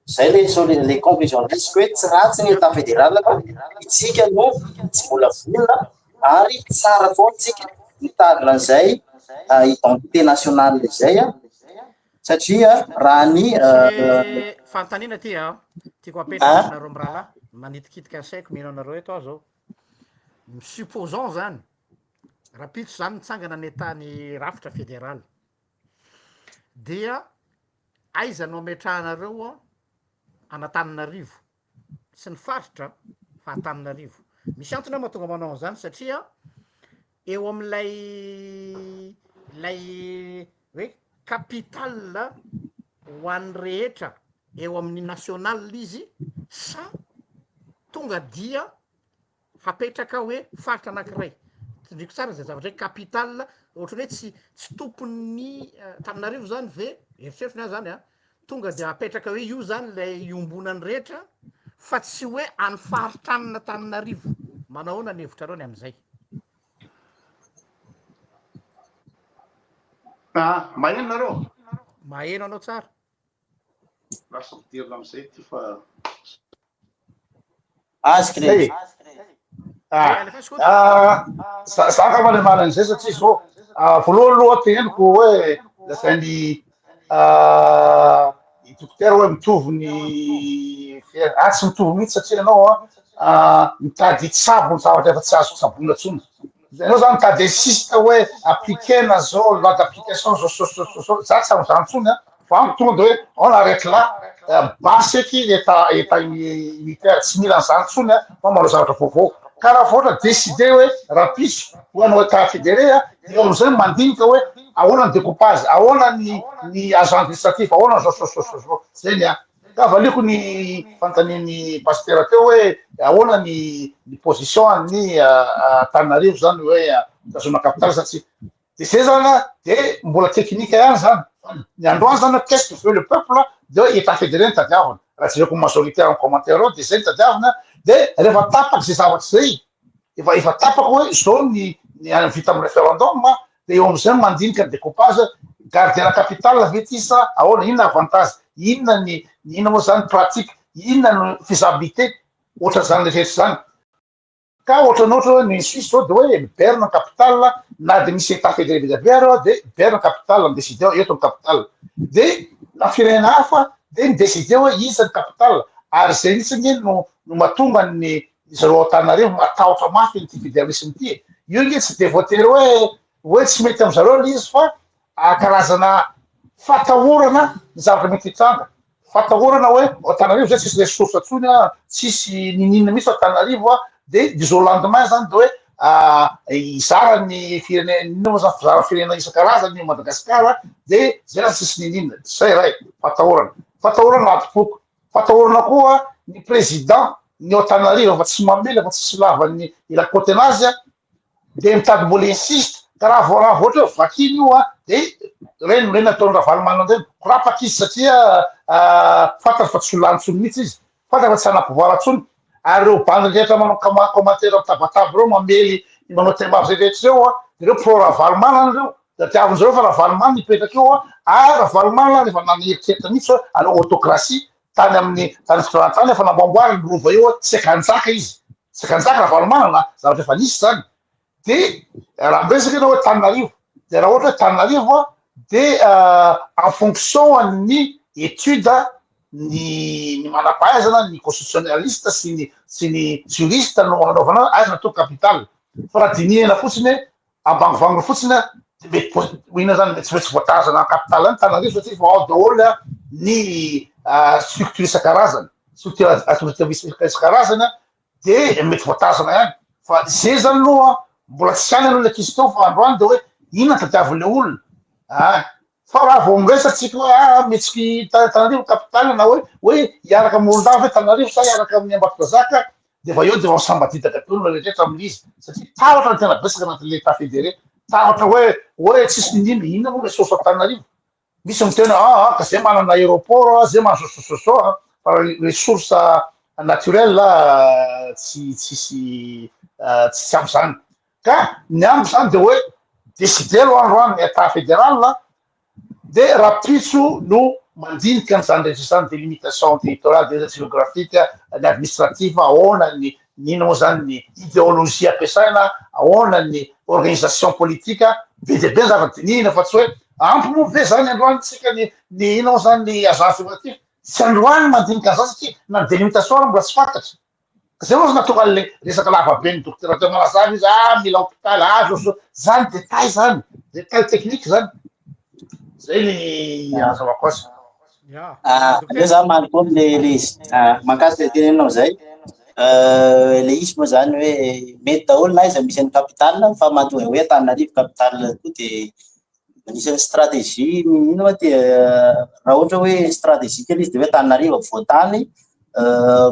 Zay le solu- le conclusion raisiko hoe tsy ratsy ny état fédéral fa itsika no tsy mbola vonona ary tsara foana tsika mitazona an'izay identité nationale izay an, satria raha ny Misy fanontaniana ty an, tiako apetraka aminareo mirahalahy, manitikitika ny saiko mino anareo eto aho zao. Supposons zany, rahampitso zany mitsangana ny état ny rafitra fédéral, dia aiza no ametrahanareo an'Antananarivo sy ny faritra fa Antananarivo. Misy antony aho mahatonga manao an'izany satria eo amin'ilay ilay hoe capitale ho an'ny rehetra eo amin'ny national izy sa tonga dia hapetraka hoe faritra anakiray, tindriko tsara zay zavatra hoe capital, ohatrany hoe tsy tsy tompon'ny Antananarivo zany ve, eritreritro ny ahy zany an, tonga de apetraka hoe io zany lay iombonan'ny rehetra fa tsy hoe any faritra any Antananarivo, manao ahoana ny hevitrareo ny amin'izay? Ah, maheno nareo? Maheno anao tsara. Lasa ampidirina amin'izay ity fa. Azy kle. Ah, ah, za angamba le marina an'izay satria zao ah, voalohany aloha teneniko hoe lazain'ny ah, i dokotera hoe mitovy ny fiainana. Ah, tsy mitovy mihitsy satria ianao ah, mitady hitsabo ny zavatra efa tsy azo tsaboina intsony. Ianao zany mitady insiste hoe appliquer-na zao, loi d'application zao zao zao zao zao, za tsy amin'izany intsony an. Fa amiko tonga de hoe on arrête là, basy eky état état unitaire, tsy mila an'izany intsony an, fa manao zavatra vaovao. Ka raha vao ohatra décider hoe rahampitso ho hanao état fédéré an, de eo am'zay mandinika hoe ahoana ny découpage, ahoana ny ny agent administratif, ahoana zao zao zao zao zao, zay ny ahy. Ka valiako ny fanontanian'ny pasitera teo hoe ahoana ny ny position an'ny Antananarivo zany hoe mitazona capitale sa tsia. De zay zany an, de mbola teknika ihany zany, ny androany zany hoe qu'est-ce que veut le peuple de hoe état fédéré no tadiavina, raha jereko ny majorité amin'ny commentaire ao de zay no tadiavina, de rehefa tapaka zay zavatra zay, efa efa tapaka hoe zao ny ny any vita amin'ny référendum de eo am'zay no mandinika ny découpage, garder la capitale ve ty sa ahoana, inona avantage, inona ny ny inona moa zany pratique, inona no faisabilité, ohatran'izany rehetra zany. Ka ohatran'ny ohatra hoe ny Suisse zao de hoe Berne ny capitale na de misy état fédéré be dia be ary ao de Berne capitale mi-décider hoe eto ny capitale. De na firenena hafa de mi-décider hoe iza ny capitale. Ary zay mihitsy ange no no mahatonga ny zareo ao Antananarivo matahotra mafy an'ity fédéralisme ity e. Io ange tsy de voatery hoe hoe tsy mety am'zareo le izy fa karazana fatahorana ny zavatra mety hitranga. Fatahorana hoe ao Antananarivo zay tsisy ressource intsony an, tsisy niniana mihitsy ao Antananarivo an, de du jour au lendemain zany de hoe hizara ny firenena, inona moa zany, fizara firenena isan-karazany i Madagasikara, de zay zany tsisy niniana, zay ray, fatahorana. Fatahorana adim-poko, fatahorana koa ny président ny ao Antananarivo efa tsy mamely, efa tsisy ilavan'ny ila-kaoty anazy an, de mitady mbola insiste ka raha vao raha vao ohatra hoe vakina io an de reny reny ataon'i Ravalomanana reny korapaka izy satria fantany fa tsy ho lany intsony mihitsy izy fantany fa tsy hanana pouvoir intsony ary ireo bandy rehetra manao kama- commentaire mitabataba ireo mamely manao tembavy zay rehetra ireo an de ireo pro Ravalomanana ireo tadiavin-dry zareo fa Ravalomanana hipetraka eo an ary Ravalomanana efa naneritreritra mihitsy hoe hanao autocratie tany amin'ny tany fitondrana tany efa namboamboariny ny rova eo tsy akanjaka izy tsy akanjaka Ravalomanana zavatra efa nisy zany de raha miresaka ianao hoe Tananarivo de raha ohatra hoe Tananarivo a de en fonction an'ny étude ny ny manam-pahaizana ny constitutionnaliste sy ny sy ny juriste no anaovana aiza no atao capitale fa raha dinihana fotsiny hoe Ambangovangony fotsiny a, de mety pos- inona zany mety tsy maintsy voatazona any capitale any Tananarivo satria efa ao daholo a ny structure isan-karazany, structure administrative isan-karazany a, de mety voatazona ihany. Fa zay zany aloha mbola tsy any aloha le question fa androany de hoe inona tadiavin'le olona a. Fa raha vao miresaka tsika hoe aa mihetsiky Tananarivo capitale na hoe hoe hiaraka amin'ny Morondava ve Tananarivo sa hiaraka amin'ny Ambatondrazaka de efa eo de efa misambadidaka be olona rehetra amin'izy satria tahotra no tena betsaka anatin'le état fédéré, tahotra hoe hoe tsisy n'inona inona moa ressource Antananarivo, misy miteny hoe aa ka zay manana aéroport a, zay manana zao zao zao a, fa ressource naturelle tsy tsisy tsisy ampy zany. Ka ny amiko zany de hoe décider aloha androany ny état fédéral de rahampitso no mandinika an'izany rehetra izany, délimitation territoriale, délimitation géographique, ny administrative, ahoana ny ny inona moa zany ny idéologie ampiasaina, ahoana ny organisation politique, be dia be ny zava-dinihina fa tsy hoe ampy moa ve zany androany tsika ny ny inona moa zany ny agence fédérative, tsy androany mandinika an'izany satria na ny délimitation ary mbola tsy fantatra. Zay moa nahatonga an'le resaka lava be ny dokotera teo manazava izy, ah mila hôpital, ah zao zao, zany détail zany, détail technique zany, zay ny ahazahoako azy. Ah, aleo za maly koa amle le izy. Ah, mahakasika le teneninao zay. Euh, le izy moa zany hoe mety daholo na aiza misy an'ny capitale fa mahatonga hoe Antananarivo capitale koa de Anisan'ny stratégie ino ma ty raha ohatra hoe stratégique ilay izy dia hoe Antananarivo afovoan-tany,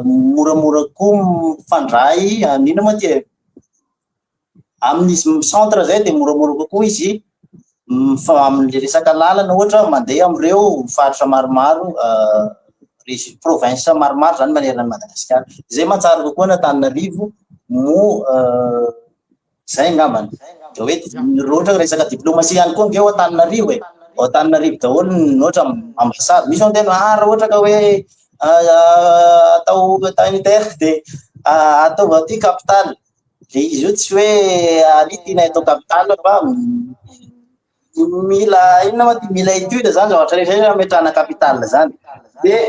moramora koa mifandray amin'inona moa ty e, amin'izy centre zay dia moramora kokoa izy mifa- amin'le resaka lalana ohatra mandeha amin'ireo faritra maromaro régi- province maromaro zany manerana an'i Madagasikara. Izay mahatsara kokoa an'Antananarivo no Zay angambany. Dia hoe raha ohatra hoe resaka diplomatie ihany koa ange ao Antananarivo e. Ao Antananarivo daholo ny ohatra ambassade. Misy miteny hoe ah raha ohatra ka hoe atao état unitaire dia ataovy aty capitale. Dia izy io tsy hoe ary tiana atao capitale fa mila inona moa ty mila étude zany zavatra rehetra rehetra ametrahana capital zany. Dia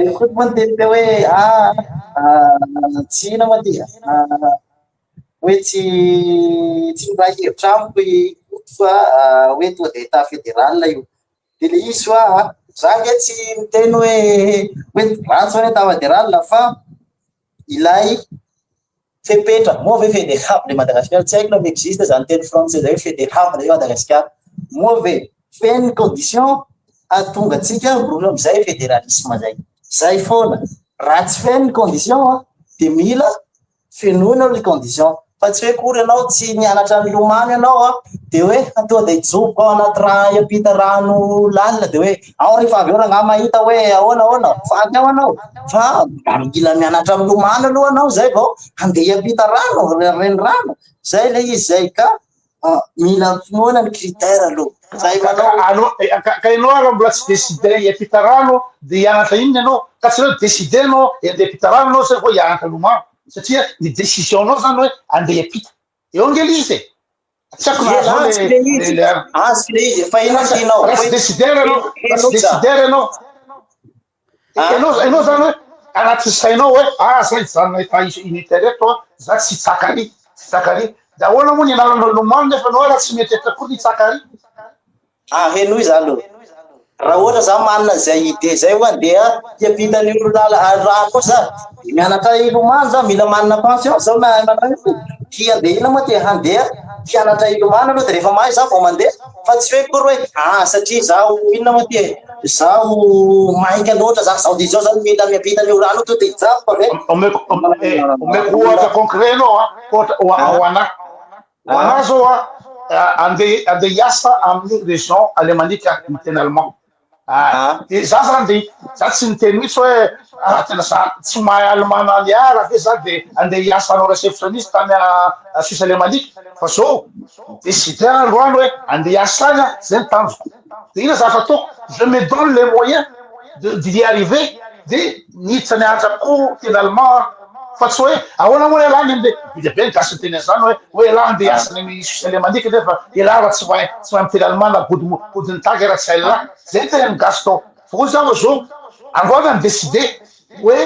io koa moa niteny teo hoe ah tsy inona moa ty hoe tsy tsy miray hevitra amiko i Koto fa hoe tonga dia état fédéral io. Dia ilay izy hoa, za ange tsy miteny hoe hoe ratsy hono état fédéral fa ilay fepetra, moa ve fédérable i Madagasikara? Tsy haiko na mi-existe zany teny frantsay zay hoe fédérable i Madagasikara. Moa ve feno ny condition hahatonga antsika miroso amin'izay fédéralisme zay? Zay foana. Raha tsy feno ny condition dia mila fenoina aloha ny condition fa tsy hoe akory ianao tsy nianatra nilomano ianao an, dia hoe tonga dia hijoboka ao anaty rano hiampita rano lalina dia hoe ao rehefa avy eo rangahy mahita hoe ahoana ahoana, faty ao ianao fa mba mila mianatra milomano aloha ianao zay vao handeha hiampita rano, renirano, zay ilay izy zay ka mila finoana ny critère aloha. Zay manao. Anao ka ianao ary mbola tsy décider hiampita rano de hianatra inona ianao? Ka tsy hoe décider ianao handeha hiampita rano ianao sa hoe hianatra lomano? Satria ny décision nao zany hoe andeha hiampita. Eo ange le izy e! Tsy haiko na azonao le le le Azoko le izy fa inona no tianao? Raha tsy décider ianao, raha tsy décider ianao. Ianao ianao zany hoe anatin'ny sainao hoe ah za hijanona efa unitaire eto an, za tsy hitsaka ary, tsy hitsaka ary. De ahoana moa ny anaranao lomano nefa anao ara tsy mety eto akory ny hitsaka ary. Ah henoy za aloha. Raha ohatra za manana izay idée zay hoa andeha hiampita an'io lala rano io za, de mianatra hilomano za, mila manana conscience za manao io, ty andeha inona moa ty handeha hianatra hilomano aloha de rehefa mahay za vao mandeha fa tsy hoe akory hoe ah satria zaho inona moa ty e. Zaho maika loatra za, zao dia izao zany mila miampita an'io rano io to dia hijapiko ve? Omeko eh, omeko ohatra concret anao a, ohatra ho ho anah. Ho anah zao a, andeha andeha hiasa amin'ny région alémanique aho, miteny allemand. Ah, de za zany de za tsy niteny mihitsy hoe ah tena za tsy mahay allemand na niara ve za de andeha hiasa hanao réceptionniste tany Suisse alémanique fa zao décider androany hoe andeha hiasa any aho, zay ny tanjoko. De inona zavatra ataoko? Je me donne les moyens de d'y arriver de niditra nianatra koa teny allemand aho. Fa tsy hoe ahoana moa ialahy ny andeha, be dia be ny gasy miteny an'izany hoe hoe ialahy andeha hiasa any amin'ny Suisse alémanique nefa ialahy raha tsy mahay tsy mahay miteny allemand na gody godin'ny tagy raha tsy hain'lah. Zay ny tenenin'ny gasy tao. Fa hoy za fa zao, androany aho ni-décider hoe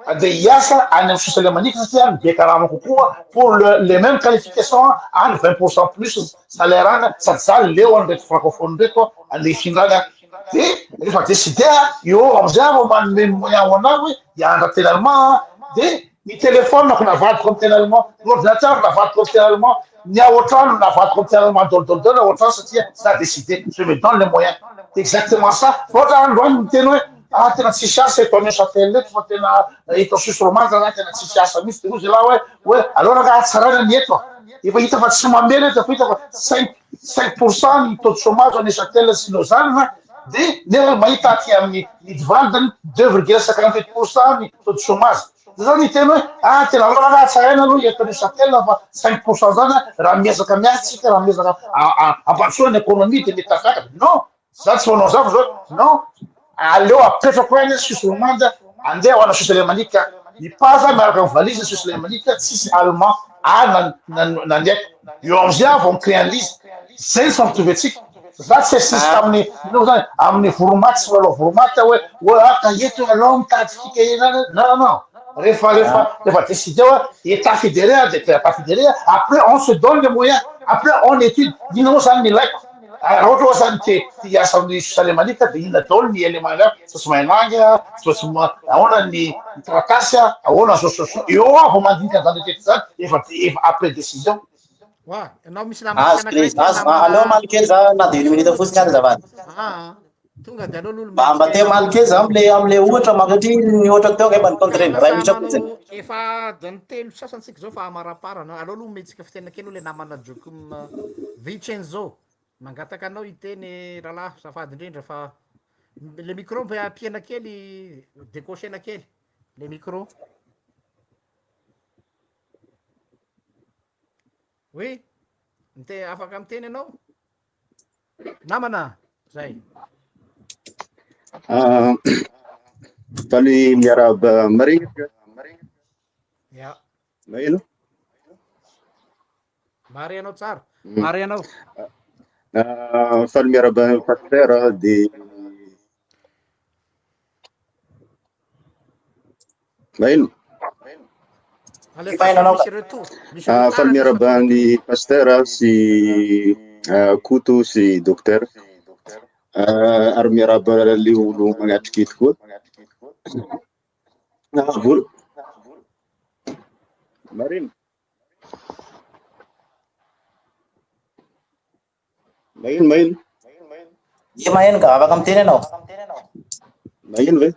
andeha hiasa any amin'ny Suisse alémanique satria any be karama kokoa pour le les mêmes qualifications any 20 pourcent plus salaire any sady za leo an'ireto francophone ireto andeha hifindra any aho de rehefa décidé aho eo amizay aho vao manome moyen ho anah hoe hianatra teny allemand aho de ny téléphone-ko navadiko amin'ny teny allemand ny ordinateur navadiko amin'ny teny allemand ny ao an-trano navadiko amin'ny teny allemand daholo daholo daholo ao an-trano satria za décidé je me donne les moyens exactement ça fa ohatra androany miteny hoe Ah tena tsisy asa eto Neuchâtel eto fa tena eto Suisse romande zany tena tsisy asa mihitsy de hoy zalahy hoe hoe aleo rangaha hatsaraina ny eto a, efa hita fa tsy mamela eto efa hita fa cinq cinq pour cent ny taux de chômage ao Neuchâtel sy Lausanne de nefa mahita aty amin'ny Nidwalden deux virgule cinquante huit pour cent ny taux de chômage de zany niteny hoe ah tena aleo rangaha hatsaraina aloha eto Neuchâtel fa cinq pour cent zany raha miezaka miasa tsika raha miezaka ampandrosoana ny économie de mety tafakatra non za tsy manao zany fa zao non. Aleo apetrako any Suisse romande, andeha ho any Suisse alémanique, mipaza miaraka amin'ny valise Suisse alémanique, tsisy allemand ary na na na ny haiko. Eo amizay aho vao mi-créer an'izy. Zay ny fampitovy antsika. Za tsy assise tamin'ny inona moa zany, amin'ny voromaty sy lalao voromaty aho hoe hoe ah ka eto ianao mitady fika ena, non non non. Rehefa rehefa rehefa décider hoe état fédéré dia état fédéré, après on se donne les moyens, après on étude, inona moa zany ny ilaiko. Raha ohatra hoa zany te te hiasa amin'ny Suisse alémanique dia inona daholo ny élément ilaiko, tsy maintsy mahay langue, tsy maintsy ma- ahoana ny ny taratasy, ahoana ny zao zao zao, eo aho vao mandinika an'izany rehetra izany, efa efa après décision. Oa, ianao misy namantsika Azo anankiray kely, ty azo, namana aleo hamaly kely za na dia une minute fotsiny ary azafady. Aa, tonga dia aleo aloha Mba mba omentsika te hamaly kely za amle amle ohatra manko satria ny ohatra teo angamba ny contre Lasa iray minitra fotsiny. manao efa adiny telo sasany tsika zao fa amaraparana, aleo aloha omentsika fitenenana kely aloha le namana Joakim Vincenzo, mangataka anao hiteny rahalahy azafady indrindra fa le micro mba ampiana kely, decocher-na kely le micro. Oui, mite- afaka miteny ianao? Namana, zay. Ah, faly miarahaba maregny. Ya. Maheno? Mahare anao tsara. Mahare anao. Ah, faly miarahaba pasteur de Maheno? Alefaso misy retour. Misy Ah, retard faly alefa miarahaba ny pasteur sy ah, Koto sy docteur. Ah, ary miarahaba le olo magnatrika eto koa. Ah, vola. Marina. Maheno, maheno. Ie maheno ka, afaka miteny ianao. Maheno ve?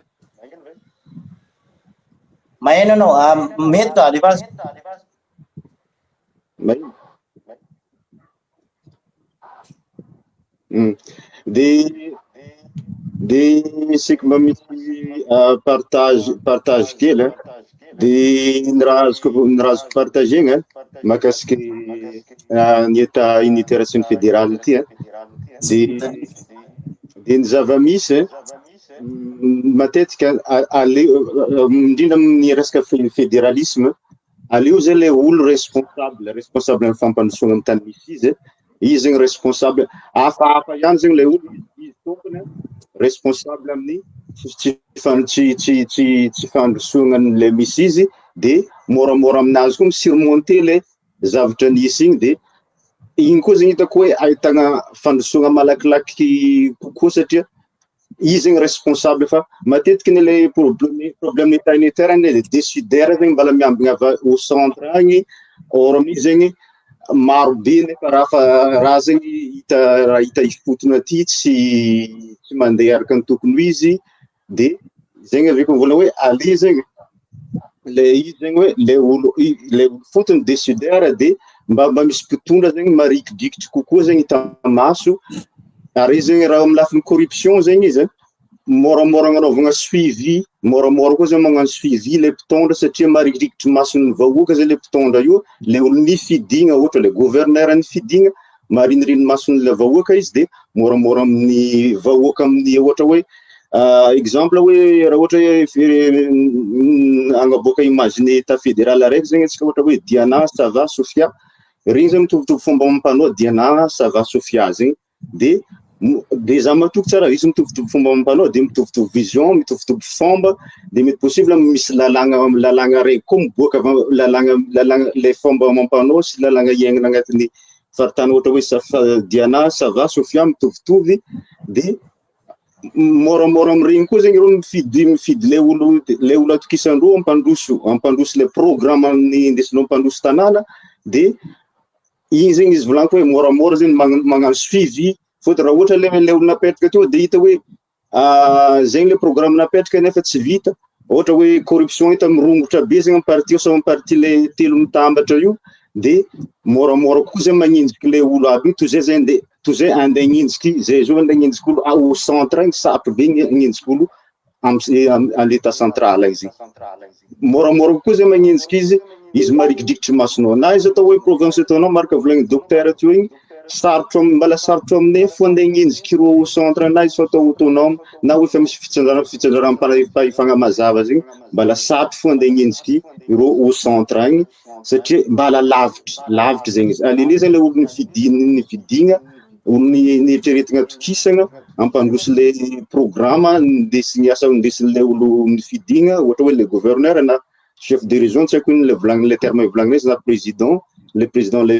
Maheno ianao, ah, mety ka, alefaso. Maheno. De de isika mba misy partage partage kely a, de ny raha azoko ny raha azoko partagena mahakasiky ny état unitaire sy ny fédéral ty a, de de ny zava-misy matetika aleo indrindra amin'ny resaka fédéralisme, aleo zay le olo responsable responsable amin'ny fampandrosoana amin'ny tany misy izy, izy zegny responsable, hafahafa ihany zegny le olo, izy tompony responsable amin'ny tsy tsy tsy tsy tsy fandrosoana an'le misy izy, de moramora aminazy koa mi-surmonter le zavatra nisy igny, de igny koa zegny hitako hoe ahitana fandrosoana malakilaky kokoa satria izy zegny responsable fa matetiky ny le problème problème état unitaire anie de décideur zegny mbala miambigna avy au centre agny, or amin'izy zegny maro be nefa raha fa raha zegny hita raha hita ifotony aty tsy tsy mandeha araka ny tokony ho izy, de zegny avy eo mbola hoe ale zegny le izy zegny hoe le olo le olo fotony décideur de mba mba misy mpitondra zegny marikidrikitry kokoa zegny hita maso, ary izy zegny raha amin'ny lafiny corruption zegny izy moramora agnanaovagna suivi, moramora koa zegny magnano suivi le mpitondra satria marikidrikitry mason'ny vahoaka zay le mpitondra io, le olo nifidigna ohatra le gouverneur nifidigna mariniriny mason'le vahoaka izy de moramora amin'ny vahoaka amin'ny ohatra hoe exemple hoe raha ohatra hoe agnaboaka image-ny état fédéral araiky zegny antsika ohatra hoe Diana, Sava, Sofia, regny zany mitovitovy fomba amam-panao Diana, Sava, Sofia zegny de de za matoky tsara izy mitovitovy fomba amam-panao de mitovitovy vision, mitovitovy fomba, de mety possible misy lalàgna lalàgna araiky koa miboaka avy lalàgna lalàgna le fomba amam-panao sy lalàgna iainana agnatin'ny faritany ohatra hoe Safa Diana, Sava, Sofia mitovitovy de moramora amin'ireny koa zegny ireo mifidy mifidy le olo le olo atokisandreo ampandroso ampandroso le programme amin'ny indesinao ampandroso tanàna de igny zegny izy volaniko hoe moramora zegny magnano suivi fôtony raha ohatra le le olo napetraka teo de hita hoe zegny le programme napetraka nefa tsy vita, ohatra hoe corruption hita mirongotra be zegny amy parti io samy parti le telo mitambatra io de moramora kokoa zegny magnenjiky le olo aby io toy zay zay andeha toy zay andeha hagnenjiky zay zao andeha hagnenjiky olo au centre agny sarotro be ny hagnenjiky olo amy amy l'état central agny zegny, moramora kokoa zegny magnenjiky izy, izy marikidrikitry masonao na izy atao hoe province ataonao marika volagniny docteur teo igny. Sarotro am- mbala sarotro aminay fo andeha hagnenjiky ireo au centre na izy fa atao autonome na hoe efa misy fitsinjara fitsinjaram-pahefana mazava zegny, mbala sarotro fo andeha hagnenjiky ireo au centre agny satria mbala lavitry, lavitry zegny izy. Alele zegny le olo nifidina nifidigna, olo nieritreretigna atokisagna hampandroso le programa nindesigny asa nindesin'le olo nifidigna, ohatra hoe le gouverneur na chef de région tsy haiko ino le volagniny le terme volagniny izy na président, le président le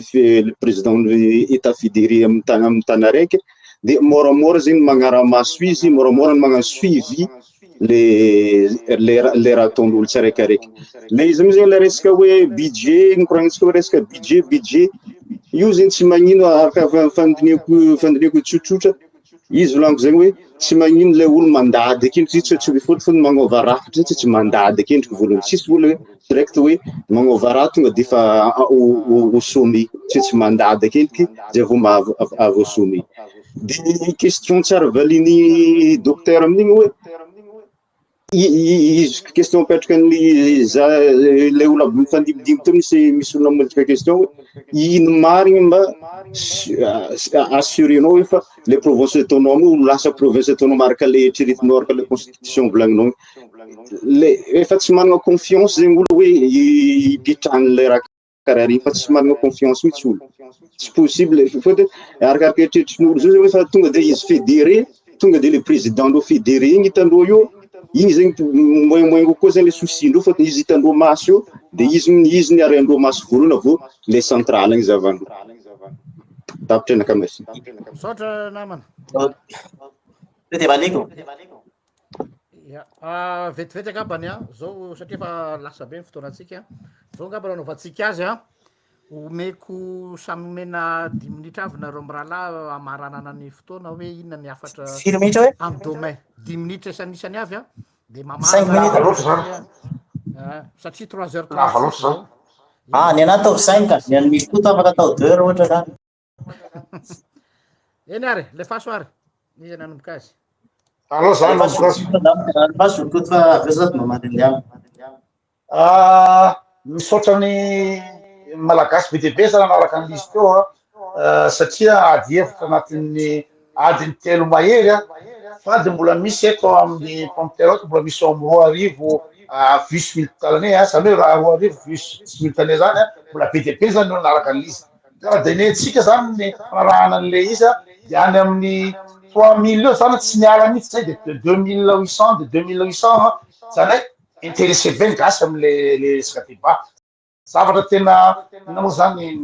le président état fédéré amin'ny tany amin'ny tany araiky de moramora zegny magnara-maso izy, moramora ny magnano suivi le le le raha ataon'olo tsiraikiraiky. Le izy amizay le resaka hoe budget, nikoragnintsika hoe resaka budget budget io zegny tsy magnino araka fandinihako fandinihako tsotsotra izy volagniko zegny hoe tsy magnino le olo mandady akendriky izy tsy fôtony magnova rafitra tsy tsy mandady akendriky voalohany, tsisy olo direct hoe magnova raha tonga de efa au sommet, tsy tsy mandady akendriky zay vao avy au sommet. De question tsara valian'ny docteur amin'igny hoe izy question apetraka ny za le olo aby mifandimbidimby teo misy misy olona mametraka question hoe ino marigny mba assurenao hoe fa le province autonome io lasa province autonome araka le eritreretinao araka le constitution volagninao le efa tsy manana confiance zegny olo hoe hipetrahan'le raha karaha regny fa tsy manana confiance mihitsy olo, tsy possible fôtony arakaraka eritreritrin'olo zao hoe fa tonga de izy fédéré tonga de le président ndreo fédéré igny hitandreo io igny zegny moyen moyen kokoa zegny le souci ndreo fôtony izy hitandreo maso io de izy izy ny ariandreo maso voalohany avy eo le central igny zavandreo. Tapitra anaka merci. Misaotra namana. De valiko. Ya, vetivety angambany a, zao satria efa lasa be ny fotoanantsika, zao angamba no anaovantsika azy a, omeko samy omena dimy minitra avy nareo mirahalahy hamaranana ny fotoana hoe inona ny hafatra Firy minitra hoe? amin'ny domaine, dimy minitra isanisany avy a, de Cinq mamarana minutes. Lava loatra zany. satria trois heures Lava trente loatra six zany. zao. Ah, ny anahy ataovy cinq, ny an'ny Mikoto afaka atao deux raha ohatra zany. Eny ary, lefaso ary, iza nanomboka azy? Aleo za nanomboka azy. Alefaso Mikoto fa avy eo za mamaly an'le aminy. Ah, misaotra ny Malagasy be dia be zany nanaraka ny lisy teo a, satria ady hevitra anatin'ny adiny telo mahery a, fa dia mbola misy eto amin'ny compteur eto mbola misy eo amin'ny 2000 vues simultanées a, zany hoe raha 2000 vues simultanées zany a, mbola be dia be zany ny olona nanaraka ny lisy. Ka raha dinehintsika zany ny fanarahana an'le izy a, de any amin'ny 3000 eo zany tsy miala mihitsy zay, de 2800 de 2800 an, zany hoe intéressé be ny gasy am'le le resaka débat. Zavatra tena inona moa zany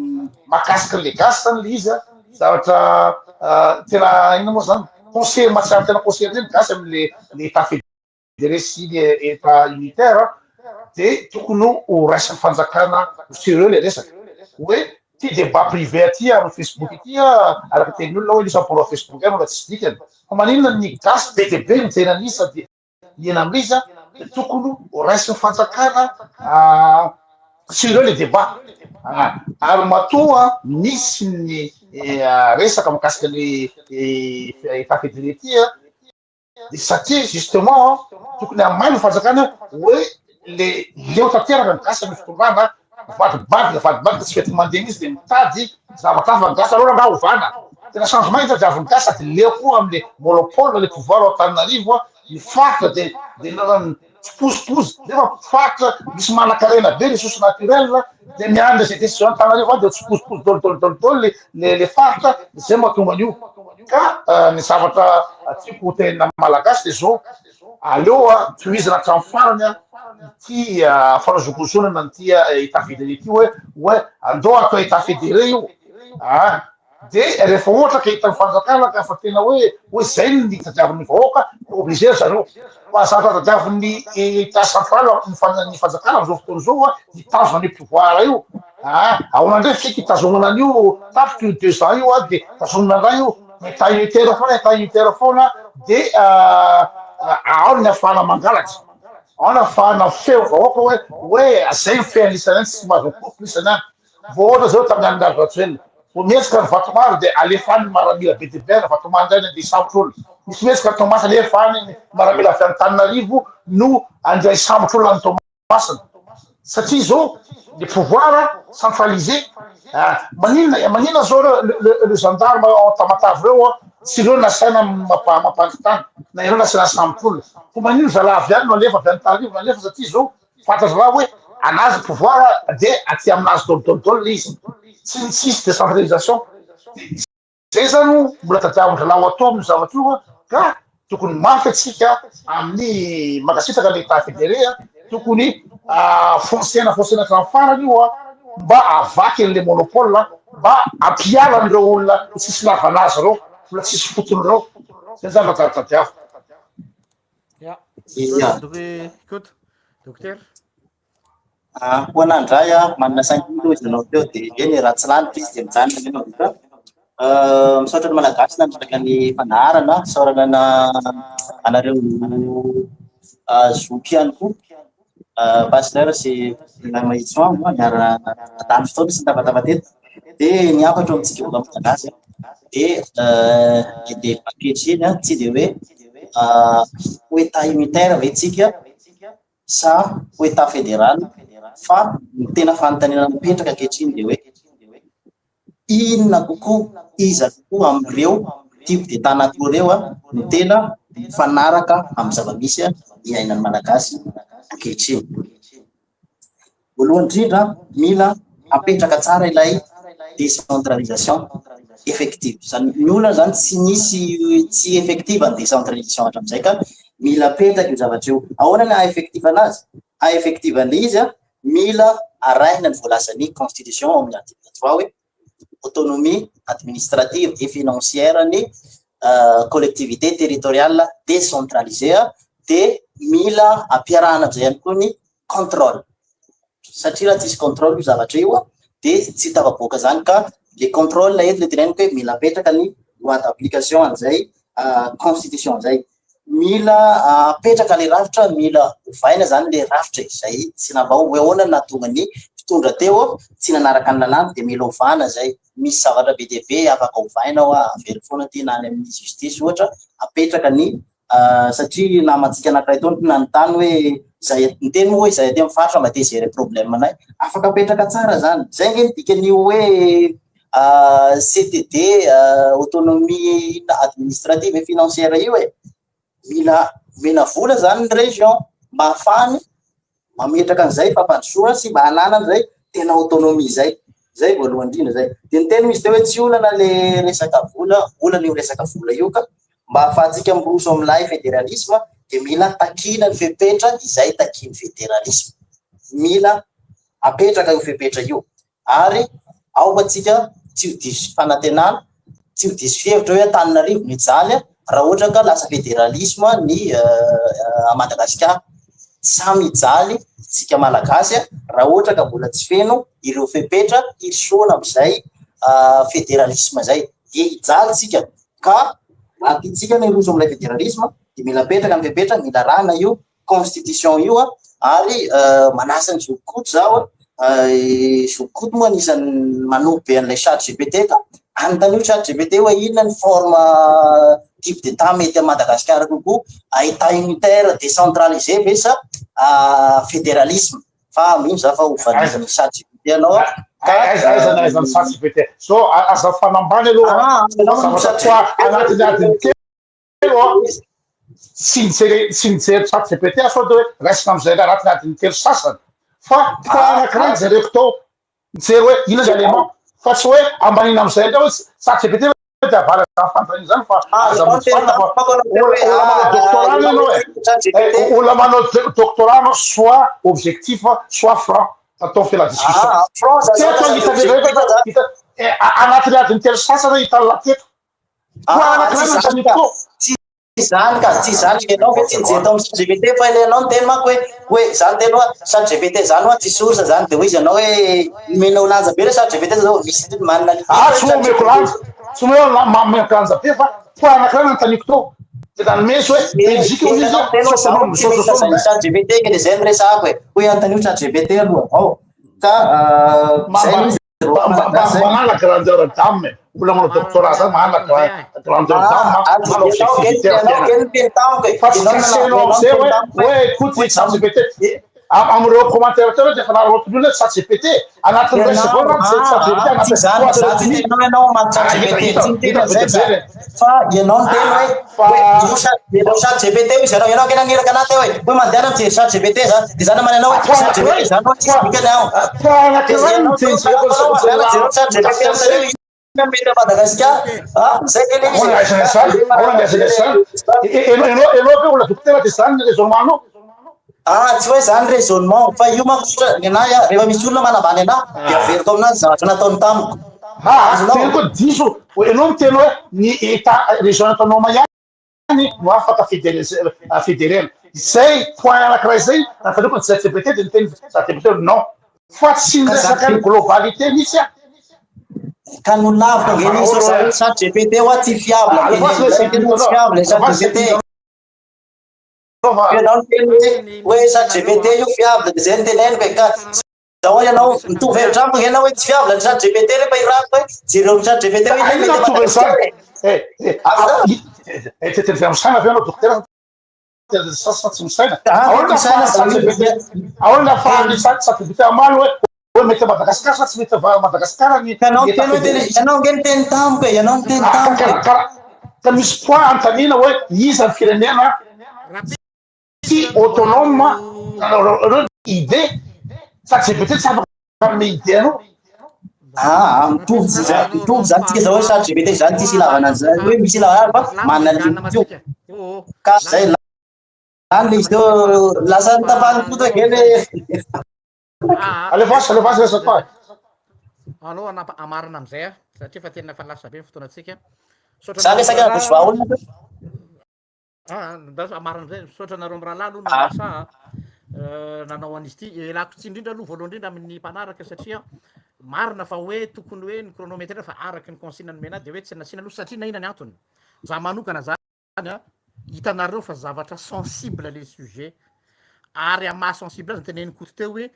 mahakasika an'le gasy zany le izy a, zavatra tena inona moa zany concer- mahatsiaro tena concerné ny gasy am'le le état fédéré sy ny état unitaire, de tokony ho raisin'ny fanjakana ho sérieux le resaka hoe ty débat privé aty amin'ny Facebook ity a, araka tenin'olona hoe lisa mponao Facebook any mbola tsisy dikany, fa maninona ny gasy be dia be mijery an'izy sady liana amin'izy a, de tokony ho raisin'ny fanjakana sérieux le débat. Ary matoa misy ny resaka mikasika ny état fédéré ity a, de satria justement tokony hamaly ny fanjakana hoe le leo tanteraka ny gasy amin'ny fitondrana vadibadika vadibadika tsy fety mandeha mihitsy de mitady zavatra hafa ny gasy aleo rangaha ovana tena changement iny tadiavin'ny gasy sady leo koa am'le monopole le pouvoir ao Antananarivo a, ny faritra de de tsipozipozy nefa faritra misy manankarena be ressource naturelle de miandry zay décision Antananarivo any de tsipozipozy daholo daholo daholo daholo le le le faritra, zay mahatonga an'io. Ka ny zavatra tiako ho tenenina malagasy de zao, aleo a tohizana hatramin'ny farany a ity fanozongozonana an'ity état fédéré ity hoe hoe andao atao état fédéré io a, de rehefa ohatra ka hitan'ny fanjakana ka fa tena hoe hoe zay ny tadiavin'ny vahoaka, obligé ry zareo fa zavatra tadiavin'ny état central ny ny fanjakana am'izao fotoana izao a hitazona ny pouvoir io a, ahoana ndray fika hitazomana an'io tapitra io 2 ans io a, de tazomina ndray io état unitaire foana, état unitaire foana, de ao ny ahafahana mangalatra, ao ny ahafahana feo vahoaka hoe hoe zay ny fean'isany any tsy mahazo mikofoka isany any. Vao ohatra zao tamin'ny andron'i Andry Rajoelina, vao mihetsika ny Vatomandry de alefa any ny maramila be dia be any Vatomandry any andeha hisambotra olona. Misy mihetsika any Toamasina, alefa any ny maramila avy any Antananarivo no andeha hisambotra olona any Toamasina. Satria zao le pouvoir centralisé. Ah, maninona maninona zao reo le le le gendarme ao Tamatave reo an, tsy ireo nasaina mampa mampandry tany, na ireo nasaina sambotr'olona. Fa maninona zalahy avy any no alefa, avy any Antananarivo no alefa satria zao fantatry zalahy hoe anazy pouvoir de aty aminazy dol dol dol le izy. Tsy tsisy décentralisation. Zay zany no mbola tadiavin-dralahy ho atao amin'io zavatra io ka tokony mafy atsika amin'ny mankasitraka le état fédéré a, tokony foncena foncena hatramin'ny farany io a, mba havaky an'le monopole mba hampiala an'ireo olona tsisy ilavana azy ireo, olona tsisy fotony ireo, zay zany no tadiaviko. Ya, misaotra Koto, Dokotera. Ho anà indray aho, manana cinq minutes hoy izy nanao teo dia eny e, raha tsy lany izy dia mijanona anie mahavita. Misaotra ny Malagasy nanaraka ny fandaharana, isaorana anareo zoky ihany koa, Pasteur sy Lehilahy Mahitsoambo niara-nandany fotoana sy nitabataba teto. Dia ny hafatra eo amintsika vahoaka Malagasy dia ny dia ankehitriny tsy dia hoe ho état unitaire ve tsika sa ho Etat federal fa ny tena fanontaniana mipetraka ankehitriny dia hoe inona kokoa, iza kokoa amin'ireo type d'Etat anankiroa ireo no tena mifanaraka amin'ny zava-misy iainan'ny Malagasy ankehitriny. Voalohany indrindra, mila apetraka tsara ilay décentralisation effective. Izany ny olana izany tsy nisy tsy effective ny décentralisation hatramin'izay ka mila apetraka io zavatra io. Ahoana ny haha-effective anazy? Haha-effective an'ilay izy, mila arahina ny voalazan'ny constitution ao amin'ny article 3 hoe autonomie administrative et financière ny collectivité territoriale décentralisée dia mila ampiarahana amin'izay ihany koa ny contrôle satria raha tsisy contrôle io zavatra io dia tsy tafavoaka zany ka le contrôle eto le teneniko hoe mila apetraka ny loi d'application an'izay constitution zay. Mila apetraka le rafitra, mila ovaina zany le rafitra izay tsy navao hoe ahoana no nahatonga ny mpitondra teo tsy nanaraka ny lalàna dia mila ovana zay. Misy zavatra be dia be afaka ovaina hoa, averiko foana ity na any amin'ny justice ohatra, apetraka ny satria namantsika anankiray teo nanontany hoe zay niteny moa hoe zay aty amin'ny faritra mba te hi-gérer problème anay. Afaka apetraka tsara zany. Zay ange ny dikan'io hoe CTD autonomie administrative et financière io e. Mila omena vola zany ny région mba ahafahany mametraka an'izay fampandrosoana sy mba hananany izay tena autonomie izay. Zay voalohany indrindra zay. Dia niteny izy teo hoe tsy olana le resaka vola, olana io resaka vola io ka mba ahafahantsika miroso amin'ilay fédéralisme dia mila takiana ny fepetra izay takian'ny fédéralisme. Mila apetraka io fepetra io. Ary aoka tsika tsy ho diso fanantenana, tsy ho diso fihevitra hoe Antananarivo no hijaly raha ohatra ka lasa federalisme ny à Madagasikara. Samy hijaly isika Malagasy raha ohatra ka mbola tsy feno ireo fepetra hirosoana amin'izay federalisme izay. Dia hijaly tsika ka raha tiantsika ny hiroso amin'ilay federalisme dia mila apetraka ny fepetra, mila arahana io constitution io a, ary manasa an'i Zoky Koto zaho a, Zoky Koto moa anisan'ny manompo be an'ilay chat GPT ka anontanio chat GPT hoe inona ny forme type d'état mety à Madagasikara kokoa, état unitaire décentralisé ve sa fédéralisme, fa mino za fa ho valian'ny chat GPT anao a. Aiza aiza na aiza ny chat GPT, zao aza fanambany aloha, zavatra toa anatin'ny adiny telo a. Tsy nijery tsy nijery chat GPT aho sao dia hoe raisina amin'izay anatin'ny adiny telo sasany fa point anankiray no jereko tao nijery hoe inona ny élément fa tsy hoe ambanina amin'izay indray hoe chat GPT ve dia avala izany fanontaniana izany fa aza mody vanona fa olona manao doctorat anie ianao e olona manao doctorat anao soit objectif soit franc atao fait la discussion teto hita hita anatin'ny adiny telo sasany hitan'ny lahy teto Ah, tsy izany ka, tsy izany ka, tsy izany ianao ve tsy nijery tao amin'ny ChatGPT fa ilay ianao niteny manko hoe hoe izaho niteny hoe ChatGPT izany hoa tsy source izany dia hoy izy ianao hoe nomenao lanja be ilay ChatGPT zao misy manana Ah, tsy hoe omeko lanja, tsy hoe omeko lanja be fa point anankiray nanontaniako tao dia nanome izy hoe Belgique hoy izy hoe tsy misy lazain'ny ChatGPT ka dia izay no resahako e, hoy anontanio ChatGPT aloha ao ka izay no izy. Mba manana grandeur d'âme e. Olona manao doctorat zany manana grandeur d'âme, manana objectivité amin'ny fiainana. Fa tsy kasenao amizay hoe hoe écoute ChatGPT. Amin'ireo commentaire teo ireo dia efa nararaotin'ny olona hoe chat GPT. Anatin'ny iray seconde Ianao, tsy chat GPT ah, anatin'ny tsy zany, trois za heures tsy et demie. teny ianao mamaly chat Ah, hita GPT, hita tsy miteny hita be an'izay dia za. be re. Fa ianao niteny hoe Fa hoe io chat io chat GPT io izy anao, ianao ange naniraka anah teo hoe hoe mandehana mijery chat GPT za, de za namaly anao hoe point chat GPT anankiray zany ho'a tsisy point dikany ao. point De anankiray ianao no teo jejereko anao mandehana jereo chat GPT mikasika aminareo an'izay. inona no mety à Madagasikara? Ah, zay ve le izy Ahoana e? ahaizana izany? Ahoana ny ahaizana izany? Ianao ianao ve olona dokotera dia izany ny raisonnement-nao? Ah, tsy hoe zany raisonnement, fa io manko tsotra ny anahy ah, rehefa misy olona manambany anahy dia averiko aminazy zavatra nataony tamiko. Ah, Azonao? teny koa diso. Ianao miteny hoe ny état région autonome ihany no afaka fédérer fédérer. Izay point anankiray izay, raha tadiako ny ChatGPT dia niteny ChatGPT hoe non. Fa tsy Ka niresaka ny globalité mihitsy aho. Ka nolaviko ange Fa ny ahoana hoe ChatGPT hoa tsy fiable, Alefaso teneno, ilay tena tsy fiable alefaso ChatGPT. Fa Ianao niteny hoe hoe ChatGPT io fiable dia zay no teneniko e ka zao ianao mitovy hevitra amiko ianao hoe tsy fiable ny ChatGPT rehefa irako hoe jereo amin'ny ChatGPT hoe inona Inona mety mitovy Madagasikara an'izany? e. Eh, eh, Azonao? eh, eh, tena misaina ve ianao dokotera sa sa tsy misaina? Ah, Ahoana misaina ahafahan'ny za ChatGPT io. ahoana ahafahan'ny ChatGPT hamaly hoe hoe mety Madagasikara sa tsy mety Madagasikara ny Ka ianao ny état niteny hoe tena fédéral? ianao ange niteny tamiko e, ianao niteny Ah, ka tamiko ka e. ka ka misy point anontaniana hoe iza ny firenena tsy autonome ireo idée ChatGPT tsy afaka manome idée anao. Ah, mitovy tsy za- mitovy zany tsika zao hoe ChatGPT zany tsisy ilavana an'izany hoe misy ilavana azy fa manana limite io. Ka zay lany le izy teo lasa nitapahan'ny poto ange le Alefaso, alefaso resaka fa. Aleo anapa- amarina amizay ah, satria fa tena efa lasa be ny fotoanantsika. Misaotra Za anareo resaka mirahalahy. misy vahaolana ve? Ah, nda- amarina amizay, misaotra anareo mirahalahy aloha Ah. nanasa ah, eh, nanao an'izy ity. Ialako tsiny indrindra aloha voalohany indrindra amin'ny mpanaraka satria marina fa hoe tokony hoe ny chronomètre fa araka ny consigne nomena ahy de hoe tsy nasiana aloha satria na inona ny antony. Za manokana za zany a, hitanareo fa zavatra sensible le sujet, ary am maha sensible azy noteneniny Koto teo hoe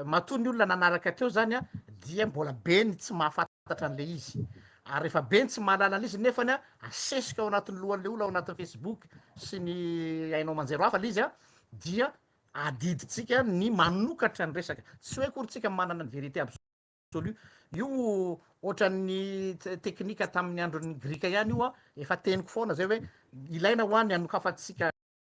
matoa ny olona nanaraka teo zany a dia mbola be ny tsy mahafantatra an'le izy, ary rehefa be ny tsy mahalala an'izy nefany a asesika ao anatin'ny lohan'le olona ao anatin'ny facebook sy ny haino aman-jero hafa le izy a dia adidintsika ny manokatra ny resaka, tsy hoe akory tsika manana ny vérité absolue. absolu. Io ohatran'ny teknika tamin'ny andron'ny grika ihany io an, efa teniko foana zay hoe ilaina hoa ny hanokafantsika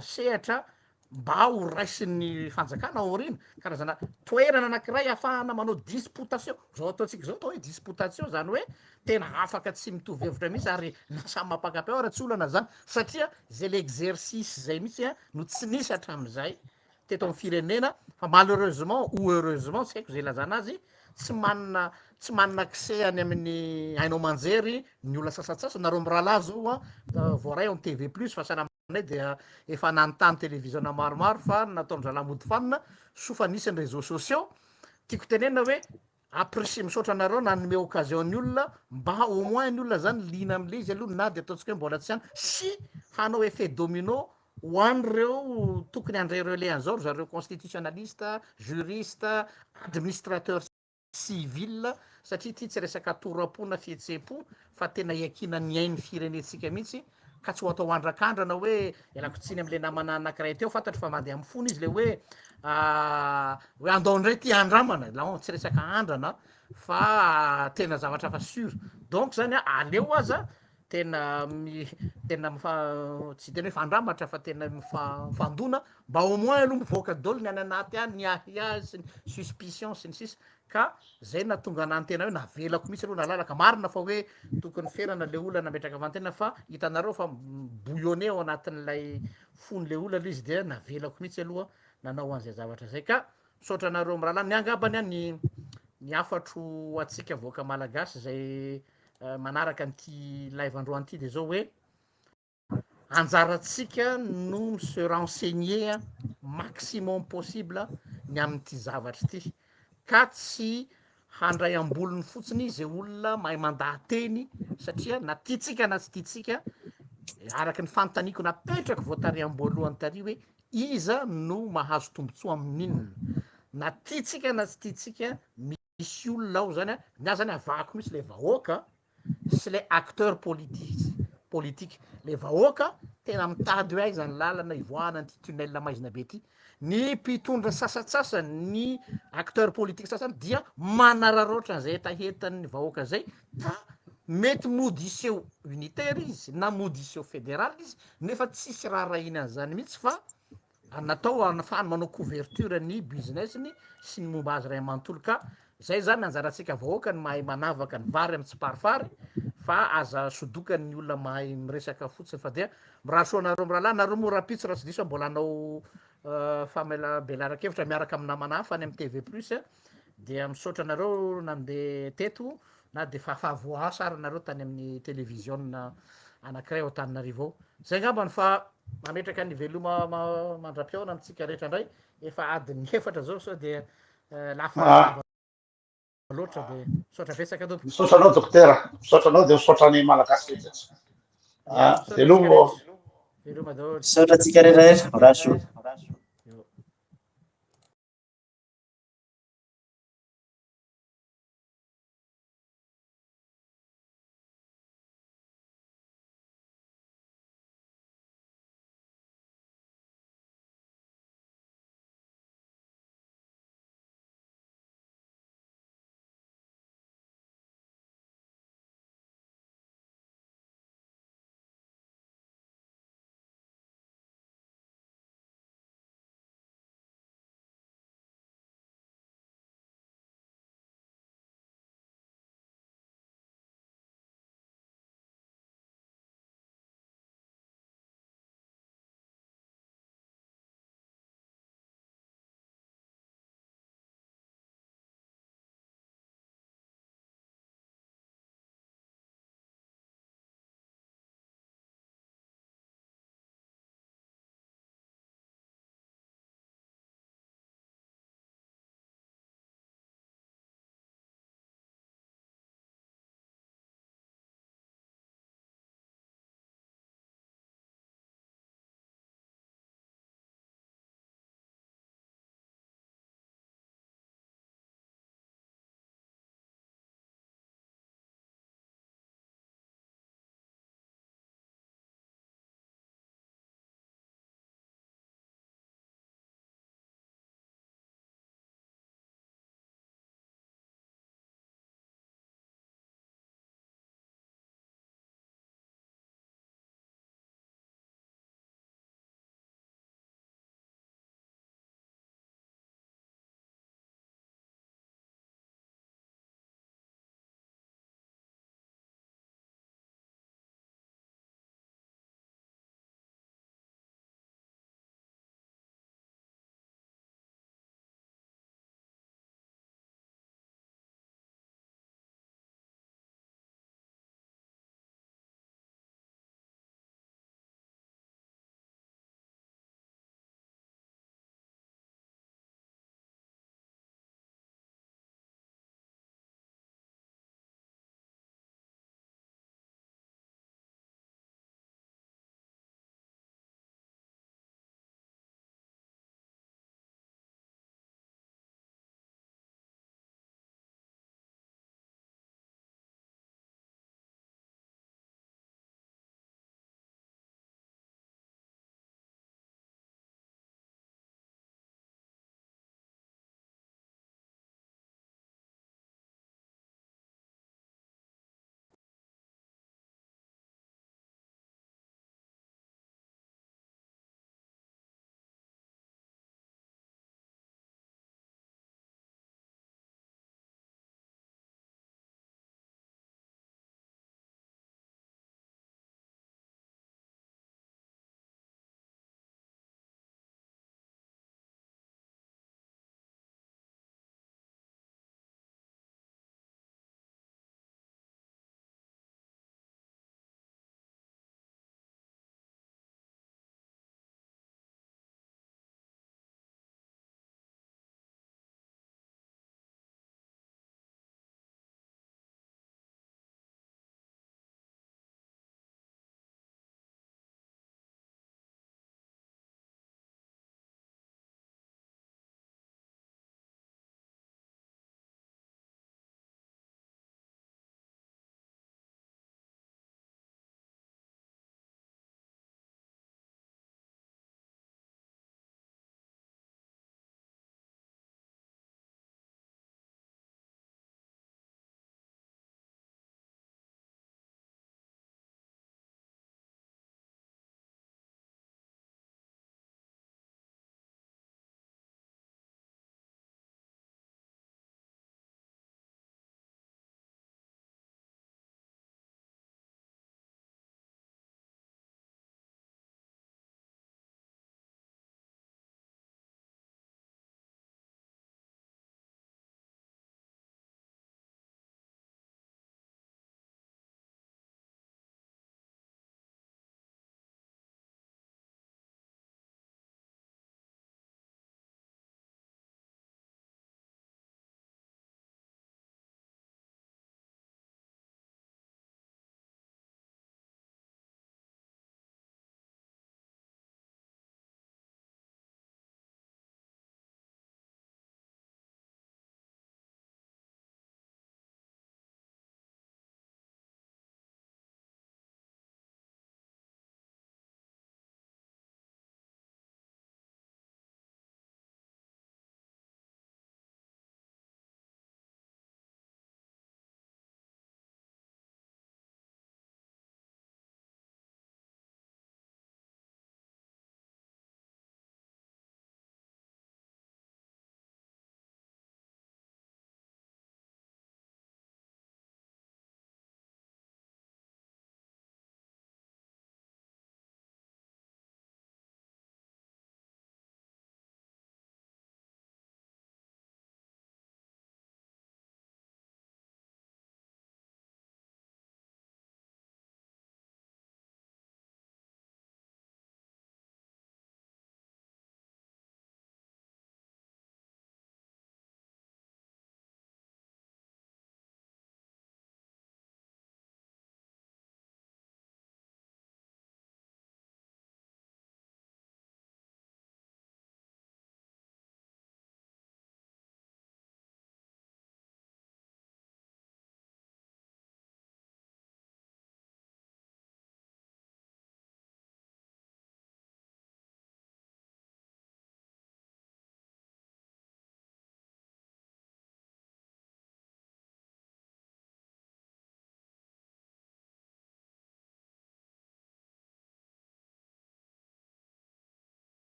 sehatra mba ho raisin'ny fanjakana ao aoriana, karazana toerana anankiray ahafahana manao disputation, zao ataontsika zao atao hoe disputation, zany hoe tena afaka tsy mitovy hevitra mihitsy ary na samy mampaka-peo ary tsy olana zany satria zay le exercice zay mihitsy an no tsy nisy hatramin'izay teto amin'ny firenena fa malheureusement ou heureusement tsy haiko izay ilazana azy, tsy manana tsy manana accès any amin'ny haino aman-jery ny olona sasantsasany, nareo mirahalahy zao an voaray ao amin'ny TV plus fa sahala aminay dia efa nanontany televiziona maromaro fa nataon-drahalahy mody fanina, soa fa nisy ny réseaux sociaux, tiako tenenina hoe Apprecier misaotra anareo nanome occasion ny olona mba au moins ny olona zany liana amle izy aloha na de ataontsika hoe mbola tsy any sy hanao effet domino ho an'ireo tokony handray relais an'izao ry zareo constitutionnaliste, juriste, administrateur civil satria ity tsy resaka toram-po na fihetseham-po fa tena iankinan'ny ain'ny firenentsika mihitsy ka tsy ho atao andrakandrana hoe ialako tsiny amle namana anakiray teo fantatro fa mandeha am fony izy le hoe hoe andao ndray ty andramana non tsy resaka andrana fa tena zavatra fa sur donc zany a aleo aza tena mi tena mifa tsy tena hoe fandramatra fa tena mifa mifandona mba au moins aloha mivoaka daholo ny any anaty any ny ahiahy sy ny suspicion sy ny sisa Ka zay nahatonga anah nitena hoe navelako mihitsy aloha nalalaka, marina fa hoe tokony ferana le olona nametraka fanontaniana fa hitanareo fa mi-bouillonner ao anatin'ilay fon'le olona le izy dia navelako mihitsy aloha nanao an'izay zavatra zay ka misaotra anareo mirahalahy, ny angambany an ny ny hafatro ho antsika vahoaka malagasy zay manaraka an'ity live androany ity de zao hoe Anjarantsika no mi se renseigner maximum possible ny amin'ity zavatra ity ka tsy handray ambolony fotsiny ze olona mahay mandaha-teny satria na tiantsika na tsy tiantsika araka ny fanontaniako napetrako vao tary am-boalohany tary hoe iza no mahazo tombotsoa amin'inona na tiantsika na tsy tiantsika misy olona ao zany a, ny ahy zany avahako mihitsy le vahoaka sy le acteur politique, politique, le vahoaka. tena mitady hoe aiza ny lalana hivoahana an'ity tunnel maizina be ity. Ny mpitondra sasantsasany, ny acteur politique sasany dia manararaotra an'izay hetahetan'ny vahoaka zay ka mety mody hiseho unitaire izy na mody hiseho federal izy nefa tsisy raharahiana an'izany mihitsy fa natao hanafahany manao couverture ny business-ny sy ny momba azy ray manontolo ka zay zany anjarantsika vahoaka ny mahay manavaka ny vary amin'ny tsiparifary fa aza sodokan'ny olona mahay miresaka fotsiny fa dia mirary soa anareo mirahalahy nareo moa rahampitso raha tsy diso aho mbola hanao famelabelaran-kevitra miaraka amin'ny namana hafa any amin'ny TV plus dia misaotra anareo nandeha teto na dia efa voaasa ary nareo tany amin'ny televiziona anankiray ao Antananarivo ao. Zay angambany fa mametraka ny veloma mandra-pihaona amintsika rehetra indray, efa adin'ny efatra zao sao dia lafa lava loatra dia misaotra betsaka tompoko. Misaotra anao dokotera, misaotra anao dia misaotra ny Malagasy rehetra. Ya, misaotra antsika Veloma. rehetra. Veloma daholo. Misaotra antsika rehetra rehetra. Mirary soa.